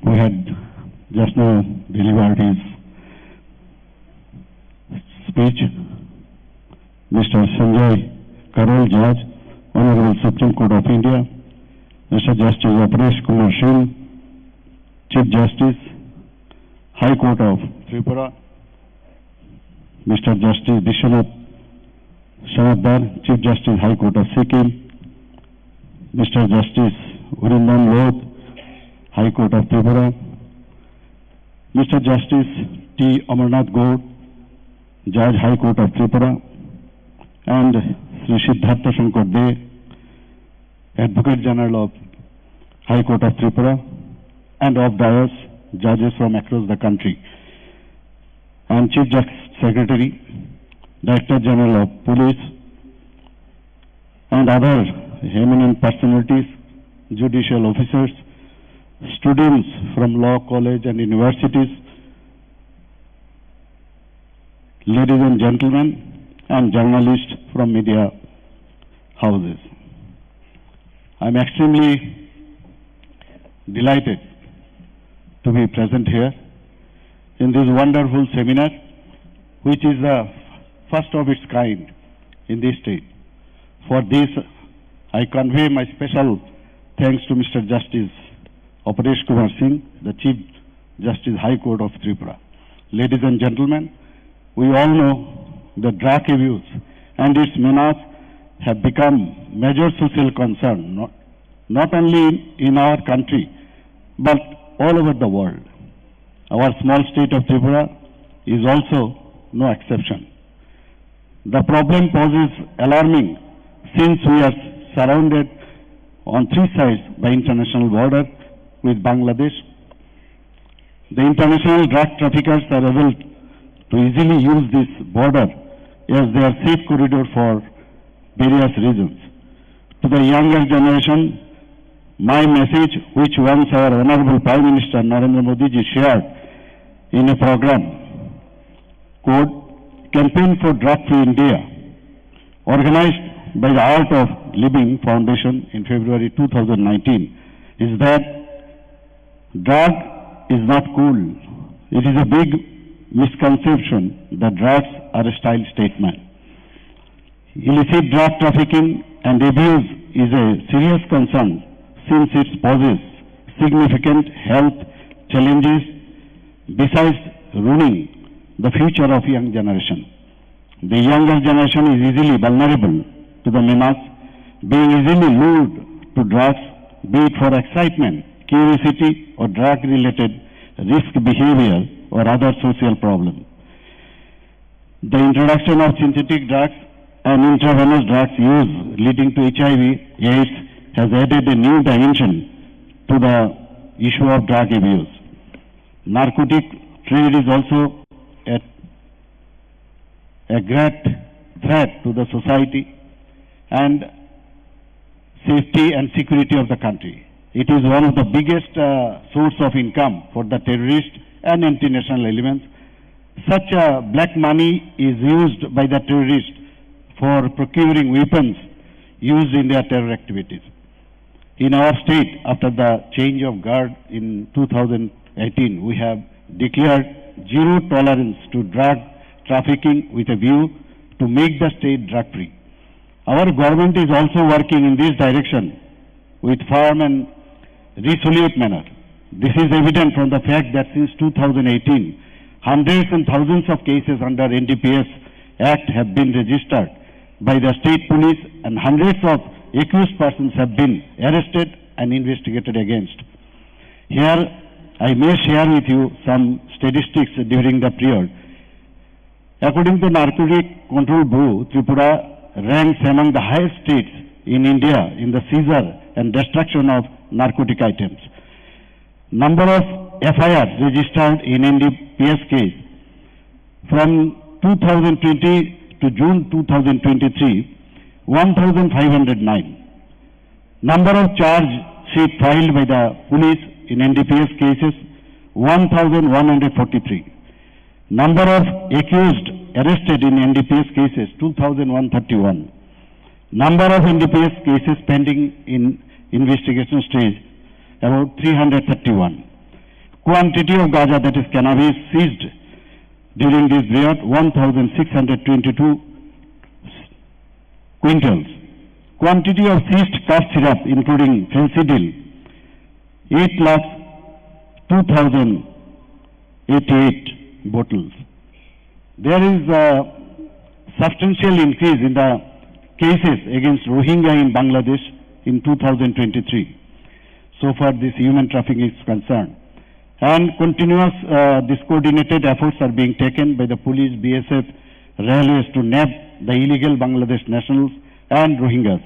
who had just now delivered his speech, Mister Sanjay Karol, Judge, Honorable Supreme Court of India, Mister Justice Aparesh Kumar Singh, Chief Justice, High Court of Tripura, Mister Justice Biswanath Sarabdar, Chief Justice, High Court of Sikkim, Mister Justice Urindam Lod, High Court of Tripura, Mister Justice T Amarnath Gour, Judge, High Court of Tripura, and Shri Siddhartha Shankar Dey, Advocate General of High Court of Tripura, and of dais, judges from across the country, and Chief Justice Secretary, Director General of Police, and other eminent personalities, judicial officers, students from law college and universities, ladies and gentlemen, and journalists from media houses. I'm extremely delighted to be present here in this wonderful seminar, which is the first of its kind in this state. For this, I convey my special thanks to Mister Justice Aparesh Kumar Singh, the Chief Justice, High Court of Tripura. Ladies and gentlemen, we all know the drug abuse and its menace have become major social concern, not, not only in our country, but all over the world. Our small state of Tripura is also no exception. The problem poses alarming since we are surrounded on three sides by international border with Bangladesh. The international drug traffickers are able to easily use this border as their safe corridor for various reasons. To the younger generation, my message, which once our Honorable Prime Minister Narendra Modi ji shared in a program, quote, Campaign for Drug Free India, organized by the Art of Living Foundation in February two thousand nineteen, is that drug is not cool. It is a big misconception that drugs are a style statement. Illicit drug trafficking and abuse is a serious concern since it poses significant health challenges besides ruining the future of young generation. The younger generation is easily vulnerable to the menace, being easily lured to drugs, be it for excitement, curiosity, or drug-related risk behavior or other social problem. The introduction of synthetic drugs and intravenous drugs use leading to H I V AIDS has added a new dimension to the issue of drug abuse. Narcotic trade is also a, a great threat to the society and safety and security of the country. It is one of the biggest, uh, source of income for the terrorist and anti-national elements. Such, uh, black money is used by the terrorists for procuring weapons used in their terror activities. In our state, after the change of guard in two thousand eighteen, we have declared zero tolerance to drug trafficking with a view to make the state drug-free. Our government is also working in this direction with firm and resolute manner. This is evident from the fact that since two thousand eighteen, hundreds and thousands of cases under N D P S Act have been registered by the state police and hundreds of accused persons have been arrested and investigated against. Here, I may share with you some statistics during the period. According to Narcotic Control Bureau, Tripura ranks among the highest states in India in the seizure and destruction of narcotic items. Number of F I Rs registered in N D P S case from two thousand twenty to June two thousand twenty-three, one thousand five hundred nine. Number of charge sheet filed by the police in N D P S cases, one thousand one hundred forty-three. Number of accused arrested in N D P S cases, two thousand one thirty-one. Number of N D P S cases pending in investigation stage, about three hundred thirty-one. Quantity of gaja, that is cannabis, seized during this period, one thousand six hundred twenty-two quintals. Quantity of seized cough syrup, including Phensedyl, eight lakh two thousand eighty-eight bottles. There is a substantial increase in the cases against Rohingya in Bangladesh in two thousand twenty-three. So far, this human trafficking is concerned. And continuous, uh, discoordinated efforts are being taken by the police, B S F, railways to nab the illegal Bangladesh nationals and Rohingyas.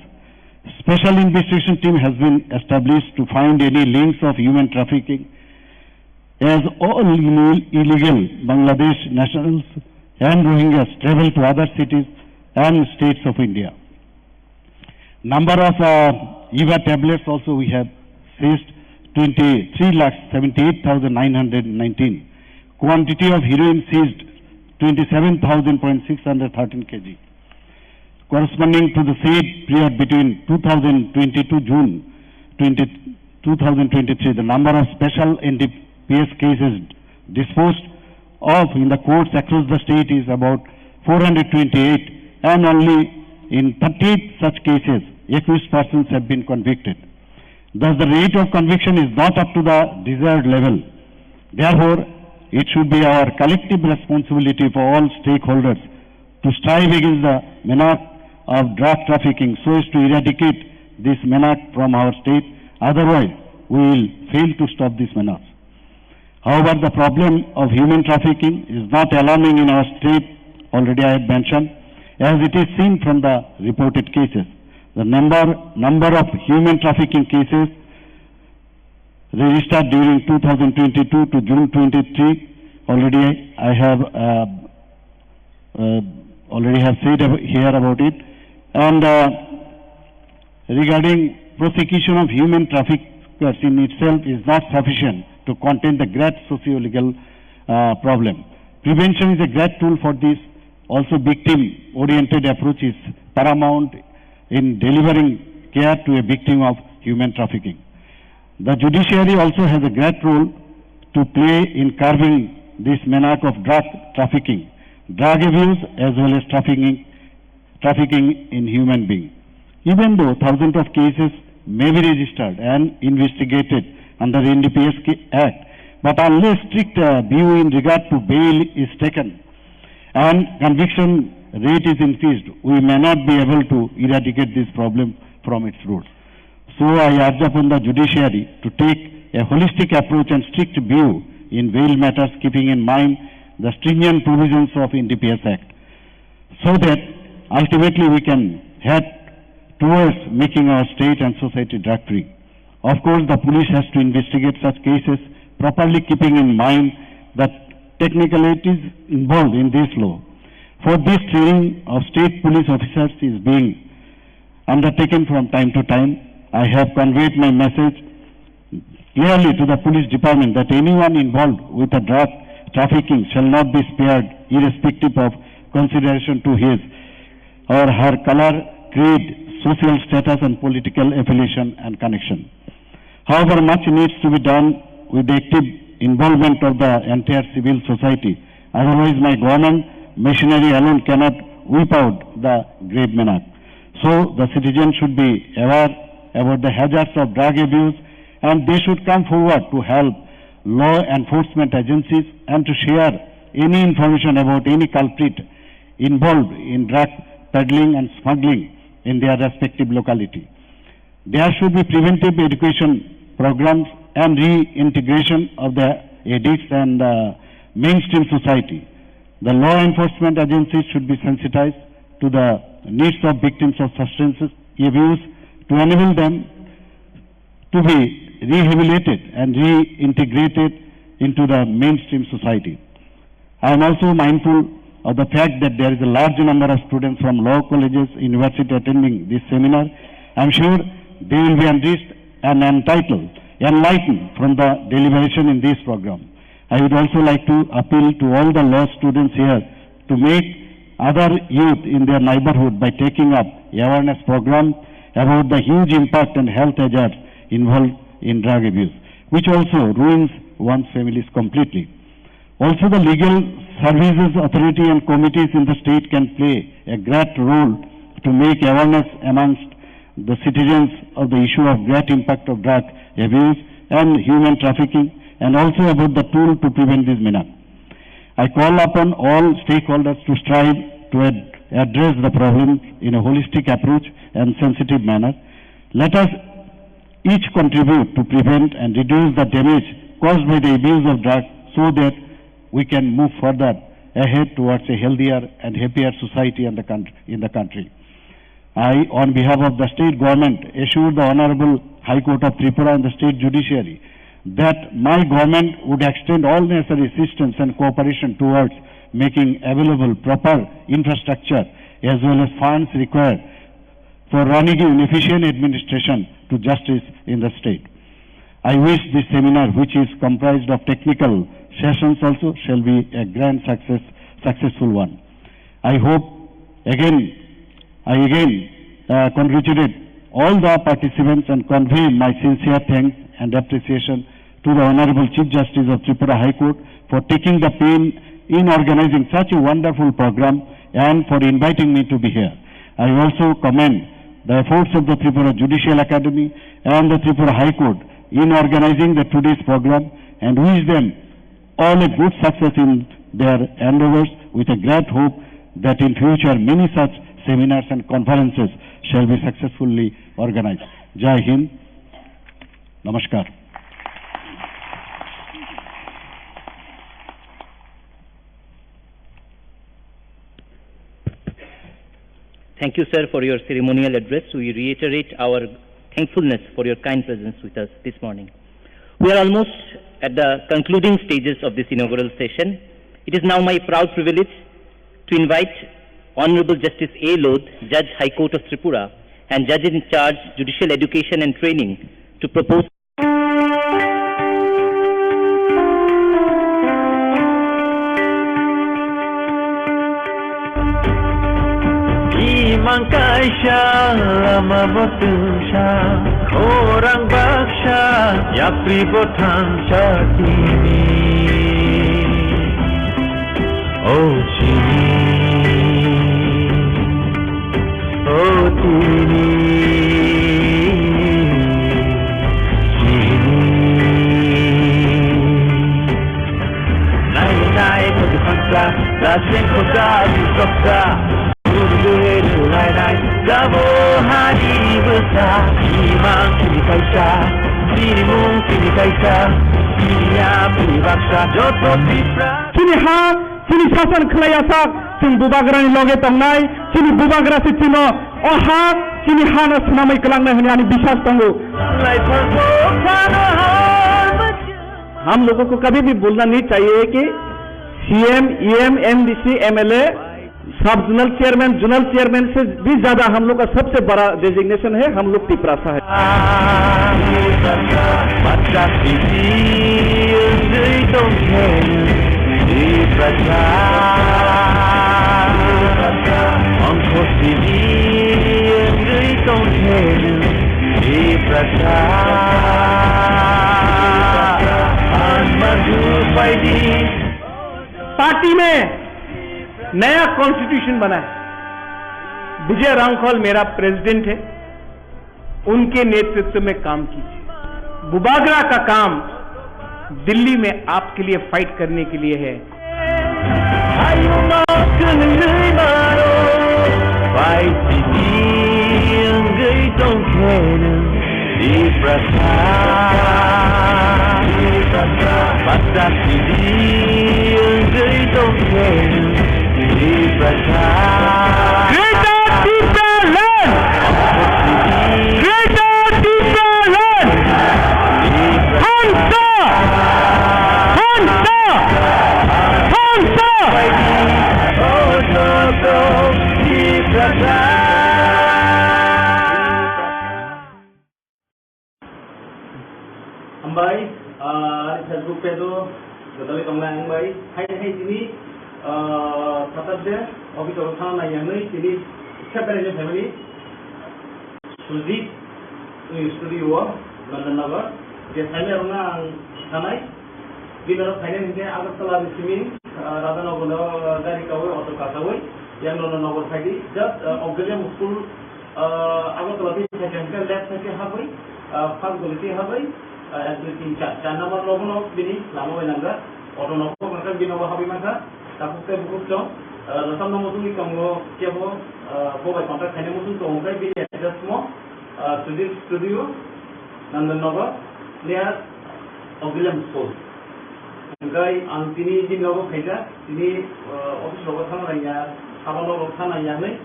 Special investigation team has been established to find any links of human trafficking, as all ille-, illegal Bangladesh nationals and Rohingyas travel to other cities and states of India. Number of, uh, Eva tablets also we have seized, twenty-three lakh seventy-eight thousand nine hundred nineteen. Quantity of heroin seized, twenty-seven thousand point six hundred thirteen K G. Corresponding to the said period between two thousand twenty-two June twenty, two thousand twenty-three, the number of special N D P S cases disposed of in the courts across the state is about four hundred twenty-eight, and only in thirty-eight such cases, accused persons have been convicted. Thus, the rate of conviction is not up to the desired level. Therefore, it should be our collective responsibility for all stakeholders to strive against the menacing of drug trafficking so as to eradicate this menace from our state. Otherwise, we will fail to stop this menace. However, the problem of human trafficking is not alarming in our state, already I have mentioned, as it is seen from the reported cases. The number, number of human trafficking cases registered during two thousand twenty-two to June twenty-three, already I have, uh, uh, already have said ab-, here about it. And, uh, regarding prosecution of human traffickers in itself is not sufficient to contain the great socio-legal, uh, problem. Prevention is a great tool for this. Also, victim-oriented approach is paramount in delivering care to a victim of human trafficking. The judiciary also has a great role to play in curbing this menace of drug trafficking, drug abuse, as well as trafficking, trafficking in human being. Even though thousands of cases may be registered and investigated under N D P S K Act, but unless strict, uh, view in regard to bail is taken and conviction rate is increased, we may not be able to eradicate this problem from its roots. So I urge upon the judiciary to take a holistic approach and strict view in bail matters, keeping in mind the stringent provisions of N D P S Act, so that ultimately we can head towards making our state and society drug free. Of course, the police has to investigate such cases properly, keeping in mind the technicalities involved in this law. For this, training of state police officers is being undertaken from time to time. I have conveyed my message clearly to the police department that anyone involved with a drug trafficking shall not be spared, irrespective of consideration to his or her color, creed, social status, and political affiliation and connection. However, much needs to be done with the active involvement of the entire civil society. Otherwise, my government machinery alone cannot wipe out the grave menace. So, the citizens should be aware about the hazards of drug abuse, and they should come forward to help law enforcement agencies and to share any information about any culprit involved in drug peddling and smuggling in their respective locality. There should be preventive education programs and reintegration of the addicts and the mainstream society. The law enforcement agencies should be sensitized to the needs of victims of substance abuse to enable them to be rehabilitated and reintegrated into the mainstream society. I am also mindful of the fact that there is a large number of students from law colleges, university attending this seminar. I am sure They will be enriched and entitled, enlightened from the deliberation in this program. I would also like to appeal to all the law students here to make other youth in their neighborhood by taking up awareness program about the huge impact and health hazards involved in drug abuse, which also ruins one's families completely. Also, the legal services authority and committees in the state can play a great role to make awareness amongst the citizens of the issue of great impact of drug abuse and human trafficking, and also about the tool to prevent this manner. I call upon all stakeholders to strive to ad-, address the problem in a holistic approach and sensitive manner. Let us each contribute to prevent and reduce the damage caused by the abuse of drugs so that we can move further ahead towards a healthier and happier society and the country, in the country. I, on behalf of the state government, assure the Honorable High Court of Tripura and the state judiciary that my government would extend all necessary assistance and cooperation towards making available proper infrastructure as well as funds required for running an efficient administration to justice in the state. I wish this seminar, which is comprised of technical sessions also, shall be a grand success, successful one. I hope again, I again, uh, congratulate all the participants and convey my sincere thanks and appreciation to the Honorable Chief Justice of Tripura High Court for taking the pain in organizing such a wonderful program and for inviting me to be here. I also commend the efforts of the Tripura Judicial Academy and the Tripura High Court in organizing the today's program and wish them all a good success in their endeavors, with a great hope that in future many such seminars and conferences shall be successfully organized. Jai Hind. Namaskar. Thank you, sir, for your ceremonial address. We reiterate our thankfulness for your kind presence with us this morning. We are almost at the concluding stages of this inaugural session. It is now my proud privilege to invite Honorable Justice A Lodh, Judge, High Court of Tripura, and Judge in Charge, Judicial Education and Training, to propose Imang kaisa lama bo twngsa, khorang baksa, yapri bo thangsa tini. O chini, o tini, chini. Nai nai khudu khangsa, dasing khuda bisoksa. Guru guru nai nai, dabo hari bwsa. Imang chini kaisa, chini mung chini kaisa, chini yapri baksa, joto Tipra. Chini ha, chini sasan khlai asak, chwng bubagrani loge tongnai, chini bubagra se chwngno o ha, chini hano swnamwi kwlangnai hwnwi ani biswas tongo. Lai phang bo phano har bwsa. हम लोगों को कभी भी भूलना नहीं चाहिए कि CM, EM, MDC, MLA, सब जोनल चेयरमैन, जोनल चेयरमैन से भी ज्यादा हम लोग का सबसे बड़ा डेजिग्नेशन है, हम लोग तिपरासा है। पार्टी में नया कॉन्स्टिट्यूशन बना है। विजय रांखल मेरा प्रेसिडेंट है, उनके नेतृत्व में काम कीजिए। बुबागरा का काम दिल्ली में आपके लिए फाइट करने के लिए है। Tiprasa, Tiprasa, Tiprasa, Tiprasa, Tiprasa. Greater Tipraland! Greater Tipraland! Hansa! Hansa! Hansa! Pedo, gotali tongnai ang bai, hai hai tini, ah, Saturday, office o thang nai yang nai, tini separate ni family, Sujit, ni studio o, Nandan Nagar, je family rok ang sanai, bini rok phainai hingke Agartala ni simi, ah, Radhanagar no gari kawi, auto kasawi, yang Nandan Nagar phaidi, just, ah, Auxilium School, ah, Agartala ti phaikha hingke left side ti habwi, ah, first guli ti habwi, ah, ek, dui, tin, char, char number logo no bini lama bai nangkha, auto no kok rwkha bini nogo habwi mankha, tabuk tei bukhuk chwng, ah, rwchapna muchungwi tongo kebo, ah, bo bai contact khaina muchung tongo khe bini address mo, ah, Sujit Studio, Nandan Nagar, near Auxilium School. Hingkai ang tini bini nogo phaikha, tini, ah, office rogo thang naiya, sabo nogo thang naiya hinwi,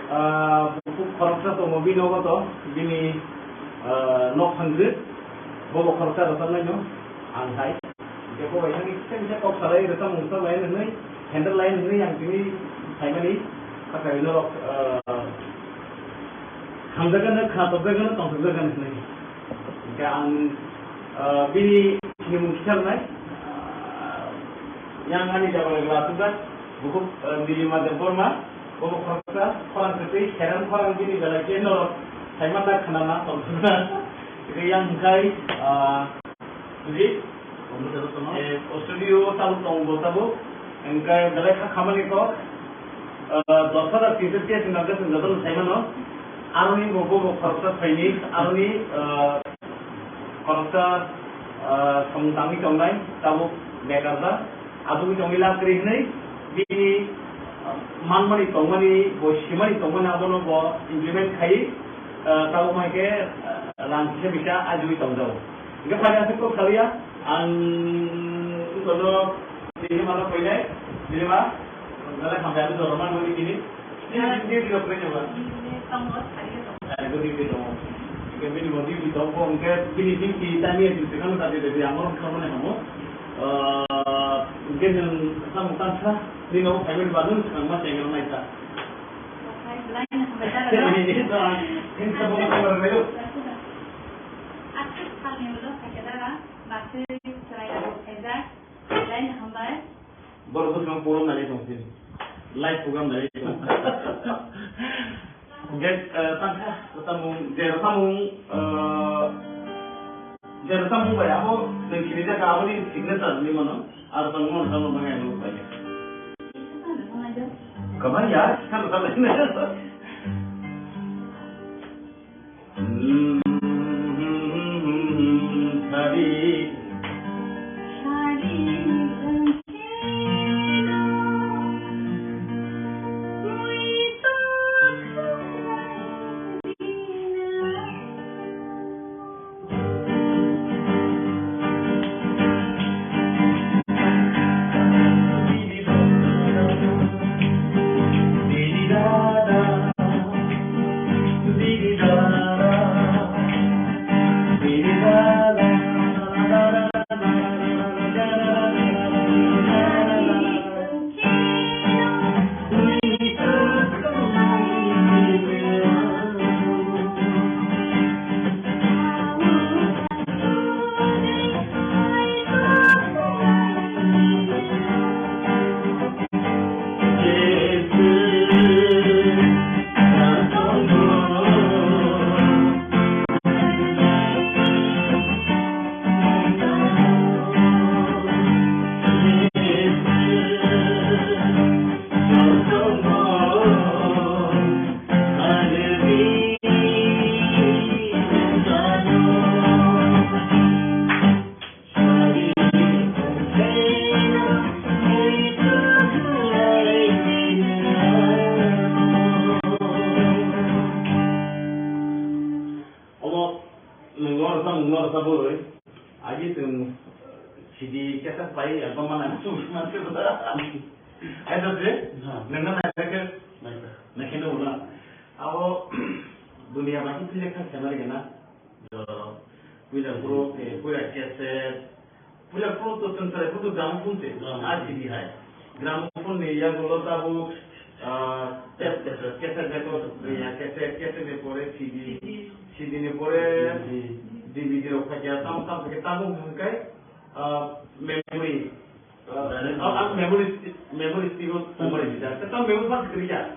ah, bukhuk khoroksa tongo bini nogo to, bini, ah, nok thangkhe, bobo khoroksa rwchapnaino ang hai. Hingke bo bai thangwi kisa kisa kok salai rwchapmung rwchap lai hinwi, handle lai hinwi ang tini phaimani, hathai norok, ah, hamjakgano, kha topjakgano, tongthokjakgano hinwi. Hingke ang, ah, bini sinimung kisa rwnai, ah, yang ani jabra gla asukjak, bukhuk, ah, Nilima Debbarma, bobo khoroksa, khorang kwtwi, kheran khorang bini belai khe norok saima ta khwnana tongthokna. Hingke yang hingkai, ah, Sujit, eh, o studio tabuk tongo bo tabuk. Hingke belai kha khamani kok, ah, dos hajar tin sho tiyas hwnka hwnkhe chwng jotono sai mano. Aroni bo, bo, bo khoroksa saini, aroni, ah, khoroksa, ah, samung tangwi tongnai, tabuk bekar da. Asugwi tongwi lab kwrwi hwnwi bini, ah, manmani tongmani, bo simani tongmani abono bo implement khai, ah, tabuk hai khe, ah, rang kisa bisa ajugwi tongjago. Hingke phaidi aswk kok salia, ang wngkha no Nilima no koinai, Nilima, belai hambai, ang jora man mani tini. Nini duty rok kwrwi tongo? Nini tongo, sari tongo. Sari bo duty tongo. Hingke bini bo duty tongo, hingke bini duty time ya duty kano tadi tadi ang oro khamani hamo. Ah, hingke nwng samung tangsa, nini nogo phaimani bagwi swkang ma chengra naikha. Belai no hambai dara. Nini to ang, nini to bo hambai rwbaio. Aswk salni ulo phaikha dara, bakhe chwrai rok khaijak. Belai no hambai. Borok bwskango program nai tong sini. Live program nai tong. Hingke, eh, tangkha, samung, je samung, eh, je samung bai abo nwng sini jaka aboni signature ni mano. Aro tong mano tamo bangai abo bai. Kamai ya, kan kan. Omo nwng norsa, nwng norsa bwrwi. Agi chwng C D cassette pai album mana chwng manse bwla. Aida je? Ha. Nwng na naikhe? Naikhe. Naikhe no bwla. Abo dunia baki twi lekha khe mari gana. Puila bro, eh, puila cassette, puila bro to chwng chwrai photo gramophone se, gramophone. R C D hai. Gramophone ni yagulo tabuk, ah, tape, cassette, cassette record, ya, cassette, cassette ni pore C D, C D ni pore D V D rok phaikha, tamo tamo khe tabuk hwnkhai, Ah, memory. Ah, ah, memory sti-, memory stick o memory rijak. Tei tamo memory bar kwrwi ya.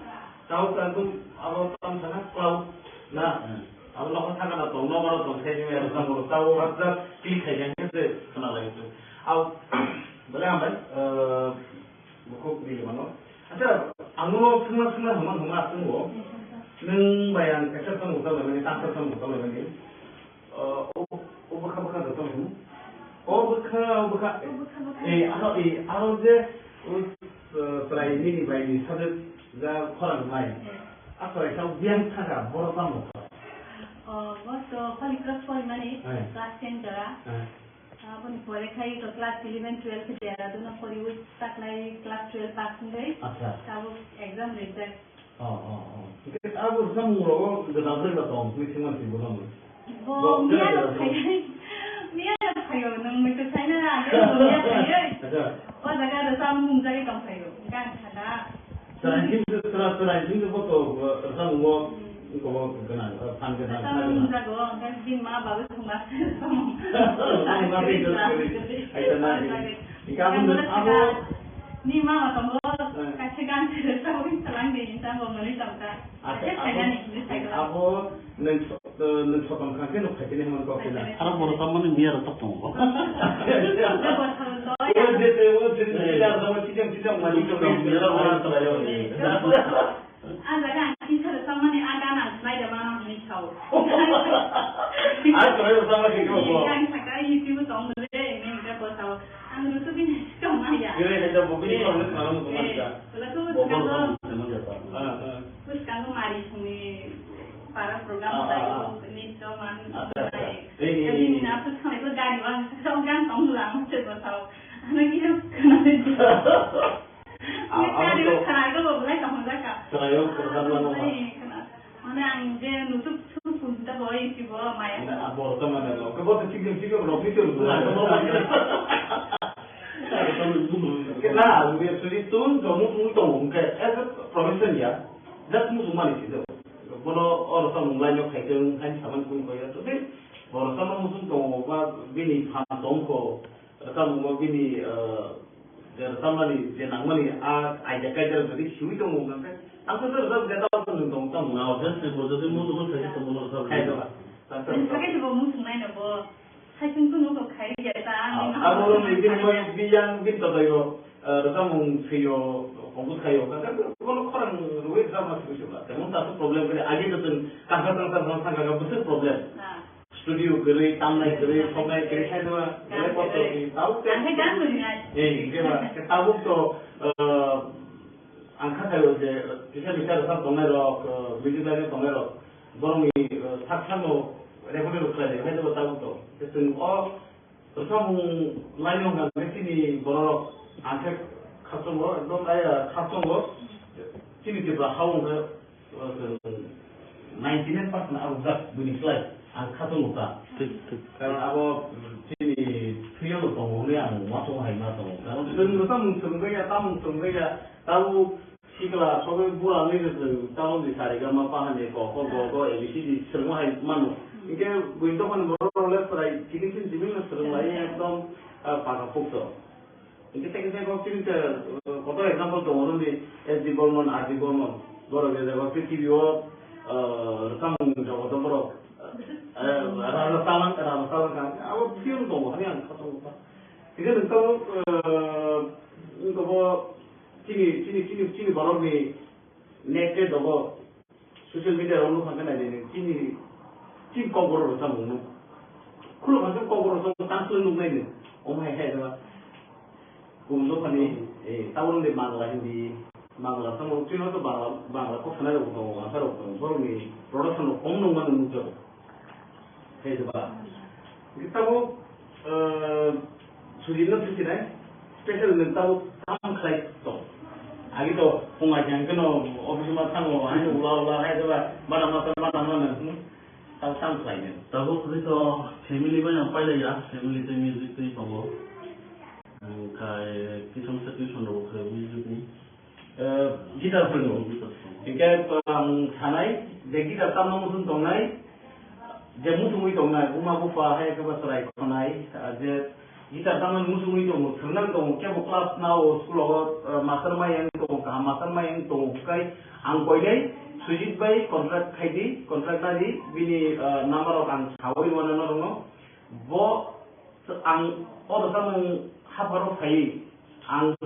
Tamo tamo abo tamo sana cloud na. Hmm. Abo nokha thangna tong, nokha tong sai ni aro tamo tamo bar click khai ya se khna lai se. Au, bole hambai, eh, bukhuk ni mano. Acha, ang no sungna sungna hama hama asung bo. Nung bai ang kaisa tamo tamo ni, tamo tamo tamo ni. O, o, o bwkha bwkha da tong. O bwkha, o bwkha. O bwkha, bwkha. Eh, aro, eh, aro je, o, eh, chwrai nini bai ni sajwk ja khorang nai. Eh. A chwrai sa biyang thaka, boro tamo. O, bo to Holy Cross Porimani, eh, class ten jora. Eh. Aboni pore khai to class eleven, twelve Dehradun o poriwi taklai class twelve pass wngwi. Acha. Tabuk exam rijak. Oh, oh, oh. Hingke abo samung rogo gwdal jora tong, twi singma sing bono. Bo miya rok phaio, miya rok phaio, nwng mui to saina na, age bo miya phaio. Acha. O jaga rwchapmung jagwi tong phaio, hingke ang sakha. Chwrai sing, chwrai, chwrai sing bo to, eh, rwchapmung o, hmm, kobo gwnang, eh, phan gwnang, kha gwnang. Rwchapmung jago, hingke bini ma babu thwngma se rwchapmung. Thwngma se rwchapmung. Acha na. Hingke abo, abo, ni ma ma tongo, eh, kaisa gan se rwchapmung salang de, hingke bo mwnwi tongkha. Acha, abo, abo nwng so-, eh, nwng sotom kha khe nuk phaikhe hinwi kok khe na. Aro borok tamo ni miya rok tok tongo. O je te, o je te, ya, tamo chikang chikang mani to miya rok ora to rayo. A jaga ang kisa rwchapmani a gan ang khlai da mano hinwi sao. A khlai rwchapma khe ko. Ang sakha YouTube tong le, hinwi hingke bo sao. Ang rwchapmani tong ma ya. Khe hai da bo bini problem khna rwchapma kha. Wala to bo bo. Ah, ah. Bwskango mari songni para program ah, ah, ah, khlaio, nitto man acha, acha. Nai. Ei, ei, ei, ei. Bini na bwskango gari wng, song gan tong lang se bo sao. Ano kisa khna de. Ah, ah, gari to khna go bo lai tong jaka. Khnayo, khna lang. Ai, khna. Mane ang je nutuk suk pun ta bo isi bo maya. Na, ah, bo ta mane lo. Ke bo ta chikdem chikdem ro, ni to ro. Ke na, we actually tun jomu tun to ke as a profession ya. Just muchung mani si do. Bono oro tamo mung laino khai tong, khai saman kun ko ya. To de, oro tamo muchung tongo ba bini phan tong ko, tamo mo bini, eh, je tamo ni, je nang mani a idea kai jara jodi siwi tongo hwnka khe. Ang to jara jara tamo tong tong tamo. Na, obviously, bo jodi muchung khai tong mo khai do. Khai do. Khai do bo muchung nai no bo. Hai chwng chwng no khai ya ta, ah, ani abo ni bini khai ya. Biyang bin to tayo, eh, rwchapmung swiyo, compose khayo, ka, ka, kono khorang rwui rwchapma swi swi ba. Temon ta to problem kre, age to chwng kangsa kangsa kangsa kangsa bwswk problem. Ah. Studio kwrwi, tamnai kwrwi, soknai kwrwi, khai dwa, belai kosto ni, tabuk te. Ang khe gan bwrwi nai. Eh, je ba, tabuk to, eh, ang kha khayo je, kisa kisa rwchap tongnai rok, eh, music line tongnai rok, borokni, eh, sak sakno record rok khlai, hai to tabuk to. Te chwng o Rwchapmung laino hwnkha khe chini borok ang khe khasongo, ekdom aya khasongo. Chini Tripura ha hwnkhe, uh, ninety nine percent arwkjak buini slai ang khasongo ta. Thik, thik. Karon abo chini thwiyo tongo hwnwi ang uansukma hai ma tongo. Karon chwng rwchapmung swrwngjakya, tamung swrwngjakya, tabuk Sikla sogwi bura nwi rwchwng tamo di sa re ga ma pa hani ko ko go go A B C D swrwngma hai mano. Hinkhe buini dophani borok rok le chwrai chini chini jibin no swrwng lai ekdom, ah, paka pukto. Hinkhe tei khe tei kok chini te, ah, kotor example tongo nung di S D Burman, R D Burman. Borok je jaga prithibi o, ah, rwchapmung jaga borok, ah, raja salang, raja salang kha. Abo film tongo hani ang kha tongo kha. Hinkhe nwng tamo, ah, wngkha bo Chini, chini, chini, chini borokni net te dogo, social media rok nukha khe naidi, chini, chini kokborok rwchapmung nuk. Khuluk kha khe kokborok rwchapmung tang swk nuk nai di. Omo hai khe jeba. Kubun dophani, eh, tabuk de Bangla, Hindi, Bangla tamo chini to Bangla, Bangla kok sanai rok tongo, Bangla rok tongo. Borokni production rok kom nung mano nukjago. Khe ba. Hingke tabuk, eh, sujinno thusinai, special nwng tabuk tam khlai tong. Agi to phung ai jang keno office ma thango, ai ula ula hai ba, bana ma bana ma nang. Tabuk tam khlai ne. Tabuk ri to family bai ang pailai ya, family tei music tei tongo. Ang kai kisam sa tuition rok khe music ni. Eh, guitar phwrwngo. Hingke ang sanai je guitar tamno muchung tongnai, je muchungwi tongnai, buma bupha hai khe ba chwrai khonai, ah, je Guitar tamani muchungwi tongo, thwrwngnani tongo, kebo class nao, school o, eh, master mai yang tongo, kaham master mai yang tongo, hwnkhe ang koinai Sujit bai contract khai di, contract nadi, bini, eh, number rok ang sawi mano norokno. Bo ang o rwchapmung hapharo phaiwi ang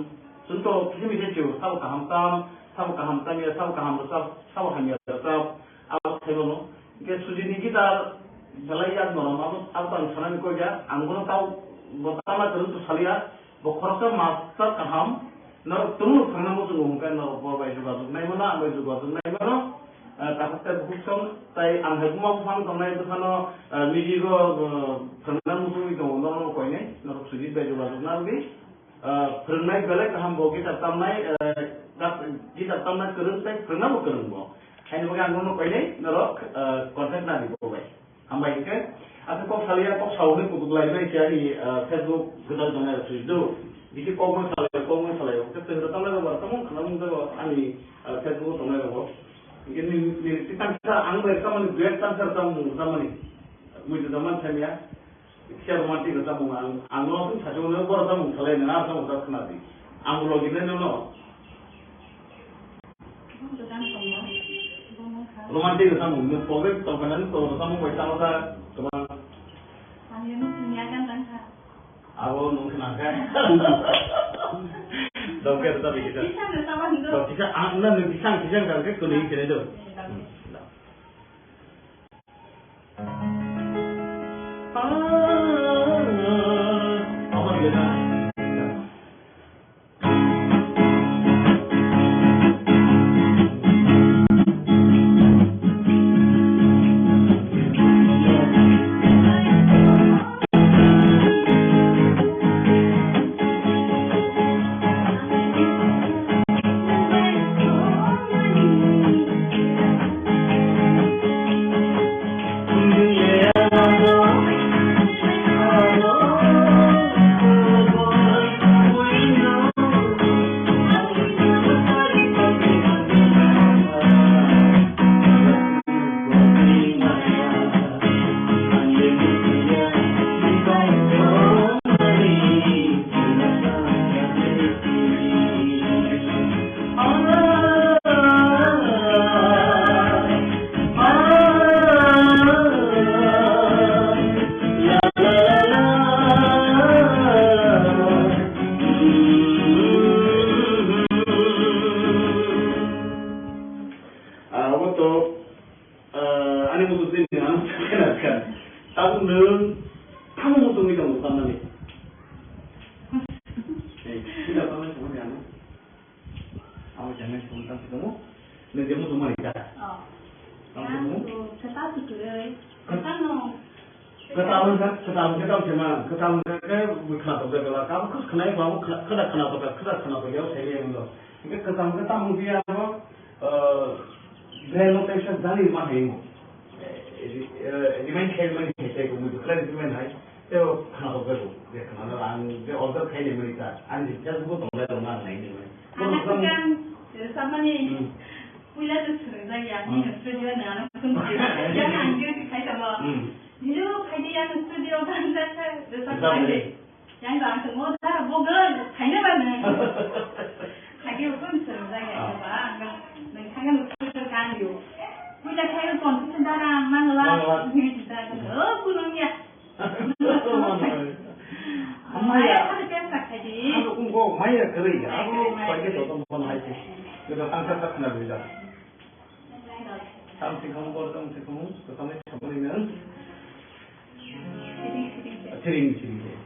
chwngno kisa misa chwng sabo kaham tam, sabo kaham tamya, sabo kaham rwchap, sabo hamya rwchap, abo khaimano. Hwnkhe Sujit ni guitar belai yak norom, abo, abo to ang sanani koi ya, ang bono tao, bo tama kwrwng to saliya, bo khoroksa master kaham, norok tongo thangna muchungo hwnkhe norok bo bai jogajog nai mano, ang bai jogajog nai mano. Eh, takhuk tei bukhuk song, tai ang hai buma buphang tongnai bwsano, eh, music o, eh, thwrwngna muchungwi tongo, norokno koinai, norok Sujit bai jogajog narwgwi. Eh, phwrwngnai belai kaham bo guitar tamnai, eh, guitar tamna kwrwng tei phwrwngna bo kwrwng bo. Haini bagwi ang norokno koinai, norok, eh, contact nadi bo bai. Hambai hwnkhe, aswk kok saliya, kok sao hwnwi kutuk lai bai khe ani, ah, Facebook gwdal tongnai rok sui do. Bisi kok ma salai, kok ma salai, hwnkhe chwng rwchapnai rok bo, tamo khwnamung jago ani, ah, Facebook o tongnai rok bo. Hwnkhe ni, ni, ni tangsa ang bai rwchapmani, duet tangsa rwchapmung rwchapmani. Mui to man thangya. Kisa romantic rwchapmung ang, ang no sung sachi mano, bo rwchapmung salai nang, ah, rwchapmung sa khna di. Ang bo logi nai no no. Romantic rwchapmung, nwng pobe tongkha nang, to rwchapmung bai tamo da, kwbang. Abo nwng khna kha. Dongkhe rwchapmung kisa. Kisa rwchapmung do. To kisa ang na nwng kisa ang kisa ang khe kwnwi kene do. Hmm. Ah, obo to, ah, ani muchung twi nwng ano sakhe na kha. Tabuk nwng tamo muchungwi tongo tamnani? Eh, sida tamnani tongmani ano? Amo janai tong tang tongmo. Nwng je muchung mani da? Oh. Tamo tongmo? Ang to kwtal kwtwrwi. Kwtal no. Kwtal wngkha, kwtal wngkha tamo se ma. Kwtal wngkha khe bwkha tokjak la. Kabo khwna khwnai ba khwna khwna tokjak, khwna khwna tokjak sai le wngkha. Hingke kwtal wngkha tamo wngkha ya abo. Ah, brain no tension jani ma hai mo. Eh, eh, remind khai mani khai tei ko mui bwkhlai remind hai. Tei o khna rok bego, je khna rok ang je order khai ni mani ta. Ang je just bo tong lai rok ma nai ni mani. Ang sikan, eh, samani, hmm, puila to swrwng jak ya, hmm, ni studio na ano kun. Ya ang je khai ta ba. Hmm. Ni lo khai di ano studio kan jak khai, jak khai. Yang bang tongmo da, bo gwn, khaina ba nang. Khaikhe bo kung swrwng jak ya ba, ang nang thangya bo swrwng kan yo. Puila khai bo competition da rang mang la, mang la. Ni da, oh, kunung ya. Maya. Maya, ada biasa khai di. Abo kung go, maya kwrwi ya. Maya abo kwrwi, maya kwrwi. Pakai to tong pon hai se. Kita tangsa tak kena beda. Tang sing kamu, kor tang sing kamu, kami sama ini. Siring, siring.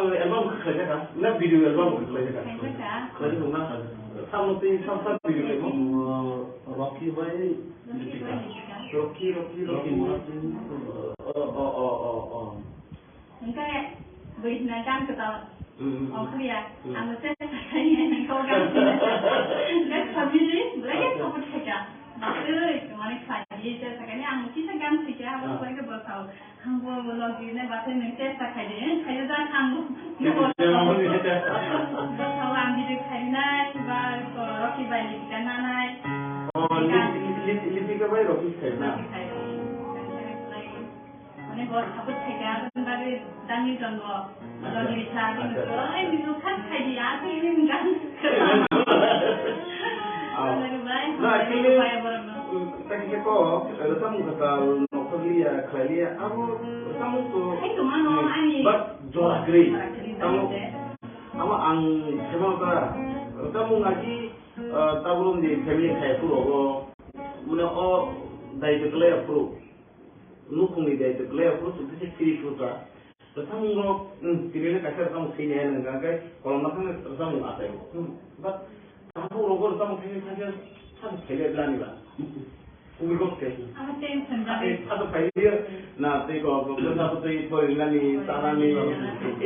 album khlaijak ka? Na video album khlaijak ka? Khlaijak ka. Khlaijak ka na? Samo tei sa sa video album. Rocky bai Rocky, Rocky, Rocky, Rocky. Oh, oh, oh, oh, oh. Hingke bwrwi hwnna gan kwtal. Mm, mm, mm. Ongkhorya. Mm. Ang se sakai nangkho gan. Hingke family belai khe support khaika. Bakhe mane khlai di se sakai ni ang kisa gan khaika, abo belai khe bwsao. Ang bo logi ne bakhe nang se sakai di. Khayo dan ang bo. Bwsao ang video khainai, ba Rocky bai ni gan nanai. Oh, Lipika bai Rocky khaina. Rocky khaina. Mane bo support khaika, aboni bagwi dangni tongo. Acha. Dongni sa, acha, acha. Ai, bini khat khaidi, aswk bini gang. Aw. Dongni bai, na, hambai, actually, bai, borokno. Tangkhe ko, rwchapmung kwtal nokharliya, khlailiya, abo rwchapmung to, hai, to mano, hmm, ani. But jora kwrwi. Jora kwrwi, tamo, bai, abo ang khaimano ta, rwchapmung agi, ah, tabuk ni family khai phuru rogo, mane o daitw kwlai phuru. Nukhungni de, de, le, phuru, phuru, phuru, phuru, phuru, phuru. Rwchapmung rok, hmm, tini le kaisa rwchapmung thwini hai nang kha, khe kolom ma thang rwchapmung achai. Hmm, but takhuk rogo rwchapmung thwini thang khe, thang thele blani ba. Kubui kok se. Abo tension ba. Eh, thang thai ye, na, tei ko, ko, ko, ko, tei pori nani, ta nani.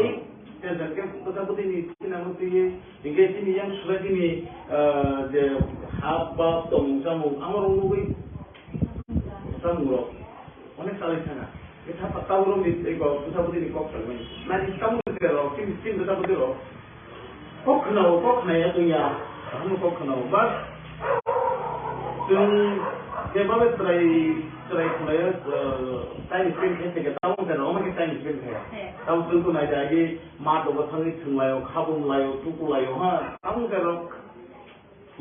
Eh, tension ke, ko, ko, tei ni, tei na, tei ye. Hingke chini yang sura chini, ah, je hap bap tongmung chamung, amo rok nugui chamung rok onek salai sana. Ke thapa tabo rok ni tei kok, bwsa bwtwi ni kok salai mani. Nai tamo rok, chini, chini bwsa bwtwi rok. Kok khwnao, kok khwnai ya tong ya, ano kok khwnao. But chwng je babe chwrai, chwrai khwnai ya, ah, time spend khe se ke tamo ke rok, omo ke time spend khe. He. Tamo chwng khwnai ja agi, Ma dogo thangwi thwnglaio, khabumlaio, tukulaio, ha, tamo khe rok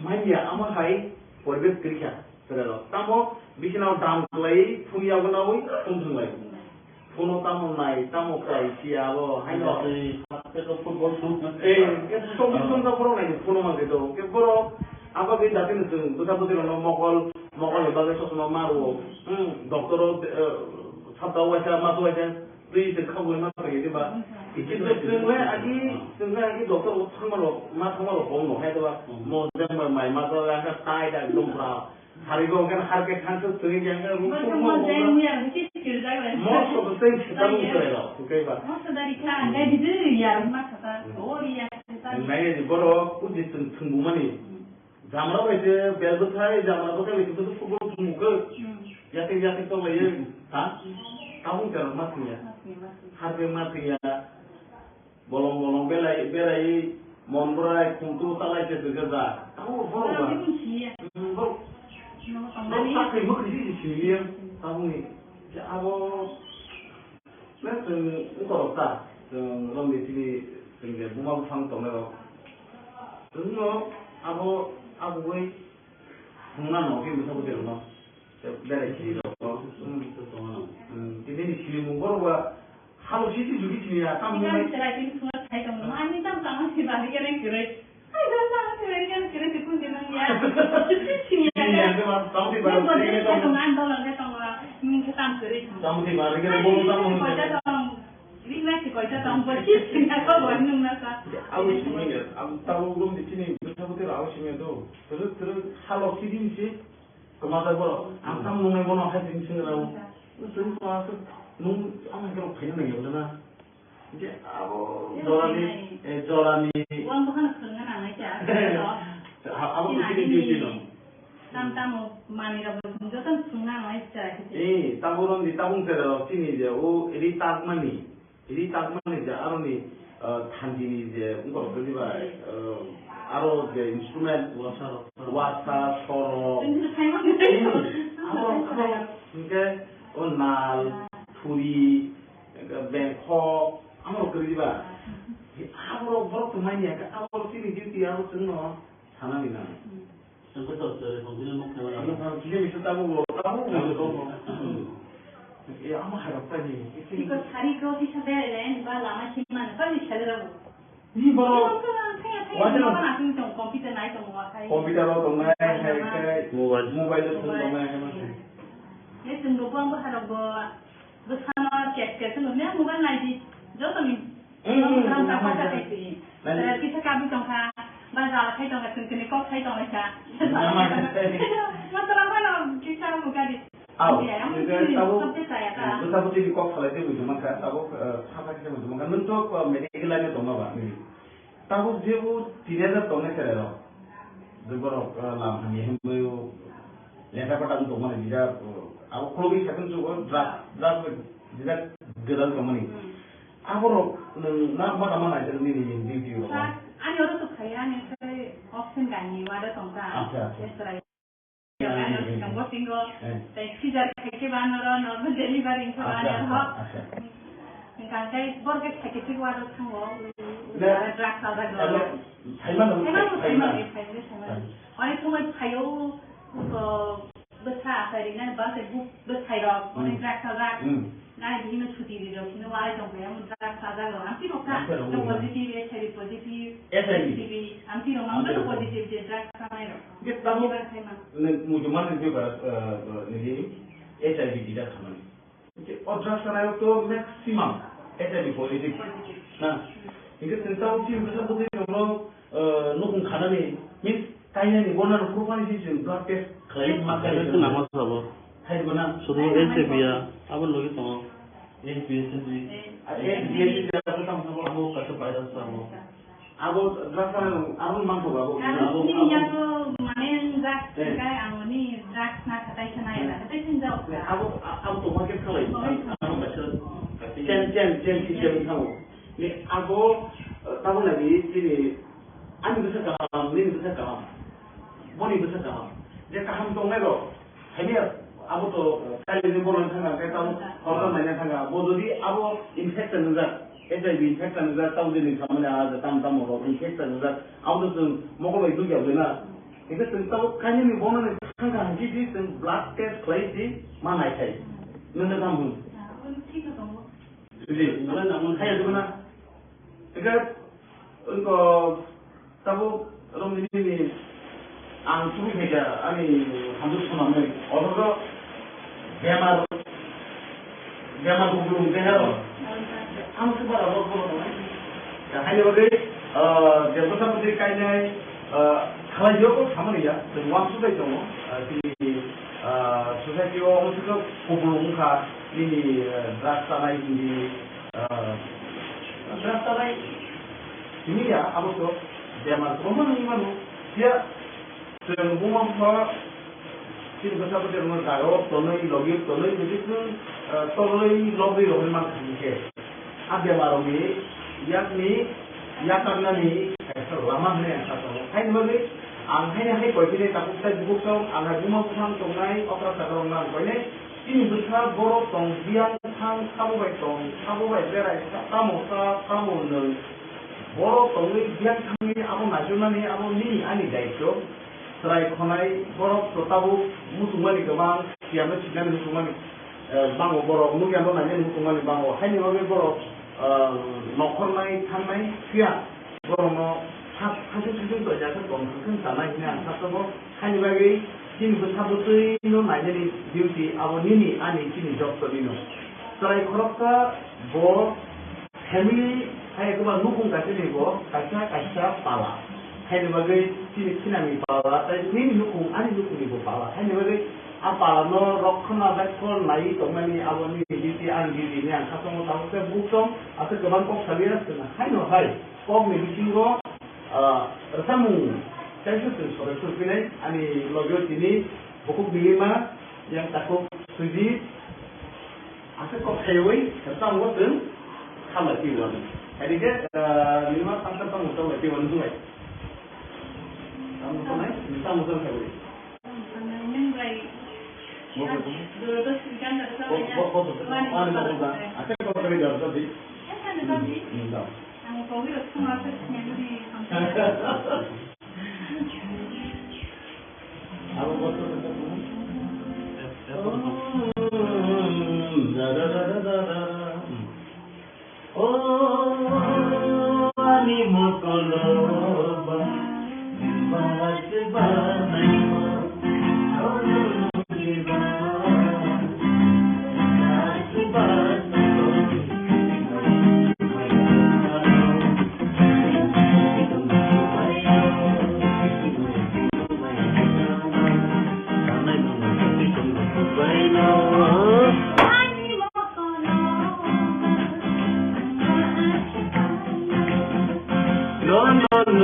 manya, ama hai poribesh kwrwikha chwrairok. Tamo bisinao dam kwlai, phone yago nawi, phone thwnglaio. Phone-o tamo nai, tamo kwlai, siya abo, haino. Tei, tei football thwng. Eh, khe song song ka borok nai, phone-o mangkhe to. Khe borok, abo khe jatino chwng, bwsa bwtwi rokno mokol, mokol ni bagwi sosma ma rwo. Hmm, doctor-o, eh, sabta waisa, ma waisa. Twi se khabui ma twi diba. Ichi to chwng le agi, chwng le agi doctor bo thangma rok, ma thangma rok bong no hai diba. Mo jang mai mai ma to ya ka tai da dum pra. Hari go kan har ke than to twi yang ka ru. Mo mo jang ya ki ki dai ba. Mo so to twi se ta mu tre ro, tu kai ba. Mo so dari ka dai di ya ma sa ta. O ri ya ta. Nai ni boro uji chwng thung bu mani. Jamra bai se bel bwthai, jamra bwthai bai se bwswk football thwngmung khe. Hmm. Yathek yathek tong lai, hmm, ha? Hmm. Tabuk jara ma thwngya. Ma thwngya, ma thwngya. Harbe ma thwngya. Bolong bolong belai, belai, mon bwrai, khumtu talai se thwngkhe ja. Tabuk borok ba. Borok bini siya. Hmm, borok. Nogo borok tongmani. Sakri mukri si si siniya. Hmm. Tabukni. Je abo. Na chwng wngkorok ta, chwng romni chini chwng je buma buphang tongnai rok. Chwngno abo, abugwi thwngna no khe bwsa bwtwi rokno. Berai sini rokno. Hmm. Hmm, tini ni sini mung borok ba halo sisi jugi sini ya, tamo. Tini ni chwrai tini thwngna thai tongno. Ani tamo tamo si bari kene kwrwi. Hai, dong, dong, keren, keren, keren, keren, keren, ya. Iya, itu mah, tong di baru, ini tong. Tong di baru, ini bolu tong. Ini masih kau cakap, bos, ini nggak kau buat nung nasa. Aku sini ya, aku tahu belum di sini, betul betul aku sini tuh. Terus, terus, halo, sini sih. Kemana, bro? Ang tam nung bono hai sini sini rau. Terus, terus, nung, ang kau kena nanya, betul. Hingke abo jorani, eh, jorani. Uang bukan khulungan anai cha. Ha, abo sini kuching ni duty no. Tam tamo manwi rok joto khulungan anai cha. Eh, tabuk rok ni tabung tere rok chini je o ri tak mani, ri tak mani je aro ni, eh, thanji ni je ungkor khulni bai, eh, aro je instrument wasa, wasa, soro. Abo, abo, hingke o nal, thuri, Bengkok, amo rok kwrwi diba? Abo rok borok tongmani ya, abo rok chini duty, abo chwngno sanani nang. Chwng khe tor chwrwi phone tini nuk khe mano. Ano phone tini bisa tabu bo, tabu bo. E, amo hai rok tani. Tiko sari ko kisa bere le, ba lama sini mana, kali sale rabo. Ni borok. Computer nai tongo, computer o tongnai, hai khe mobile, mobile o tongnai, hai ma. Ye chwng bo bang bo harok bo, bo sana ket ket chwng ne mobile nai di. Joto ni. Hmm, hmm, hmm, hmm, hmm. Kisa kabi tongkha, ba jala khai tongkha, chwng tini kok khai tonglaikha. Nama khai. Masala mano kisa mugadi. Au, Ya, ang tini tini tabuk, sabjek saya ta. Bwsa bwtwi ni kok salai tei buju mankha, tabuk, eh, sakha kisa buju mankha. Nwng to, eh, medical line o tongma ba, nini? Tabuk jebo teenager tongnai cherairok, je borok, eh, lam hamya himwi o lekha pata wng tongmani, jesa, eh, abo khulogwi sakhe chugo, drugs, drugs bai jesa gwdal tongmani. Hmm. Aborok nwng na ma tama naijak nini duty rok? Sir, ani oro to phaiya, ani sai option gani wada tongkha. Acha, acha. Yes, sir. Ani oro swkango singo, Eh. tei seizure khaikhe ba noro normal delivery wngkhe ba Acha, ani acha, oro. acha. Hwnkha khe borok khe psychiatric ward o thango, Le- aro drugs sajagwi. Alo, phaimano, Phaimano, phaimano. phaimano, phaimano, phaimano. Acha. Onek somoi phaio, uh, bwsa achai rinani ba se buk bwsai rok, onek Hmm. drugs sajak. Hmm. Nai bihino chuti ri rok, hino walai tong khe, onek drugs sajak rok. Amtwi rok ta, Amtwi rok, to hmm. positive, H I V positive, H I V. H I V, amtwi rok, Amtwi amtwi rok. positive je drugs sanai rok. Hingke tabuk Ibar khai ma. Nwng muchungma nwng twi bara, eh, nini H I V tida khamani. Hingke o drugs sanai rok to maximum H I V positive. Positive. Na. Hingke chwng tabuk chini bwsa bwtwi rokno, eh, nukhung khanani, means kainani gona rok phuru phani si chwng blood test khlai ma khlai Test ma. nangma sabo. Hai mana? Sudu Hai S A B mana? ya, abo logi tongo. S B S G. Ah, S B S G abo tamo sabo, abo kaisa virus sabo. Abo drugs ano, abo mangko abo. Abo Abo, nini abo. yago mane drugs Eh. kai ang ni drugs na katai sana ya, katai sin jao. Abo, abo to market khalai. Oh. Abo kaisa, kaisa. Chen, chen, chen system tamo. Ni abo, eh, tamo lagi sini Ani bwsa kaham, nini bwsa kaham, boni bwsa kaham. Je kaham tongnai rok, hamya abo to kailini bolong thanga, khe tamo horkar naina thanga. Bo jodi abo infection wngjak, H I V infection wngjak, tamo jeni samani a je tam tamo rok infection wngjak, abo to chwng mokol bai nukya bai na. Hingke chwng tamo kainini bono ni thangkha hingke di chwng blood test khlai di ma naikhai. Nungkha tamo hwn. Thik tongo. Jodi, nungkha tamo hwn. Khaya jodi na. Hingke Wngkha tabuk romnini ang tubui khaikha ani hamjwk swnamwi. Othocho bemar, bemar kuplung deha rok. Ang se bara rok bono tongnai. Haini bagwi, ah, je bwsa bwtwi kainai, ah, khalai yo ko samani ya, chwng uansuk bai tongo. Ah, chini, ah, society o omo se kuplung wngkha nini, ah, drugs chanai hindi, ah, drugs chanai. Simi ya, abo to bemar kwbangma nungwi mano. Phiya chwng buma bupha chini bwsa bwtwi rokno jaga o tonwi, logi tonwi, jodi chwng, eh, torlwi lobwi rohorwi mankha hinkhe, a bemar rokni yakni yakarnani kaisa lama hwnwi ang sa tongo. Haini bagwi ang haini hai koi philai takhuk tei bukhuk song, ang hai buma bupha tongnai okra saka rokno ang koinai. Chini bwsa borok tong biyang thang sabo bai tong, sabo bai berai sa, tamo sa, tamo nwng. Borok tongwi biyang thangwi abo naichomnani abo nini ani daityo. Chwrai khonai borok to tabuk muchungmani kwbang, siyano sinani muchungmani, eh, bango borok, nukya no nainani muchungmani bango. Haini bagwi borok, eh, nokhornai thangnai phiya. Borokno sak-, sakhe sakhe toijak khe tong thang khe chanai hwnwi ang sakha bo. Haini bagwi chini bwsa bwtwi no nainani duty abo nini ani chini job tongwi no. Chwrai khoroksa bo family hai eba nukhung kaisa ni bo kaisa kaisa pala. Haini bagwi chini khinani pala tei nini nukhung ani nukhungni bo pala. Haini bagwi a pala no rokhona baikho naiwi tongmani abo nini duty ani duty hwnwi ang sakha bo tabuk khe buktong aswk kwbang kok sawi ya swkang haino hai. Kokni bisingo, ah, rwchapmung kaisa chwng sorai phurphinai ani logi o tini bukhuk milima yang takhuk Sujit aswk kok saiwi rwchapmungo chwng khamlai twi wani. Haikhe, ah, milima tangsa tangmung tangmai twi wani bubai. Tangmung tangmai, tangmung tangmai saiwi. O ani mokoloba, bas banai mo, o ani ba, bas banai mo. Ang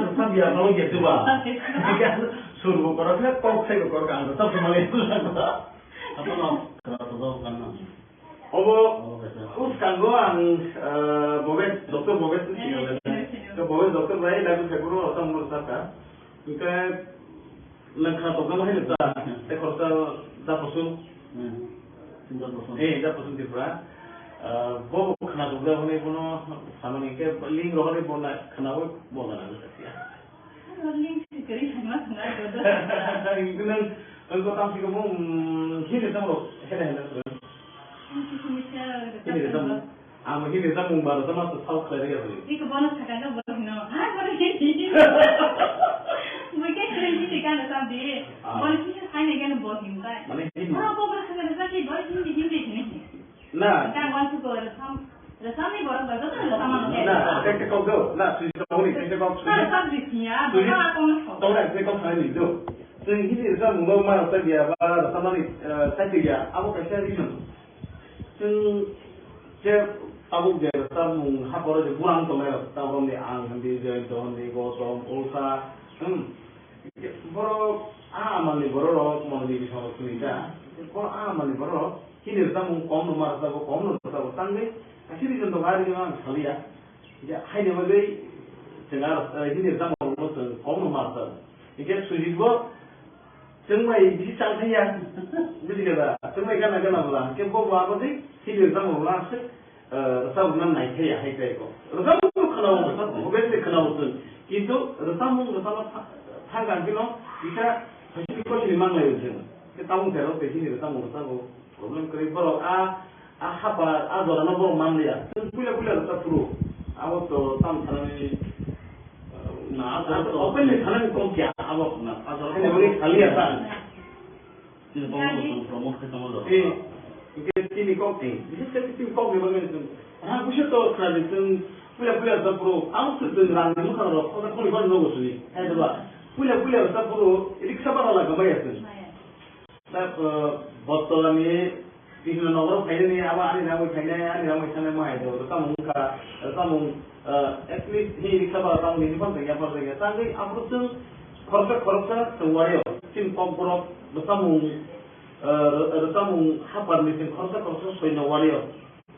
rwchap ya, no ya, duba. Sur bo korok khe, kok sai bo korok, ang rwchap se mali. Apa no? Kara to do kan no. Obo, obo kaisa. Uskango ang, eh, Bobes, Doctor Bobes ni sini. Sini, sini. To Bobes Doctor bai lagu sakuru, otam mur saka. Hingke nwng khna tongkha ma haino ta, tei khoroksa Japosun. Hmm. Japosun. Eh, Japosun Tripura. Ah, bo khna tongkha hwnwi bono samani hwnkhe link rohorwi bo na khnaui bo gana gwi sasia. Link si kwrwi thangma thangma joto. Hwnkhe nwng, nwng ko tamsi ko bo, hmm, hini tamo hede hede. Hini tamo. Ang bo hini rwchapmung ba rwchapma se sal khlai rwya hwnwi. Iko bono sakha khe bo hino, "Ha, bono hini." Bo khe hini hini gana sa di. Ah. Bono kisa sai nai gana bo hini bai. Mane hini. Bono ko bono sakha rwchap di, bono hini hini hini. Na. Tang wan su ko rwchap, rwchap ni borok ba joto rwchap mano. Na, tei tei kok do. Na, sui sa hwnwi, tei tei kok sui. Na, rwchap di siya, sui. Bono a kono so. Tong na, tei kok sai ni do. Sui hini rwchapmung ba ma rwchap ya ba rwchapmani, eh, sai twi ya. Abo kaisa reason. Chwng je tabuk je rwchapmung haporo je burang tongnai rok, tabuk ni ang hindi, Jayanta hindi, Gautam, Ulsa, hmm. Borok a amalni borok rok, moni ni bising rok sini da. Borok a amalni borok rok, hini rwchapmung kom no ma rwchapmung kom no rwchapmung tangwi, kaisa reason tongo, a reason ang saliya. Je haino bagwi chwng aro, eh, hini rwchapmung no chwng kom no ma rwchapmung. Hingke Sujit bo chwng bai bisi chang thangya. Buji kha da? Chwng bai gana gana bwla. Hingke bo bo abo tei hini rwchapmung bwla aswk, eh, rwchapmung no nai thaya hai tai ko. Rwchapmung no khwnao, obviously khwnao chwng. Kintu rwchapmung rwchapma tha-, thang kha hingke no kisa phaising kochini manglai o chwng. Hingke tabuk tei rok tei hini rwchapmung rwchapmung. Problem kwrwi borok a, a hapar, a jora no borok man liya. Chwng puila puila rwchap phuru. Abo to tam sanani, uh, na, a jora to openly sanani kok ya, abo na, a jora to openly saliya ta. Chini kok no chwng promote khe tongma jora. Eh, hingke chini kok ni, bises khe chini kok ni bagwi chwng. Rang buisu to khna di chwng puila puila rwchap phuru. Abo se chwng rang ni mwkhang rok, khosa khoni khoni nogo sini. Hai ba, puila puila rwchap phuru, riksa bara la gama ya chwng. Ta, uh, Bottola ni Krishnanagar phainani abo ani rangwi phainai, ani rangwi thangnai ma hai do. Rwchapmung wngkha, rwchapmung, uh, at least hi riksa bara tamo nini phano tongya, phano tongya. Tangwi aphuru chwng khoroksa, khoroksa chwng wario. Chini kokborok rwchapmung, uh, rw-, rwchapmung haparni chwng khoroksa, khoroksa soino wario.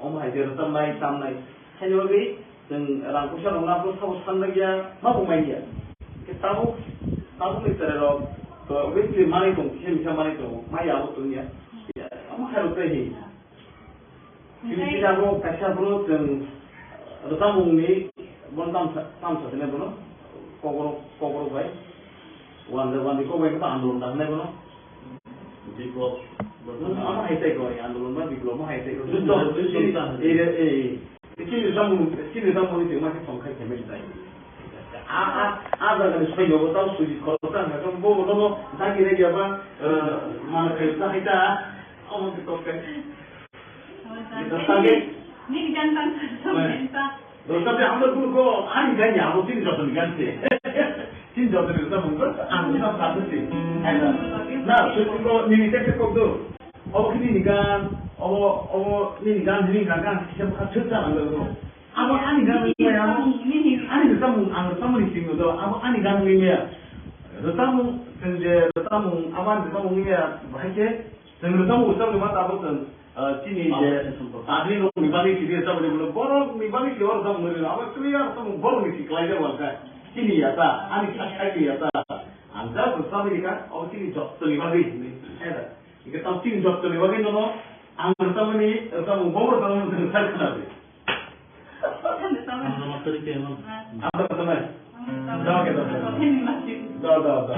Omo hai je rwchapnai, tamnai. Haini bagwi chwng rang puisa rok nabo sabo sanjakya, ma bo manya. Khe tabuk, tabukni cherai rok to obviously manwi tongo, kisa misa manwi tongo, maya abo tongya. Omo hai rok tei hi. Chini kisa abo kaisa bro chwng rwchapmungni bono tam sa, tam sa tene bono kokrok, kokrok bai. Wande, wande kok bai khe andolon da hwnwi bono. Biplop. Omo hai tei kok, andolon ba biplop mo hai tei kok. Juddo, juddo ta. Ei, ei, ei. Chini rwchapmung, chini rwchapmung ni tongma khe tong khai khe mani tai. A, a, a jaga ni soino bo tamo suji khorok ta, bo bo no dagi rega ba, eh, mana khai ta hai ta. Omo khe kok khe. Nini gan tang sa. Rwchapya hambai phuru kok ani gan ya, abo chini jotoni gan se. Chini jotoni rwchapmung khe ang rwchap sa se. Na, sui kok nini tek tek kok do. Obo khe nini gan, obo, obo nini gan, nini gan, gan kisa bwkha thwk cha nang khe. Abo ani gan nini ya. Nini ani rwchapmung, ang rwchapmani simi do, abo ani gan wngwi maya. Rwchapmung, chwng je rwchapmung, abo ani rwchapmung wngwi maya, bahai khe chwng rwchapmung, rwchapmung ma tabuk chwng, ah, chini je public rokni bagwi sidi rwchapmani, borokni bagwi si o rwchapmung wngwi maya, abo chwng ya rwchapmung borokni si kwlai jak wngkha. Chini ya ta, ani kha sai ya ta. Ang just rwchapmani kha, abo chini jottoni bagwi hinwi sai da. Hingke tamo chini jottoni bagwi nono ang rwchapmani, rwchapmung bo rwchapmani rwchap khna di. Ang rwchapmani. Ang rwchapmani. Ang rwchapmani. Da, da, da.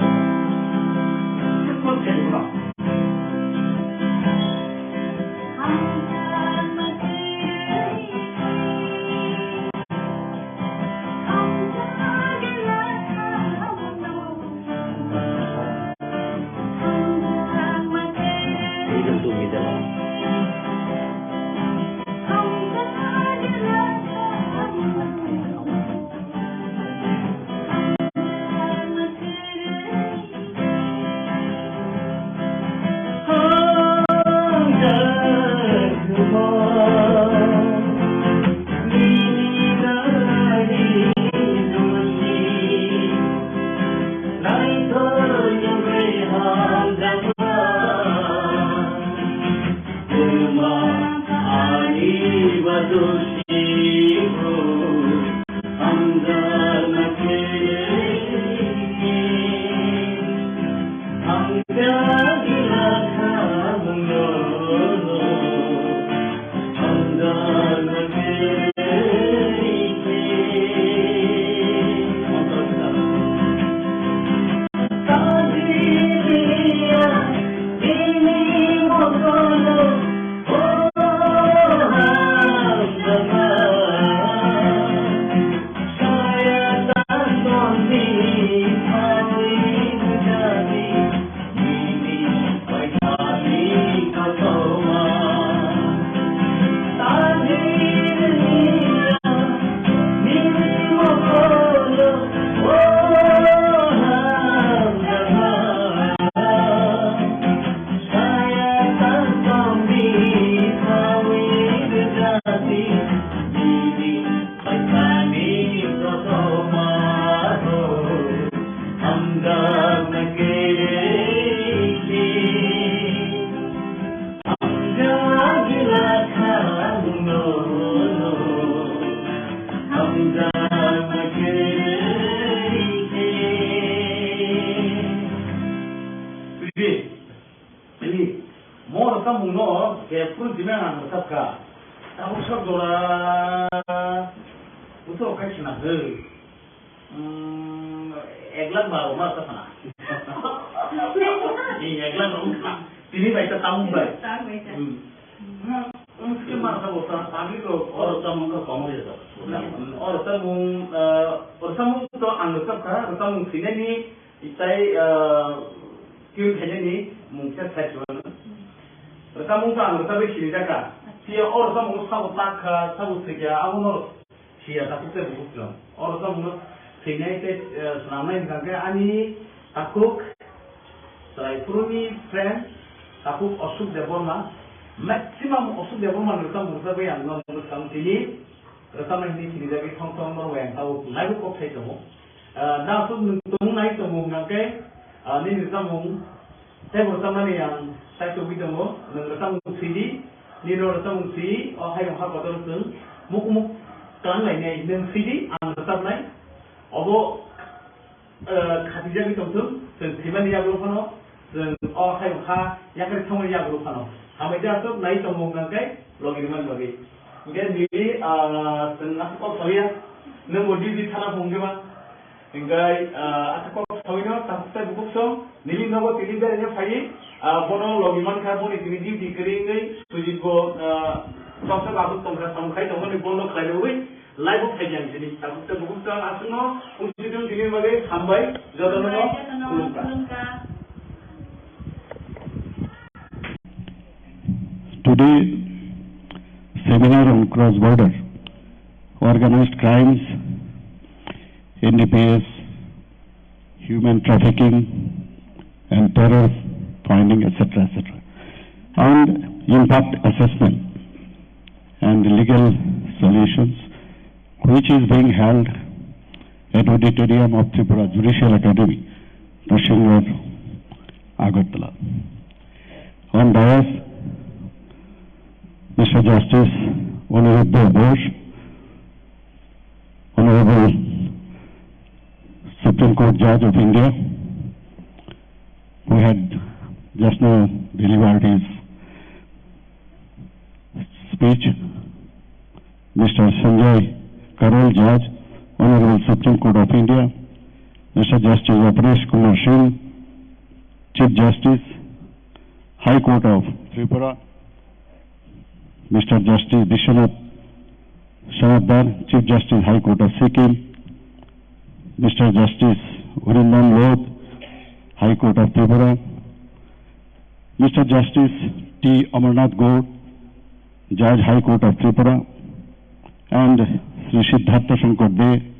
Da, da, da. Ini, mo rwchapmung no khe phuru jimeng ang rwchap kha. Tabuk sok jora, buso khai khna hw. Hmm, ek lakh baro ma rwchap khna. Ni ek lakh rwchap khna. Tini bai ta tamung bai. Tamung bai ta. Hmm. Hmm, khe ma rwchap o ta, public rok. O rwchapmung khe komo ya ta. Hmm, o rwchapmung, eh, o rwchapmung to ang rwchap kha, rwchapmung sinai ni. Itai, ah, tune khainani mung khe sai chuan. Rwchapmung to ang rwchapwi sini jakha. Phiya o rwchapmung sabo tak kha, sabo thwikha, abono siya takhuk tei bukhuk chwng. O rwchapmungno thwinai tei, ah, swnamnai hwnkha khe ani takhuk chwrai phuruni friend, takhuk Ashok Debbarma. Maximum Ashok Debbarma ni rwchapmung rwchapwi ang no mwchang tini. Rwchapnai hwnwi sinijagwi thong thong norok bai ang tabuk naibu kok sai tongo. Ah, da aswk nwng tongmung nai tongo hwnkha khe, ah, nini rwchapmung teibo rwchapnani ang sai tongwi tongo. Nwng rwchapmung sidi, nini rwchapmung sidi, o hayung ha kotor chwng mukmuk twlang lainai nwng sidi ang rwchapnai. Obo eh, khatijagwi tongthung, chwng thwimani yagulo phano, chwng o hayung ha yakarwi thangmani yagulo phano. Hambai da aswk nai tongmung hwnkha khe logi rwmani bagwi. Hwnkhe nini, ah, chwng aswk kok sawiya, nwngbo duty thana phunukgwi ma. Hwnkhe, ah, aswk kok sawino takhuk tei bukhuk song, nini nogo tini beraina phaiwi, ah, bono logi mankha, boni tini duty kwrwi wngwi, Sujitbo, ah, toksa bagwi tongkha, samung khai tongmani bondo khlai rwui, Live-o phaidi ang sini, tabuk tei bukhuk chwng aswkno, wngsi tong tini bagwi hambai, jotono khulumkha. Today, seminar on cross-border organized crimes, N D P S, human trafficking and terror finding, et cetera, et cetera, and impact assessment and legal solutions, which is being held Auditorium of Tripura Judicial Academy, Nrsimhagar, Agartala. On dais, Mister Justice Aniruddha Bose, Honorable Supreme Court Judge of India, who had just now delivered his speech, Mister Sanjay Karol, Judge, Honorable Supreme Court of India, Mister Justice Aparesh Kumar Singh, Chief Justice, High Court of Tripura, Mister Justice Biswanath Sarabdar, Chief Justice, High Court of Sikkim, Mister Justice Urindam Lod, High Court of Tripura, Mister Justice T Amarnath Gour, Judge, High Court of Tripura, and Shri Siddhartha Shankar Dey,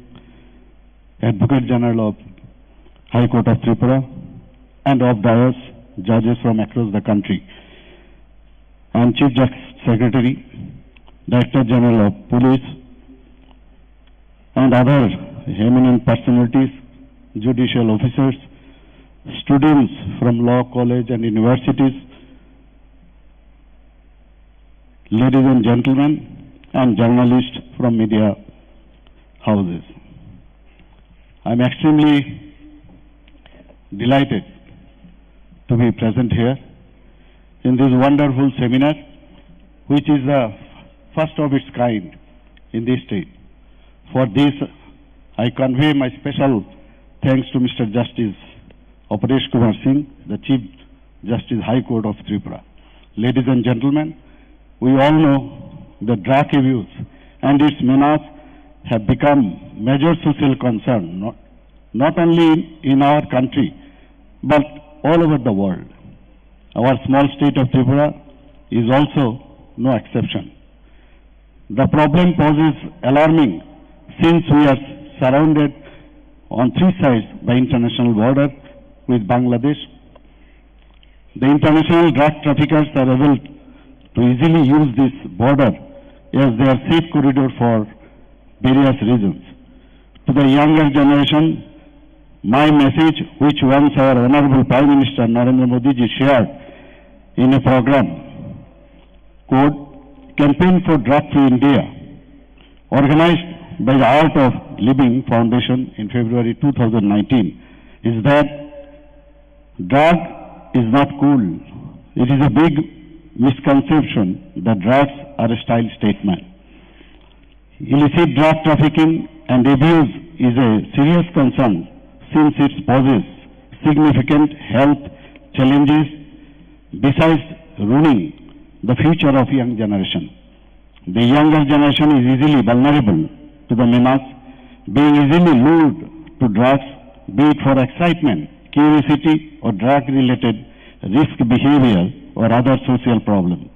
Advocate General of High Court of Tripura, and off dais judges from across the country, and Chief Justice Secretary, Director General of Police, and other eminent personalities, judicial officers, students from law college and universities, ladies and gentlemen, and journalists from media houses. I'm extremely delighted to be present here in this wonderful seminar, which is the first of its kind in this state. For this, I convey my special thanks to Mister Justice Aparesh Kumar Singh, the Chief Justice, High Court of Tripura. Ladies and gentlemen, we all know the drug abuse and its menace have become major social concern, not, not only in our country, but all over the world. Our small state of Tripura is also no exception. The problem poses alarming since we are surrounded on three sides by international border with Bangladesh. The international drug traffickers are able to easily use this border as their safe corridor for various reasons. To the younger generation, my message, which once our Honorable Prime Minister Narendra Modi ji shared in a program, quote, Campaign for Drug Free India, organized by the Art of Living Foundation in February two thousand nineteen, is that drug is not cool. It is a big misconception that drugs are a style statement. Illicit drug trafficking and abuse is a serious concern since it poses significant health challenges besides ruining the future of young generation. The younger generation is easily vulnerable to the menace, being easily lured to drugs, be it for excitement, curiosity, or drug-related risk behavior or other social problem.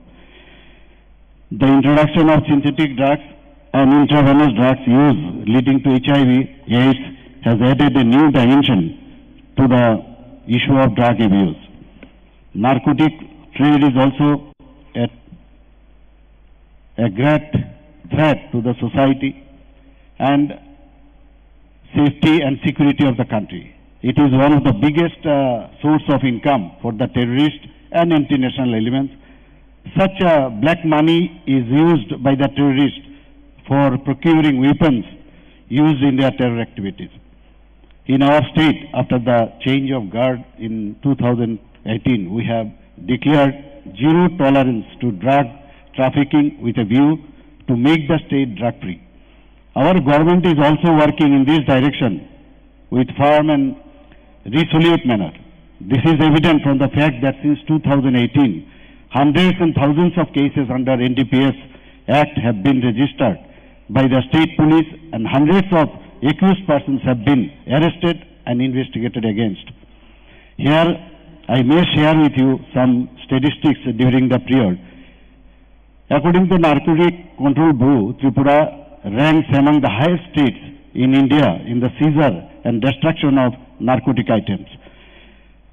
The introduction of synthetic drugs and intravenous drugs use leading to H I V AIDS has added a new dimension to the issue of drug abuse. Narcotic trade is also a, a great threat to the society and safety and security of the country. It is one of the biggest, uh, source of income for the terrorist and anti-national elements. Such, uh, black money is used by the terrorists for procuring weapons used in their terror activities. In our state, after the change of guard in two thousand eighteen, we have declared zero tolerance to drug trafficking with a view to make the state drug-free. Our government is also working in this direction with firm and resolute manner. This is evident from the fact that since two thousand eighteen, hundreds and thousands of cases under N D P S Act have been registered by the state police and hundreds of accused persons have been arrested and investigated against. Here, I may share with you some statistics during the period. According to Narcotic Control Bureau, Tripura ranks among the highest states in India in the seizure and destruction of narcotic items.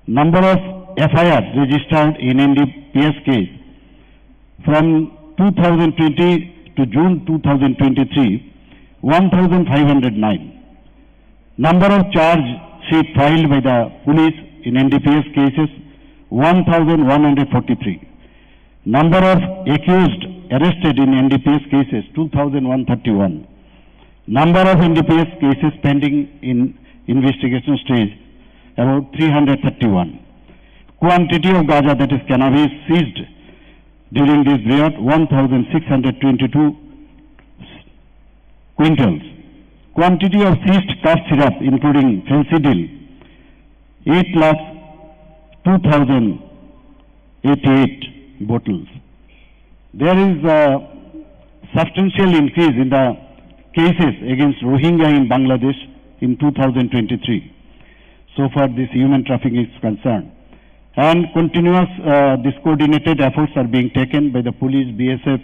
Number of F I R registered in N D P S case from two thousand twenty to June two thousand twenty-three, one thousand five hundred nine. Number of charge sheet filed by the police in N D P S cases, one thousand one hundred forty-three. Number of accused arrested in N D P S cases, two thousand one thirty-one. Number of N D P S cases pending in investigation stage, about three hundred thirty-one. Quantity of gaja, that is cannabis, seized during this period, one thousand six hundred twenty-two quintals. Quantity of seized cough syrup, including Phensedyl, eight lakh two thousand eighty-eight bottles. There is a substantial increase in the cases against Rohingya in Bangladesh in two thousand twenty-three. So far, this human trafficking is concerned. And continuous, uh, this coordinated efforts are being taken by the police, B S F,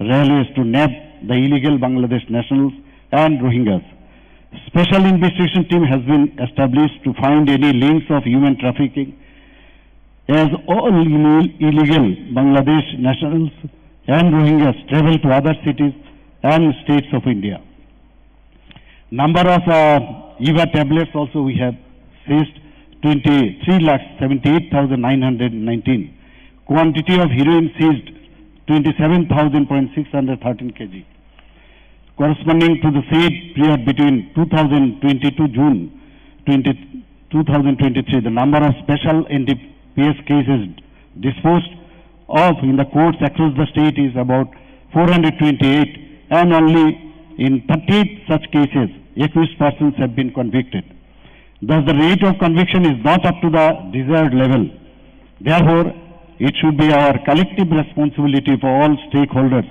railways to nab the illegal Bangladesh nationals and Rohingyas. Special investigation team has been established to find any links of human trafficking, as all illegal Bangladesh nationals and Rohingyas travel to other cities and states of India. Number of, uh, Eva tablets also we have seized, twenty-three lakh seventy-eight thousand nine hundred nineteen. Quantity of heroin seized, twenty-seven thousand point six hundred thirteen K G. Corresponding to the said period between two thousand twenty-two June twenty, two thousand twenty-three, the number of special N D P S cases disposed of in the courts across the state is about four hundred twenty-eight, and only in thirty-eight such cases, accused persons have been convicted. Thus, the rate of conviction is not up to the desired level. Therefore, it should be our collective responsibility for all stakeholders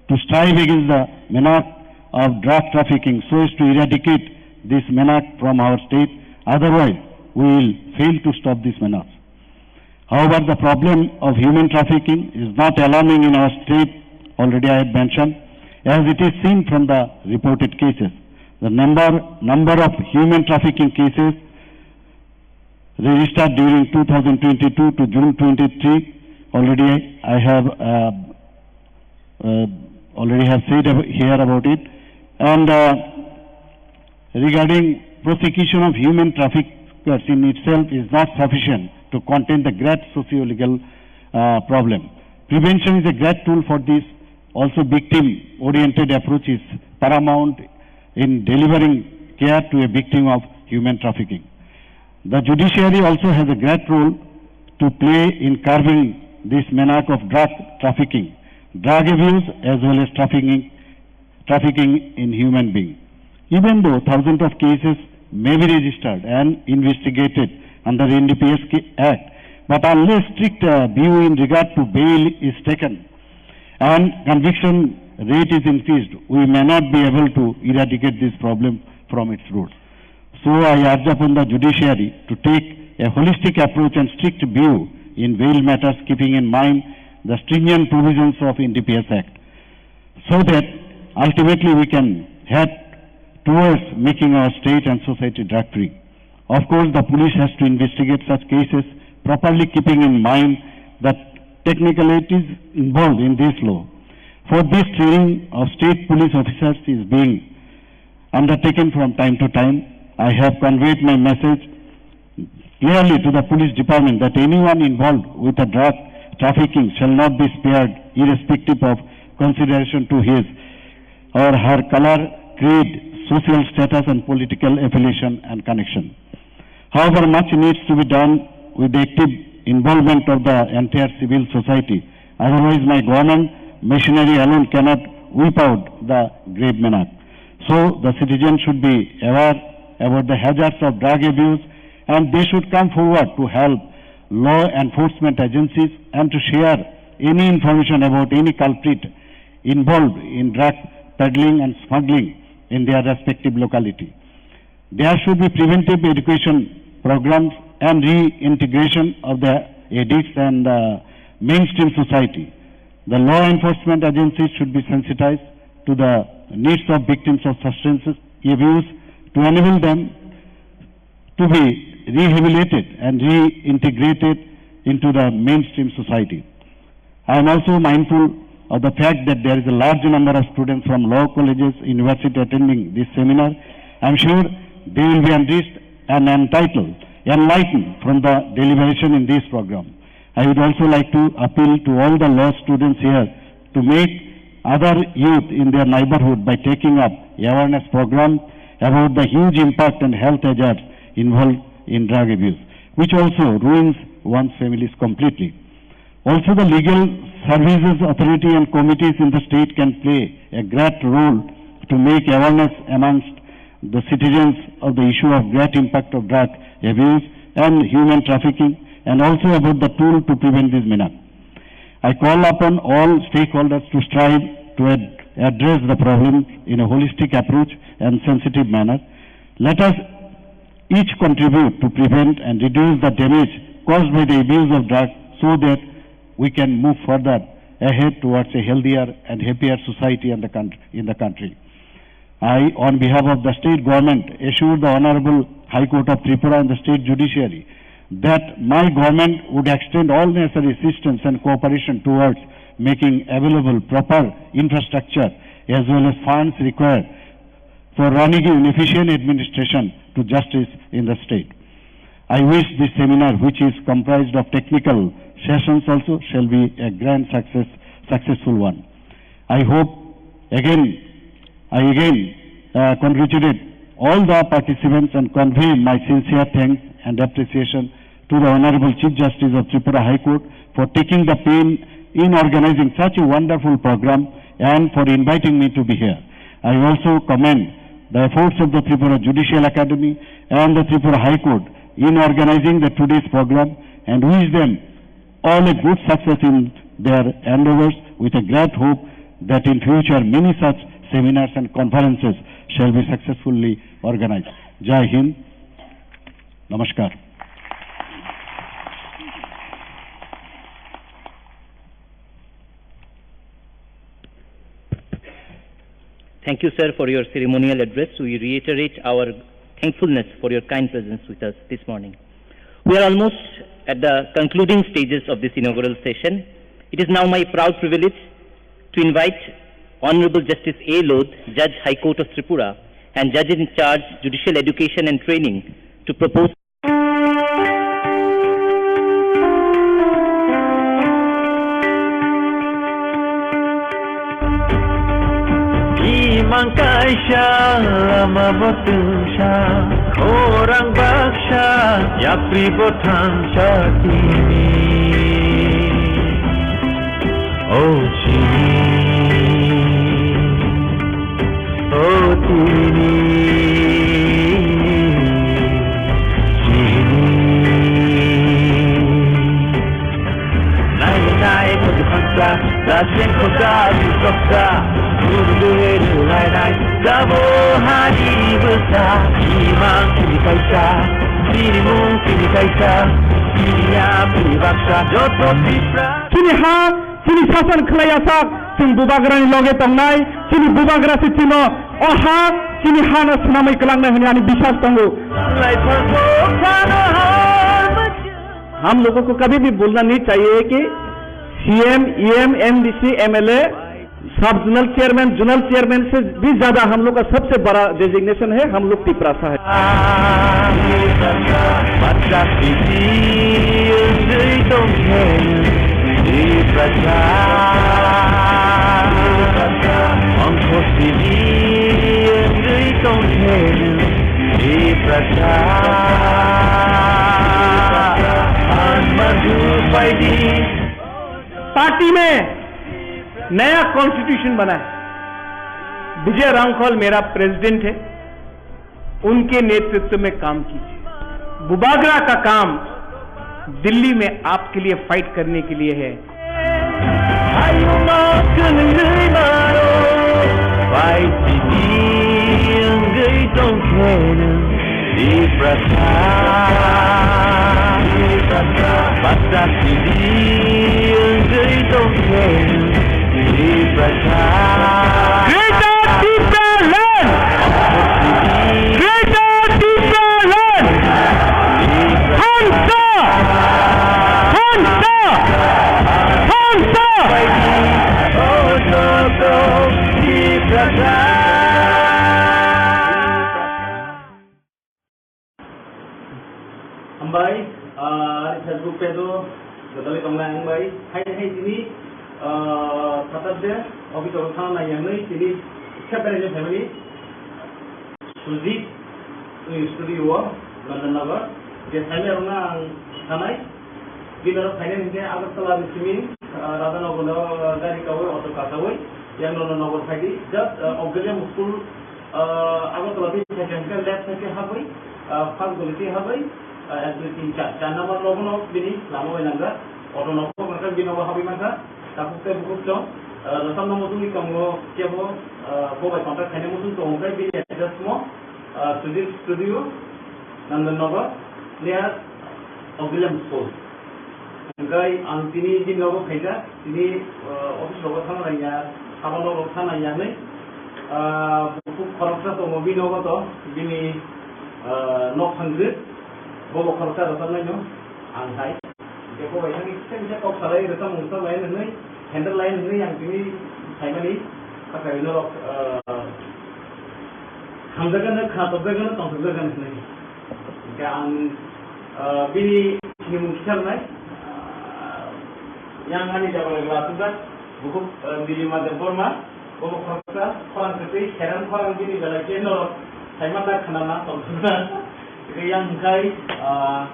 to strive against the menace of drug trafficking so as to eradicate this menace from our state. Otherwise, we will fail to stop this menace. However, the problem of human trafficking is not alarming in our state, already I have mentioned, as it is seen from the reported cases. The number, number of human trafficking cases registered during two thousand twenty-two to June twenty-three, already I have, uh, uh, already have said ab-, here about it. And, uh, regarding prosecution of human traffickers in itself is not sufficient to contain the great socio-legal, uh, problem. Prevention is a great tool for this. Also, victim-oriented approach is paramount in delivering care to a victim of human trafficking. The judiciary also has a great role to play in curbing this menace of drug trafficking, drug abuse, as well as trafficking, trafficking in human being. Even though thousands of cases may be registered and investigated under N D P S K Act, but unless strict, uh, view in regard to bail is taken and conviction rate is increased, we may not be able to eradicate this problem from its roots. So I urge upon the judiciary to take a holistic approach and strict view in bail matters, keeping in mind the stringent provisions of N D P S Act, so that ultimately we can head towards making our state and society drug free. Of course, the police has to investigate such cases properly, keeping in mind the technicalities involved in this law. For this, training of state police officers is being undertaken from time to time. I have conveyed my message clearly to the police department that anyone involved with a drug trafficking shall not be spared, irrespective of consideration to his or her color, creed, social status, and political affiliation and connection. However, much needs to be done with the active involvement of the entire civil society. Otherwise, my government machinery alone cannot wipe out the grave menace. So, the citizens should be aware about the hazards of drug abuse, and they should come forward to help law enforcement agencies and to share any information about any culprit involved in drug peddling and smuggling in their respective locality. There should be preventive education programs and reintegration of the addicts and the mainstream society. The law enforcement agencies should be sensitized to the needs of victims of substance abuse to enable them to be rehabilitated and reintegrated into the mainstream society. I am also mindful of the fact that there is a large number of students from law colleges, university attending this seminar. I am sure They will be enriched and entitled, enlightened from the deliberation in this program. I would also like to appeal to all the law students here to make other youth in their neighborhood by taking up awareness program about the huge impact and health hazards involved in drug abuse, which also ruins one's families completely. Also, the legal services authority and committees in the state can play a great role to make awareness amongst the citizens of the issue of great impact of drug abuse and human trafficking, and also about the tool to prevent this menace. I call upon all stakeholders to strive to ad-, address the problem in a holistic approach and sensitive manner. Let us each contribute to prevent and reduce the damage caused by the abuse of drugs so that we can move further ahead towards a healthier and happier society and the country, in the country. I, on behalf of the state government, assure the Honorable High Court of Tripura and the state judiciary that my government would extend all necessary assistance and cooperation towards making available proper infrastructure as well as funds required for running an efficient administration to justice in the state. I wish this seminar, which is comprised of technical sessions also, shall be a grand success, successful one. I hope again, I again, uh, congratulate all the participants and convey my sincere thanks and appreciation to the Honorable Chief Justice of Tripura High Court for taking the pain in organizing such a wonderful program and for inviting me to be here. I also commend the efforts of the Tripura Judicial Academy and the Tripura High Court in organizing the today's program and wish them all a good success in their endeavors, with a great hope that in future many such seminars and conferences shall be successfully organized. Jai Hind. Namaskar. Thank you, sir, for your ceremonial address. We reiterate our thankfulness for your kind presence with us this morning. We are almost at the concluding stages of this inaugural session. It is now my proud privilege to invite Honorable Justice A Lodh, Judge, High Court of Tripura, and Judge in Charge, Judicial Education and Training, to propose. Imang kaisa lama bo twngsa, khorang baksa, yapri bo thangsa tini. O chini, o tini, chini. Nai nai khodi khonsa, dasing khosa, bisoksa, gurbe nai nai, dabo hari bwsa, imang chini kaisa, chini mung chini kaisa, chini ya chini baksa, joto Tripura. Chini ha, chini sasan khlai asak, chwng bubagrani loge tongnai, chini bubagra se chino, o ha, chini hano swnamwi kwlangnai hwnwi ani biswas tongo. हम लोगों को कभी भी भूलना नहीं चाहिए कि CM, EM, MDC, MLA, सब जोनल चेयरमैन, जोनल चेयरमैन से भी ज्यादा हम लोग का सबसे बड़ा डेजिग्नेशन है, हम लोग तिपरासा है। पार्टी में नया कॉन्स्टिट्यूशन बना है। विजय रांखल मेरा प्रेसिडेंट है, उनके नेतृत्व में काम कीजिए। बुबागरा का काम दिल्ली में आपके लिए फाइट करने के लिए है। Tiprasa, Tiprasa, bata sidi wngwi tongkhe Tiprasa. Greater Tipraland! Greater Tipraland! Hansa! Hansa! Hansa! Tiprasa. Hambai, ah, Facebook page o gotali tongnai hambai. Hai hai tini, ah, Saturday office o thana nai yang nai tini separate family. Sujit ni studio o Nandanagar. Je saimya rwna ang sanai. Bini aro phainai hinkhe Agartala ni simi, ah, Radhanagar no, ah, gari kawi auto kasawi yang Nandanagar phaidi. Just, ah, Auxilium school, ah, Agartala twi phaikha hinkhe left side khe habwi, ah, first guli twi habwi, ah, ek, dui, tin, char, char number nogo no bini lama bai nangkha. Auto nogo mankha, bini nogo habwi mankha. Takhuk tei bukhuk chwng, ah, rwchapna muchungwi tongo kebo, ah, bo bai contact khaina muchung tongo khe bini address mo, ah, Sujit Studio, Nandanagar, near Auxilium School. Hingkai ang tini bini nogo phaikha, tini, ah, office rogo thangna nangya, sabo nogo thangna nangya hinwi, ah, bukhuk khoroksa tongo bini nogo to, bini, ah, nok thangkhe, bobo khoroksa rwchapnaino ang hai. Hingke bo bai thangwi kisa kisa kok salai rwchapmung rwchap lai hinwi, handle lai hinwi ang tini saimani, kha khaui norok, ah, hamjakgano, khnatokjakgano, tongthokjakgano hinwi. Hingke ang, ah, bini sinimung kisa rwnai, ah, yang ani jabra jabra asukjak, bukhuk, ah, Dilima Debbarma, bobo khoroksa, khorang kwtwi, kheran khorang bini belai khe norok saimana khnana tongthokna. Hingke yang hingkai, ah,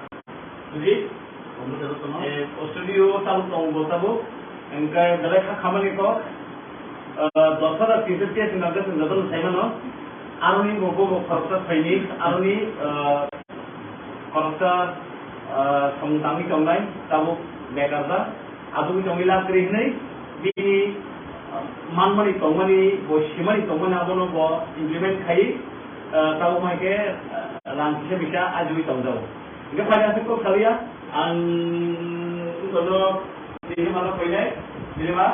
Sujit? Eh, o studio tabuk tongo bo tabuk. Hingke belai kha khamani kok. Eh, dos hajar tin sho tiyas ni nangkhe chwng jotono sai mano. Aroni bo, bo, bo khoroksa phaini, aroni, eh, khoroksa, eh, samung tangwi tongnai, tabuk bekar da. Asugwi tongwi lakri hinwi bini, eh, manmani tongmani, bo simani tongmani abono bo implement khai, eh, tabuk hai khe, eh, rang kisa bisa ajugwi tongjago. Hingke phaina aswk kok salia, ang wngkha no Dilima no phainai, Dilima,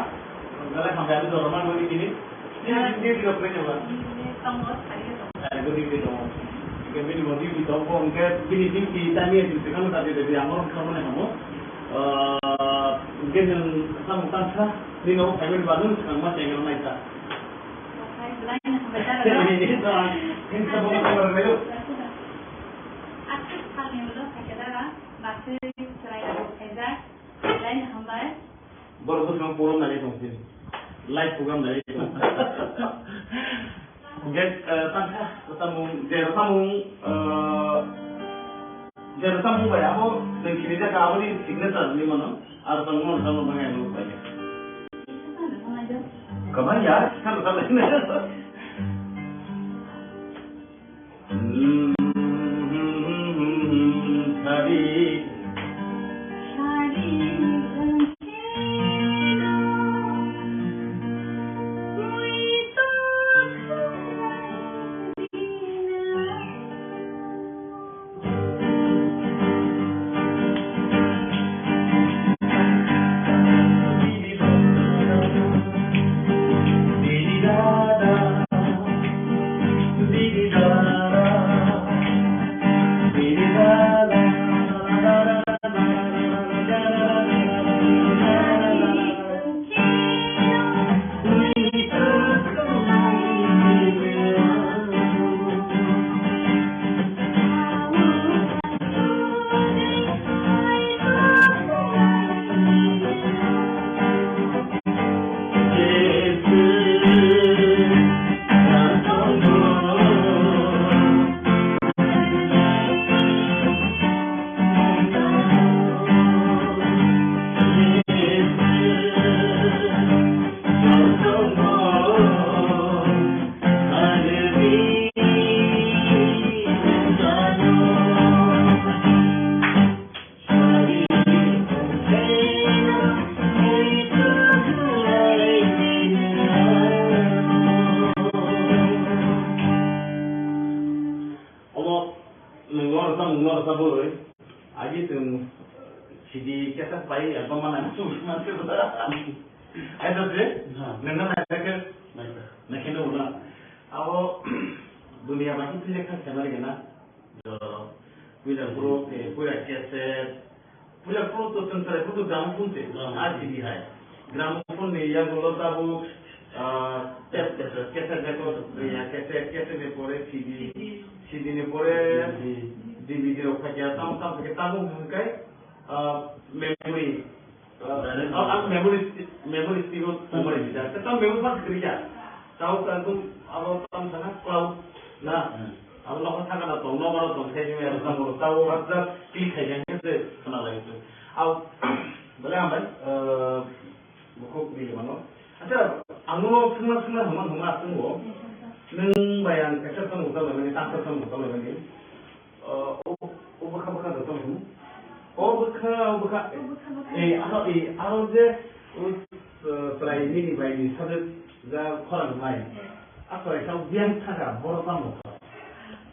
belai hambai, ang jorma nugwi tini. Tini, tini, tini, tini, tini, tini, tini, tongo, sari tongo. Sari tongo, tini, tini, tongo. Hingke bini modi, bini tongo, hingke bini duty, tani duty, kano ta duty, ang oro khamani hamo. Ah, hingke nwng samung tangsa, nini nogo phaimani ba nwng swkang ma chengra naikha. Okai, belai no hambai da. Tini, tini, tini, tini, tini, tini, tini, tini, tini, Aswk salni ulo phaikhe da, bakhe chwrai rok khaijak, belai no hambai. Borok bwskango program nai tong sini. Live program nai tong. Hingke, eh, tangkha, samung, je samung, eh, je samung bai abo, nwng sini jaka aboni signature ni mano, aro tong mano, tong mano, nang nang bai. Kisa tangkha, tangkha, tangkha. Kamai ya, kisa tangkha, tangkha. Omo nwng norok tamo, nwng norok tamo oi. Agi chwng C D kesa pai album mana chwng manse bwla. Ai to je? Ha. Nwng na nai ke? Nai ta. Nai ke no na. Abo dunia baki pile kha khemari gana. Jo. Puila group, eh, puila cassette, Puila phone to chwng chwrai phone to gramophone se, ah, C D hai. Gramophone ni yagulo tabuk, ah, tape, cassette record, ya, cassette, cassette ni pore C D, C D ni pore D V D rok phaikha, tamo tamo hwnkhe tamo hwnkhe, ah, memory. Ah, Direct ah, ah, memory sti-, memory stick o memory Hmm. bisa. Tamo memory ba kwrwi ya. Tamo ka tum abo tam sana cloud na. Hmm. Abo no thaka na tong, no mano tong, khai ni abo tamo tamo hapjak click khai yang se khna lai se. Au, bole amai, eh, Bukhuk ni mano. Acha, ang no sungna sungna hama hama asung bo. Nung bai ang kaisa samung tang bai mani, tang samung tang bai mani. Eh, o, o bwkha bwkha da tong hum. O bwkha, o bwkha. O bwkha bwkha. Eh, aro, eh, aro je, o, eh, chwrai nini bai ni subject ja khorang mai. Eh. A chwrai sa biang thaga, boro tamo.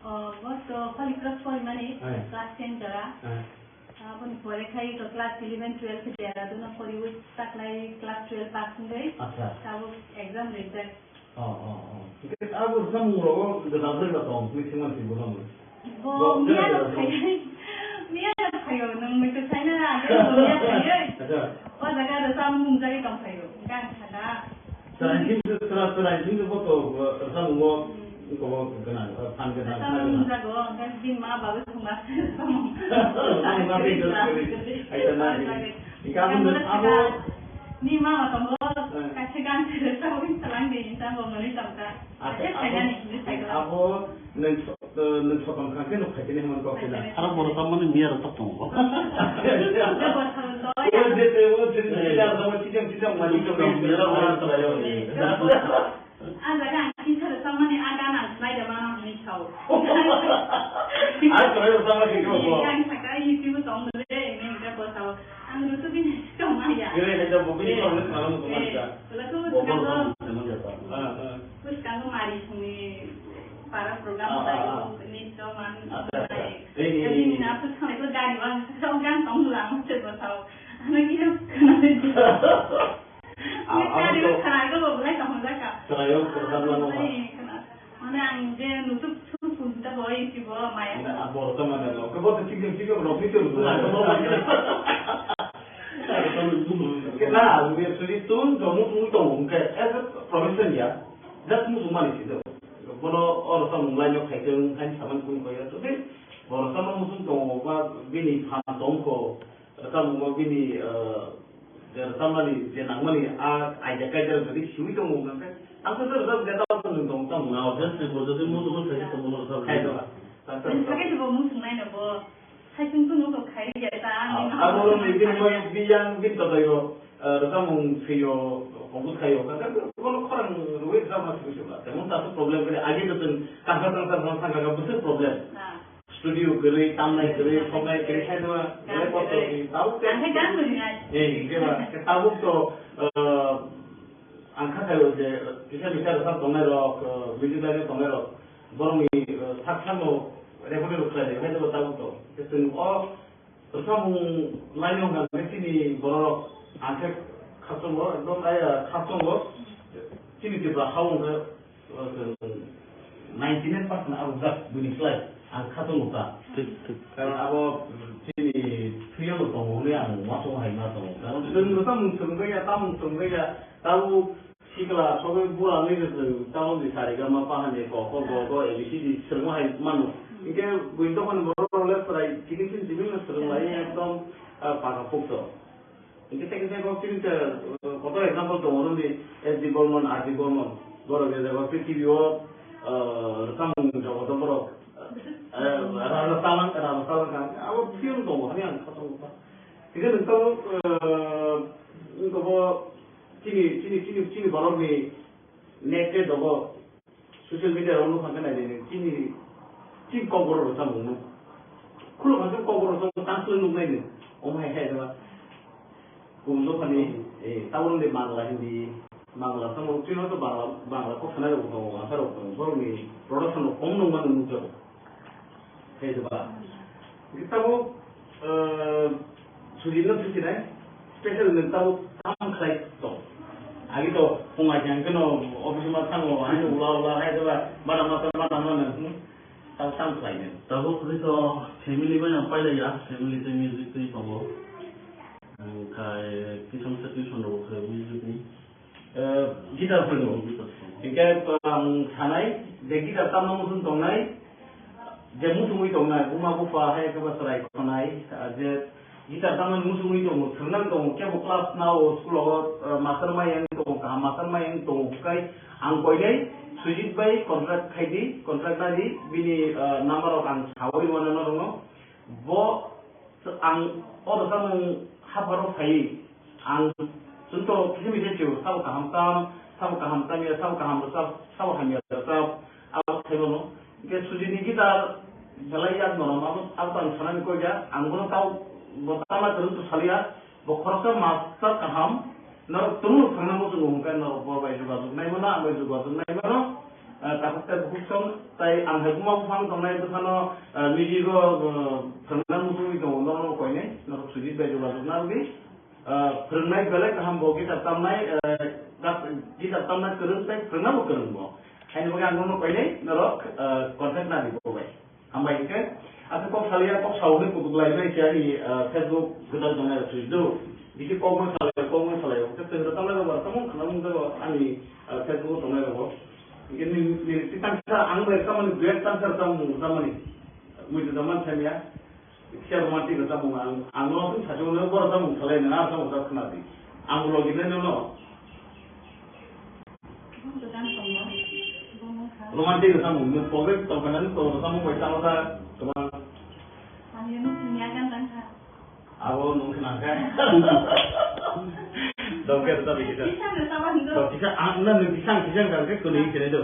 Oh, bo to Holy Cross Porimani, Eh. class ten jora. Eh. Aboni pore khai to class eleven, twelve Dehradun o poriwi taklai class twelve pass wngwi Acha. tabuk exam rijak. Oh, oh, oh. Hingke abo samung rogo gwdal gwdal tong, twi sima si bono. Bo Bo miya gwdal rok gwdal. Phai, miya rok phaio, nwng mui to saina, abo miya phaioi. Acha. O jaga rw samung mungjagwi tong phaio, hingke ang sakha. Chwraising se, chwra-, chwraising se bo to, eh, rwchapmungo, Hmm. kobo gwnang, eh, phan gwnang, Rwchapmung kha gwnang. Jago, hwnkhe bini ma babu thwngma se rwchapmung. Rwchapmung ma bini Rwchapmung. Rwchapmung. Aita na Rwchapmung. Hingke abo Rwchapmung. Abo ni mama tongo, Eh. kaisa gan se rwchapmung salang di, hingke abo mwnwi tongkha. Acha, Acha, abo, khainani hinwi saikha. Abo nwng so-, eh, nwng sotom kha khe nuk khaikhe hinwi kok khe na. Khaikhe. Aro borok tamo ni miya rok tok tongo. Acha, acha. Abo thang doi. O je te, o je te, Eh. miya rok tamo chicham chicham mani to Miya rok wana to layo. Eh. Ah, jaga ang kisa rok tamo ni aga nang khnai da mano hinwi sao. Ah, to layo tamo ni ko. Eh, ang saka YouTube tong le, ini ka ko sao. Ang rutu bin tong maya. Ini hanya buku ni Eh. tong le, kalau mau Eh. kemana? Kalau tu Bobor sekarang tong, teman jatuh. Ah, ah. Bwskango mari songni para program Ah, ah, ah. khlaio, nini to man Acha, acha. nai. Eh, eh, Kami eh. nini apu thangnaikhe gari o ang sakrok gang tong lang se bo sao. Ano kisa khna de. Ah, Ni abo gari o to khna go bo lai tong jaka. Khnayo, khna lang ma. Ai, khna. Mane ang je nutuk suk suk ta bo isi bo maya. Mane abo to mane lo. Kebo to chikjang chikjang rok ni to. Kebo mane. Kena, actually tun jomu tun tong ke as a profession ya. Just muchung mani si do. Bono oro samung line o khaitwng, hain saman kun koya. To de, oro samung muchung tongo ba bini phan tongkho, samung ba bini, eh, je samani, je nangmani, a idea kaida jodi siwi tongo hwnka khe, ang khe jodi jodi tamo tong tong tamo. Na, obviously, bo jodi muchung khaitwng tong bono samung. Khai do. Nini sakai bo muchung nai no bo. Saichung tungno to khai ya ta, Ah, ani abo ma rong ni bini ma. Bini yang bini to tayo, eh, rwchapmung swiyo, compose khayo, ka, ka, bono khorang rwui rwchapma swi swi ba. Temon ta to problem kare, age to tong kangkha kangkha kangkha kangkha bwswk problem. Ah. Studio kwrwi, tamnai kwrwi, soknai kwrwi, khaino ma, Gan belai kosto kwrwi. Kwi, tabuk te. Ang khe gan kwrwi nai. Eh, hingke ba, ke tabuk to, eh, ang kha khayo je, kisa kisa rwchap tongnai rok, eh, music line tongnai rok. Borokni, eh, sak sakno record rok khlai, hai jabo tabuk to. Tei chwng o rwchapmung line o hwnka khe chini borok rok ang khe khasongo, ekdom ai, eh, khasongo. Chini Tripura ha o hwnka khe, eh, ninety nine percent abo jak buini slai ang khasongo ta. Thik, thik. Karon abo chini thwio no tongo hwnwi ang uansukma hai ma tongo. Karon chwng rwchapmung swrwngkha ya, tamung swrwngkha ya, tabuk Sikla sogwi bura nwi rwchwng tamo ni sari gama pahani ko ko go go A B C D swrwngma hai mano. Hingke buini dophani borok rok le chwrai chikon chini chini no swrwng lai ekdom, ah, paka pukto. Hingke tei kisa kok chini te, ah, kotor example tongo nini S D Burman, R D Burman. Borok je jaga prithibi o, ah, rwchapmung jogoto borok, ah, raja talang, raja talang kha. Abo film tongo hani ang kha tongo. Hingke nwng tamo, ah, wngkha bo Chini, chini, chini, chini borokni net tei dogo social media rok nukha khe naidi, chini, chini kokborok rwchapmung no. Khuluk kha khe kokborok rwchapmung tang swlwi nuknai ni. Omo hai khe jeba. Kubun dophani, eh, tabuk de Bangla, Hindi, Bangla tamo, chini to Bangla, Bangla kok sanai rok tongo, Hausa rok tongo. Borokni production rok kom nungmano nukjago. Khe ba. Hingke tabuk, eh, sujinno thusinai, special nwng tabuk tam khlai tong. Agi to phung ai hingke no office ma thango, haino ula ula hai ba, bana ma bana ma nwng, hmm, tabuk tam khlai nwng. Tabuk hwnkhe to family bai ang pailaiya, family tei music tei tongo. Hingkhe kisa misa tuition rwbo khe music ni. Eh, guitar phano. Hingke, ang sanai, je guitar tamno muchung tongnai, je muchungwi tongnai, buma bupha hai khe bo chwrai khonai, ah, je guitar tamnani muchungwi tongo, thwrwngna tongo, kebo class nao, school o, ah, master mayang tongo, kaham master mayang tongo, hwnkhe ang koinai Sujit bai contract khai di, contract na di, bini, ah, number rok ang sawi mano norokno. Bo ang o rwchapmung hapharo phaiwi ang chwngno kisa misa sio, sabo kaham tam, sabo kaham tamya, sabo kaham rwchap, sabo hamya rwchap, abo khaimano. Hwnkhe Sujit ni guitar belai yak norom, abo, abo ang sanani koi ya, ang bono tao bo tama kwrwng to saliya, bo khoroksa master kaham, norok tungno thangna muchungo hwnkhe norok bo bai jogajog nai mano, ang bai jogajog nai mano. Ah, takhuk tei bukhuk song, tai ang hai buma buphang tongnai bwkhano, ah, music o, ah, phwrwngna muchungwi tongo, norokno koinai, norok Sujit bai jogajog narwdi. Ah, phwrwngnai belai kaham bo, guitar tamnai, ah, gas-, guitar tamna kwrwng tei phwrwngna bo kwrwng bo. Haini bagwi ang norokno koinai, norok, ah, contact narwdi bo bai. Hambai hwnkhe, aswk kok saliya, kok sawi kutuk lai bai khe ani, ah, Facebook gwdal tongnai rok sui do. Bisi kok ma salai, kok ma salai, hwnkhe chwng rwchapnai rok bo rwchapmung khwnamung jago ani, ah, Facebook o tongnai rok bo. Hwnkhe ni, ni, ni tangsa ang bai rwchapmani, duet tangsa rwchapmung rwchapmani. Mui rwchapmani samiya. Kisa romantic rwchapmung ang, ang no aswk sachung no bo rwchapmung salai nang, ah, rwchapmung rwchap khna di. Ang bo logi nai nono. Romantic rwchapmung, nwng pobe tongkha nang to rwchapmung bai tamo sa kwbang. Ang nwng sini agan tangkha. Abo nwng khna kha. Dongkhe rwchap di kisa. Kisa rwchap ang do. To kisa ang na nwng kisa kisa khe kwnwi kene do.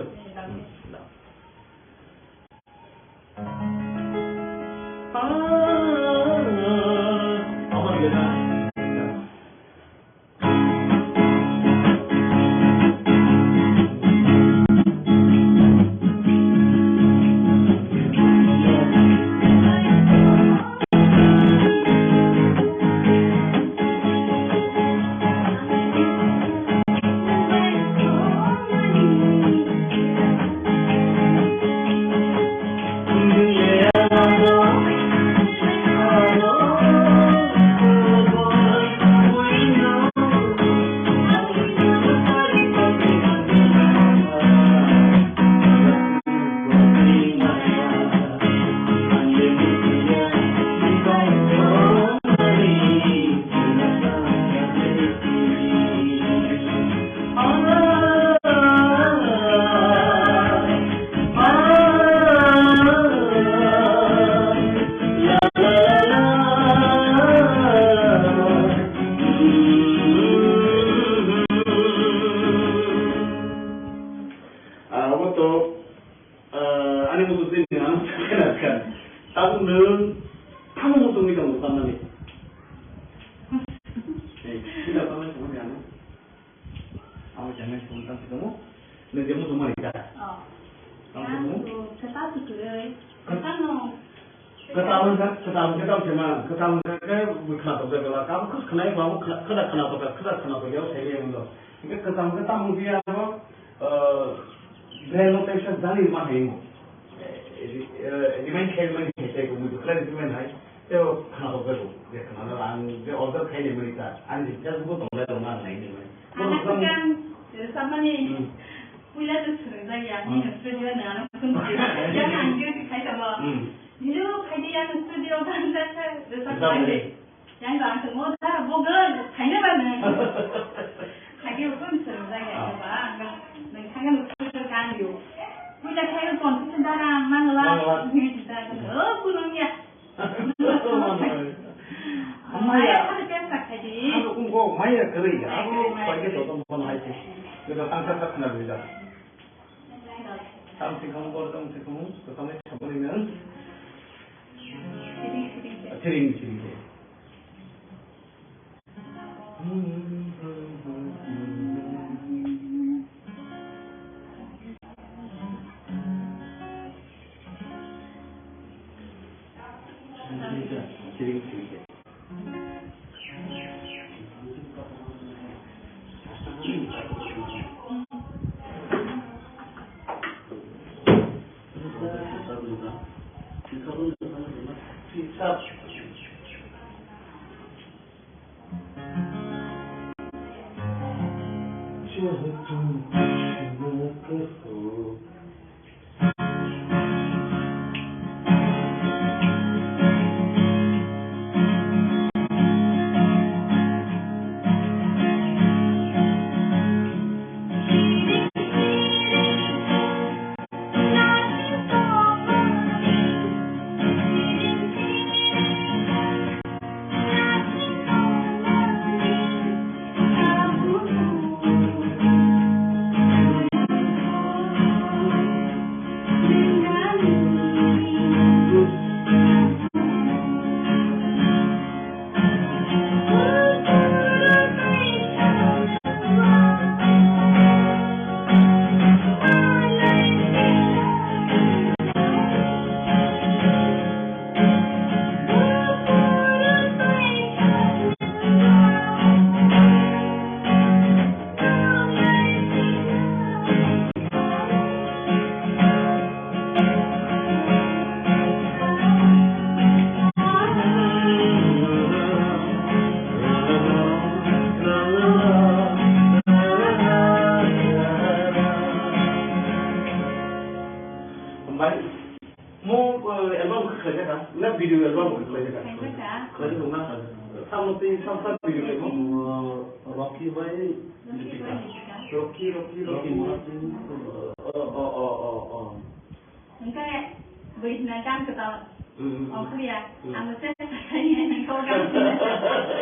Ah, obo to, ah, ani muchung twi nwng ano sakha na kha. Tabuk nwng tamo muchungwi tongo tamnani? Ei, sila tamnai tongmani ano. Abo janai tong tang si tongo. Nwng je muchung mani kha. Oh. Tamo muchung? Ang to kwtal si kwrwi. Kwtal no. Kwtal wngkha, kwtal wngkha tamo se ma, kwtal wngkha khe bwkha tokjak la, tamo khwna khwnai ba, khwda khwna tokha, khwda khwna tokya, sai le wngkha. Hingke kwtal wngkha tamo wngkha ya, ano, ah, brain no teisa jani ma hai. Eh, eh, remind khai mani hai, tei kok mui bwkha remind hai, tei o khwna tokjak o, je khwna no ang je order khai ni mani ta, ani je Facebook o tonglai rok ma nai ni mani. Ang kwtal rwchapmani. Hmm. Puila to swrwngjak ya, hmm, nini studio no ano phone khe. Yang ang duty khai tongo. Hmm. Nini bo khai di, yang studio ban jak khe rwchap khai di. Rwchap khai di. Yang ang tongo da bo gwn, khaina ba nang. Khai di phone swrwngjak ya, oh, ba ang nang khai no studio kan yo. Puila khai no competition da nang mangla. Mangla. Nini da, oh, kunung ya. Maya. Maya, ano kung ko, maya kari ya. Ano pakai to tong kono hai se. Kita tangsa tak na bisa. Tam si kamu kor, tam si kamu, to tam si kamu ni. Siring, siring. Khaijak kha. Khaijak nung na. Samno twi sam sam video le mo. Rocky bai Rocky Lipika. Rocky, Rocky, Rocky Rocky. Martin. Oh, oh, oh, oh, oh. Hingke bwrwi hwnna gan kwtal. Hmm, hmm, hmm. Ongkhorya. Hmm. Ang se sakai nai nang kau gan.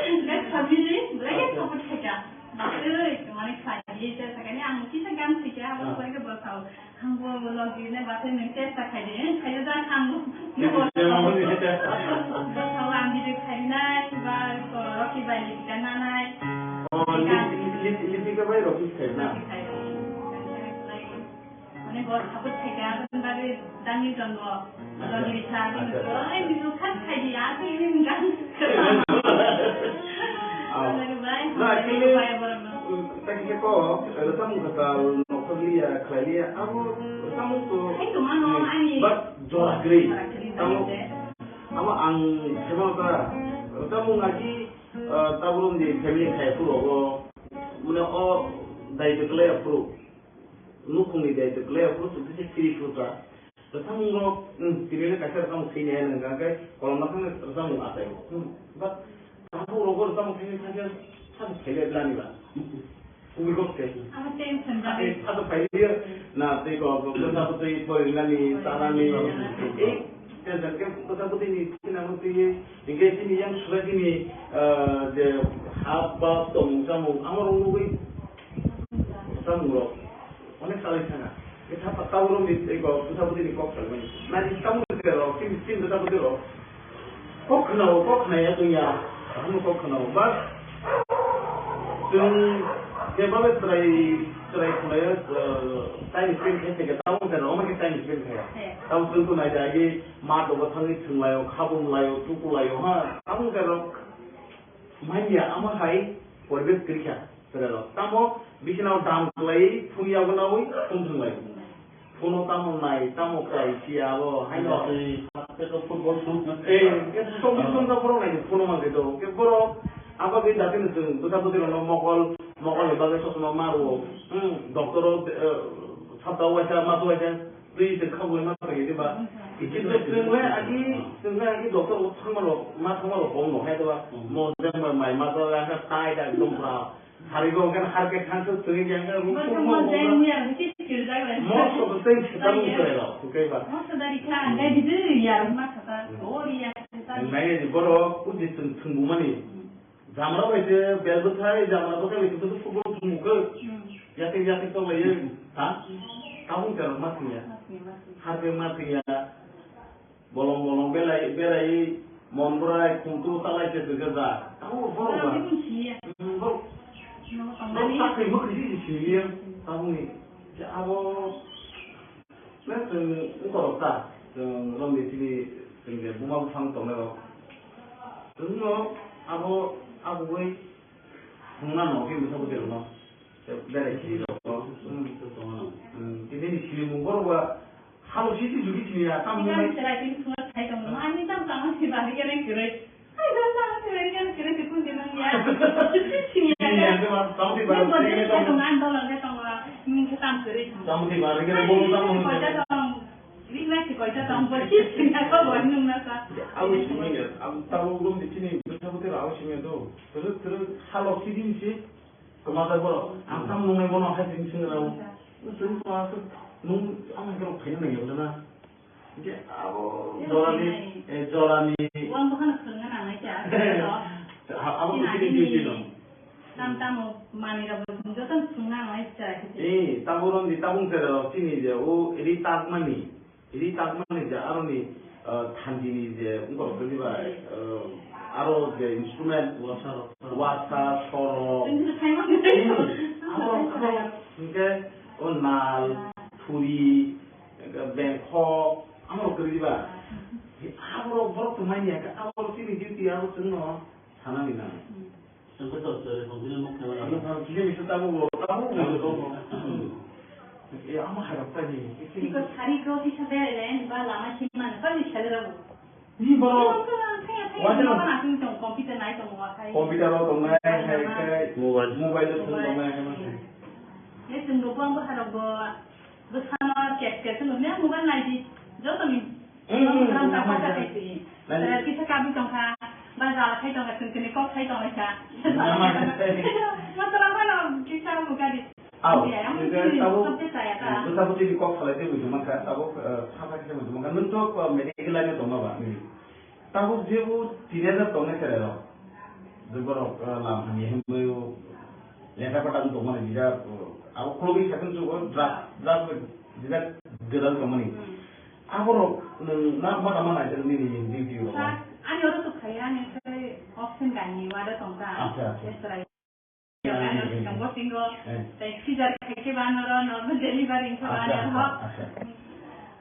Hingke family belai khe support khaika. Oi, mane khlai di se sakai ni ang kisa gan sikya, abo Ah. kori ke bosao. Ang bo bo log ni ne bate nang test ta khai di. Khai da ang bo. Test ta khai di. Bosao ang di khai nai, ba ko Rocky bai ni kana nai. Oh, Gan. Lip-, Lip-, Lipika bai Rocky khai na? Rocky khai. Gan khai. Mane bo support khaika, aboni bagwi dangni tongo. Acha. Dongni sa, aboni Acha, acha. Oi, nini khat khaidi, ako ini enggak. Ah. Aboni bagwi, Na, hambai kini, upaya borokno. Tang khe ko, rwchapmung kwtal nokthar liya, khlai liya, abo rwchapmung to, Hai, tongmano, hmm, ani but jora kwrwi. Jora kwrwi Tamo, bai se. Amo ang khema ta, rwchapmung agi, ah, tabuk ni family khai phuru obo, mane o daitw kwlai phuru. Nukhungni daitw kwlai phuru chwng khe siri phuru ta. Rwchapmung rok, hmm, tini le kaisa rwchapmung thwini hai nang kha, hwnkhe kolom ma thang rwchapmung achai o. Hmm, but tabuk rogo rwchapmung thwini thang khe sabo khaile blani ba. Kubui kok se. Abo tension Sa-, jagwi. Eh, sabo khaile na tei ko, ko, ko sabo tei porinani, tanani. Eh, tension khe ko sabo tei ni thwina mo tei. Hingke chini yang sura chini, ah, je hap bap tongmung chamung, amo rok nugui chamung rok onek salai sana. Ke thapa tabuk rok ni tei kok, bwsa bwtwi ni kok salmani. Nai ni chamung rok, chini, chini bwsa bwtwi rok. Kok khwnao, kok khwnaya tongya, kaham kok khwnao. But chwng kebale chwrai, chwrai khwlaio, ah, time spend khe, khe, khe, tabuk rok, omo khe time spend khe. He. Tabuk chwng to nai jagwi, Ma dogo thangwi thwnglaio, khabumlaio, tukulaio, ha. Tamo wngkha rok manya, amo hai poribesh kwrwikha chwrairok. Tamo bisinao dam kwlaiwi phone yago nawi phone thwnglaio. Phone-o tamo nai, tamo kwlai si abo, haino. Tei football shoot na. Eh, ke song song ka borok nai phone-o mangkhe do. Ke borok abo ke jati no chwng bwsa bwtwi rokno mokol, mokol ni bagwi sosma ma rwo. Hmm, doctor-o, eh, sapta waisa, mas waisa. Twi twi kha bui ma twi di ba. Kintu chwng le agi, chwng le agi doctor o thangma rok, ma thangma rok kong no hai ba. Mo jang ba mai ma to ya ka tai da dum pra. Hari go kan har ke thang tu twi jang ka ru. Mo jang mo jang ya, mo ki kir da ba. Mo so ko tei si ta mu tre lo, tu kai ba. Mo so dari kha, dai di di ya, ma sa ta, o ri ya, sa ta. Nai ni boro, u di chwng thwng bu mani. Jamra bai se bel bwthai, jamra bwthai bai se football thwngmung khe. Hmm. Yathek yathek tong lai. Hmm. Ha? Hmm. Tabuk jara ma thwngya. Ma thwngya, ma thwngya. Harbe ma thwngya. Bolong bolong belai, belai mon bwrai khungtu talai se dwkhe ja. Tabuk borok ba. Borok bini siya. Hmm, borok. Nogo tong borok mani. Sakri mukri si si siya. Hmm. Tabuk ni. Je abo Na chwng wngkorok ta, chwng romni chini chwng je buma buphang tongnai rok. Chwngno abo, abugwi thwngna no khe bwsa bwtwi rokno. Berai siri rokno. Hmm. Hmm, tini ni sirimung borok ba halo sisi jugi sini ya, tam Sigang nungnai. Chwrai tini thwngna thai tongo. Ani tam tamo si bari gana kwrwi. Ai, dam tamo si bari gana kwrwi, si phone di nang ya. Sini ya. Sini ya, khe ma, tamo si bari gana tongo. Ang dolar khe tongo. Nung khe tam kwrwi. Tamo si bari gana bolo tamo nung. Koita tong. Ring na si koita tong. Bo si sini ya, ko bo nung na sa. Abo sini ya, abo tamo bolo di sini, bwsa bwtwi rok abo sini ya do. Kwrwi, kwrwi, halo sisi ni si. Kwmajak borok, ang tamo nungnai bono hai tini swngwi rw. Chwng kwmajak, nwng ang hai kheno phaina nangya bwlana. Hwnkhe abo jorani, eh, jorani. Uang bukhano swrwngna nangnai cha. Ha, abo chini duty no. Tam tamo manwi rok joto swrwngna nangnai cha. Eh, tamo romdi tabung chera rok chini je o ri tak mani. Ri takmani je aroni, ah, thandini je wngkor khe diba, ah, aro je instrument, wasa, wasa, soro, hmm, aro, aro hwnkhe o nal, thuri, bengkho, amorok kwrwi diba. Aborok borok tongmani ya khe aborok chini duty abo chwngno sanani nango. Ang khe tor tor bini mok khe wala. Ang khe kisa bisa tabuk bo, tabuk bo, tabuk bo. Eh, ama hai rok tani. Iko sari ko kisa bere le, ba lama sima na, kami sari rabo. Ni boro. Iko kaya kaya, wajar. Mama na sing tong, computer nai tong wa kai. Computer ro tong nai, hai kai. Mobile. Mobile ro tong nai, hai ma. Ye sing go bang bo harok bo, bo sama chat chat sing go, ne mobile nai di, joto ni. Hmm, hmm, hmm. Ram ta pa ta kai. Nai- Sir, kisa kabi tongkha, ba jala khai tongkha, chwng tini kok khai tongkha. Nama khe? Masala mano kisa mukha di. Au, Ya, ang ningkhe tini tabuk, sabte chaya ta. Hmm, bwsa bwtwi ni kok salai tei muchung mankha, tabuk, eh, sakha khe muchung mankha. Nwng to, eh, medical line o tongma ba, nini? Tabuk jebo teenager tongnai cherairok, je borok, eh, lam hamya hinwi lekha pata wng tongmani, jesa, eh, abo khulogwi sakhe chugo drug, drug jesa gwdal tongmani. Hmm. Aborok nwng na ma tama naijak nini duty rok? Sir, ani oro to khaya, ani khai option gani wada tongkha. Acha, acha. Yes, sir. Ani oro sikang bosingo, Eh. tei scissor khai khe ba noro normal delivery wngkha ba Acha, ani acha, ho. acha.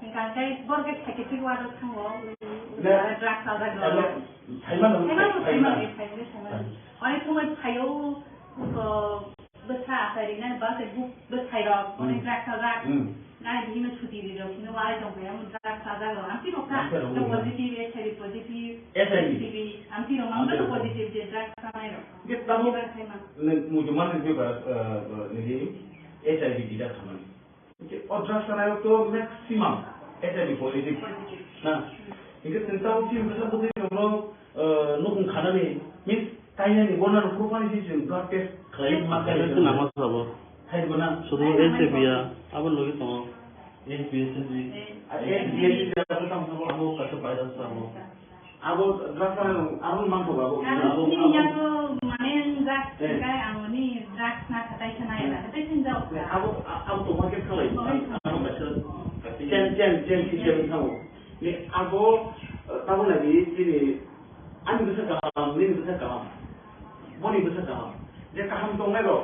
Hingkha khe borok khe psychiatric ward o thango, Ne? drugs alda Abo goro. Thaima no, Thaima no, thaima. thaima no, thaima no, thaima no. Thaima. Ani thumai phaio, ko bwsa achai rinai ba se buk bwsai rok, Hmm. onek drugs aljak. Hmm. Nai bini no chuti ri rok, hino walai tong khe, amo drugs aljak rok. Amtwi rok kha, Amtwi rok, no hmm. positive, H I V positive, H I V. H I V, amtwi rok, Amtwi amtwi rok. positive je drugs sanai rok. Hingke tamo Ibar khai ma. ne muchung mani je ba, eh, eh, nini H I V tida khamani. Hingke o drugs sanai rok to maximum H I V positive. Positive. Na? Hmm. Hingke chwng tamo chini bwsa bwtwi rok no, eh, nukhung khanani, means kainani, bonani, khurupani si chwng blood test khlai ma khlai Khlai ma sabo. Hai bo na? Sudu H I V ya, abo logi tongo. H B S G. Ah, H B S G abo tamo sabo. Abo kaisa virus abo. Abo drugs ano, abo mangko abo. Abo, Abo, ni abo. yago mane drugs Eh. kai ang ni drugs na katai sana ya, katai sin jao. Abo, abo to market khlai. Oh, Abo kaisa. Chen, chen, chen system tamo. Ni abo, eh, tamo lagi chini, ani bwsa kaham, nini bwsa kaham, boni bwsa kaham. Je kaham tongnai rok,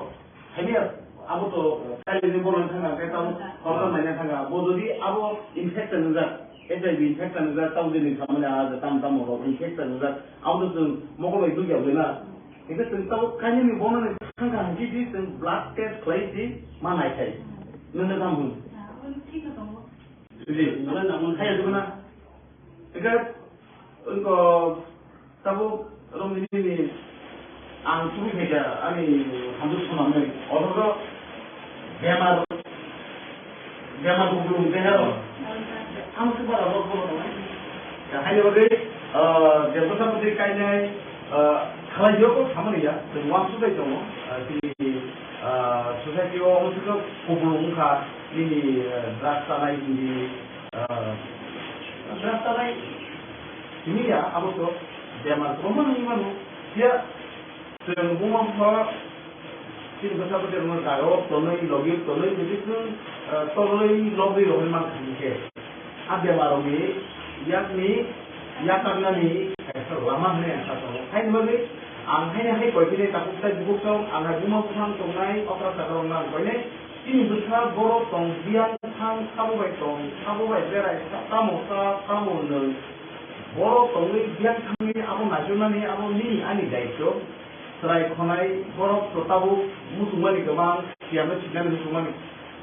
hamya abo to, eh, kailini bono thanga, khe tamo horda maina thanga. Bo jodi abo infection wngjak, H I V infection wngjak, tamo jeni samani aja, tamo tamo rok infection wngjak, abo to chwng mokol bai dugya bai na. Hingke chwng tamo kainani bono ni thangkha hingke di chwng blood test khlai di ma nai khai. Nini tamo hwn? Ah, abo thik no tongo. Sudi, nang nang hai adu na. Ega, engko, tabuk, romni ni, ang sumi khaja, ani, handu sumang ni, odo, bemar, bemar ko belum kaya ro. Ang subar abo ko. Ya, hai ni bagwi, eh, je bwsa bwtwi kainai, eh, khalai yo ko samani ya, tei uansuk bai tongo, eh, tini, eh, society o omo sika kubulung wngkha, nini, eh, drugs tanai, nini, Ah, rasta bai simi ya, abo to bemar kwbangma wngwi mano. Phiya chwng buma bupha chini bwsa bwtwi rokno jaga o tonwi, logi tonwi, jodi chwng, ah, torwi lobwi rohorwi mankha hinkhe, a bemar rokni yakni yakarnani kaisa lama hwnwi ang sa tongo. Haini bagwi ang haino hai koi philai takhuk tai bukhuk tong, ang hai buma bupha wng tongnai, okra saka rokno ang koinai. Chini bwsa borok tong biyang thang, sabo bai tong, sabo bai berai, sa-, tamo sa, tamo nwng. Borok tongwi biyang thangwi abo naichomnani abo nini ani daityo. Chwrai khonai borok to tabuk muchungmani kwbang, siyano sinani muchungmani,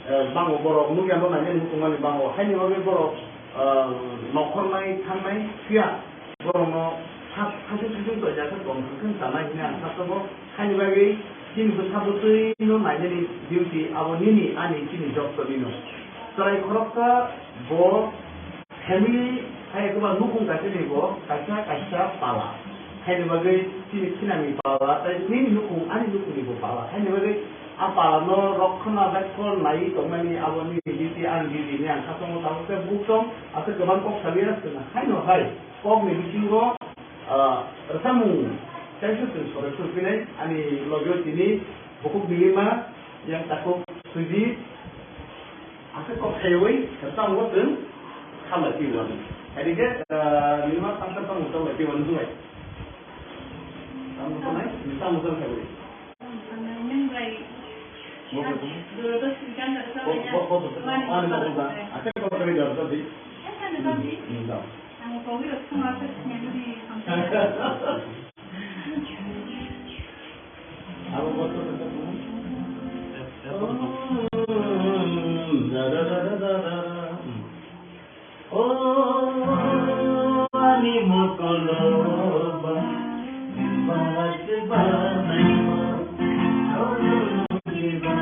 eh, bango borok nukya no nainani muchungmani bango. Haini bagwi borok, eh, nokhornai thangnai phiya. Borokno sak-, sakhe sujung toijak khe tong thang khe chanai hwnwi ang saksago. Haini bagwi chini bwsa bwtwino nainani duty abo nini ani chini job tongwino. Chwrai khoroksa bo family hai eba nukhung kaisa ni bo kaisa kaisa pala. Haini bagwi chini khinani pala tei nini nukhung ani nukhungni bo pala. Haini bagwi a palano rokhona bekhon naiwi tongmani abo nini duty ani duty hwnwi ang saksago. Tabuk khe buktong aswk kwbang kok sawi ya swkang haino hai. Kokni bisingo, ah, rwchapmung kaisa chwng sore sor phinai, ani logio tini bukhuk Nilima, yang takhuk Sujit, aswk kok khaiwi rwchapmungo chwng khamlai phiyo. Haikhe, ah, Nilima tangsa tangmung tangmung lai phiyo hwnwi. Tangmung tongnai, tangmung tong khaiwi. Ang nang bai. Bo, bo, bo. Duro to singkan da sa Bo, ya. Bo, bo, bo. Mani Mani ko ba. Acha ko kami da sa di. Acha na ba di. Hmm, da. Ang ko wi rok suma sa singkan di. Abo bo to to. Hmm, da, da, da. Hmm. O ani mokoloba, bas banai mo, o ani mokoloba, bas banai mo.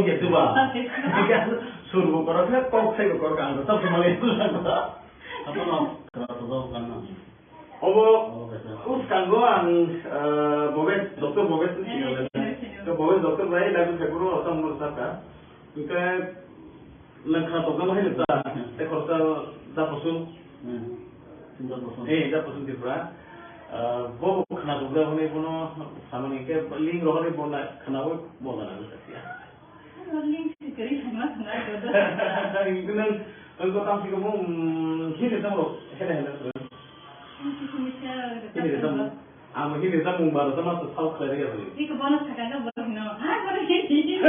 ya tuba. Sur bo korok khe kok sai bo korok ang to sab mali. Apa no? Kara to jawab kan na. Obo, obo kaisa. Uskango ang, eh, Bobes, Doctor Bobes ni single. Eh, single, single. To Bobes Doctor bai lagu sai bro, tamo mo saka. Hingke nang kha tokna hai ta. Te khorsa da posu. Hmm. Single posu. Eh, da posu Tripura. Eh, bo khana tokda hone kono samani ke link rohone bona khana bo bona na. Ang link si kwrwi thangma thangma joto. Ang ko tang si ko mo, mm, hini tamo, hele hele. Ang si sumisa Hini tamo. Ang hini tamo ba tamo to sau khlai ya. Iko bono sakang ka bono hino. Ha, bono hini.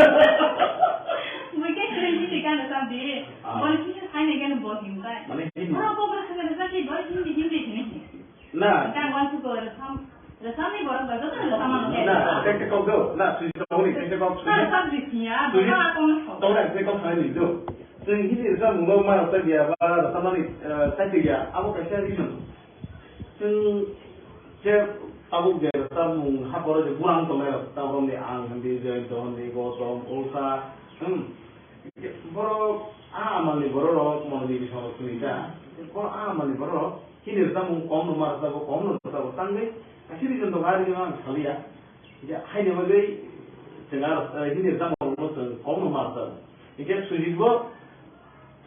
Mui ke kwrwi hini ka na sa di. Ah. Bono hini sai ne ka na bo hini sai. Mane hini. Bono ko bono sakang ka sa di, bono hini hini hini. Na. Kan wan su ko rasam, rasam ni borok ba joto rasam ano. Na, kaisa kok do. Na, sui sa honi, kaisa kok sui. Na, subject niya, sui. Ba ka kono so. Tawra kaisa kok sai ni do. Sui hini rasam munglo ma rasam ya ba rasam ani, eh, sai ya. Abo kaisa reason. Sui je abo je rasam mung ha poro je burang to mai rasam ni ang hindi je to hindi go to ulsa. Hmm. Borok a amalni bororok mondir bisongo thwini ta. Borok a amalni bororok hini rwchapmung kom no ma rwchago, kom no rwchago, tangwi kaisa reason tongo, a reason ang saliya. Haini bagwi chwng a rwchap-, hini rwchapmungno chwng kom no ma rwchago. Hinkhe Sujit bo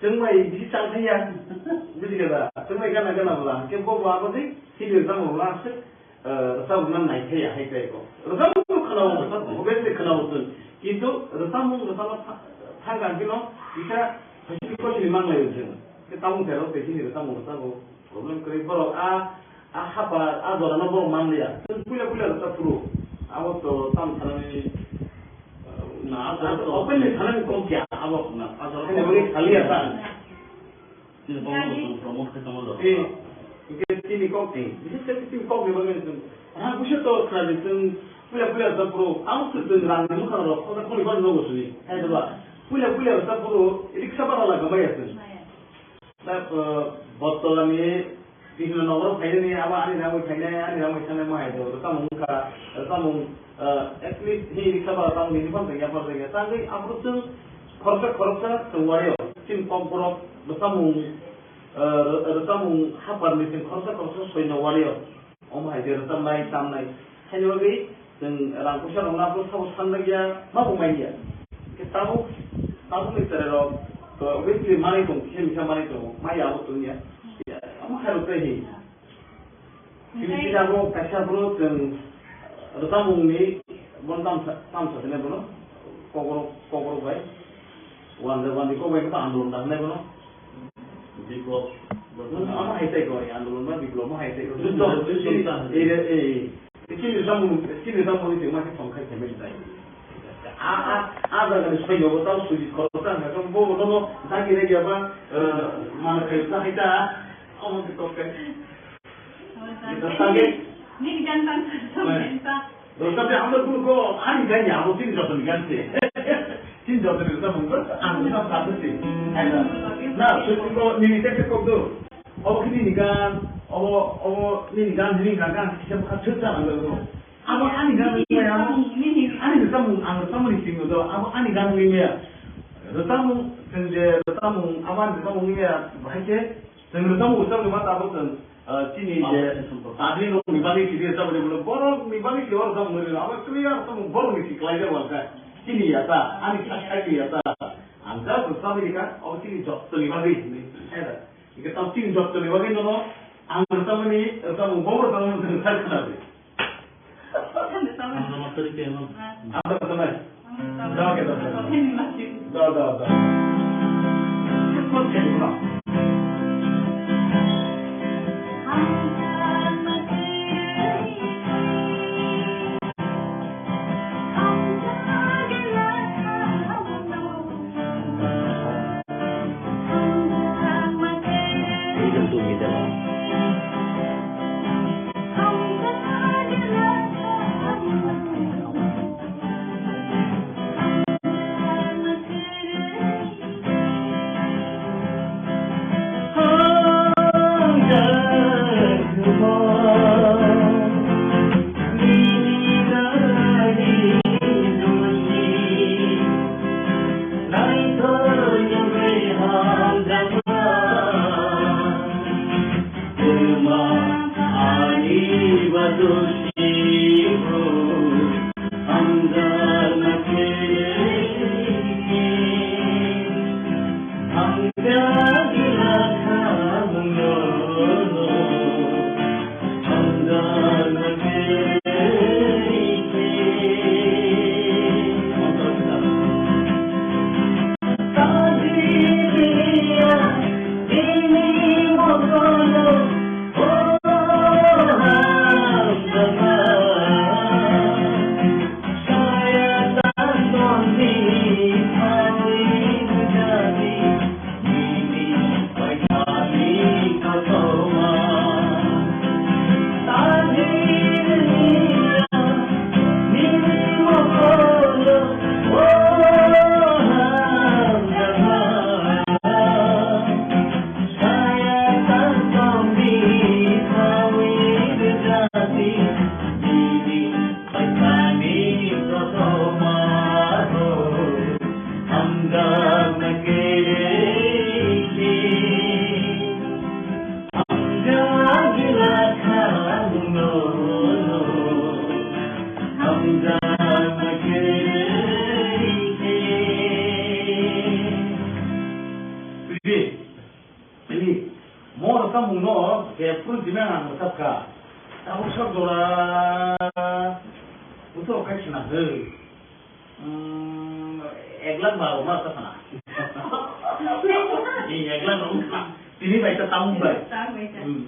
chwng bai bisi chang thangya. Buji kha da? Chwng bai gana gana bwla. Hinkhe bo bo abo twi hini rwchapmungno aswk rwchapmung nang nai khe ya hai khe ko. Rwchapmung khwna o, obviously khwna o chwng. Kintu rwchapmung rwchapna tha-, thang kha khe no kisa phaising kochini mang lai chwng. Khe tabuk tero tei chini rwchapmung rwchago problem kwrwi borok a, a hapar a jora no borok man liya. Chwng puila puila rwchap phuru abo to tam sanani na a jora to openly sanani kok ya abo na a jora khe openly saliya ta. Chini kok no chwng promote khe tongma jorok. Eh, hingke chini kok ni, bises khe chini kok ni bagwi chwng rang kuisa to khna di chwng puila puila rwchap phuru, tamo se chwng rang ni mwkhang rok, kotor khoni bar nogo sini, hai doba. Puila puila rwchap phuru, riksa bara laga maya chwng. Maya. Da, eh, Bottola ni, Krishna Nagar phainani, abo ani rang bai phainai, ani rang bai sanai ma hai do, rwchapmung wngkha, rwchapmung, eh, at least hi riksa bara tamo ni phang tengya phang tengya, tangwi aphuru chwng khoroksa khoroksa chwng wario, chini kok borok rwchapmung, eh, rw-, rwchapmung hapar ni chwng khoroksa khoroksa soino wario. Omo hai je rwchapnai, tamnai. Haini bagwi chwng rang puisa rokno aphuru sabo sanjakya, ma bo manya. Khe tabuk, tabukni cherairok to obviously manwi tongo, kisa misa manwi tongo, maya abo tongya. Omo hai rok tei hi. Chini chini abo kaisa aphuru chwng rwchapmungni bono tam sa-, tam sa sene bono. Kokrok, kokrok bai. Wande, wande kok bai khe andolon da hwnwi bono. Biplop. Nwng ama hai tei kori, andolon ba biplop ma hai tei kori. Juddo, juddo ta hwnwi. Ei, ei, ei. Chini samung, chini samung ni ma khe tong khai khe mai tai. A, a, a jaga ni soyo bo tao suji khoro ta hwnga khe bo bo no dagi regi ba, eh, mana khai ta hai ta. Omo khe tok kai. Nini gan tang sa. Dosa de amlo kunu ko ani gan ya, abo chini joto ni gan se. Chini joto ni dosa mungko, ang dosa sa se. Aina. Na, susu ko nini tek tek kok do. Obo kini ni gan, obo, obo nini gan, nini gan gan, kisa bukha chuk sa nang do. Abo ani gan ni ya. Ani dosa mung, ang dosa mung ni sing do. Abo ani gan ni ya. Dosa mung, sing je dosa mung, abo ani dosa mung ni ya. Bahai ke, Chwng rwchapmung rwchapmung ma tabuk chwng, ah, chini je tadri rokni bagwi sidi rwchapmung rwchapmung, borokni bagwi se o rwchapmung rwchapmung, abo clear rwchapmung borokni se khlaijak uankha. Chini ya ta, ani kha khaidi ya ta. Ang just rwchapmung rwkha, abo chini jottoni bagwi hinwi. Heda, hingke tamo chini jottoni bagwi nono ang rwchapmani, rwchapmung bo rwchapmung rwchapmung rwchapmung. Ang sama tadi kayak emang. Apa teman? Dah kita. Dah, dah, dah. Sidi, sidi, mo rwchapmungno khe phuru jimang ang rwchapkha. Tabuk sak jora buthoro khai khna hw. Hmm, ek lakh baro ma ta sana. Ni ek lakh rok na. Tini bai ta tamung bai. Tamung bai ta. Hmm.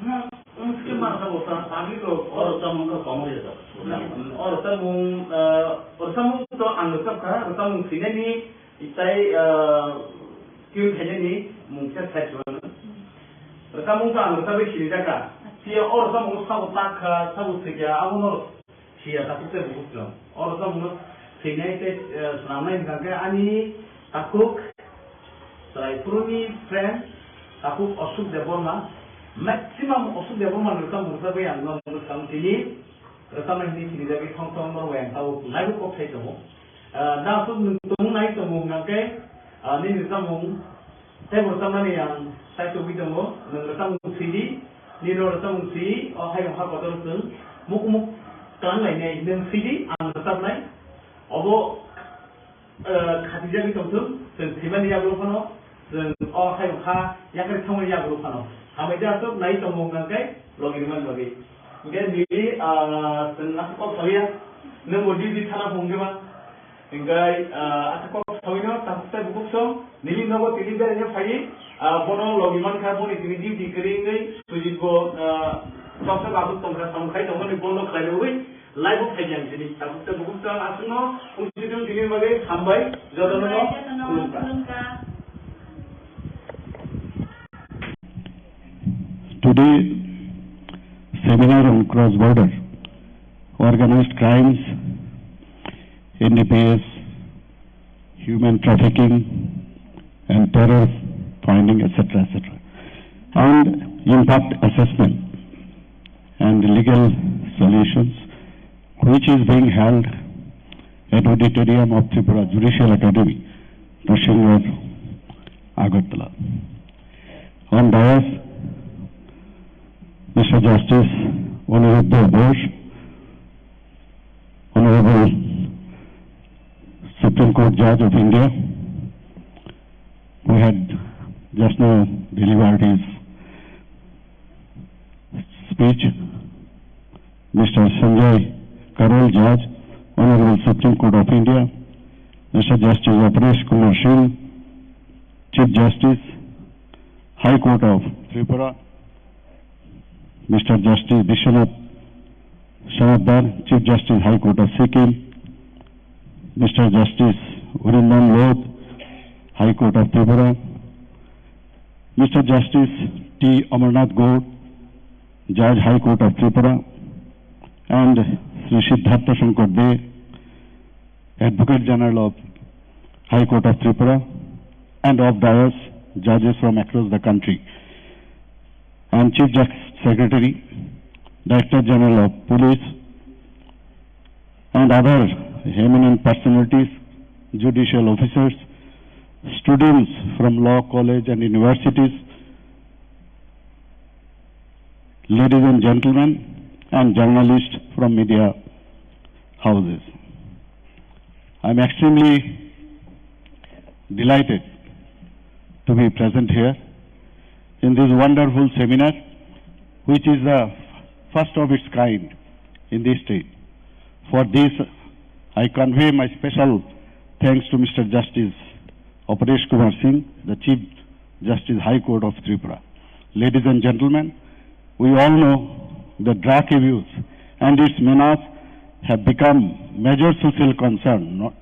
Hmm, hmm, ke ma ta bo ta, tami to. Oro ta mung ka komo ya ta. Hmm, oro ta mung, eh, oro ta mung to ang rwchapkha, oro ta mung sinai ni, itai, eh, tune khainai ni mung khe sai chuan. Oro ta mung to ang rwchapwi sini jaka. Sia oro ta mung sabo tak kha, sabo thikya, abo no Siya takhuk tei bukhuk chwng. Oro tongmung thwinai tei, eh, swnamnai hwnkha khe ani takhuk chwrai phuruni friend takhuk Ashok Debbarma. Maximum Ashok Debbarma ni rwchapmung rwchapwi ang no mwsang tini rwchapnai hwnwi sinijagwi thong thong norok bai ang tabuk live kok sai tongo. Eh, da aswk nwng tongmung nai tongo hwnkha khe, eh, nini rwchapmung Tei bo rwchapmani ang sai tubui tongo, nwng rwchapmung sidi, nini rwchapmung sidi, o hayung ha kotor chwng mukmuk twlang lainai, nwng sidi, ang rwchapnai. Obo, eh, khatijagwi tongthung, chwng thwimani yagulo phano, chwng o hayung ha yakarwi thangmani yagulo phano. Hambai khe aswk nai tongo hwnkha khe logi rwmani bagwi. Hwnkhe nini, ah, chwng aswk kok sawiya, nwng bo duty thana phunukgwi ma. Hingkai, ah, asa kok sawino takhuk tei bukhuk song, nini nogo tini beraina phaiwi, ah, bono logi mankha, boni tini duty kwrwi wngwi, Sujit bo, ah, choksa labuk tongkha, samung khai tongmani bono khlai rwui, live-o phai di ang tini. Takhuk tei bukhuk song, aswkno, wngsi tong tini bagwi, hambai, jotono, jotono, khulumkha. Khulumkha. Today, seminar on cross-border organized crimes, N D P S, human trafficking and terror funding, et cetera, et cetera, and impact assessment and legal solutions, which is being held at auditorium of Tripura Judicial Academy, Nrsimhanpur, Agartala. On dais, Mister Justice Aniruddha Bose, Honorable Supreme Court Judge of India, who had just now delivered his speech, Mister Sanjay Karol, Judge, Honorable Supreme Court of India, Mister Justice Aparesh Kumar Singh, Chief Justice, High Court of Tripura, Mister Justice Biswanath Sarabdar, Chief Justice, High Court of Sikkim, Mister Justice Urindam Lodh, High Court of Tripura, Mister Justice T Amarnath Gour, Judge, High Court of Tripura, and Shri Siddhartha Shankar Dey, Advocate General of High Court of Tripura, and off dais judges from across the country, and Chief Justice Secretary, Director General of Police, and other eminent personalities, judicial officers, students from law college and universities, ladies and gentlemen, and journalists from media houses. I'm extremely delighted to be present here in this wonderful seminar, which is the first of its kind in this state. For this, I convey my special thanks to Mister Justice Aparesh Kumar Singh, the Chief Justice, High Court of Tripura. Ladies and gentlemen, we all know the drug abuse and its menace have become major social concern, not,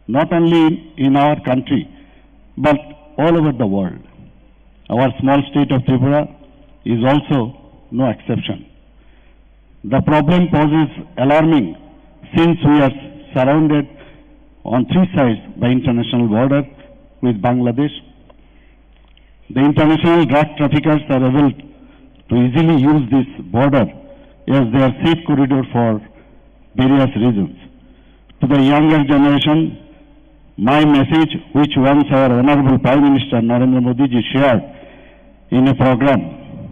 not only in our country, but all over the world. Our small state of Tripura is also no exception. The problem poses alarming since we are surrounded on three sides by international border with Bangladesh. The international drug traffickers are able to easily use this border as their safe corridor for various reasons. To the younger generation, My message, which once our Honorable Prime Minister Narendra Modi ji shared in a program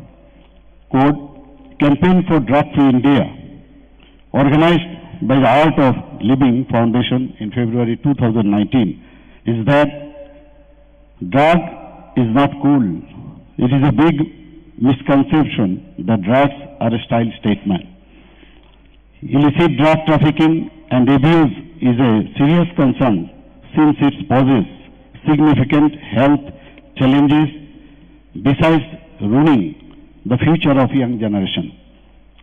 called Campaign for Drug Free India, organized by the Art of Living Foundation in February two thousand nineteen, is that drug is not cool. It is a big misconception that drugs are a style statement. Illicit drug trafficking and abuse is a serious concern since it poses significant health challenges besides ruining the future of young generation.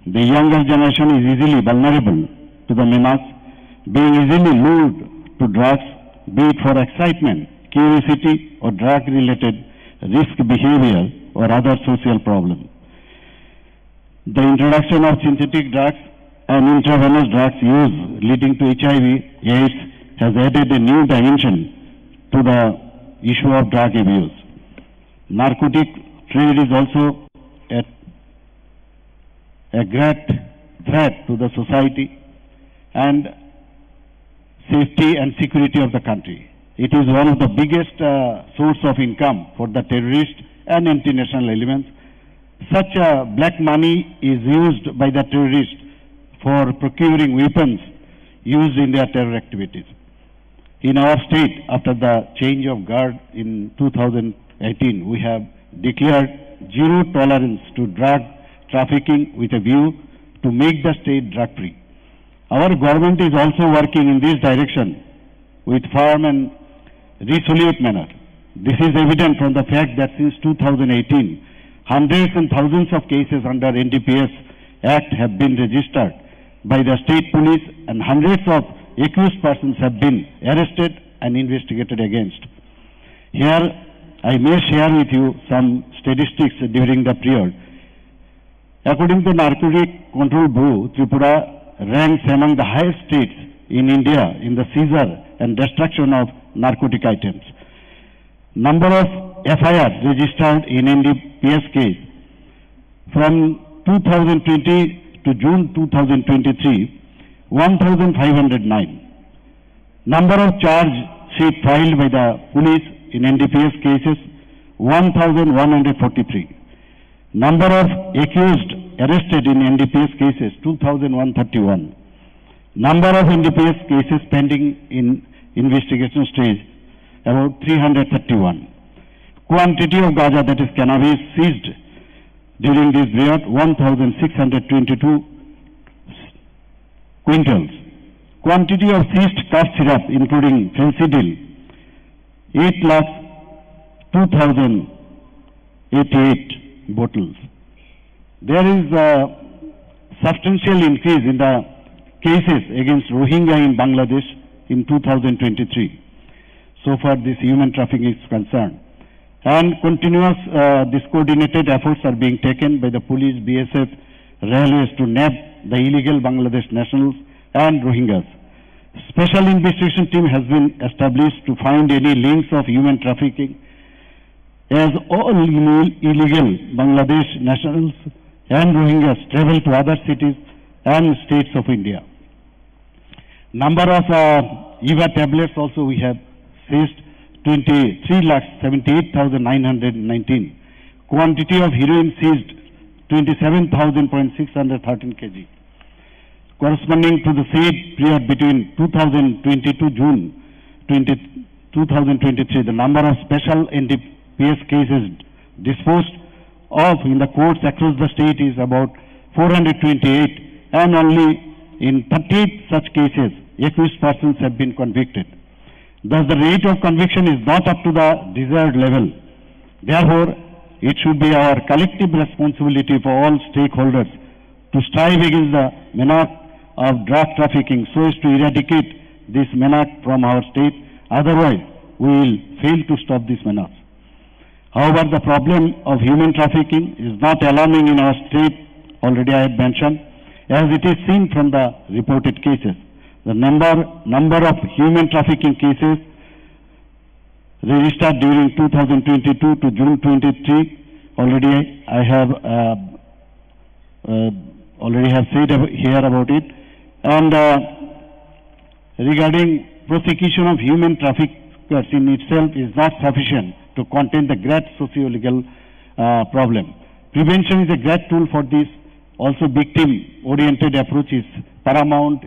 The younger generation is easily vulnerable to the menace, being easily lured to drugs, be it for excitement, curiosity, or drug-related risk behavior or other social problem. The introduction of synthetic drugs and intravenous drugs use leading to H I V AIDS has added a new dimension to the issue of drug abuse. Narcotic trade is also a, a great threat to the society and safety and security of the country. It is one of the biggest, uh, source of income for the terrorist and international elements. Such, uh, black money is used by the terrorists for procuring weapons used in their terror activities. In our state, after the change of guard in two thousand eighteen, we have declared zero tolerance to drug trafficking with a view to make the state drug free. Our government is also working in this direction with firm and resolute manner. This is evident from the fact that since two thousand eighteen, hundreds and thousands of cases under N D P S Act have been registered by the state police and hundreds of accused persons have been arrested and investigated against. Here, I may share with you some statistics during the period. According to Narcotic Control Bureau, Tripura ranks among the highest states in India in the seizure and destruction of narcotic items. Number of F I Rs registered in N D P S case from two thousand twenty to June two thousand twenty-three, one thousand five hundred nine. Number of charge sheet filed by the police in N D P S cases, one thousand one hundred forty-three. Number of accused arrested in N D P S cases, two thousand one thirty-one. Number of N D P S cases pending in investigation stage, about three hundred thirty-one. Quantity of gaja, that is cannabis, seized during this period, one thousand six hundred twenty-two quintals. Quantity of seized cough syrup, including Phensedyl, eight lakh two thousand eighty-eight bottles. There is a substantial increase in the cases against Rohingya in Bangladesh in two thousand twenty-three. So far, this human trafficking is concerned. And continuous, uh, these coordinated efforts are being taken by the police, B S F, railways to nab the illegal Bangladesh nationals and Rohingyas. Special investigation team has been established to find any links of human trafficking, as all ille-, illegal Bangladesh nationals and Rohingyas travel to other cities and states of India. Number of, uh, Eva tablets also we have seized, twenty-three lakh seventy-eight thousand nine hundred nineteen. Quantity of heroin seized, twenty-seven thousand point six hundred thirteen K G. Corresponding to the said period between two thousand twenty-two June twenty, two thousand twenty-three, the number of special N D P S cases disposed of in the courts across the state is about four hundred twenty-eight, and only in thirty-eight such cases, accused persons have been convicted. Thus, the rate of conviction is not up to the desired level. Therefore, it should be our collective responsibility for all stakeholders to strive against the menace of drug trafficking so as to eradicate this menace from our state. Otherwise, we will fail to stop this menace. However, the problem of human trafficking is not alarming in our state, already I have mentioned, as it is seen from the reported cases. The number, number of human trafficking cases registered during two thousand twenty-two to June twenty-three, already I have, uh, uh, already have said ab-, here about it. And, uh, regarding Prosecution of human traffickers in itself is not sufficient to contain the great socio-legal, uh, problem. Prevention is a great tool for this. Also, victim-oriented approach is paramount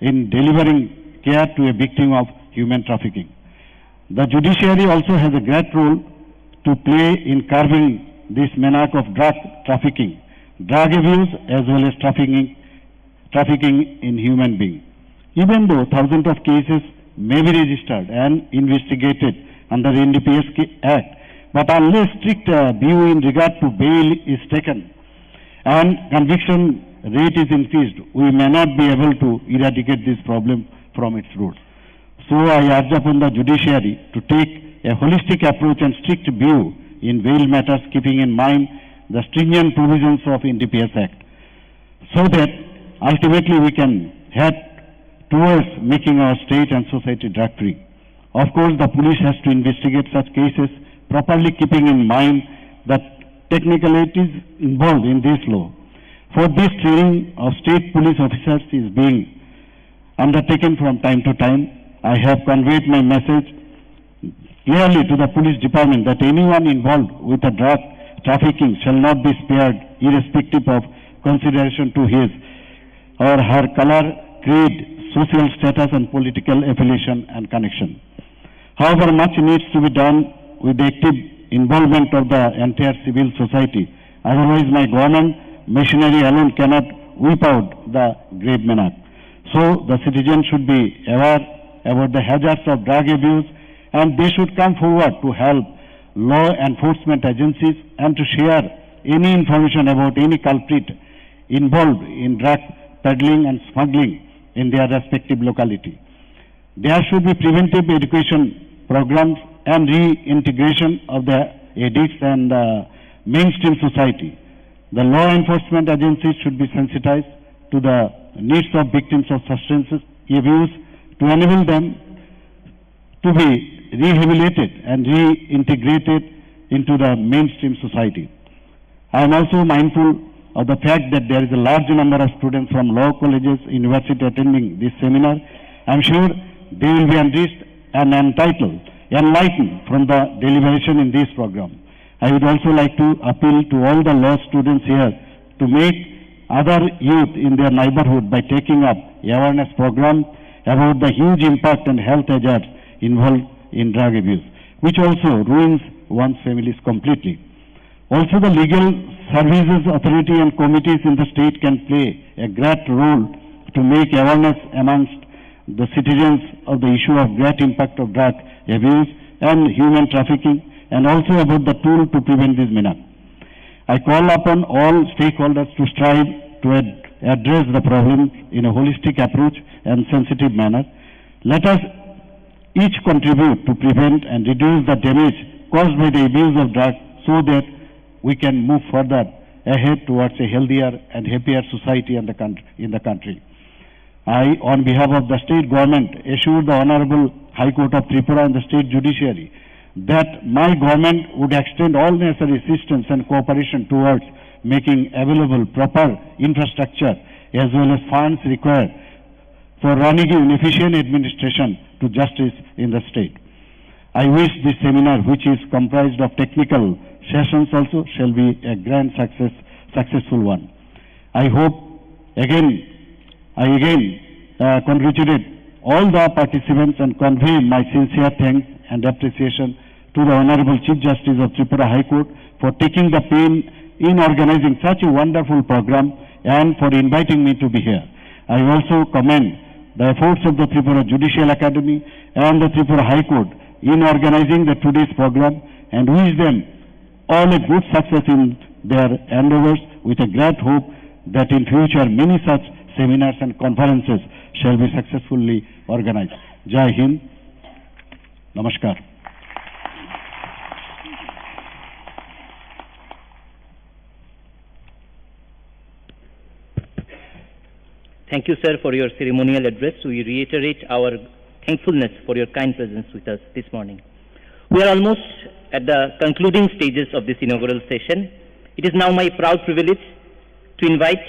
in delivering care to a victim of human trafficking. The judiciary also has a great role to play in curbing this maniac of drug trafficking, drug abuse, as well as trafficking, trafficking in human being. Even though thousands of cases may be registered and investigated under N D P S K Act, but unless strict, uh, view in regard to bail is taken and conviction rate is increased, we may not be able to eradicate this problem from its roots. So I urge upon the judiciary to take a holistic approach and strict view in bail matters, keeping in mind the stringent provisions of N D P S Act, so that ultimately we can head towards making our state and society drug-free. Of course, the police has to investigate such cases properly, keeping in mind the technicalities involved in this law. For this, training of state police officers is being undertaken from time to time. I have conveyed my message clearly to the police department that anyone involved with a drug trafficking shall not be spared, irrespective of consideration to his or her color, creed, social status, and political affiliation and connection. However, much needs to be done with the active involvement of the entire civil society. Otherwise, my government machinery alone cannot wipe out the grave maniac. So, the citizens should be aware about the hazards of drug abuse, and they should come forward to help law enforcement agencies and to share any information about any culprit involved in drug peddling and smuggling in their respective locality. There should be preventive education programs and reintegration of the addicts and the mainstream society. The law enforcement agencies should be sensitized to the needs of victims of substance abuse to enable them to be rehabilitated and reintegrated into the mainstream society. I am also mindful of the fact that there is a large number of students from law colleges, university attending this seminar. I am sure they will be enriched and entitled, enlightened from the deliberation in this program. I would also like to appeal to all the law students here to make other youth in their neighborhood by taking up awareness program about the huge impact and health hazards involved in drug abuse, which also ruins one's families completely. Also, the legal services authority and committees in the state can play a great role to make awareness amongst the citizens of the issue of great impact of drug abuse and human trafficking, and also about the tool to prevent this maniac. I call upon all stakeholders to strive to ad-, address the problem in a holistic approach and sensitive manner. Let us each contribute to prevent and reduce the damage caused by the abuse of drugs so that we can move further ahead towards a healthier and happier society and the country, in the country. I, on behalf of the state government, assure the Honorable High Court of Tripura and the state judiciary that my government would extend all necessary assistance and cooperation towards making available proper infrastructure as well as funds required for running an efficient administration to justice in the state. I wish this seminar, which is comprised of technical sessions also, shall be a grand success, successful one. I hope again, I again, uh, congratulate all the participants and convey my sincere thanks and appreciation to the Honorable Chief Justice of Tripura High Court for taking the pain in organizing such a wonderful program and for inviting me to be here. I also commend the efforts of the Tripura Judicial Academy and the Tripura High Court in organizing the today's program and wish them all a good success in their endeavors, with a great hope that in future many such seminars and conferences shall be successfully organized. Jai Hind. Namaskar. Thank you, sir, for your ceremonial address. We reiterate our thankfulness for your kind presence with us this morning. We are almost at the concluding stages of this inaugural session. It is now my proud privilege to invite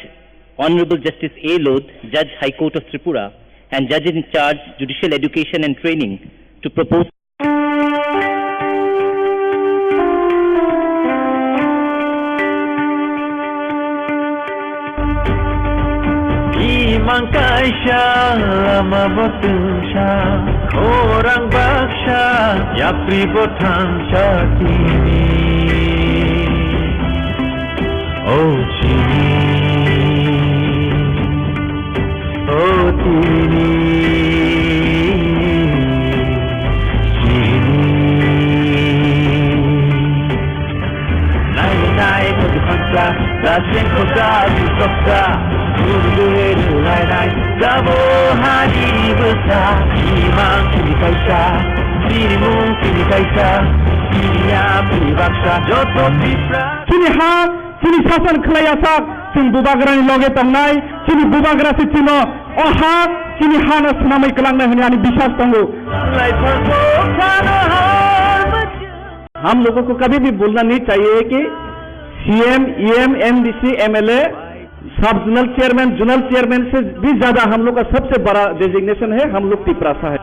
Honorable Justice A Lodh, Judge, High Court of Tripura, and Judge in Charge, Judicial Education and Training, to propose Imang kaisa lama bo twngsa, khorang baksa, yapri bo thangsa tini. O chini, o tini, chini. Nai nai mudu khaksa, da seng khosa, du khaksa, guru guru nai nai, da bo hari bwsa, imang chini kaisa, chini mung chini kaisa, chini yapri baksa, joto Tripura. Chini ha, chini sasan khlai asak, chwng bubagrani loge tongnai, chini bubagra se chwngno o ha, chini ha no swnamwi kwlangnai hwnwi ani biswas tongo. Lai phang bo phano ha. हम लोगों को कभी भी भूलना नहीं चाहिए कि CM, EM, MDC, MLA, सब जोनल चेयरमैन, जोनल चेयरमैन से भी ज्यादा हम लोग का सबसे बड़ा डेजिग्नेशन है, हम लोग तिपरासा है।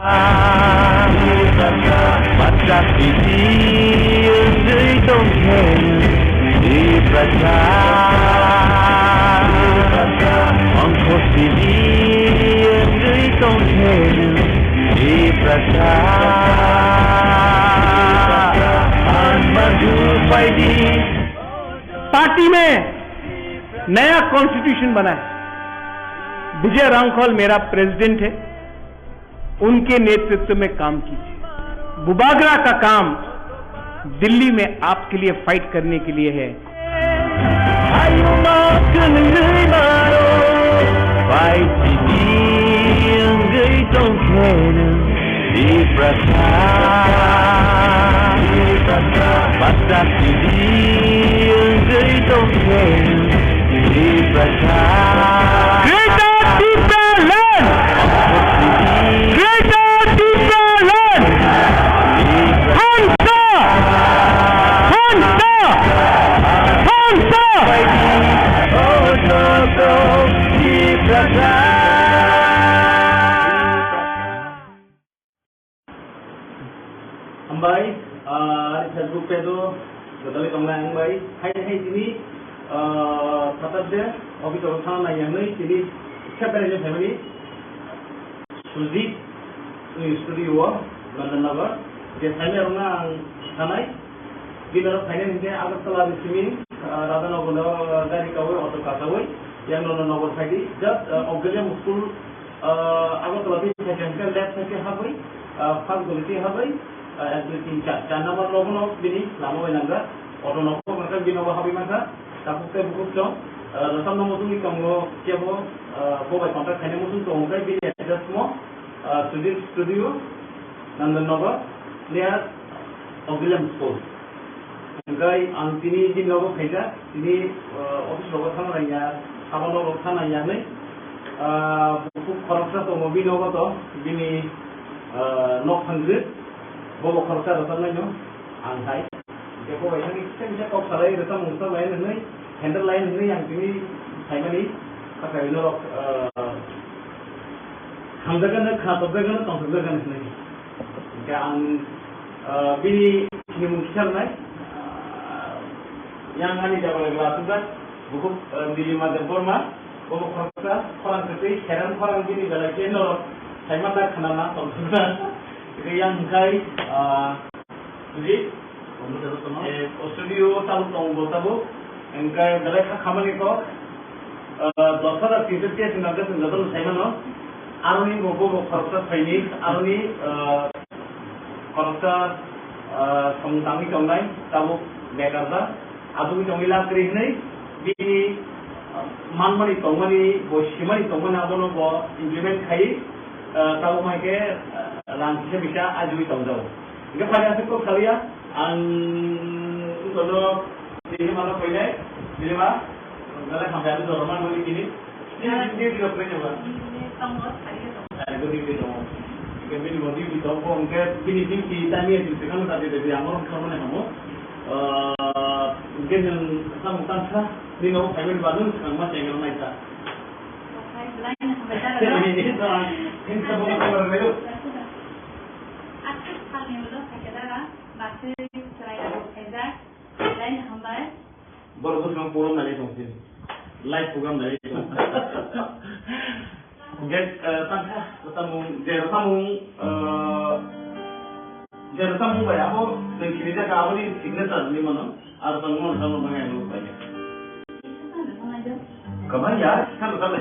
पार्टी में नया कॉन्स्टिट्यूशन बना है। विजय रांगखल मेरा प्रेसिडेंट है, उनके नेतृत्व में काम कीजिए। बुबागरा का काम दिल्ली में आपके लिए फाइट करने के लिए है। Greater Tipraland! Greater Tipraland! Hansa! Hansa! Hansa! Hambai, ah, ani Facebook page o gotali tongnai hambai. Hai hai tini, ah, Saturday office o thana nai yangnai tini khe berai phaimani Sujit ni studio o Nandanagar. Je phaimani rokno ang sanai. Bini rok phainai hinkhe Agartala ni simi, ah, Radhanagar no gari kawi auto kasawi yang Nandanagar phaidi. Just, ah, Auxilium school Ah, Agartala twi phaikha hwnkhe left side khe habwi, ah, first guli twi habwi, ah, ek, dui, tin, char, char number nogo no bini lama bai nangkha. Auto nogo hwnkhe bini nogo habwi mankha. Takhuk tei bukhuk chwng, ah, rwchapna muchungwi tongo kebo, ah, bo bai contact khaina muchung tongo khe bini address mo, ah, Sujit Studio, Nandanagar, near Auxilium School. Hwnkhe ang tini bini nogo phaikha, tini, ah, office rogo thangna nangya, sabo nogo thangna nangya hinwi, ah, bukhuk khoroksa tongo bini nogo to, bini, ah, nok thangkhe, bobo khoroksa rwchapnaino ang hai. Hwnkhe bo bai thangwi kisa kisa kok salai rwchapmung rwchap lai hinwi, handle lai hinwi ang tini phaimani, hathai norok, ah, hamjakgano, khnatokjakgano, tongthokjakgano hinwi. Hwnkhe ang, ah, bini sinimung kisa rwnai, ah, yang ani jabra jabra asukjak, bukhuk, ah, Nilima Debbarma, bobo khoroksa, khorang kwtwi, kheran khorang bini belai khe norok saimanta khwnana tongthokna. Hwnkhe yang hwnkhe, ah, Sujit, eh, o studio tabuk tongo bo tabuk. Hwnkhe belai kha khamani kok, ah, dos hajar tinso tiya singkang khe chwng jotono sai mano. Aroni bo, bo, bo khoroksa phaini, aroni, ah, khoroksa, ah, samung tangwi tongnai, tabuk bekar da. Aboni tongwi lakri hinwi bini, ah, manmani tongmani, bo simani tongmani abono bo implement khai, ah, tabuk hai khe, ah, rang kisa bisa ajugwi tongjago. Hingke phai aswk kok salia, ang wngkha no Nilima no phainai, Nilima, belai hambai, ang jorma nugwi tini. Nini duty rok kwrwi nangma? Tongo, sari tongo. Sari duty tongo. Hingke bini bo duty tongo, hingke bini duty time ya duty kano ta duty ang oro khamani hamo. Ah, hingke nwng samung tangsa, nini nogo phaimani ba nwng swkang ma chengra naisa. Okhai, belai no hambai ta rw. Hinsa bo mo khabar layo. Aswk salni ulo sakhe dara, bachwi chwrai rok khaijak, belai no hambai. Borok bwskango program nai tong sini. Live program nai tong. Get, eh, tangkha, samung, je samung, eh, je samung bai abo, nang kini jaga abo ni signature ni mano, ar tang mon tang mon ngai lo bai. Kamai ya, kan lo kan.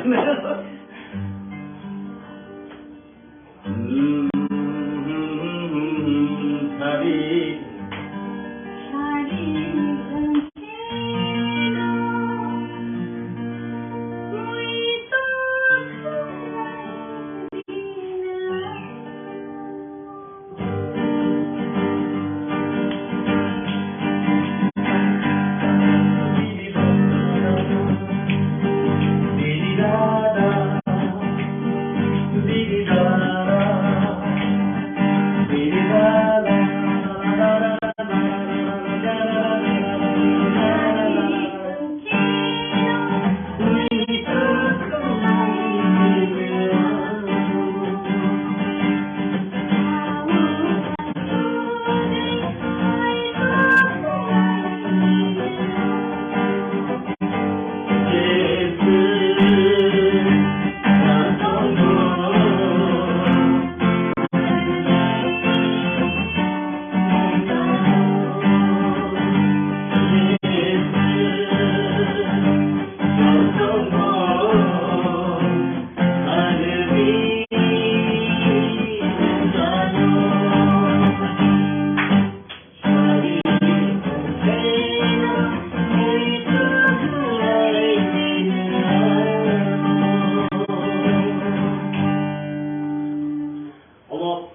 Omo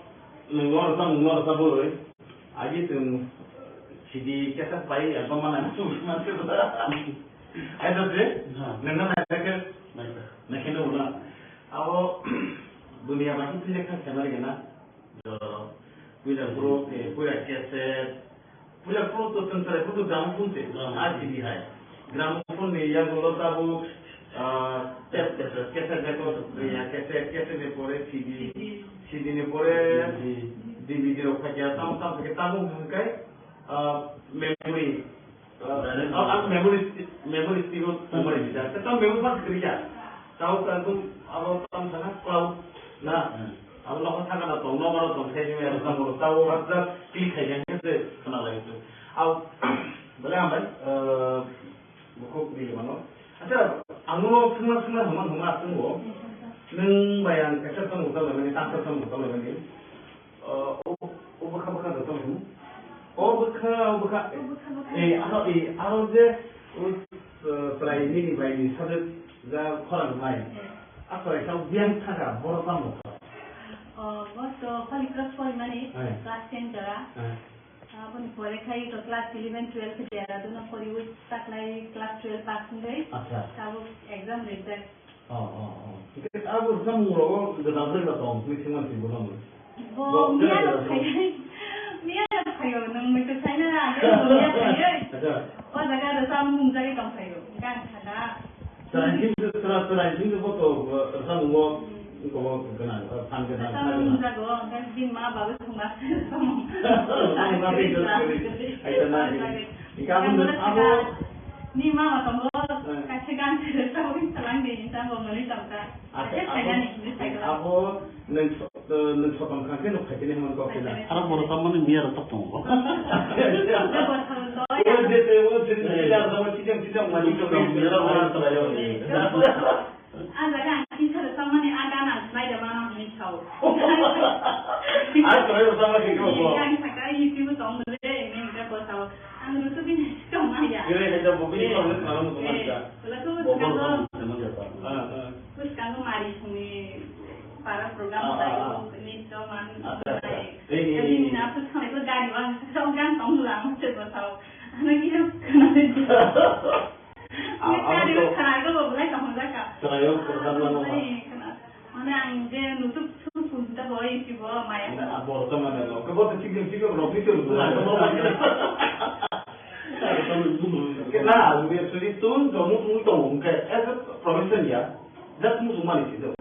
nwng norsa, nwng norsa bwrwi. Agi chwng sidi kesa pai, album mana chwng ma se ba. Ai da se? Ha. Nwng na nai ke? Nai ka. Nai ke no na. Abo dunia ba ki le kha khana le na. Puila group, eh, puila cassette, puila group to tong tare, puila gramophone se, ah, ah, C D hai. Gramophone ni yagulo tabuk, ah, tape, cassette, cassette record, ya, cassette, cassette ni pore C D, C D ni pore D V D rok phai khe, tamo, tamo khe tabuk hwn khe, ah, memory. Ah, ang memory sti-, memory stick o tongmani bisa. Tamo memory ba kwrwi ya. Tamo ka tum abo tam sana cloud na. Hmm. Abo nogo thaka na tong, nogo tong khai ni abo tamo tamo hapjak click khai yang se khna lai tu. Au, bole ambai, eh, bukhuk ni mano. Acha, ang no sungna sungna hamang hamang asung bo. Nung bayang kaisa tamo tamo ni, tamo tamo tamo ni. O, o, o bwkha bwkha da tong. O bwkha, o bwkha. O bwkha bwkha. Eh, aro, eh, aro je, o, eh, chwrai nini bai ni sajwk ja khorang mai. Eh. A chwrai sa biyang thaka, boro tamo kha. O, bo to Holy Cross porimani, eh, class ten jora. Eh. Aboni pore khai to class eleven, twelve Dehradun o poriwi taklai class twelve pass wngwi. Acha. Tabuk exam rijak. Oh, oh, oh. Hingke abo samung rogo gwdal gwdal tong, twi sima si bono mui. Bo miya rok phai, miya rok phaio, nwng mui to saina, abo miya phaioi. Acha. O jaga rw samung jagwi tong phaio. Gang khada. Chwrai sing, chwrai, chwrai sing bo to, eh, samung bo, hmm, ko bo gwnang, eh, phan gwnang, phan gwnang. Samung jago, hingke bini ma babu thwngma samung. Samung ma bini to, ai to na. Hingke abo, abo, ni mama tongo, eh, kaisa gan se sawi salang de, inta bo mani tongka. Ate, ate abo, khaina ni hinwi saikha. Abo nwng so-, nwng sotom kha khe nuk khaikhe hinwi kok khe na. Aro borok tamo ni miya rok tok tongo. Abo tamo to ya. Abo je te, abo je te, eh, ya, abo chijang, chijang mani to, miya rok wana to ya. Ah, jaga ang kisa rok tamo ni aga na, nai da mano hinwi sao. Ah, to ya, tamo ni ko. Yang saka YouTube tong de, ini ka ko sao. Ang rutu bin tong ya. Ini hanya buku ini kalau nggak malam tuh, eh, Mas, ya. Kalau tuh, bobor kalau kan, teman ya, Pak. Ah, ah. Bwskango mari songni para program, ah, ah, ah, ni to man, acha, acha, nai. Eh, eh, eh, eh. Ni na phu thang ko gari wang, so gan tong lang se bo sao. Ano ki no khna de. Ah, ah, gari to khna ko bo lai tong la ka. Khna yo, program lang ma. Ai, khna. Mane ang je nutuk sung sung ta bo, i ki bo, maya. Mane, ah, bo to mane lo. Ko bo to chik chik rok ni to. Ke na, we actually tun, jomu tun tong, ke as a profession ya. Just muchung mani si do.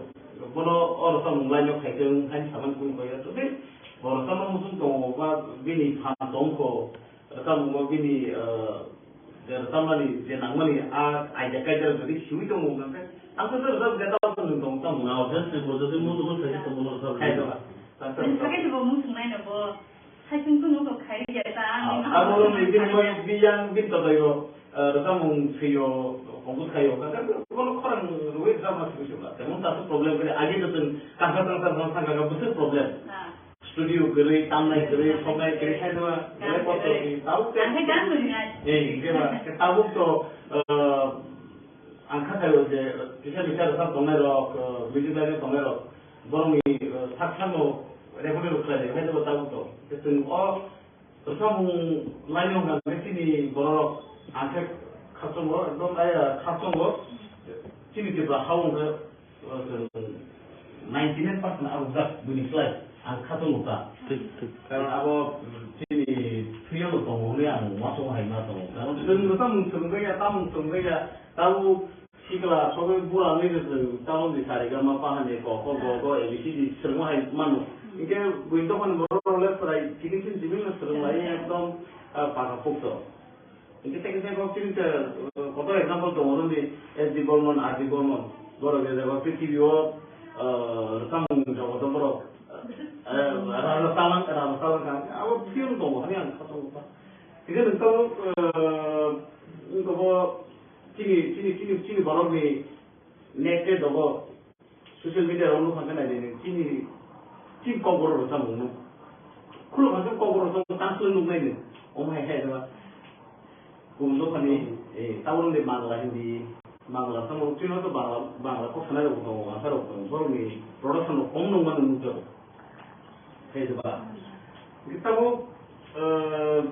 bono o rwchapmung line o khaitwng haino samani kunu kaiya. Tei bo rwchapma muchung tongo ba bini phan tongkho, rwchapmungo bini, ah, je rwchapmani je nangmani a idea kaisa rok jodi siwi tongo hwnkhe, ang khe rwchap je tamo tong tong tamo. Ah, obviously, bo jodi muchung khaisa tongmo rwchap. Khaito ba. Nini sakhe bo muchung naino bo saisung tong kok khai ya ta. Ah, abo rok ni bini biyang bin to tayo. Ah, rwchapmung thwiyo, compose khaio, hwnkhe bono khorang rwui rwchapma simi sibla. Temon taso problem khe, age to chwng tangsa tangsa tangsa thangkha khe bwswk problem. Ah. Studio kwrwi, tamnai kwrwi, soknai kwrwi, khaidoma, belai kosto kwrwi. Tabuk khe, ang khe gan kwrwi nai. Eh, hwnkhe ba, khe tabuk to, ah, ang kha khaio je, kisa kisa rwchap tongnai rok, ah, music line o tongnai rok, borokni, ah, sak sakno recording rok khlai nai, khaidoma tabuk to. Khe chwng o Rwchapmung line o hwnkha khe chini borok ang khe khasongo, ekdom, ai, khasongo. Chini Tripura ha o hwnkhe, o, chwng ninety nine percent abo jak buini slai ang khasongo ta. Thik, thik. Karon abo chini thwi o tongo hwnwi ang uansukma hai ma tongo. Karon chwng rwchapmung swrwngkha ya, tamung swrwngkha ya, tabuk Sikla sogwi bura wngwi se chwng tamo ni sa re ga ma pa hani ko kho go go A B C D swrwngma hai mano. Hinkhe buini dophani borok rok le chwrai chikon chin chimino swrwng lai ekdom, ah, paka pokto. Hinkhe tei kisa kok chini se, ah, kotor example tongo nini S D Burman, R D Burman. Borok je jaga prithibi o, ah, rwchapmung jaga borok, ah, raja talang, raja talang kha. Abo film tongo hani ang kha tongo. Hinkhe nwng tabuk, ah, wngkha bo Chini, chini, chini, chini borokni next day dogo social media rok nukha khe naidi, chini, chini kokborok rwchapmung no. Khuluk kha khe kokborok rwchapmung tang swlai nuknai ni. Omo hai khe jeba. Kubun dophani, eh, tabuk de Bangla, Hindi, Bangla, tamo chini to Bangla, Bangla kok sanai rok tongo, asa rok tongo. Borokni production rok kom nung mano nukjago. Khe ba. Tabuk, eh,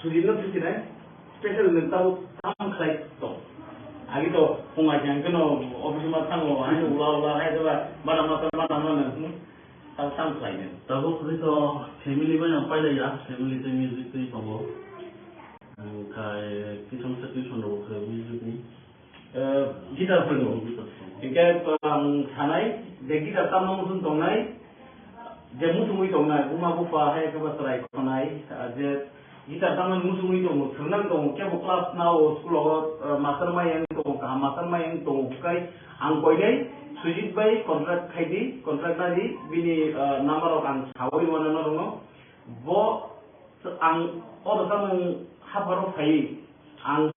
sujinno thusinai, special nwng tabuk tam khlai tong. Agi to phung ai hwnkhe no office ma thango, ani ula ula hai ba, bana ma bana ma nwng, hmm, tabuk tam khlai nwng. Tabuk hwnwi to family bai ang pailai ya, family tei music tei tongo. Ang khai kisam sa tuition rok khe music ni. Eh, guitar phano. Hinkhe, ah, ang sanai je guitar tamna muchung tongnai, je muchungwi tongnai, buma bupha hai khe ba chwrai khonai, ah, je guitar tamna muchungwi tongo, thwrwngna tongo, kebo class nao, school o, ah, master mai yang tongo, kaham master mai yang tongo, bukai ang koinai Sujit bai contract khai di, contract na di, bini, ah, number rok ang sawi mano norokno. Bo Ang o rwchapmung hapharo phaiwi ang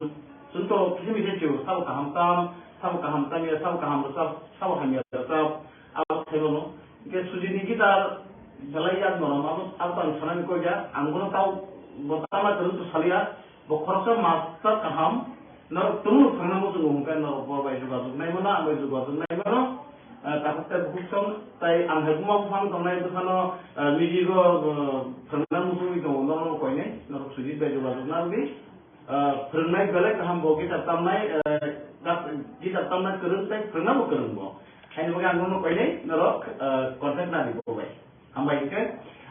chwngto kisa misa chwio, sabo kaham tam, sabo kaham tamya, sabo kaham rwchap, sabo hamya rwchap, abo sai mano. Hinkhe Sujitni guitar belai yak norom, abo, abo to ang sanani koi ya, ang bono tao bo tama kwrwng to saliya, bo khoroksa master kaham, Norok tumung thangna muchungo hwnkhe norok bo bai jogajog nai mano, ang bai jogajog nai mano. Ah, takhuk tei bukhuk song tei ang hai buma buphang tongnai bwsano, ah, music o, ah, phwrwngna muchungwi tongo, norok no koinai, norok Sujit bai jogajog narwdi. Ah, phwrwngnai belai kaham bo guitar tamnai, ah, gas-, guitar tamna kwrwng tei phwrwngna bo kwrwng bo. Haini bagwi ang nono koinai, norok, ah, contact nadi bo bai. Hambai hinkhe,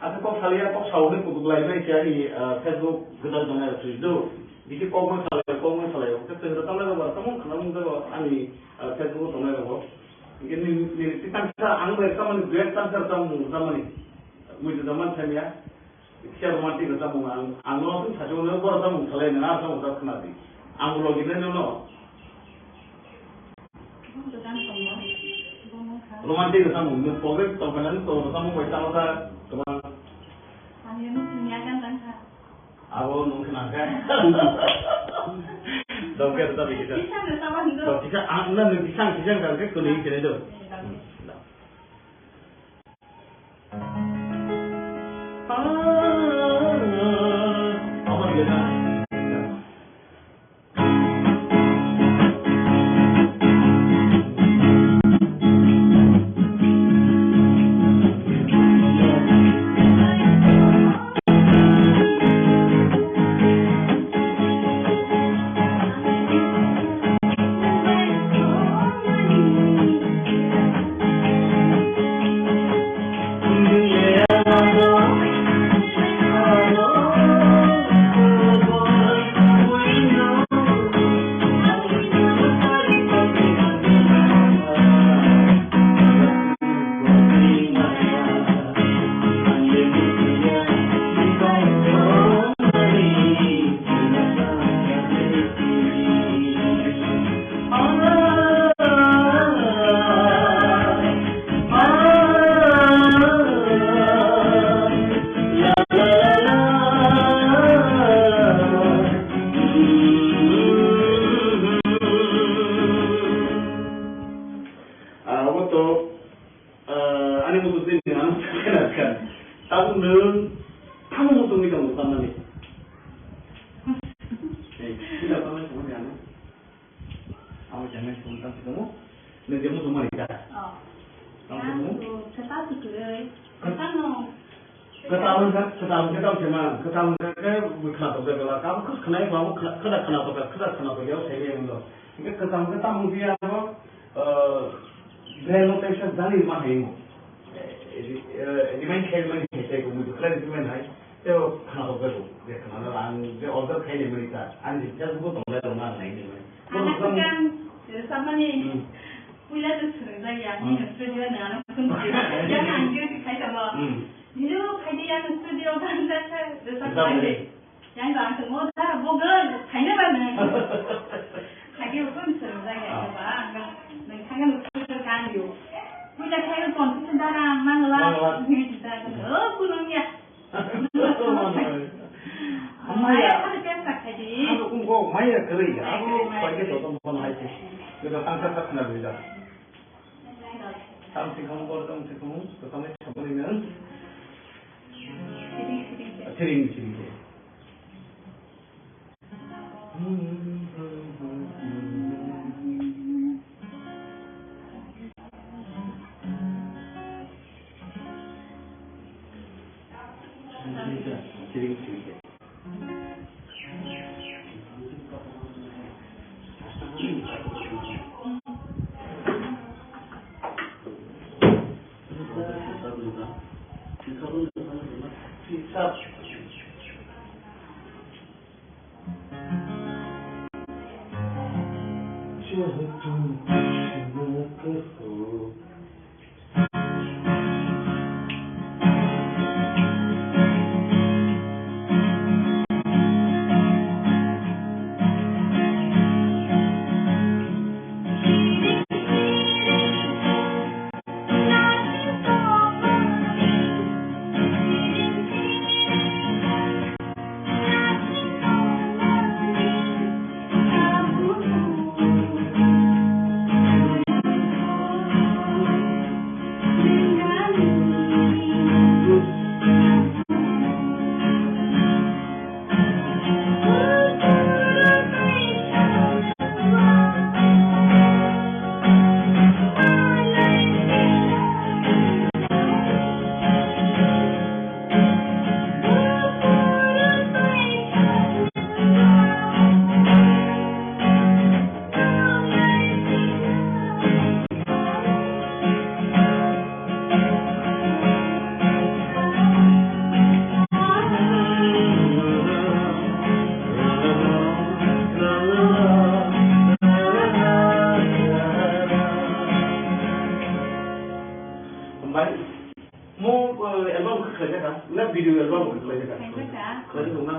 aswk kok salia, kok sawi kutuk lai bai khe ani, ah, Facebook gwdal tongnai rok twi do. Bisi kok ma salai, kok ma salai, kok twi rok tongnai rok, tamo khna mung jago ani, ah, Facebook tongnai rok. Hinkhe ni, ni, ni tang sa ang bai samani, duet tang sa tamo mung samani. Mui da man thania. Kisa romantic rok tamo ang, ang no tong sa jong no bor tamo salai na, tamo sa khna di. Ang logi nai no no. Romantic rwchapmung, nwng pocket tongkha nang to rwchapmung bai tamo kha kwbang. Ang nung sini akan tangkha. Abo nung khna kha. Dokke rwchapmung kisa. Kisa rwchapmung do. To kisa ang na nwng kisa kisa kang khe kwnwi kene do. Sila tamo songni ano. Amo jangan songni tamo songmo. Nang jemu songmani ta. Oh. Tamo songmo. Kata sih. Kata no. Kwtal wngkha, kwtal wngkha tamo se ma, kwtal wngkha khe bwkha tokjak kwla, tamo khwlai khwlai bo khwda khwna tokha, khwda khwna tokha, o sai maya wngkha. Hingkhe kwtal wngkha tamo wngkha ya abo, eh, brain no teisa jani ma hai mo. Eh, eh, remind khai mani hai tei ko mudu khwlai remind hai, tei o khwna tokjak ko, je khwna no ang je order khai ni mani ta, ang je Facebook o tonglai rok ma nai ni mani. Anak kan, samani, hmm. Puila tu swrwngjak ya, hmm. Nini studio na, ano phone khe, yang ang je khai tamo. Hmm. Nino khaidi yang studio ban da sa, da sa khaidi. Yang ba ang mo da bo ga khaina ba ne. Khaidi ko ni sero da ya ba ang ga nang khaga no sero kan yo. Ko da khaga kon sero da na mang la ni da ko no ya. Maya. Maya khaga kan sa khaidi. Ano ko maya khaga ya. Ano khaga to to mo hai. Ko da tang sa tak na da. Tamo se kamo, boro tamo se kamo, to tamo se kamo ni nang. Siring, siring. Siring, siring. Mo, eh, album khe khlaijak kha, na video album khe khlaijak kha? Khlaijak kha. Khlaijak kha na?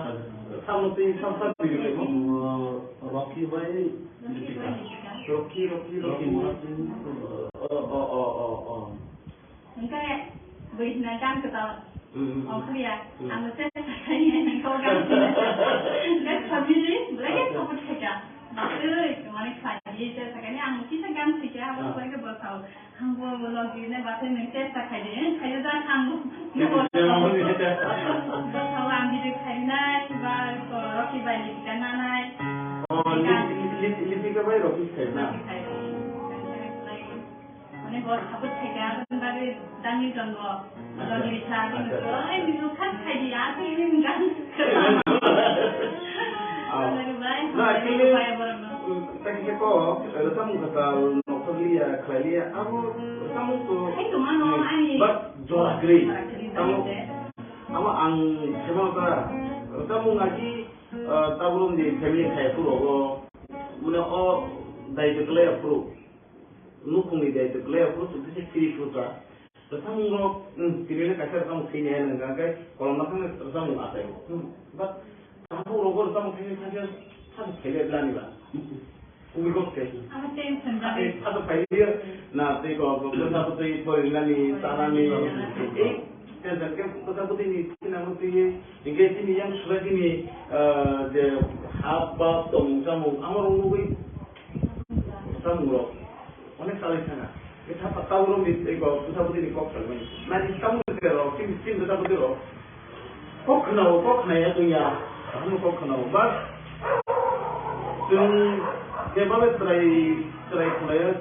Samno tei sam sam video khe mo? Mo Rocky bai Rocky bai Lipika. Rocky, Rocky, Rocky Rocky. Martin. Oh, oh, oh, oh, oh. Hingke bwrwi hwnna gan kwtal. Mm, mm, mm. Ongkhorya. Mm. Ang se sakai nang kau gan. Hingke family, belai khe support khaika. Oi, mane khlai di, se sakai ni ang kisa gan sikya, abo koi khe bosao. Ang bo, bo log gini, bate nang chesta khai di, khai da ang bo. Chesta khai di. Bosao ang video khai nai, ba ko Rocky bai ni kana nai. Oh, Lip-, Lip-, Lipika bai Rocky khai na? Rocky khai. Mane bo support khaika, aboni bagwi dangni tongo. Acha. Dangni sa, acha, acha. Ai, nini khat khaidi, ako ini enggak. Ah. Lagi, bai, na, bai, actually, bai, borokno. Mm, thank you ko, eh, samung kata, nokthorliya, khlailiya, abo samung to, hai, to mano, hmm, ani. But jora kwrwi. Jora kwrwi, samung, bai, abo ang khema ta, samung lagi, eh, tabuk ni family khai phuru obo, mane o dai kwlai phuru. Nukhungni daitw kwlai, aphuru chwng khe se phiri phuru ta. Rwchapmung rok, hmm, tini le kaisa rwchapmung thwini hai nang kha, hwnkhe kolom ma thangni rwchapmung achai o. Hmm, but tabuk rogo rwchapmung thangni thangkhe sabo khaile blani ba. Kubui kok se. Abo tension jagwi. Sabo khaile na tei ko, ko, ko sabo tei porinani, tanani, ei tension khe ko sabo tei ni thwinani twi, hwnkhe chini yang sura chini, ah, je hap bap tongmung chamung, amo rok nugwi chamung rok. Onek salai sana. Khe tha pa tabuk rok ni tei kok, bwsa bwtwi ni kok salmani. Nai di tabuk ni tei rok, chini, chini bwsa bwtwi rok. Kok khwnao, kok khwnaya tong ya. Kaham kok khwnao. But, Chwng jeba le chwrai, chwrai khwlai, eh,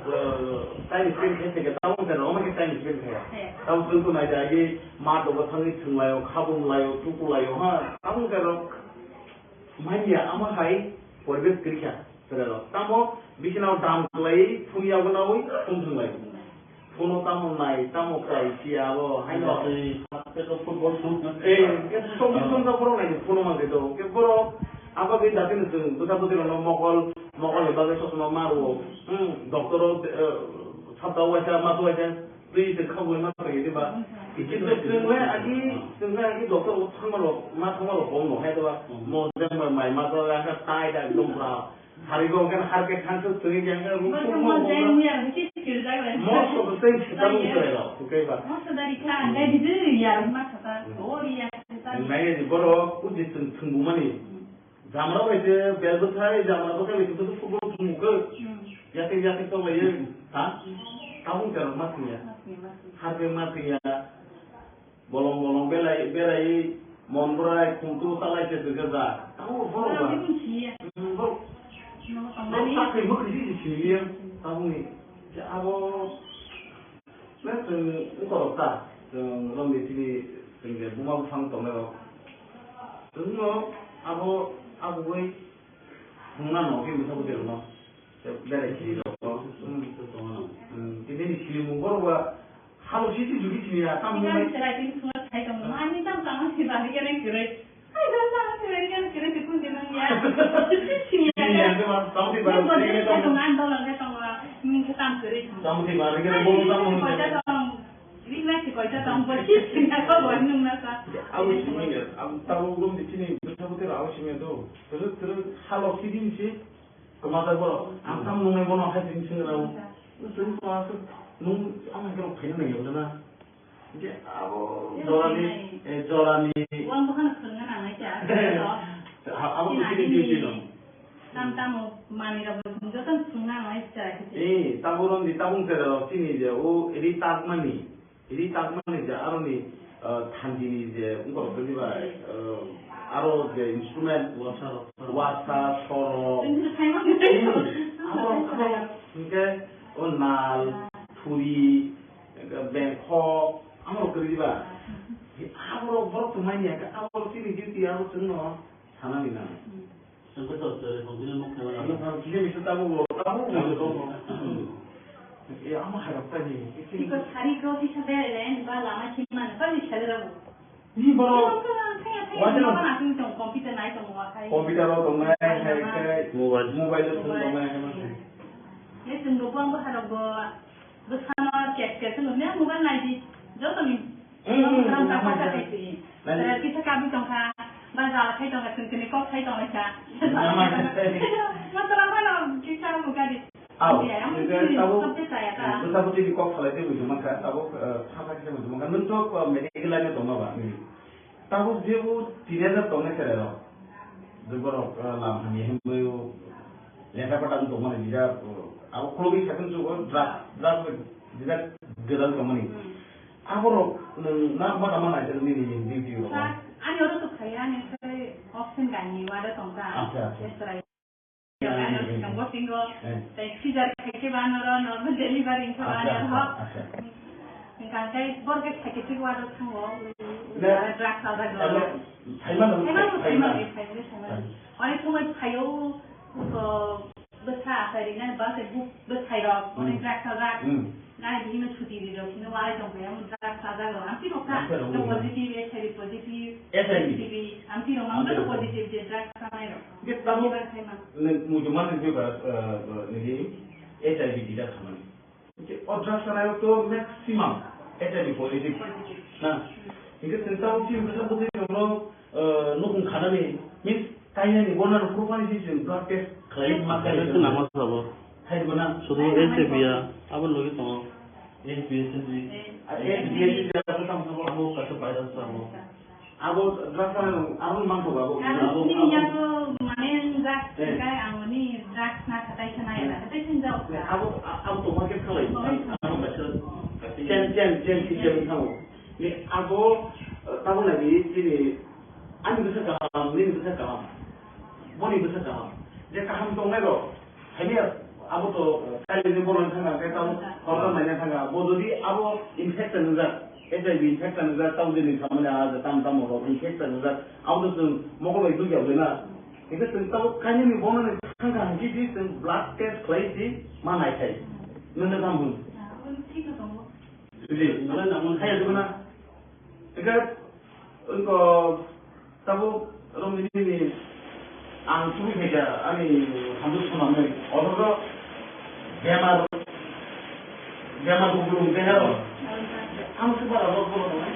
time spend khe, khe, tamo khe, omo khe time spend khe. He. Tamo chwng to nai da, agi ma dogo thangwi thwng laio, khabung laio, tuku laio, ha. Tamo khe rok manya, ama hai poribesh kwrwi kha, chwrai rok. Tamo bisina dam kwlai, phung yago nawi, phung thwng laio. Phono tamo nai, tamo kwlai si abo, haino. Tei, tei football shoot na. Eh, ke song song ka borok nai, phono mang ke do. Ke borok, abo ke dati ni chwng, bwsa bwtwi rok no mokol, mokol ni bagwi sosma ma rwo. Hmm, doctor o, eh, sabta waisa, ma waisa, twi twi kha bui ma thang di ba. Kintu chwng le agi, chwng le agi doctor o thangma rok, ma thangma rok kong no hai do ba. Hmm. Mo jang mai ma to ya ka tai da dum pra. Hari go kan har ke khan tu tui jang ka ru. Mo jang mo jang ya, ki kir jang le. Mo so ko tei chita mo kre lo, tu kai ba. Mo so dari kha, dai di ya, ma sa ta, o ri ya, sa ta. Nai ni borok, u di thung thung bu mani. Jamra bai se bel bwthai, jamra bwthai bai se football thwngmung khe. Hmm. Yatwi yatwi tong lai, ha? Hmm. Tabuk jara ma thwngya. Ma thwngya, ma thwngya. Harbe ma thwngya. Bolong bolong belai, belai, mon bwrai, khungtu salai se dwkhe ja. Tabuk borok ba. Borok bini siya. Hmm, borok. Borok tongmani. Borok sakri bwkri si si siya. Hmm. Tabukni. Je abo Na chwng wngkorok ta, chwng romni chini chwng je buma buphang tongnai rok. Chwngno abo abugui phunukna no khe misa bwtwi rokno. Berai chini rokno. Hmm. Hmm. Tini ni silimung borok ba halo sisi jugi chini ya, tam Tini hwnwi. Tini chwrai tini chwrai khai tongo. Ani tam tamo si bari kene kwrwi. Ai, dam tamo si bari kene kwrwi si kun kene ya. Sini ya. Sini ya, khe ma, tamo si bari kene tongo. Tamo si bari kene bolo tamo hwnwi. Koita tong. Ring na si koita tong. Bo si sini ya ko bo nung na sa. Abo simi ya, abo tamo gum di chini, tamo tero abo simi ya do. Terus, terus, halo sisi si. Kwmajak borok, ang tamo nungnai bono hai tini swngwi rw. Nwng tong aswk, nwng ang hai kheno phaina nangya wngkha na? Hwnkhe abo jorani, eh, jorani. Uang bukhano swngna nangnai cha. Ha, abo to chini duty no. Tam tamo manwi rok joto swngna nangnai cha. Eh, tamo romdi, tamo wngkha rok chini je, o ri takmani. Ri takmani je aroni, ah, thandini je wngkha rok khe bai, ah, aro je instrument, wasa rok, wasa, soro, hmm, abo rok, abo rok hwnkhe o nal, thuri, bengkho, amo rok kwrwi ba. Abo rok borok tongmani ya khe abo rok chini duty abo chwngno sanani nang. Ang khe tor tere tong bini nok thangwi. Ang khe kisa misa tabuk bo, tabuk bo tongo. Eh, ama hai rok tani. Tiko sari ko kisa bere le, ba lama chini mano, ba ni sale rabo. Ni boro. Ni boro, thaya, thaya, wajib. Ni boro, asing tong, computer nai tong, wa khai. Computer o tong nai, hai, hai, khai. Mobile. Mobile o tong nai, hai, hai. Ye, tong bo, bo, bo, harok bo. Bwsano chat chat se nukya mobile naidi, joto ni. Hmm, hmm, hmm, hmm. Bwsano ta pasa khaisi. Naidi. Kisa kabi tongkha, ba jala khai tongkha, chwng chwngni kok khai tongkha. Hmm, hmm, hmm. Masala mano kisa mukadi. Au, ya, yang nungkhe sini tabuk, sabte saya ta. Hmm, bwsa bwtwi ni kok salai tei muchung mankha, tabuk, eh, sakha kisa muchung mankha. Nwng to, eh, medical line o tongma ba, hmm. Tabuk jebo teenager tongnai cherairok, je borok, ah, lam hamya hinwi lekha pata wng tongmani, jesa, ah, abo khulogwi sakhe chugo, drugs, drugs jesa gwdal tongmani. Hmm. Aborok nwng na ma tama naijak nini duty rok? Sir, ani oro to khaya, ani sai option gani wada tongka. Acha, acha. Yes, sir. Ano singo singo, eh, tei scissor khaikhe ba noro normal delivery wngkhe ba. Acha, ano ho. Acha, acha. Hingkha khe borok khe khaikhe thik wado thango. Ne, drugs alda go. Ano, phaima no, phaima no, phaima no, phaima no, phaima no. Phaima. Onek somoi phaio, ko, bwsa asai rina ba se bu bwsai rok, onek, hmm, drugs alda. Hmm. Nai bini no chuti ri rok, bini walai tong khe, amo drugs sajak rok, amtwi rok kha. Amtwi rok, no, positive, H I V positive, H I V. H I V, amtwi rok, amtwi rok, amtwi rok positive je drugs sanai rok. Hingke tamo, bini bai khai ma. Nung muchungma nung bini bai, eh, nini H I V detect khamani. Hingke o drugs sanai rok to maximum H I V positive. Positive. Na, hingke chwng tamo chini bwsa bwtwi rok no, eh, nukhung khanani, means kainani, bo nang phuru phani si chwng blood test khlai ma khlai. Khlai ma sabo. Hai bo nang. Sudu H I V ya, abo logi tongo. H B S H B. Ah, H B S H B abo tamo sabo. Abo kaisa virus sabo. Abo drugs ano, abo mangko abo. Abo, abo ni yago mane drugs, eh, kai ang ni drugs na katai sana ya, katai sana jao. Abo, abo to market khlai. Abo kaisa. Chen, chen, chen system tamo. Ni abo, eh, tamo lagi chini, ani bwsa kaham, nini bwsa kaham, boni bwsa kaham. je kaham tongnai rok, hai ya, abo to, eh, kailini bono thanga, khe tamo horda maina thanga, bo jodi abo infection wngjak, H I V infection wngjak, tamo jeni samani a, tamo tamo rok infection wngjak, abo to chwng mokol bai dukya bai na. Hingke chwng tamo kainwi ni bono ni thangkha hingke di chwng blood test khlai di ma nai khai. Nung no tamo hwn? Sudi, nung no tamo hwn? Hai ya, dukuna. Hingke, wngko, tabo, romni ni, ang sumi khaikha, ani hamjwk swnamwi. Othocho, bemar, bemar kuplung tei aro. Ang se bara bo bono tongnai.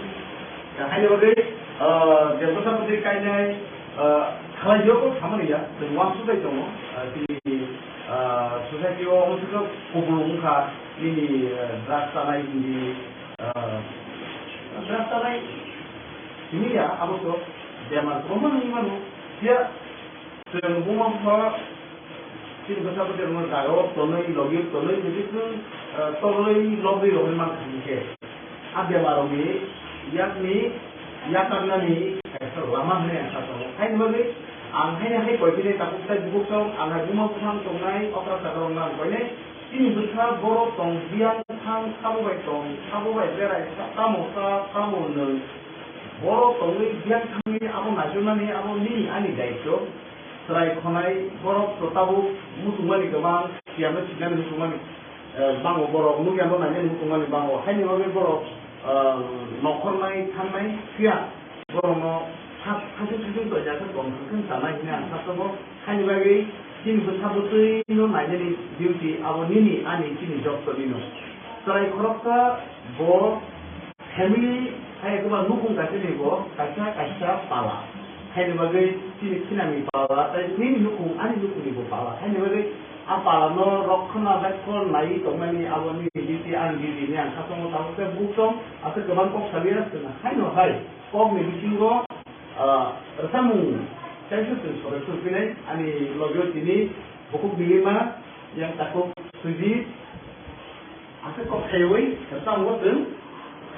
Ya, haino bagwi, ah, je bwsa bwtwi kainai, ah, khalai yo ko samani ya, tei uansuk bai tongo. Ah, tini, ah, society o omo se kuplung wngkha, nini, ah, drugs chanai, nini, ah, drugs chanai, simi ya, abo to bemar kwbangma wngwi mano. Phiya, Chwng buma bupha chini bwsa bwtwi rokno jaga o tonwi, logi tonwi, jodi chwng, eh, torlwi lobwi rohorwi mankha hinkhe, a bemar rokni yakni yakarnani kaisa lama hwnwi ang sa tongo. Haini bagwi ang haino hai koi philwi takhuk tai bukhuk tong, ang hai buma bupha tongnai okra saka rokno ang koinai. Chini bwsa borok tong biyang thang, sabo bai tong, sabo bai berai, sa-, tamo sa, tamo nwng. Borok tongwi biyang thangwi abo naichomnani abo nini ani daityo. Chwrai khonai borok to tabuk muchungmani kwbang, siyano sinani muchungmani, eh, bango borok, nukya no nainani muchungmani bango. Haini bagwi borok, eh, nokhornai thangnai phiya. Borokno sak-, sakhe sujung toijak khe tong thang khe chanai hwnwi ang saksago. Haini bagwi chini bwsa bwtwi no nainani duty abo nini ani chini job tongwi no. Chwrai khoroksa bo family hai eba nukhung kaisa ni bo kaisa kaisa pala. Haini bagwi chini khinani pala tei nini nukhung ani nukhungni bo pala. Haini bagwi a pala no rokhona bekhon naiwi tongmani abo nini duty ani duty hwnwi ang saksago. Tabuk khe buktong aswk kwbang kok sawi ya swkang haino hai. Kokni bisingo, ah, rwchapmung kaisa chwng sore sor phinai, ani logio tini bukhuk Nilima, yang takhuk Sujit, aswk kok khaiwi rwchapmungo chwng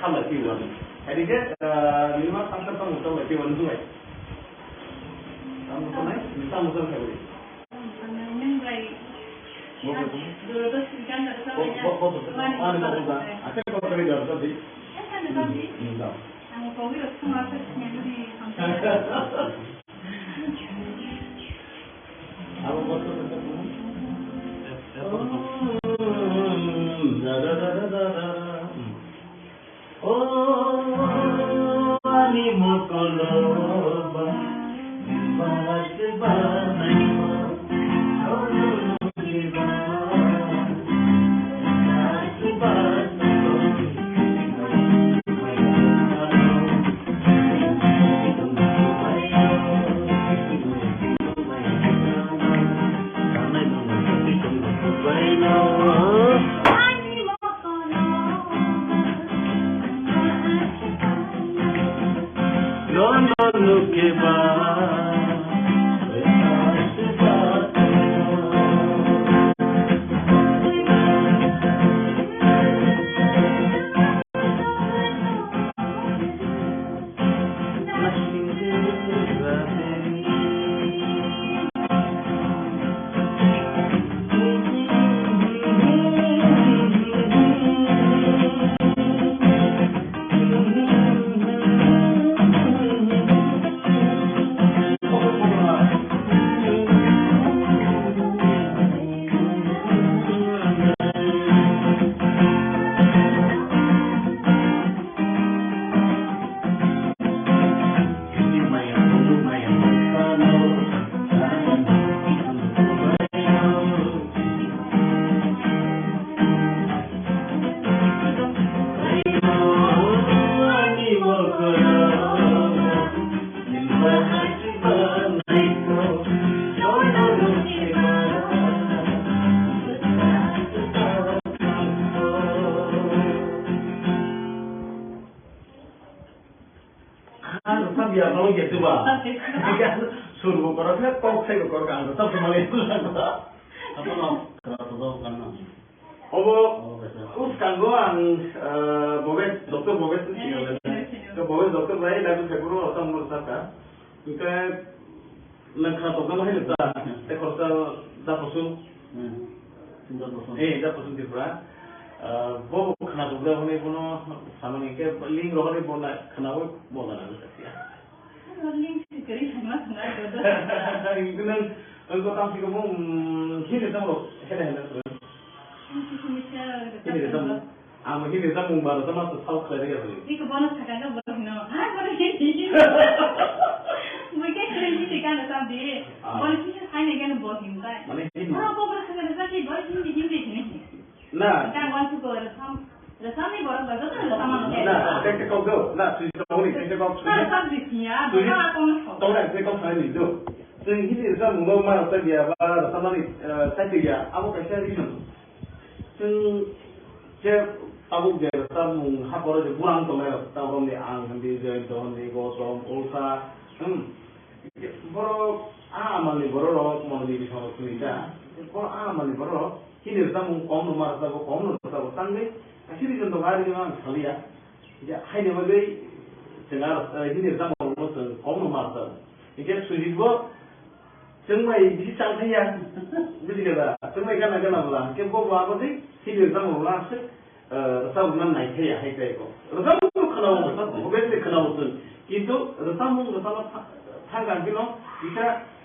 khamlai phiwani. Haikhe, ah, Nilima tangsa tangmung tangmung lai phiwani jwngai. Tangmung tongnai, tangmung tong khaiwi. Ang nung bai. Bo, bo, bo. Duro to sikan da sa. Bo, bo, bo, bo. Mani ani ko ba. Ate ko kami da sa di. Asa na ba di. Hmm, da. Ang ko wi rok suma sa sinya di. Abo ko to ko. Hmm, da, da, da. Hmm. O ani mokoloba, bahas banai. Ang rwchap ya, no ya, tuba. Sur bo korok khe, kok sai bo korok, ang rwchap se mali. Apa no? Kara to do kan no. Obo, obo kaisa. Uskango ang, eh, Bobes, Doctor Bobes ni sini. Eh, sini, sini. To Bobes Doctor bai, lagu sai bro, otam mo saka. Hingke, Nang khna tokna ma hai ta, te khoroksa da Kusum. Hmm. Da Kusum. Eh, da Kusum Tripura. Ah, bo khna tokda hwnwi bono samani khe link rohorwi bo na khnaui bo na nang kha. Link si kwrwi thangma thangma dodo. Nang, nang ko tam si ko mo, hmm, hini tam ro, hele hele. Hini tam. Ang bo hini rijak mung ba rijak ma sal khlai rega sini. Iko bono sakha khe bo hino. Ha, bono hini. Bo khe khlai hini kan rijak di. Ah. Bono kisa khai ne kan bo hin tai. Mane hini. Bono ko bono sakha rijak di, bono hini hini hini. Na. Kan wan su ko rijak. Rijak ni bono ba rijak rijak ma. Na, kek kek kok do. Na, sui sa honi, kek kek kok sui. Na, rijak di ya. Sui. Bono ko no. Tau na, kek kok sai ni do. Sui hini rijak mung ma rijak ya ba rijak ma ni, eh, sai ya. Abo kaisa reason. Chwng je tabuk je samung haporo je burang tongnai rok, tabuk romni ang hindi, Jayanta hindi, Gautam, Ulfa, hmm. Borok a amalni borok rok, mono ni bising rok sini ta. Borok a amalni borok rok, hini rwchapmung kom no ma rwchago, kom no rwchago, tangwi kaisa reason tongo, a reason ang saliya. Ya, haini bagwi chwng aro, eh, hini rwchapmung rokno chwng kom no ma rwchago. Hinkhe Sujit bo chwng bai bisi chang thangya. Buji khe da? Chwng bai gana gana bwla. Hinkhe bo bo abo twi hini rwchapmung rokno aswk, eh, rwchapmung nai thaya hai tai ko. Rwchapmung khwna bo, obviously khwna bo chwng. Kintu rwchapmung rwchapna tha-, thang kha hino kisa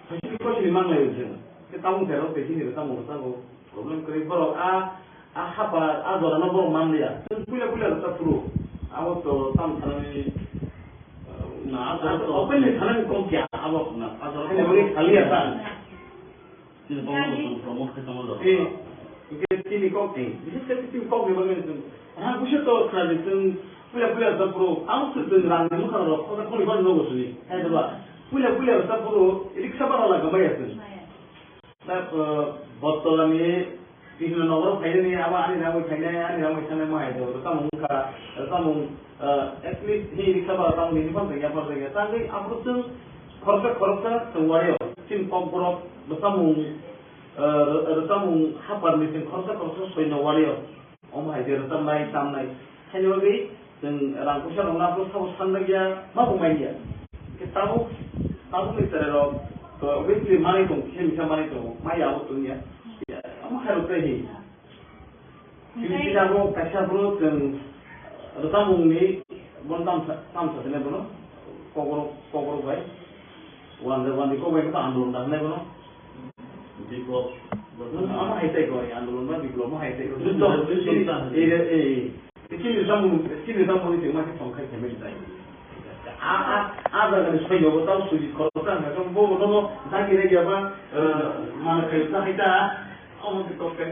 phaisini kosini manglai chwng. Khe tabuk terok tei hini rwchapmung rwchago. Problem kwrwi borok a, a hapar, a jorano borok manliya. Chwng puila puila rwchap phuru. Abo to tam sanani, na, a jorao to openly sanani kok ya, abo na, a jorao to openly saliya ta. Chini kok no chwng promote khe tongma jorao. Eh, hwnkhe chini kok ni, bises khe chini kok ni bagwi chwng. Rang buisu to khna di chwng puila puila rwchap phuru. Abo to chwng rang ni mwkhang rok, khoda khoni bar nogo sini. Hai da ba. Puila puila rwchap phuru, riksa bara la gama ya chwng. Da, eh, Bottola ni Krishnanagar phainani abo ani rangwi phainai, ani rangwi thangnai ma hai do. Rwchapmung wngkha, rwchapmung, eh, at least hi riksa ba rwchapmung ni phang tongya, phang tongya. Tangwi aphuru chwng khoroksa, khoroksa chwng wario. Chini kokborok rwchapmung, eh, rw-, rwchapmung haparni chwng khoroksa, khoroksa soino wario. Omo hai je rwchapnai, tamnai. Haini bagwi chwng rang puisa rokno aphuru sabo sanjakya, ma bo manya. Khe tabuk, tabukni chwrai rok to obviously manwi tong, kisa misa manwi tongo, maya abo tongya. Omo hai rok tei hi. Chini abo kaisa bro chwng rwchapmungni bon tamsa, tamsa tene bono. Kokrok, kokrok bai. Wande, wande kok bai khe andolon da hwnwi bono. Biplop. Nwng omo hai tei koi, andolon ba biplop mo hai tei koi. Juddo, juddo ta. Ei, ei, ei. Chini samung, chini samung ni ma khe tong khai khe mai tai. A, a, a jaga ni soyo bo tau suji khoroksa hwnka khe bo no no dagi re ya ba, eh, mana khai ta hai ta. Omo khe tong khai.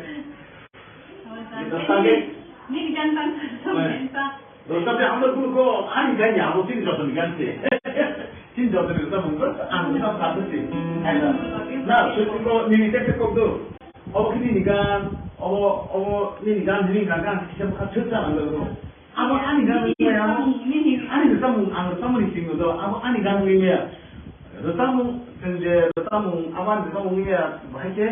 Ni gan tan. Dosta de hamle guru ko ani gan ya, abo chini joto ni gan se. Chini joto ni joto mung ko, ang sa sa se. Na, so ko ni ni tek tek ko do. Obo kini ni gan, obo, obo ni ni gan, ni gan gan, kisa baka chuk sa ang lo. Abo ani gan ni ya, ani joto mung, ang joto mung ni sing do, abo ani gan ni ya. Joto mung, sen je joto mung, abo ani joto mung ni ya, bahai ke,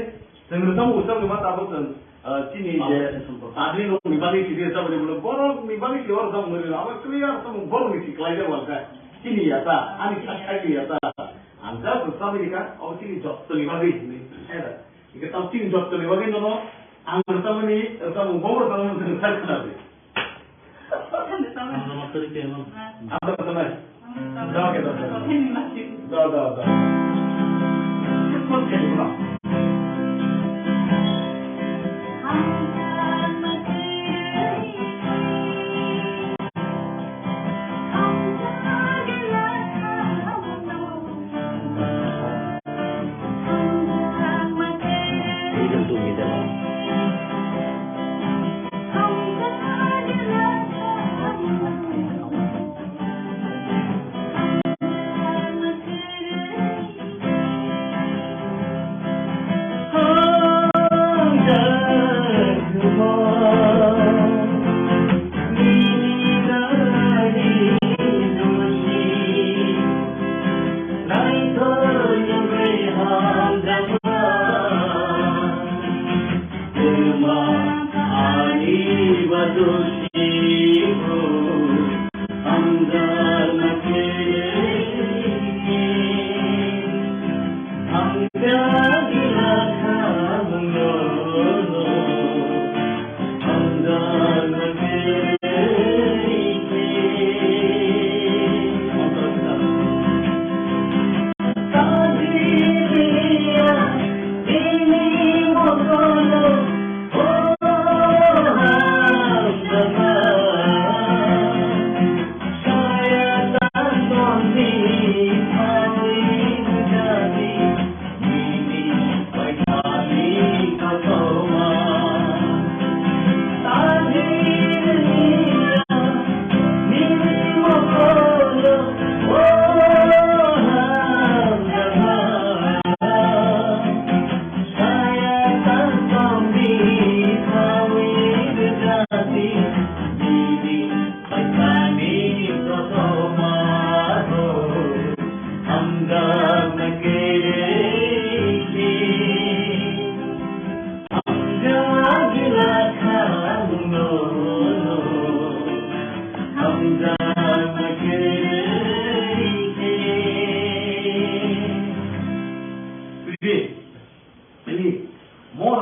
sen joto mung joto mung ma ta bo sen. Ah, chini je public rokni bagwi sidi rwchapmani, borokni bagwi se o rwchapmung rwdi, abo clear rwchapmung borokni se khlaijak uansukha. Chini ya ta, ani kha khaidi ya ta. Ang just rwchapmani kha, abo chini jottoni bagwi hinwi sai da. Hingke tamo chini jottoni bagwi nono ang rwchapmani, rwchapmung bo rwchapmani sai khna di. Ang rwchapmani. Ang rwchapmani. Da, da, da.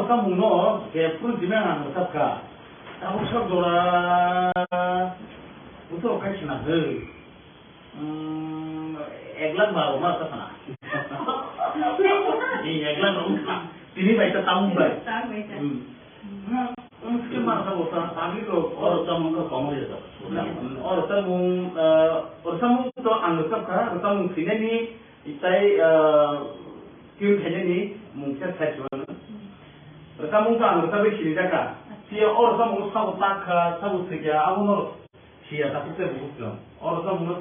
samung no ke phuru jima ang rwchap kha. Tabuk sok jora buto khai khna hw. Hmm, ek lakh baro ma ta sana. Ni ek lakh ro. Tini bai ta tamung bai. Tamung bai ta. Hmm. Hmm, hmm, ke ma sa bo ta, tami ro. Oro samung ko komo ya ta. Hmm, oro samung, eh, oro samung to ang rwchap kha, oro samung sinani. Itai, ah, tune khainani mung khe sai chuan. Rwchapmung khe ang rwchapwi sini jaka. Phiya o rwchapmung sabo tak kha, sabo thwikha, abono phiya takhuk tei bukhuk chwng. O rwchapmung no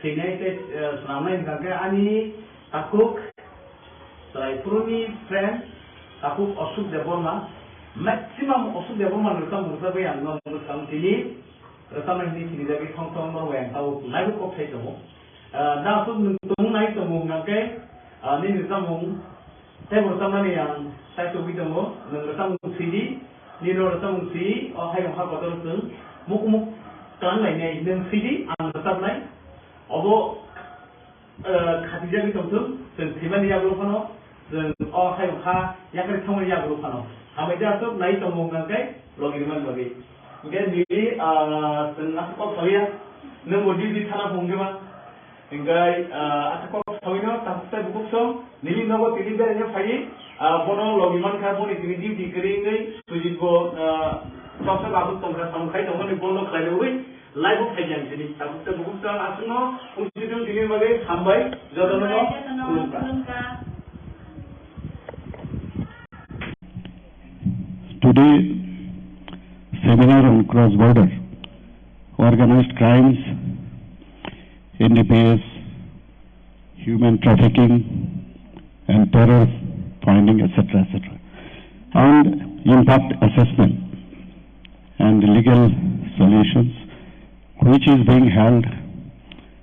thwinai tei, eh, swnamnai hwnkha khe ani takhuk chwrai phuruni friend, takhuk Ashok Debbarma. Maximum Ashok Debbarma ni rwchapmung rwchapwi ang no mwsang tini. Rwchapnai hwnwi sinijagwi thong thong norok bai ang tabuk naibu kok sai tongo. Ah, da aswk nwng tongmung nai tongo hwnkha khe, ah, nini rwchapmung teibo rwchapmani ang sai tongwi tongo. Nwng rwchapmung sidi, nini rwchapmung si, o hayung ha kotor chwng mukmuk twlang lainai nwng sidi ang rwchapnai. Obo eh, khatijagwi tongthung, chwng thwimani yagulo phano, chwng o hayung ha yakarwi thangmani yagulo phano. Hambai jasuh nai tongo hwnkha khe logi rwmani bagwi. Hwnkhe nini, ah, chwng aswk kok sawiya, nwngbo duty thana phunukgwi ma. Hwnkhe, ah, aswk kok sawino takhuk tei bukhuk song, nini nogo tini beraina phaiwi, ah, bono logi mankha, boni tini duty kwrwi wngwi, Sujitbo, ah, choksa labuk tongkha, samung khai tongmani bono khlai rwui, Live-o phaikha ang tini. Tabuk tei bukhuk chwng aswkno pungsi tong tini bagwi hambai jotono khulumkha. Today, seminar on cross-border organized crimes, N D P S, human trafficking and terror finding, et cetera, et cetera, and impact assessment and legal solutions, which is being held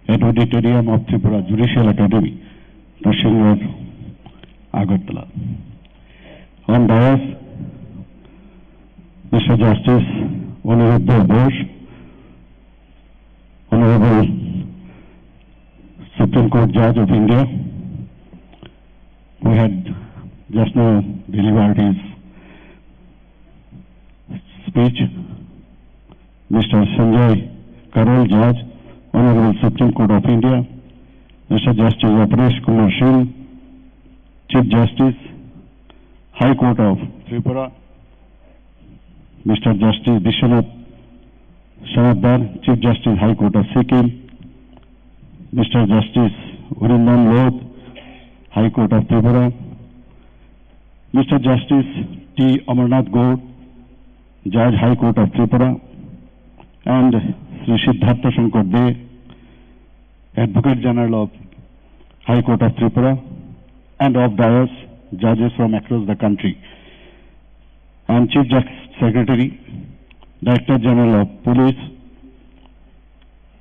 at Auditorium of Tripura Judicial Academy, Narsingh Road, Agartala. On dais, Mister Justice Aniruddha Bose, Honorable Supreme Court Judge of India, who had just now delivered his speech, Mister Sanjay Karol, Judge, Honorable Supreme Court of India, Mister Justice Aparesh Kumar Singh, Chief Justice, High Court of Tripura, Mister Justice Biswanath Sarabdar, Chief Justice, High Court of Sikkim, Mister Justice Urindam Lod, High Court of Tripura, Mister Justice T Amarnath Gour, Judge, High Court of Tripura, and Sri Siddhartha Shankar Dey, Advocate General of High Court of Tripura, and off dais judges from across the country, and Chief Justice Secretary, Director General of Police,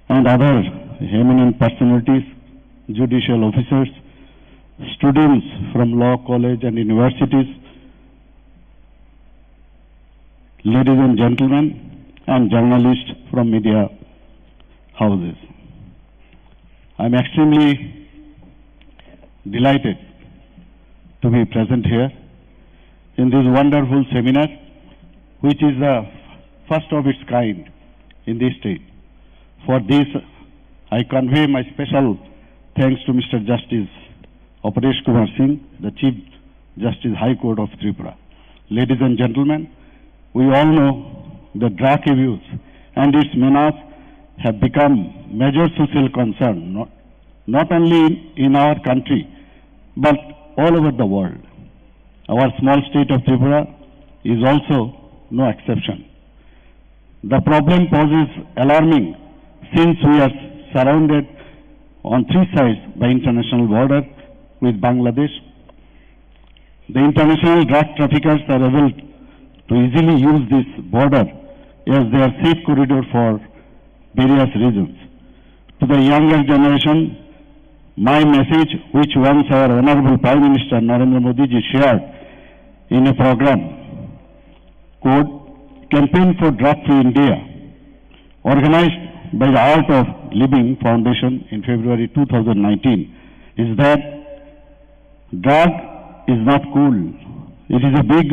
and other eminent personalities, judicial officers, students from law college and universities, ladies and gentlemen, and journalists from media houses. I'm extremely delighted to be present here in this wonderful seminar, which is the first of its kind in this state. For this, I convey my special thanks to Mister Justice Aparesh Kumar Singh, the Chief Justice, High Court of Tripura. Ladies and gentlemen, we all know the drug abuse and its menace have become major social concern, not, not only in our country, but all over the world. Our small state of Tripura is also no exception. The problem poses alarming since we are surrounded on three sides by international border with Bangladesh. The international drug traffickers are able to easily use this border as their safe corridor for various reasons. To the younger generation, my message, which once our Honorable Prime Minister Narendra Modi ji shared in a program called Campaign for Drug Free India, organized by the Art of Living Foundation in February two thousand nineteen, is that drug is not cool. It is a big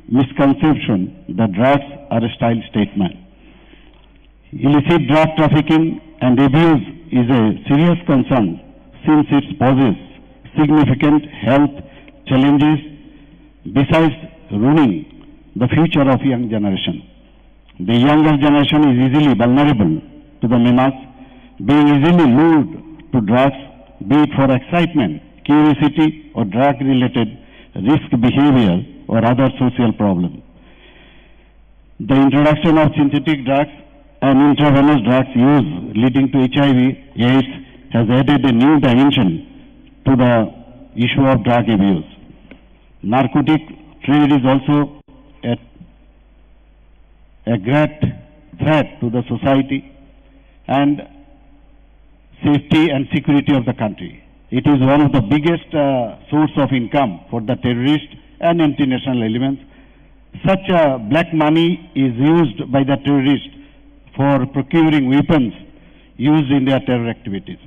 misconception that drugs are a style statement. Illicit drug trafficking and abuse is a serious concern since it poses significant health challenges besides ruining the future of young generation. The younger generation is easily vulnerable to the menace, being easily lured to drugs, be it for excitement, curiosity, or drug-related risk behavior or other social problem. The introduction of synthetic drugs and intravenous drugs use leading to H I V AIDS has added a new dimension to the issue of drug abuse. Narcotic trade is also a, a great threat to the society and safety and security of the country. It is one of the biggest, uh, source of income for the terrorists and international elements. Such, uh, black money is used by the terrorists for procuring weapons used in their terror activities.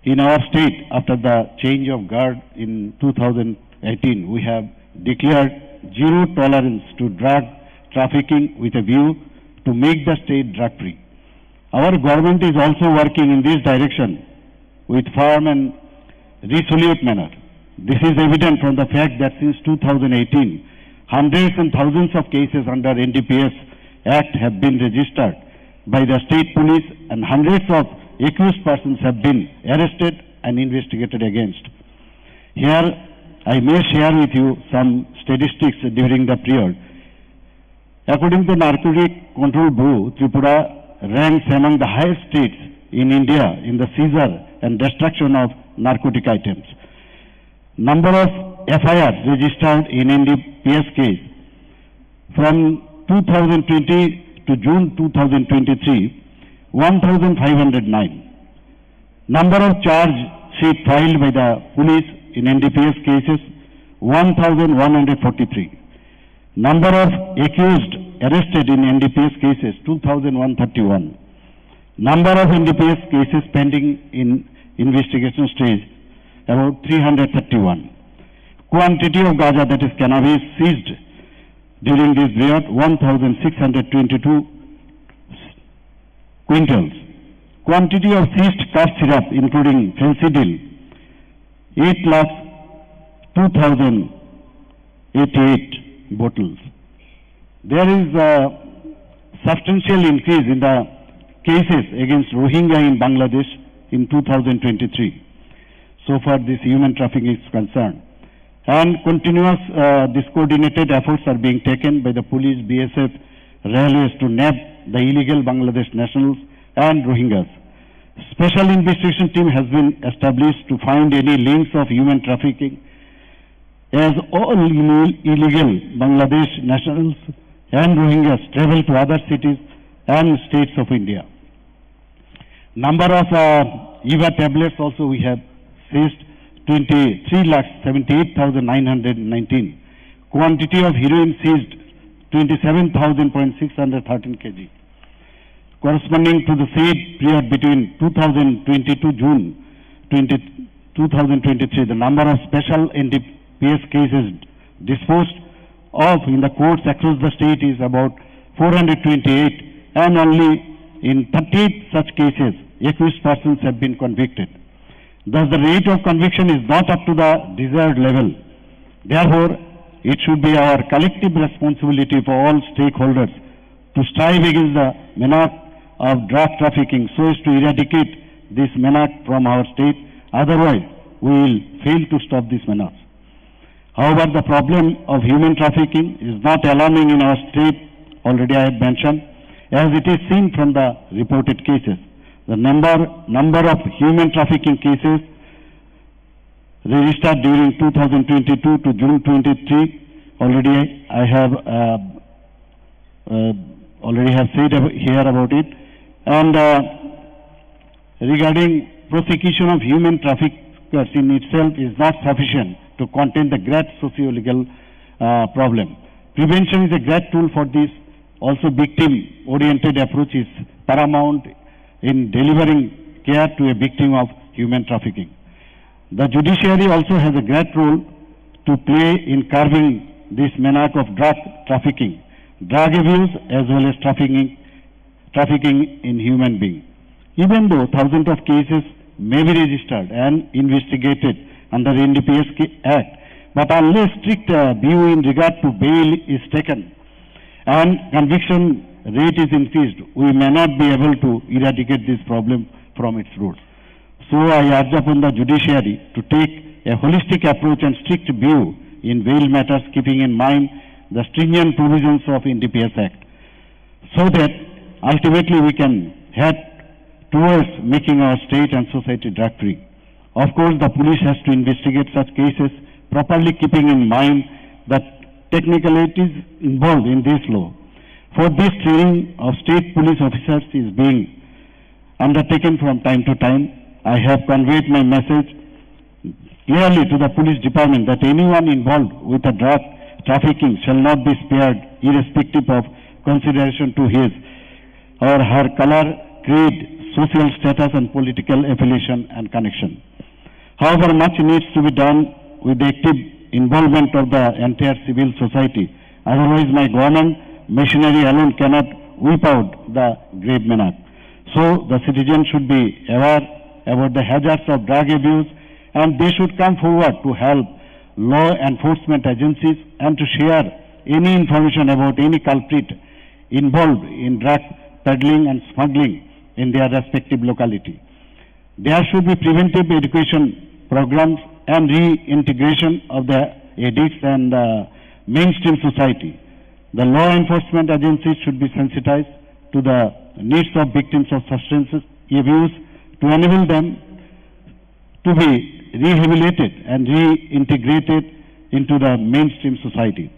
In our state, after the change of guard in two thousand eighteen, we have declared zero tolerance to drug trafficking with a view to make the state drug free. Our government is also working in this direction with firm and resolute manner. This is evident from the fact that since two thousand eighteen, hundreds and thousands of cases under N D P S Act have been registered by the state police and hundreds of accused persons have been arrested and investigated against. Here, I may share with you some statistics during the period. According to Narcotic Control Bureau, Tripura ranks among the highest states in India in the seizure and destruction of narcotic items. Number of F I Rs registered in N D P S case from two thousand twenty to June two thousand twenty-three, one thousand five hundred nine. Number of charge sheet filed by the police in N D P S cases, one thousand one hundred forty-three. Number of accused arrested in N D P S cases, two thousand one thirty-one. Number of N D P S cases pending in investigation stage, about three hundred thirty-one. Quantity of gaja, that is cannabis, seized during this period, one thousand six hundred twenty-two quintals. Quantity of seized cough syrup, including Phensedyl, eight lakh two thousand eighty-eight bottles. There is a substantial increase in the cases against Rohingya in Bangladesh in two thousand twenty-three. So far, this human trafficking is concerned. And continuous, uh, these coordinated efforts are being taken by the police, B S F, railways to nab the illegal Bangladesh nationals and Rohingyas. Special investigation team has been established to find any links of human trafficking, as all ille-, illegal Bangladesh nationals and Rohingyas travel to other cities and states of India. Number of, uh, Eva tablets also we have seized, twenty-three lakh seventy-eight thousand nine hundred nineteen. Quantity of heroin seized, twenty-seven thousand point six hundred thirteen K G. Corresponding to the said period between two thousand twenty-two June twenty, two thousand twenty-three, the number of special N D P S cases disposed of in the courts across the state is about four hundred twenty-eight, and only in thirty-eight such cases, accused persons have been convicted. Thus, the rate of conviction is not up to the desired level. Therefore, it should be our collective responsibility for all stakeholders to strive against the menace of drug trafficking so as to eradicate this menace from our state. Otherwise, we will fail to stop this menace. However, the problem of human trafficking is not alarming in our state, already I have mentioned, as it is seen from the reported cases. The number, number of human trafficking cases registered during two thousand twenty-two to June twenty-three, already I have, uh, uh, already have said ab-, here about it. And, uh, regarding prosecution of human traffickers in itself is not sufficient to contain the great socio-legal, uh, problem. Prevention is a great tool for this. Also, victim-oriented approach is paramount in delivering care to a victim of human trafficking. The judiciary also has a great role to play in curbing this maniac of drug trafficking, drug abuse, as well as trafficking, trafficking in human being. Even though thousands of cases may be registered and investigated under N D P S Act, but unless strict, uh, view in regard to bail is taken and conviction rate is increased, we may not be able to eradicate this problem from its roots. So I urge upon the judiciary to take a holistic approach and strict view in bail matters, keeping in mind the stringent provisions of N D P S Act, so that ultimately we can head towards making our state and society drug free. Of course, the police has to investigate such cases properly, keeping in mind the technicalities involved in this law. For this, training of state police officers is being undertaken from time to time. I have conveyed my message clearly to the police department that anyone involved with a drug trafficking shall not be spared, irrespective of consideration to his or her color, creed, social status, and political affiliation and connection. However, much needs to be done with the active involvement of the entire civil society. Otherwise, my government machinery alone cannot whip out the grave maniac. So, the citizens should be aware about the hazards of drug abuse, and they should come forward to help law enforcement agencies and to share any information about any culprit involved in drug peddling and smuggling in their respective locality. There should be preventive education programs and reintegration of the addicts and, uh, mainstream society. The law enforcement agencies should be sensitized to the needs of victims of substance abuse to enable them to be rehabilitated and reintegrated into the mainstream society.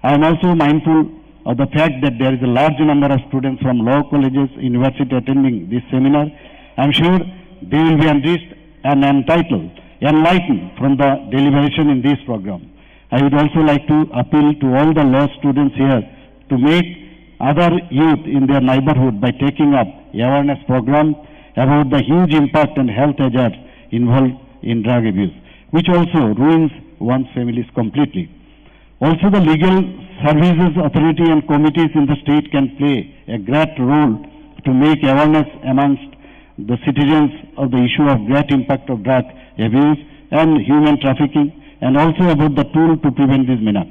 I am also mindful of the fact that there is a large number of students from law colleges, university attending this seminar. I am sure they will be enriched and entitled, enlightened from the deliberation in this program. I would also like to appeal to all the law students here to make other youth in their neighborhood by taking up awareness program about the huge impact and health hazards involved in drug abuse, which also ruins one's families completely. Also, the legal services authority and committees in the state can play a great role to make awareness amongst the citizens of the issue of great impact of drug abuse and human trafficking, and also about the tool to prevent this menace.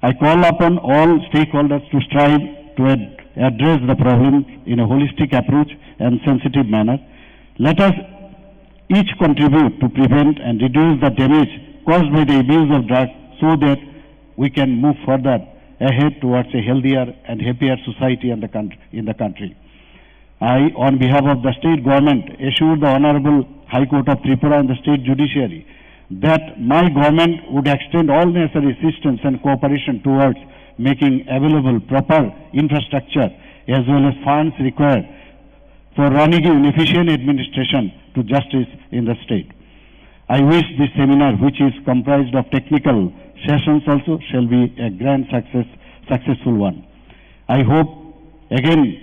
I call upon all stakeholders to strive to ad-, address the problems in a holistic approach and sensitive manner. Let us each contribute to prevent and reduce the damage caused by the abuse of drugs so that we can move further ahead towards a healthier and happier society and the country, in the country. I, on behalf of the state government, assure the Honorable High Court of Tripura and the state judiciary that my government would extend all necessary assistance and cooperation towards making available proper infrastructure as well as funds required for running an efficient administration to justice in the state. I wish this seminar, which is comprised of technical sessions also, shall be a grand success, successful one. I hope again,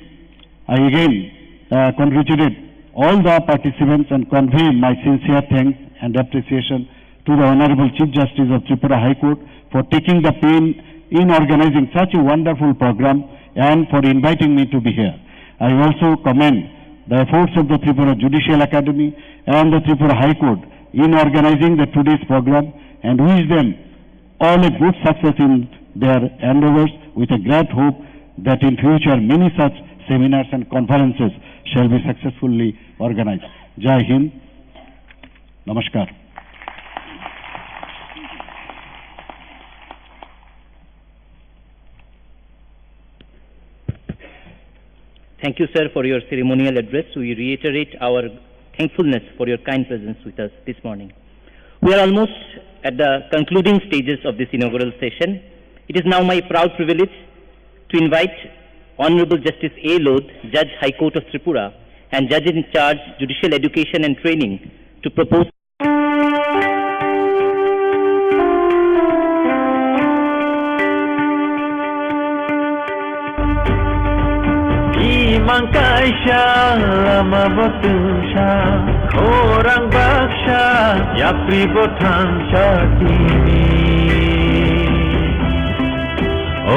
I again, uh, congratulate all the participants and convey my sincere thanks and appreciation to the Honorable Chief Justice of Tripura High Court for taking the pain in organizing such a wonderful program and for inviting me to be here. I also commend the efforts of the Tripura Judicial Academy and the Tripura High Court in organizing the today's program and wish them all a good success in their endeavors with a great hope that in future many such seminars and conferences shall be successfully organized. Jai Hind. Namaskar. Thank you, sir, for your ceremonial address. We reiterate our thankfulness for your kind presence with us this morning. We are almost at the concluding stages of this inaugural session. It is now my proud privilege to invite Honorable Justice A Lodh, Judge, High Court of Tripura, and Judge in Charge, Judicial Education and Training, to propose. Imang kaisa lama bo twngsa, khorang baksa, yapri bo thangsa tini.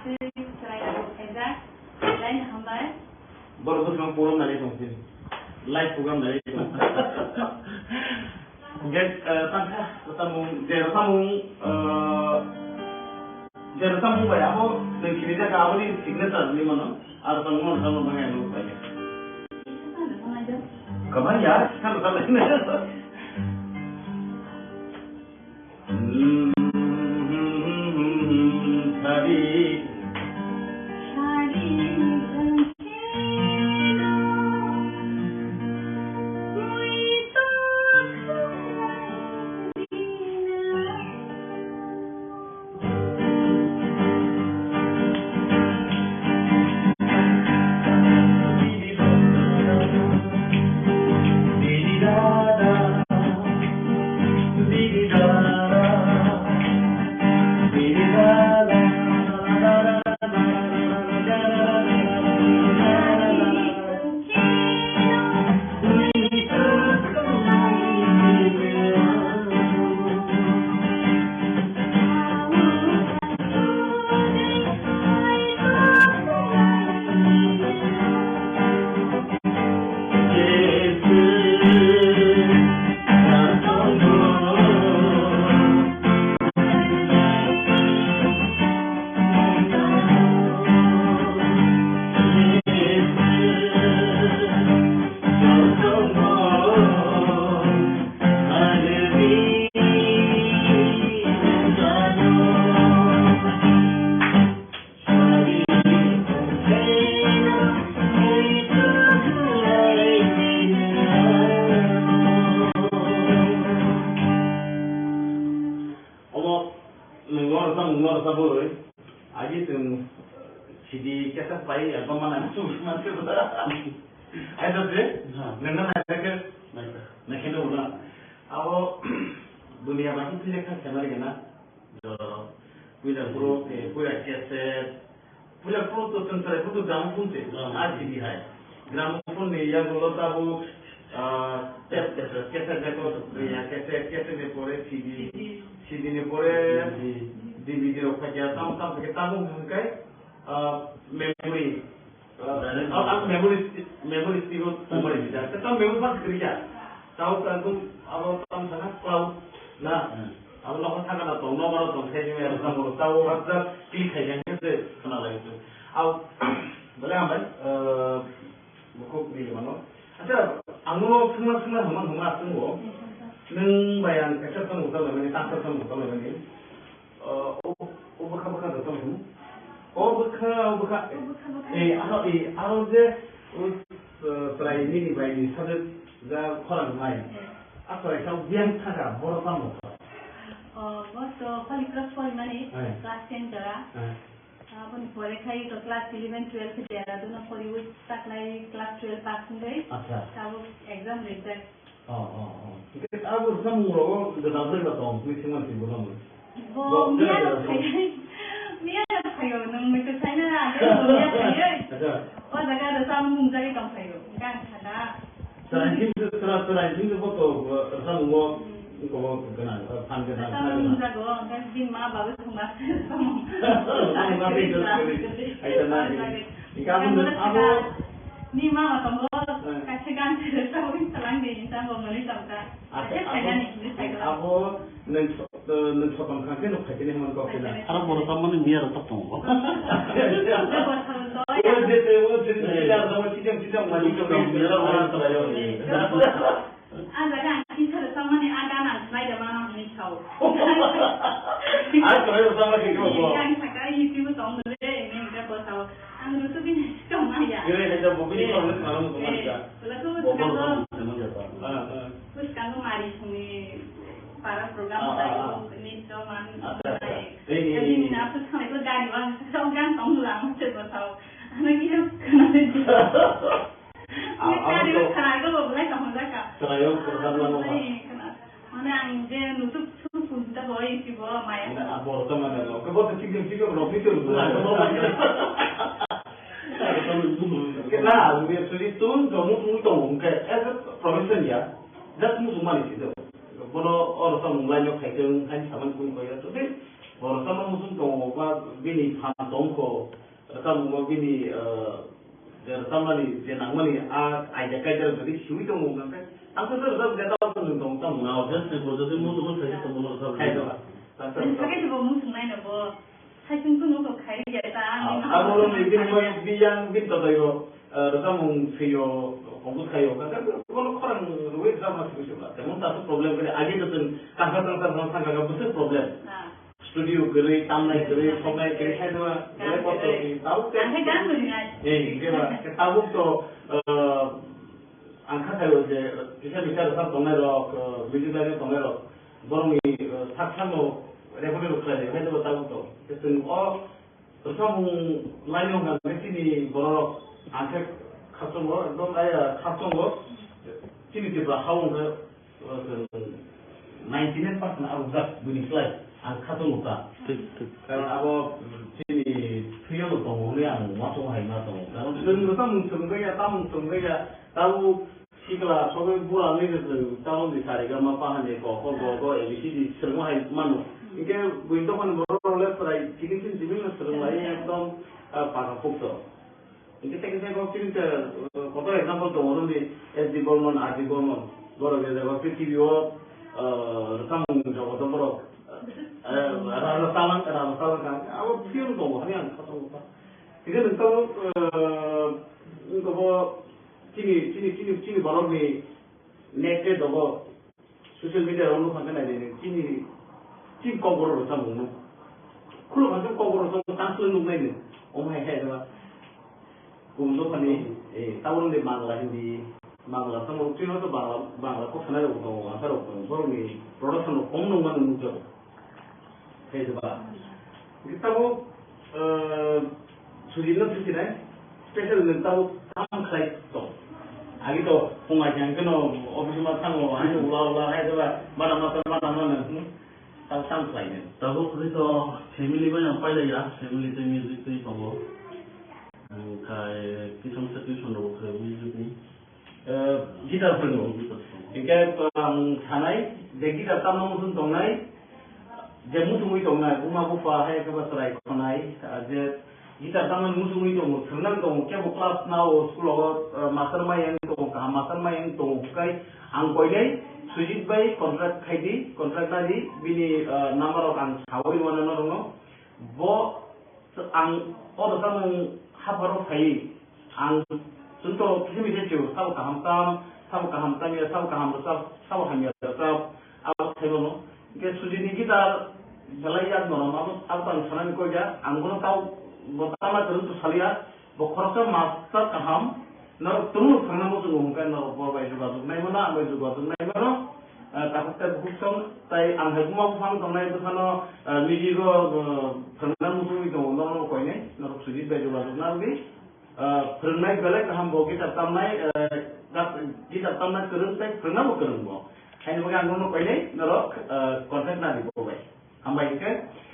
aswk chwrairok khaijak. Belai no hambai. Borok bwskango program nai tong sini. Live program nai tong. Hwnkhe, eh, tangkha, samung, je samung, eh, je samung bai abo nang kini jaka aboni signature ni mano, ar samung mano samung bai ang pai. Kamai ya, salo salo. Omo nwng lorsa, nwng lorsa bwrwi. Agi chwng sidi kesa pai album mana chwng ma se ba. Ai to se? Ha. Nwng na nai khe? Nai khe. Nai khe no na. Abo dunia ba ki khe kha khe mari na. Jora. Puila pro, eh, puila cassette. Puila pro to chwng chwrai pro to gramophone se. Hmm. Ah, sidi hai. Gramophone ni yagulo tabuk, ah, tep, tep, tep, cassette record, hmm, ya, cassette, cassette ni pore C D, C D. C D ni pore D V D. D V D rok phai ya, tam, tam, tam, tam, hwnkhai, ah, memory. Ah, direct ah, ah, memory stick, memory stick o, hmm, memory stick. Tam memory pas kiri ya. Tao ka tum, abo tam sana cloud na. Hmm. Abo nogo thangna tong, nogo tong khai jemai rok tamo rok tao WhatsApp click khai jang khe se khna lai tu. Au bole ang bai, eh, bukhuk ni mano. Acha, ang no sungma sungma hama hama asung bo. Nwng bai ang kaisa tong tong lai mani, tang tong tong lai mani. Eh, o, o bwkha bwkha da tong. O bwkha, o bwkha. Eh, aro, eh, aro je, o, eh, chwrai nini bai ni sajwk ja khorang nai. A chwrai sa biyang thaka, boro tamo. Oh, bo to Holy Cross porimani, eh, class ten jora. Eh. Aboni pore khai to class eleven, twelve Dehradun o poriwi taklai class twelve pass wngwi. Acha. Tabuk exam rijak. Oh, oh, oh. Hingke abo samung rogo gwdal gwdal tong, twi singma sing bono mui. Bo miya rok phai, miya rok phaio, nwng mui to saina age bo miya phaioi. Acha. O jaga rwchapmung nungjagwi tong phaio, hingke ang sana. Chwraini simi, chwra-, chwraini simi bo to, eh, rwchapmungo, hmm, ungko bo gwnang, eh, phan gwnang, rwchapmung nungjago, hingke bini ma babu thwngma se rwchapmung. Ani ma tei jor kori, aita na ni. Hingke abo, abo, ni mama tongo, eh, kaisa gan se rwchapmung salang di, hingke bo mani tongkha. Acha, abo, abo, nwng so-, eh, nwng sotom kha khe nuk phai khe hwnmani kok khe na. Aro borok tamo ni miya rok tok tongo. O je te, o je te, chidam, chidam, chidam, mani kok miya rok ora tong yo. A jaga ang kisa rok tamo ni a gan ang khlai da mano hwnwi sao. A khlai rok tamo ni kok. Ang saka YouTube tong le, ngi ka bo sao. Ang rutu bini tong ma ya. Gere hai da bo bini tong le, tong ma ya. Laso bo bwskango, ah, ah, bwskango mari songni para program, ah, ah, ah, lai, ni to man, ah, ah, nai. Eh, eh, eh. Bini na bwskango gari wang, so gan tong lang, se bo sao. Ano kisa khana de. Ah, ah, gari to khana go bo lai tong jaka. Khana yo, khana lang. Mane ang je nutuk suk pun ta boi si bo maya. Mane a bor ta mane lo. Ke bo ta chikon chikon rok ni churu. Ke na, we actually tun jomu tun tong ke as a profession ya. Just mu sumani si do. Bono oro ta mung lai no khai tong, khai saman kun ko ya. To de bor ta mu sum tong ba bini phan tong ko. Rwchapmungo bini, eh, je rwchapmani, je nangmani, a idea kaisa rok jodi siwi tongo hwnka khe, ang khe rwchap khe tamo nwng tong tamo. Na, obviously, bo jodi muchungwi khaisa tongmano rwchap khai do. Nwng sakhe bo muchung naino bo. Saichung tungno kok khai ya ta, ah, ani amo rok ni bini bai biyang bin to dayo. ah, rwchapmung swiyo, compose khaio, hwnkhe bono khorang rwui rwchapna simi sibla. Temon ta aswk problem kwrwi, age to chwng tangsa tangsa rwchapna thangkha, bwswk problem. Studio kwrwi, tamnai kwrwi, soknai kwrwi, khaidima, belai kosto kwrwi. Tabuk te, eh, hwnkhe ba, tabuk to, ah, ang kha khaio je, kisa misa rwchap tongnai rok, ah, music line tongnai rok, borokni, ah, sak sakno record rok khlai, khaidima tabuk to. Te chwng o Rwchapmung laino hwnkha khe chini bororok ang khe khasongo, ekdom aya khasongo. Chini Tripura ha-o hwnkhe, uh, ninety nine percent arwkjak buini slai ang khasongo ta. Thik, thik. Karon abo chini thwio no tongo hwnwi ang uansukma hai ma tongo. Karon chwng rwchapmung swrwngkha ya, tamung swrwngkha ya, tabuk Sikla sogwi bura nwi rwchwng tabukni sari gama pahani ko ko go go A B C D swrwngma hai mano. Hinkhe buini dophani borok rok le chwrai chini chini chini no swrwng lai ekdom, ah, paka pukto. Hinkhe tei kisa kok chini te, ah, kotor example tongo nini S D Burman, R D Burman. Borok je jaga prithibi o, ah, rwchapmung jogoto borok, ah, raja talang, raja talang kha. Abo film tongo hani ang kha tongo kha. Hinkhe nwng tabuk, ah, wngkha bo Chini, chini, chini, chini borokni next day dogo social media rok nukha khe naidi, chini, chini kokborok rwchapmung no. Khuluk kha khe kokborok rwchapmung tang swlwng nuknai ni. Omo hai khe eba. Kubun dophani, eh, tabuk de Bangla, Hindi, Bangla tamo chini to Bangla, Bangla kok sanai rok tongo, asa rok tongo. Borokni production rok kom nungmani nukjago. Khe ba. Hingke tabuk, eh, sujinno thusinai, special nwng tabuk tam khlai tong. Agi to phung ai khe no office ma thango, ani ula ula hai ba, bana ma bana ma nwng, hmm, tabuk tam khlai nwng. Tabuk ri to family bai ang pailai ya, family tei music tei tongo. Ang khai kisam sa tuition rok khai music ni. Eh, guitar phwrwngo. Hingke ang sanai je guitar tamna muchung tongnai, je muchungwi tongnai, buma bupha hai khe ba chwrai khonai, ah, je guitar tamna muchungwi tongo, swrwngna tongo, kebo class nao, school o, eh, master mayang tongo, kaham master mayang tongo, bukai ang koinai Sujit bai contract khai di, contract na di, bini, eh, number rok ang sawi rwna norokno, bo Ang o rwchapmung hapharo phaiwi, ang chwngto kisa misa sio, sabo kaham tam, sabo kaham tamya, sabo kaham rwchap, sabo hamya rwchap, abo sai mano. Hingke Sujitni guitar belai yak norom, abo, abo ang sanani koi ya, ang bono tao bo tama kwrwng to saliya, bo khoroksa master kaham, Norok tumung thangna muchungo hwnkhe norok bo bai jogajog nai mano, ang bai jogajog nai mano. Ah, takhuk tei bukhuk song, tai ang hai buma buphang tongnai bwsano, ah, music o, ah, phwrwngna muchungwi tongo, norokno koinai, norok Sujit bai jogajog narwgwi. Ah, phwrwngnai belai kaham bo guitar tamnai, ah, guitar tamna kwrwng tei phwrwngna bo kwrwng bo. Haini bagwi ang norokno koinai, norok, ah, contact nadi bo bai. Hambai hwnkhe,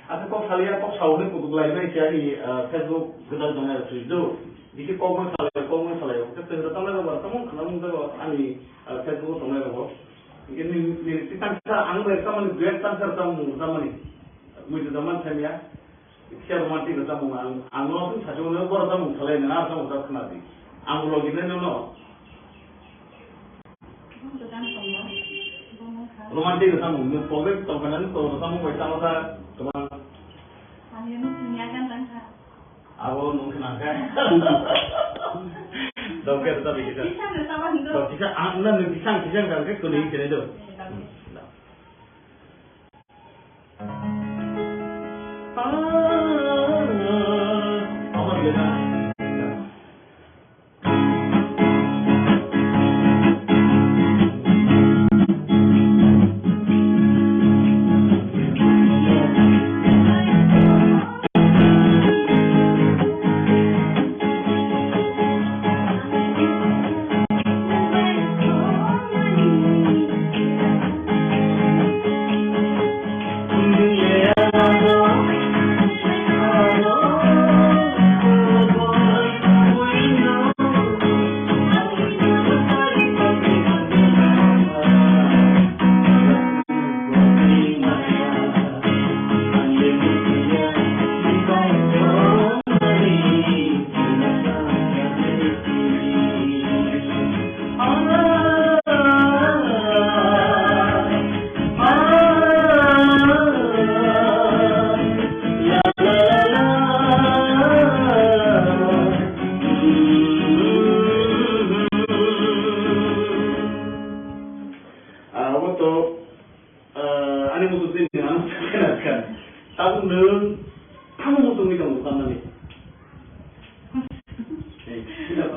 aswk kok salia, kok sawi kutuk lai nai se ani, ah, Facebook gwdal tongnai rok sui do. Bisi kok ma salai, kok ma salai, hwnkhe chwng rok tamo jago, tamo khna mung jago ani, ah, Facebook o tongnai rok. Hwnkhe ni, ni, ni tang sa ang bai tamo ni duet tang sa tamo mung tamo ni. Mui do man thania. Kisa romantic rok tamo ang, ang no sung sa jong no bor tamo salai na tamo ta khna di. Ang ulo gine no no. Romantic rwchapmung, nwng pogwi tongkha nang, to rwchapmung bai tamo ta kwbang. Abo nwng khna kha. Dongkhe rwchapmung kisa. Kisa rwchapmung do. To kisa ang na nwng kisa ang kisa ang khe kwnwi kene do.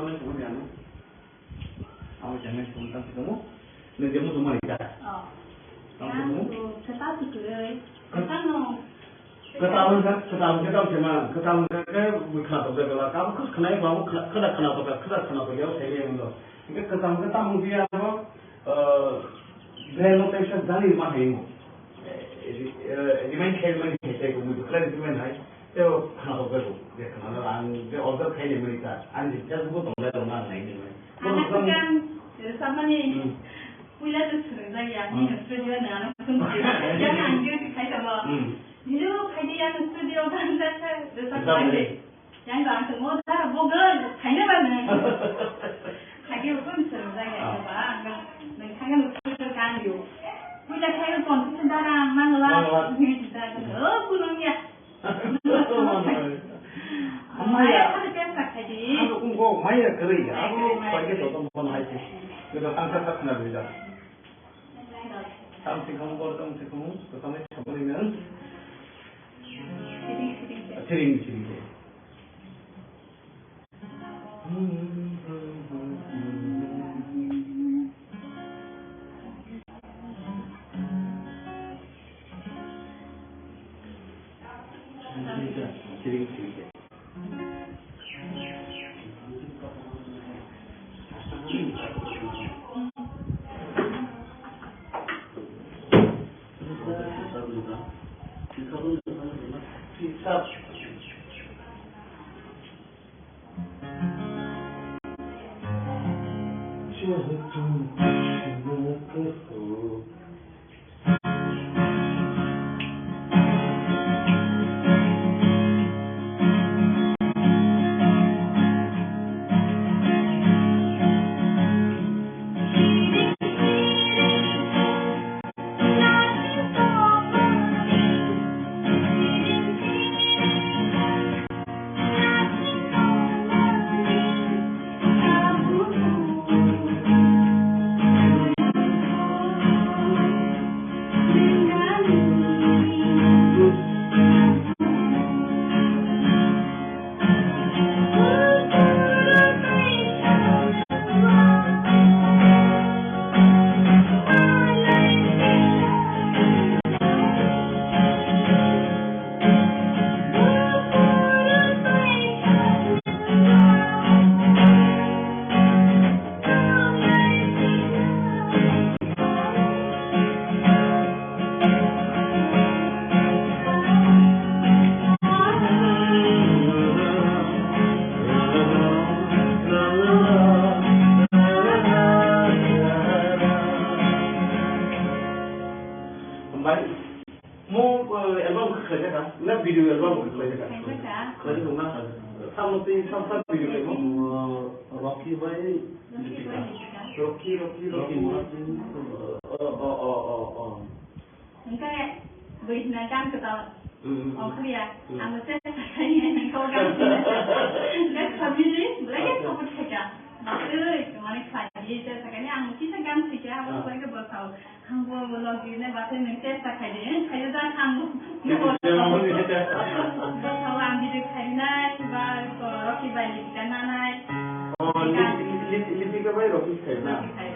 Tamo tamo ni ano. Amo jangan tamo tamo tamo. Ni tamo tamo ni ka. Oh. Tamo tamo. Yang tu kata tu kere. Kata no. Kwtal wngkha, kwtal wngkha tamo se ma, kwtal wngkha khe bwkha tokjak kwla. Kabo khwlai khwlai bo khwla-, khwda khwna tokjak, khwda khwna tokjak, o sai khe wngkha. Hingkhe kwtal wngkha tamo wngkha ya bo, eh, brain no teisa jani ma hai mo. Eh, eh, remind khai mani khai sai ko, mui bwkha remind hai. Teo khwna tokjak ko, je khwna ang je observe khai ni mani ta, ang je Facebook o tonglai tongma ang nai ni mani. Ang khe kan, eh, samani, hmm, puila to swrwngjak ya, hmm, nini studio no ano phone khe. Yang ang je khai tamo. Hmm. Nini bo khai di, yang studio kan jak kha, rwchap kha di. Rwchap kha di. Yang ang tongmo da, bo gwn, khaina ba nang. Khai di, bo phone swrwngjak ya, ba, ang nang thangna studio kan di. Puila khai ko kon, da rang, mangla, mangla, nini da, oh, kunung ya. Maya. Maya, ano kung ko maya kari, ano pagi to tong kon hai ti. Kita tangka tak na bida. Tam si kamu kor, tam si kamu, to tam si kamu ni. Siring, siring. Mo, eh, album khe khlaijak kha, na video album khe khlaijak kha? Khlaijak kha. Khlaijak kha na? Samo twi sam sam video khlaimo? Rocky bai Rocky bai Lipika. Rocky, Rocky, Rocky. Rocky Martin. Oh, oh, oh, oh, oh. Hingke bwrwi hwnna gan kwtal. Hmm, hmm, hmm. Ongkhorya. Hmm. Ang se sakai nangkho gan. Hingke family belai khe support khaikha. Bakhe, mane khlai di, se sakai ni ang kisa gan sikha, abo belai khe bwsao. Ang bo, bo logi ne, ba, tei nwng chesta khai di, khai da, ang bo. Chesta khai di, chesta. Bo sao ang video khai nai, ba, ko, Rocky bai Lipika nanai. Oh, Lipika bai Rocky khai na? Rocky khai.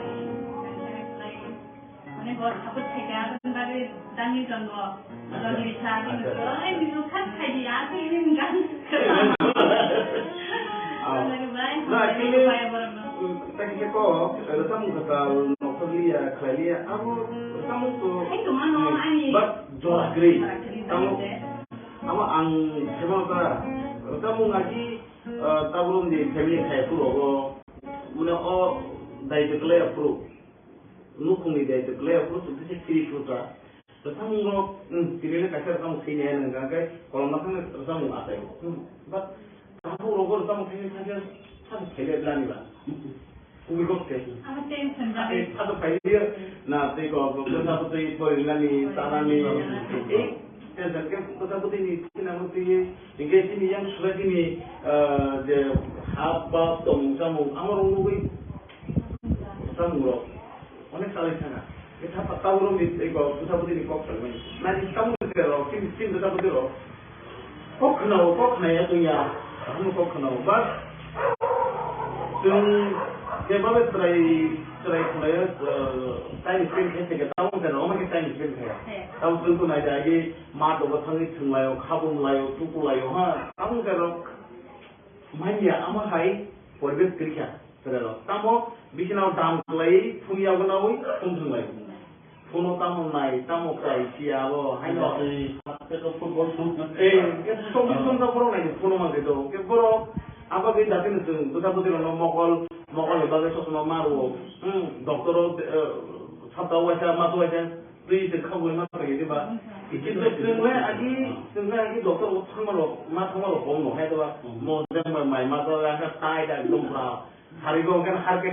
Mane, bo support khai ka, aboni bagwi dani tongo. Logi sa, logi sa, ai, ni khat khai di, a, tei ni gan. Ah. Logi bai, na, actually, bai, borok no. Tei khe ko, rwchapmung kwtal nokthokliya, khlailiya, abo rwchapmung to, hai to mano, ani but jora kwrwi. Jora kwrwi tamo, bai se. Amo ang khema ta, rwchapmung agi, ah, tabuk ni family khai phuru rogo, mane o daityo kwlai phuru, nukhungni daityo kwlai phuru, chwng khe siri phuru ta. Rwchapmung rok, hmm, tini le kaisa rwchapmung sini hai nang khe kolom ma thang rwchapmung achai. Hmm, but tabuk rogo rwchapmung thang thang khe sabo khaile blani ba. Kubui kok se. Abo tension ba. Eh, sabo khaile na tei ko ko sabo tei porinani tanani. Eh, tension ke ko sabo tei ni sinamo tei hingke tini yang surai tini, eh, je hap bap tong samung amo rong nugui samung rok. Onek salai sana. Itha pa tabuk ni tei kok, bwsa bwtwi ni kok salmani. Nani tabuk ni tei rok, chini, chini bwsa bwtwi rok. Kok khwnao, kok khwnaya tongya. Kaham kok khwnao. But, Chwng jeba bai chwrai, chwrai khwlaio, uh, time spend khe se khe, tamo se rok ma khe time spend khe. He. Tamo chwng to nai dai, ma dogo thangwi thwnglaio, khabung laio, tuku laio, ha. Tamo se rok manya ama hai poribesh kwrwi kha, chwrai rok. Tamo bisina dam kwlai, phung yago nawi, phung thwnglaio. Phono tamo nai, tamo kai, siya abo, haino. Tei football shoot na. Eh, ke chobbish ghonta borok nai, phono ma khe to. Ke borok, abo ke jati ni chwng, bwsa bwtwi rokno mokol, mokol ni bagwi sosma ma rwo. Hmm, doctor o, eh, sapta o waisa, maso waisa, twi se khabwi ma khe diba. Kintu chwng le agi, chwng le agi doctor o thangma rok, ma thangma rok kom no, hai diba. Mo jang mai, mai ma to, agi tai da, ekdom bra. Hari ko kan har ke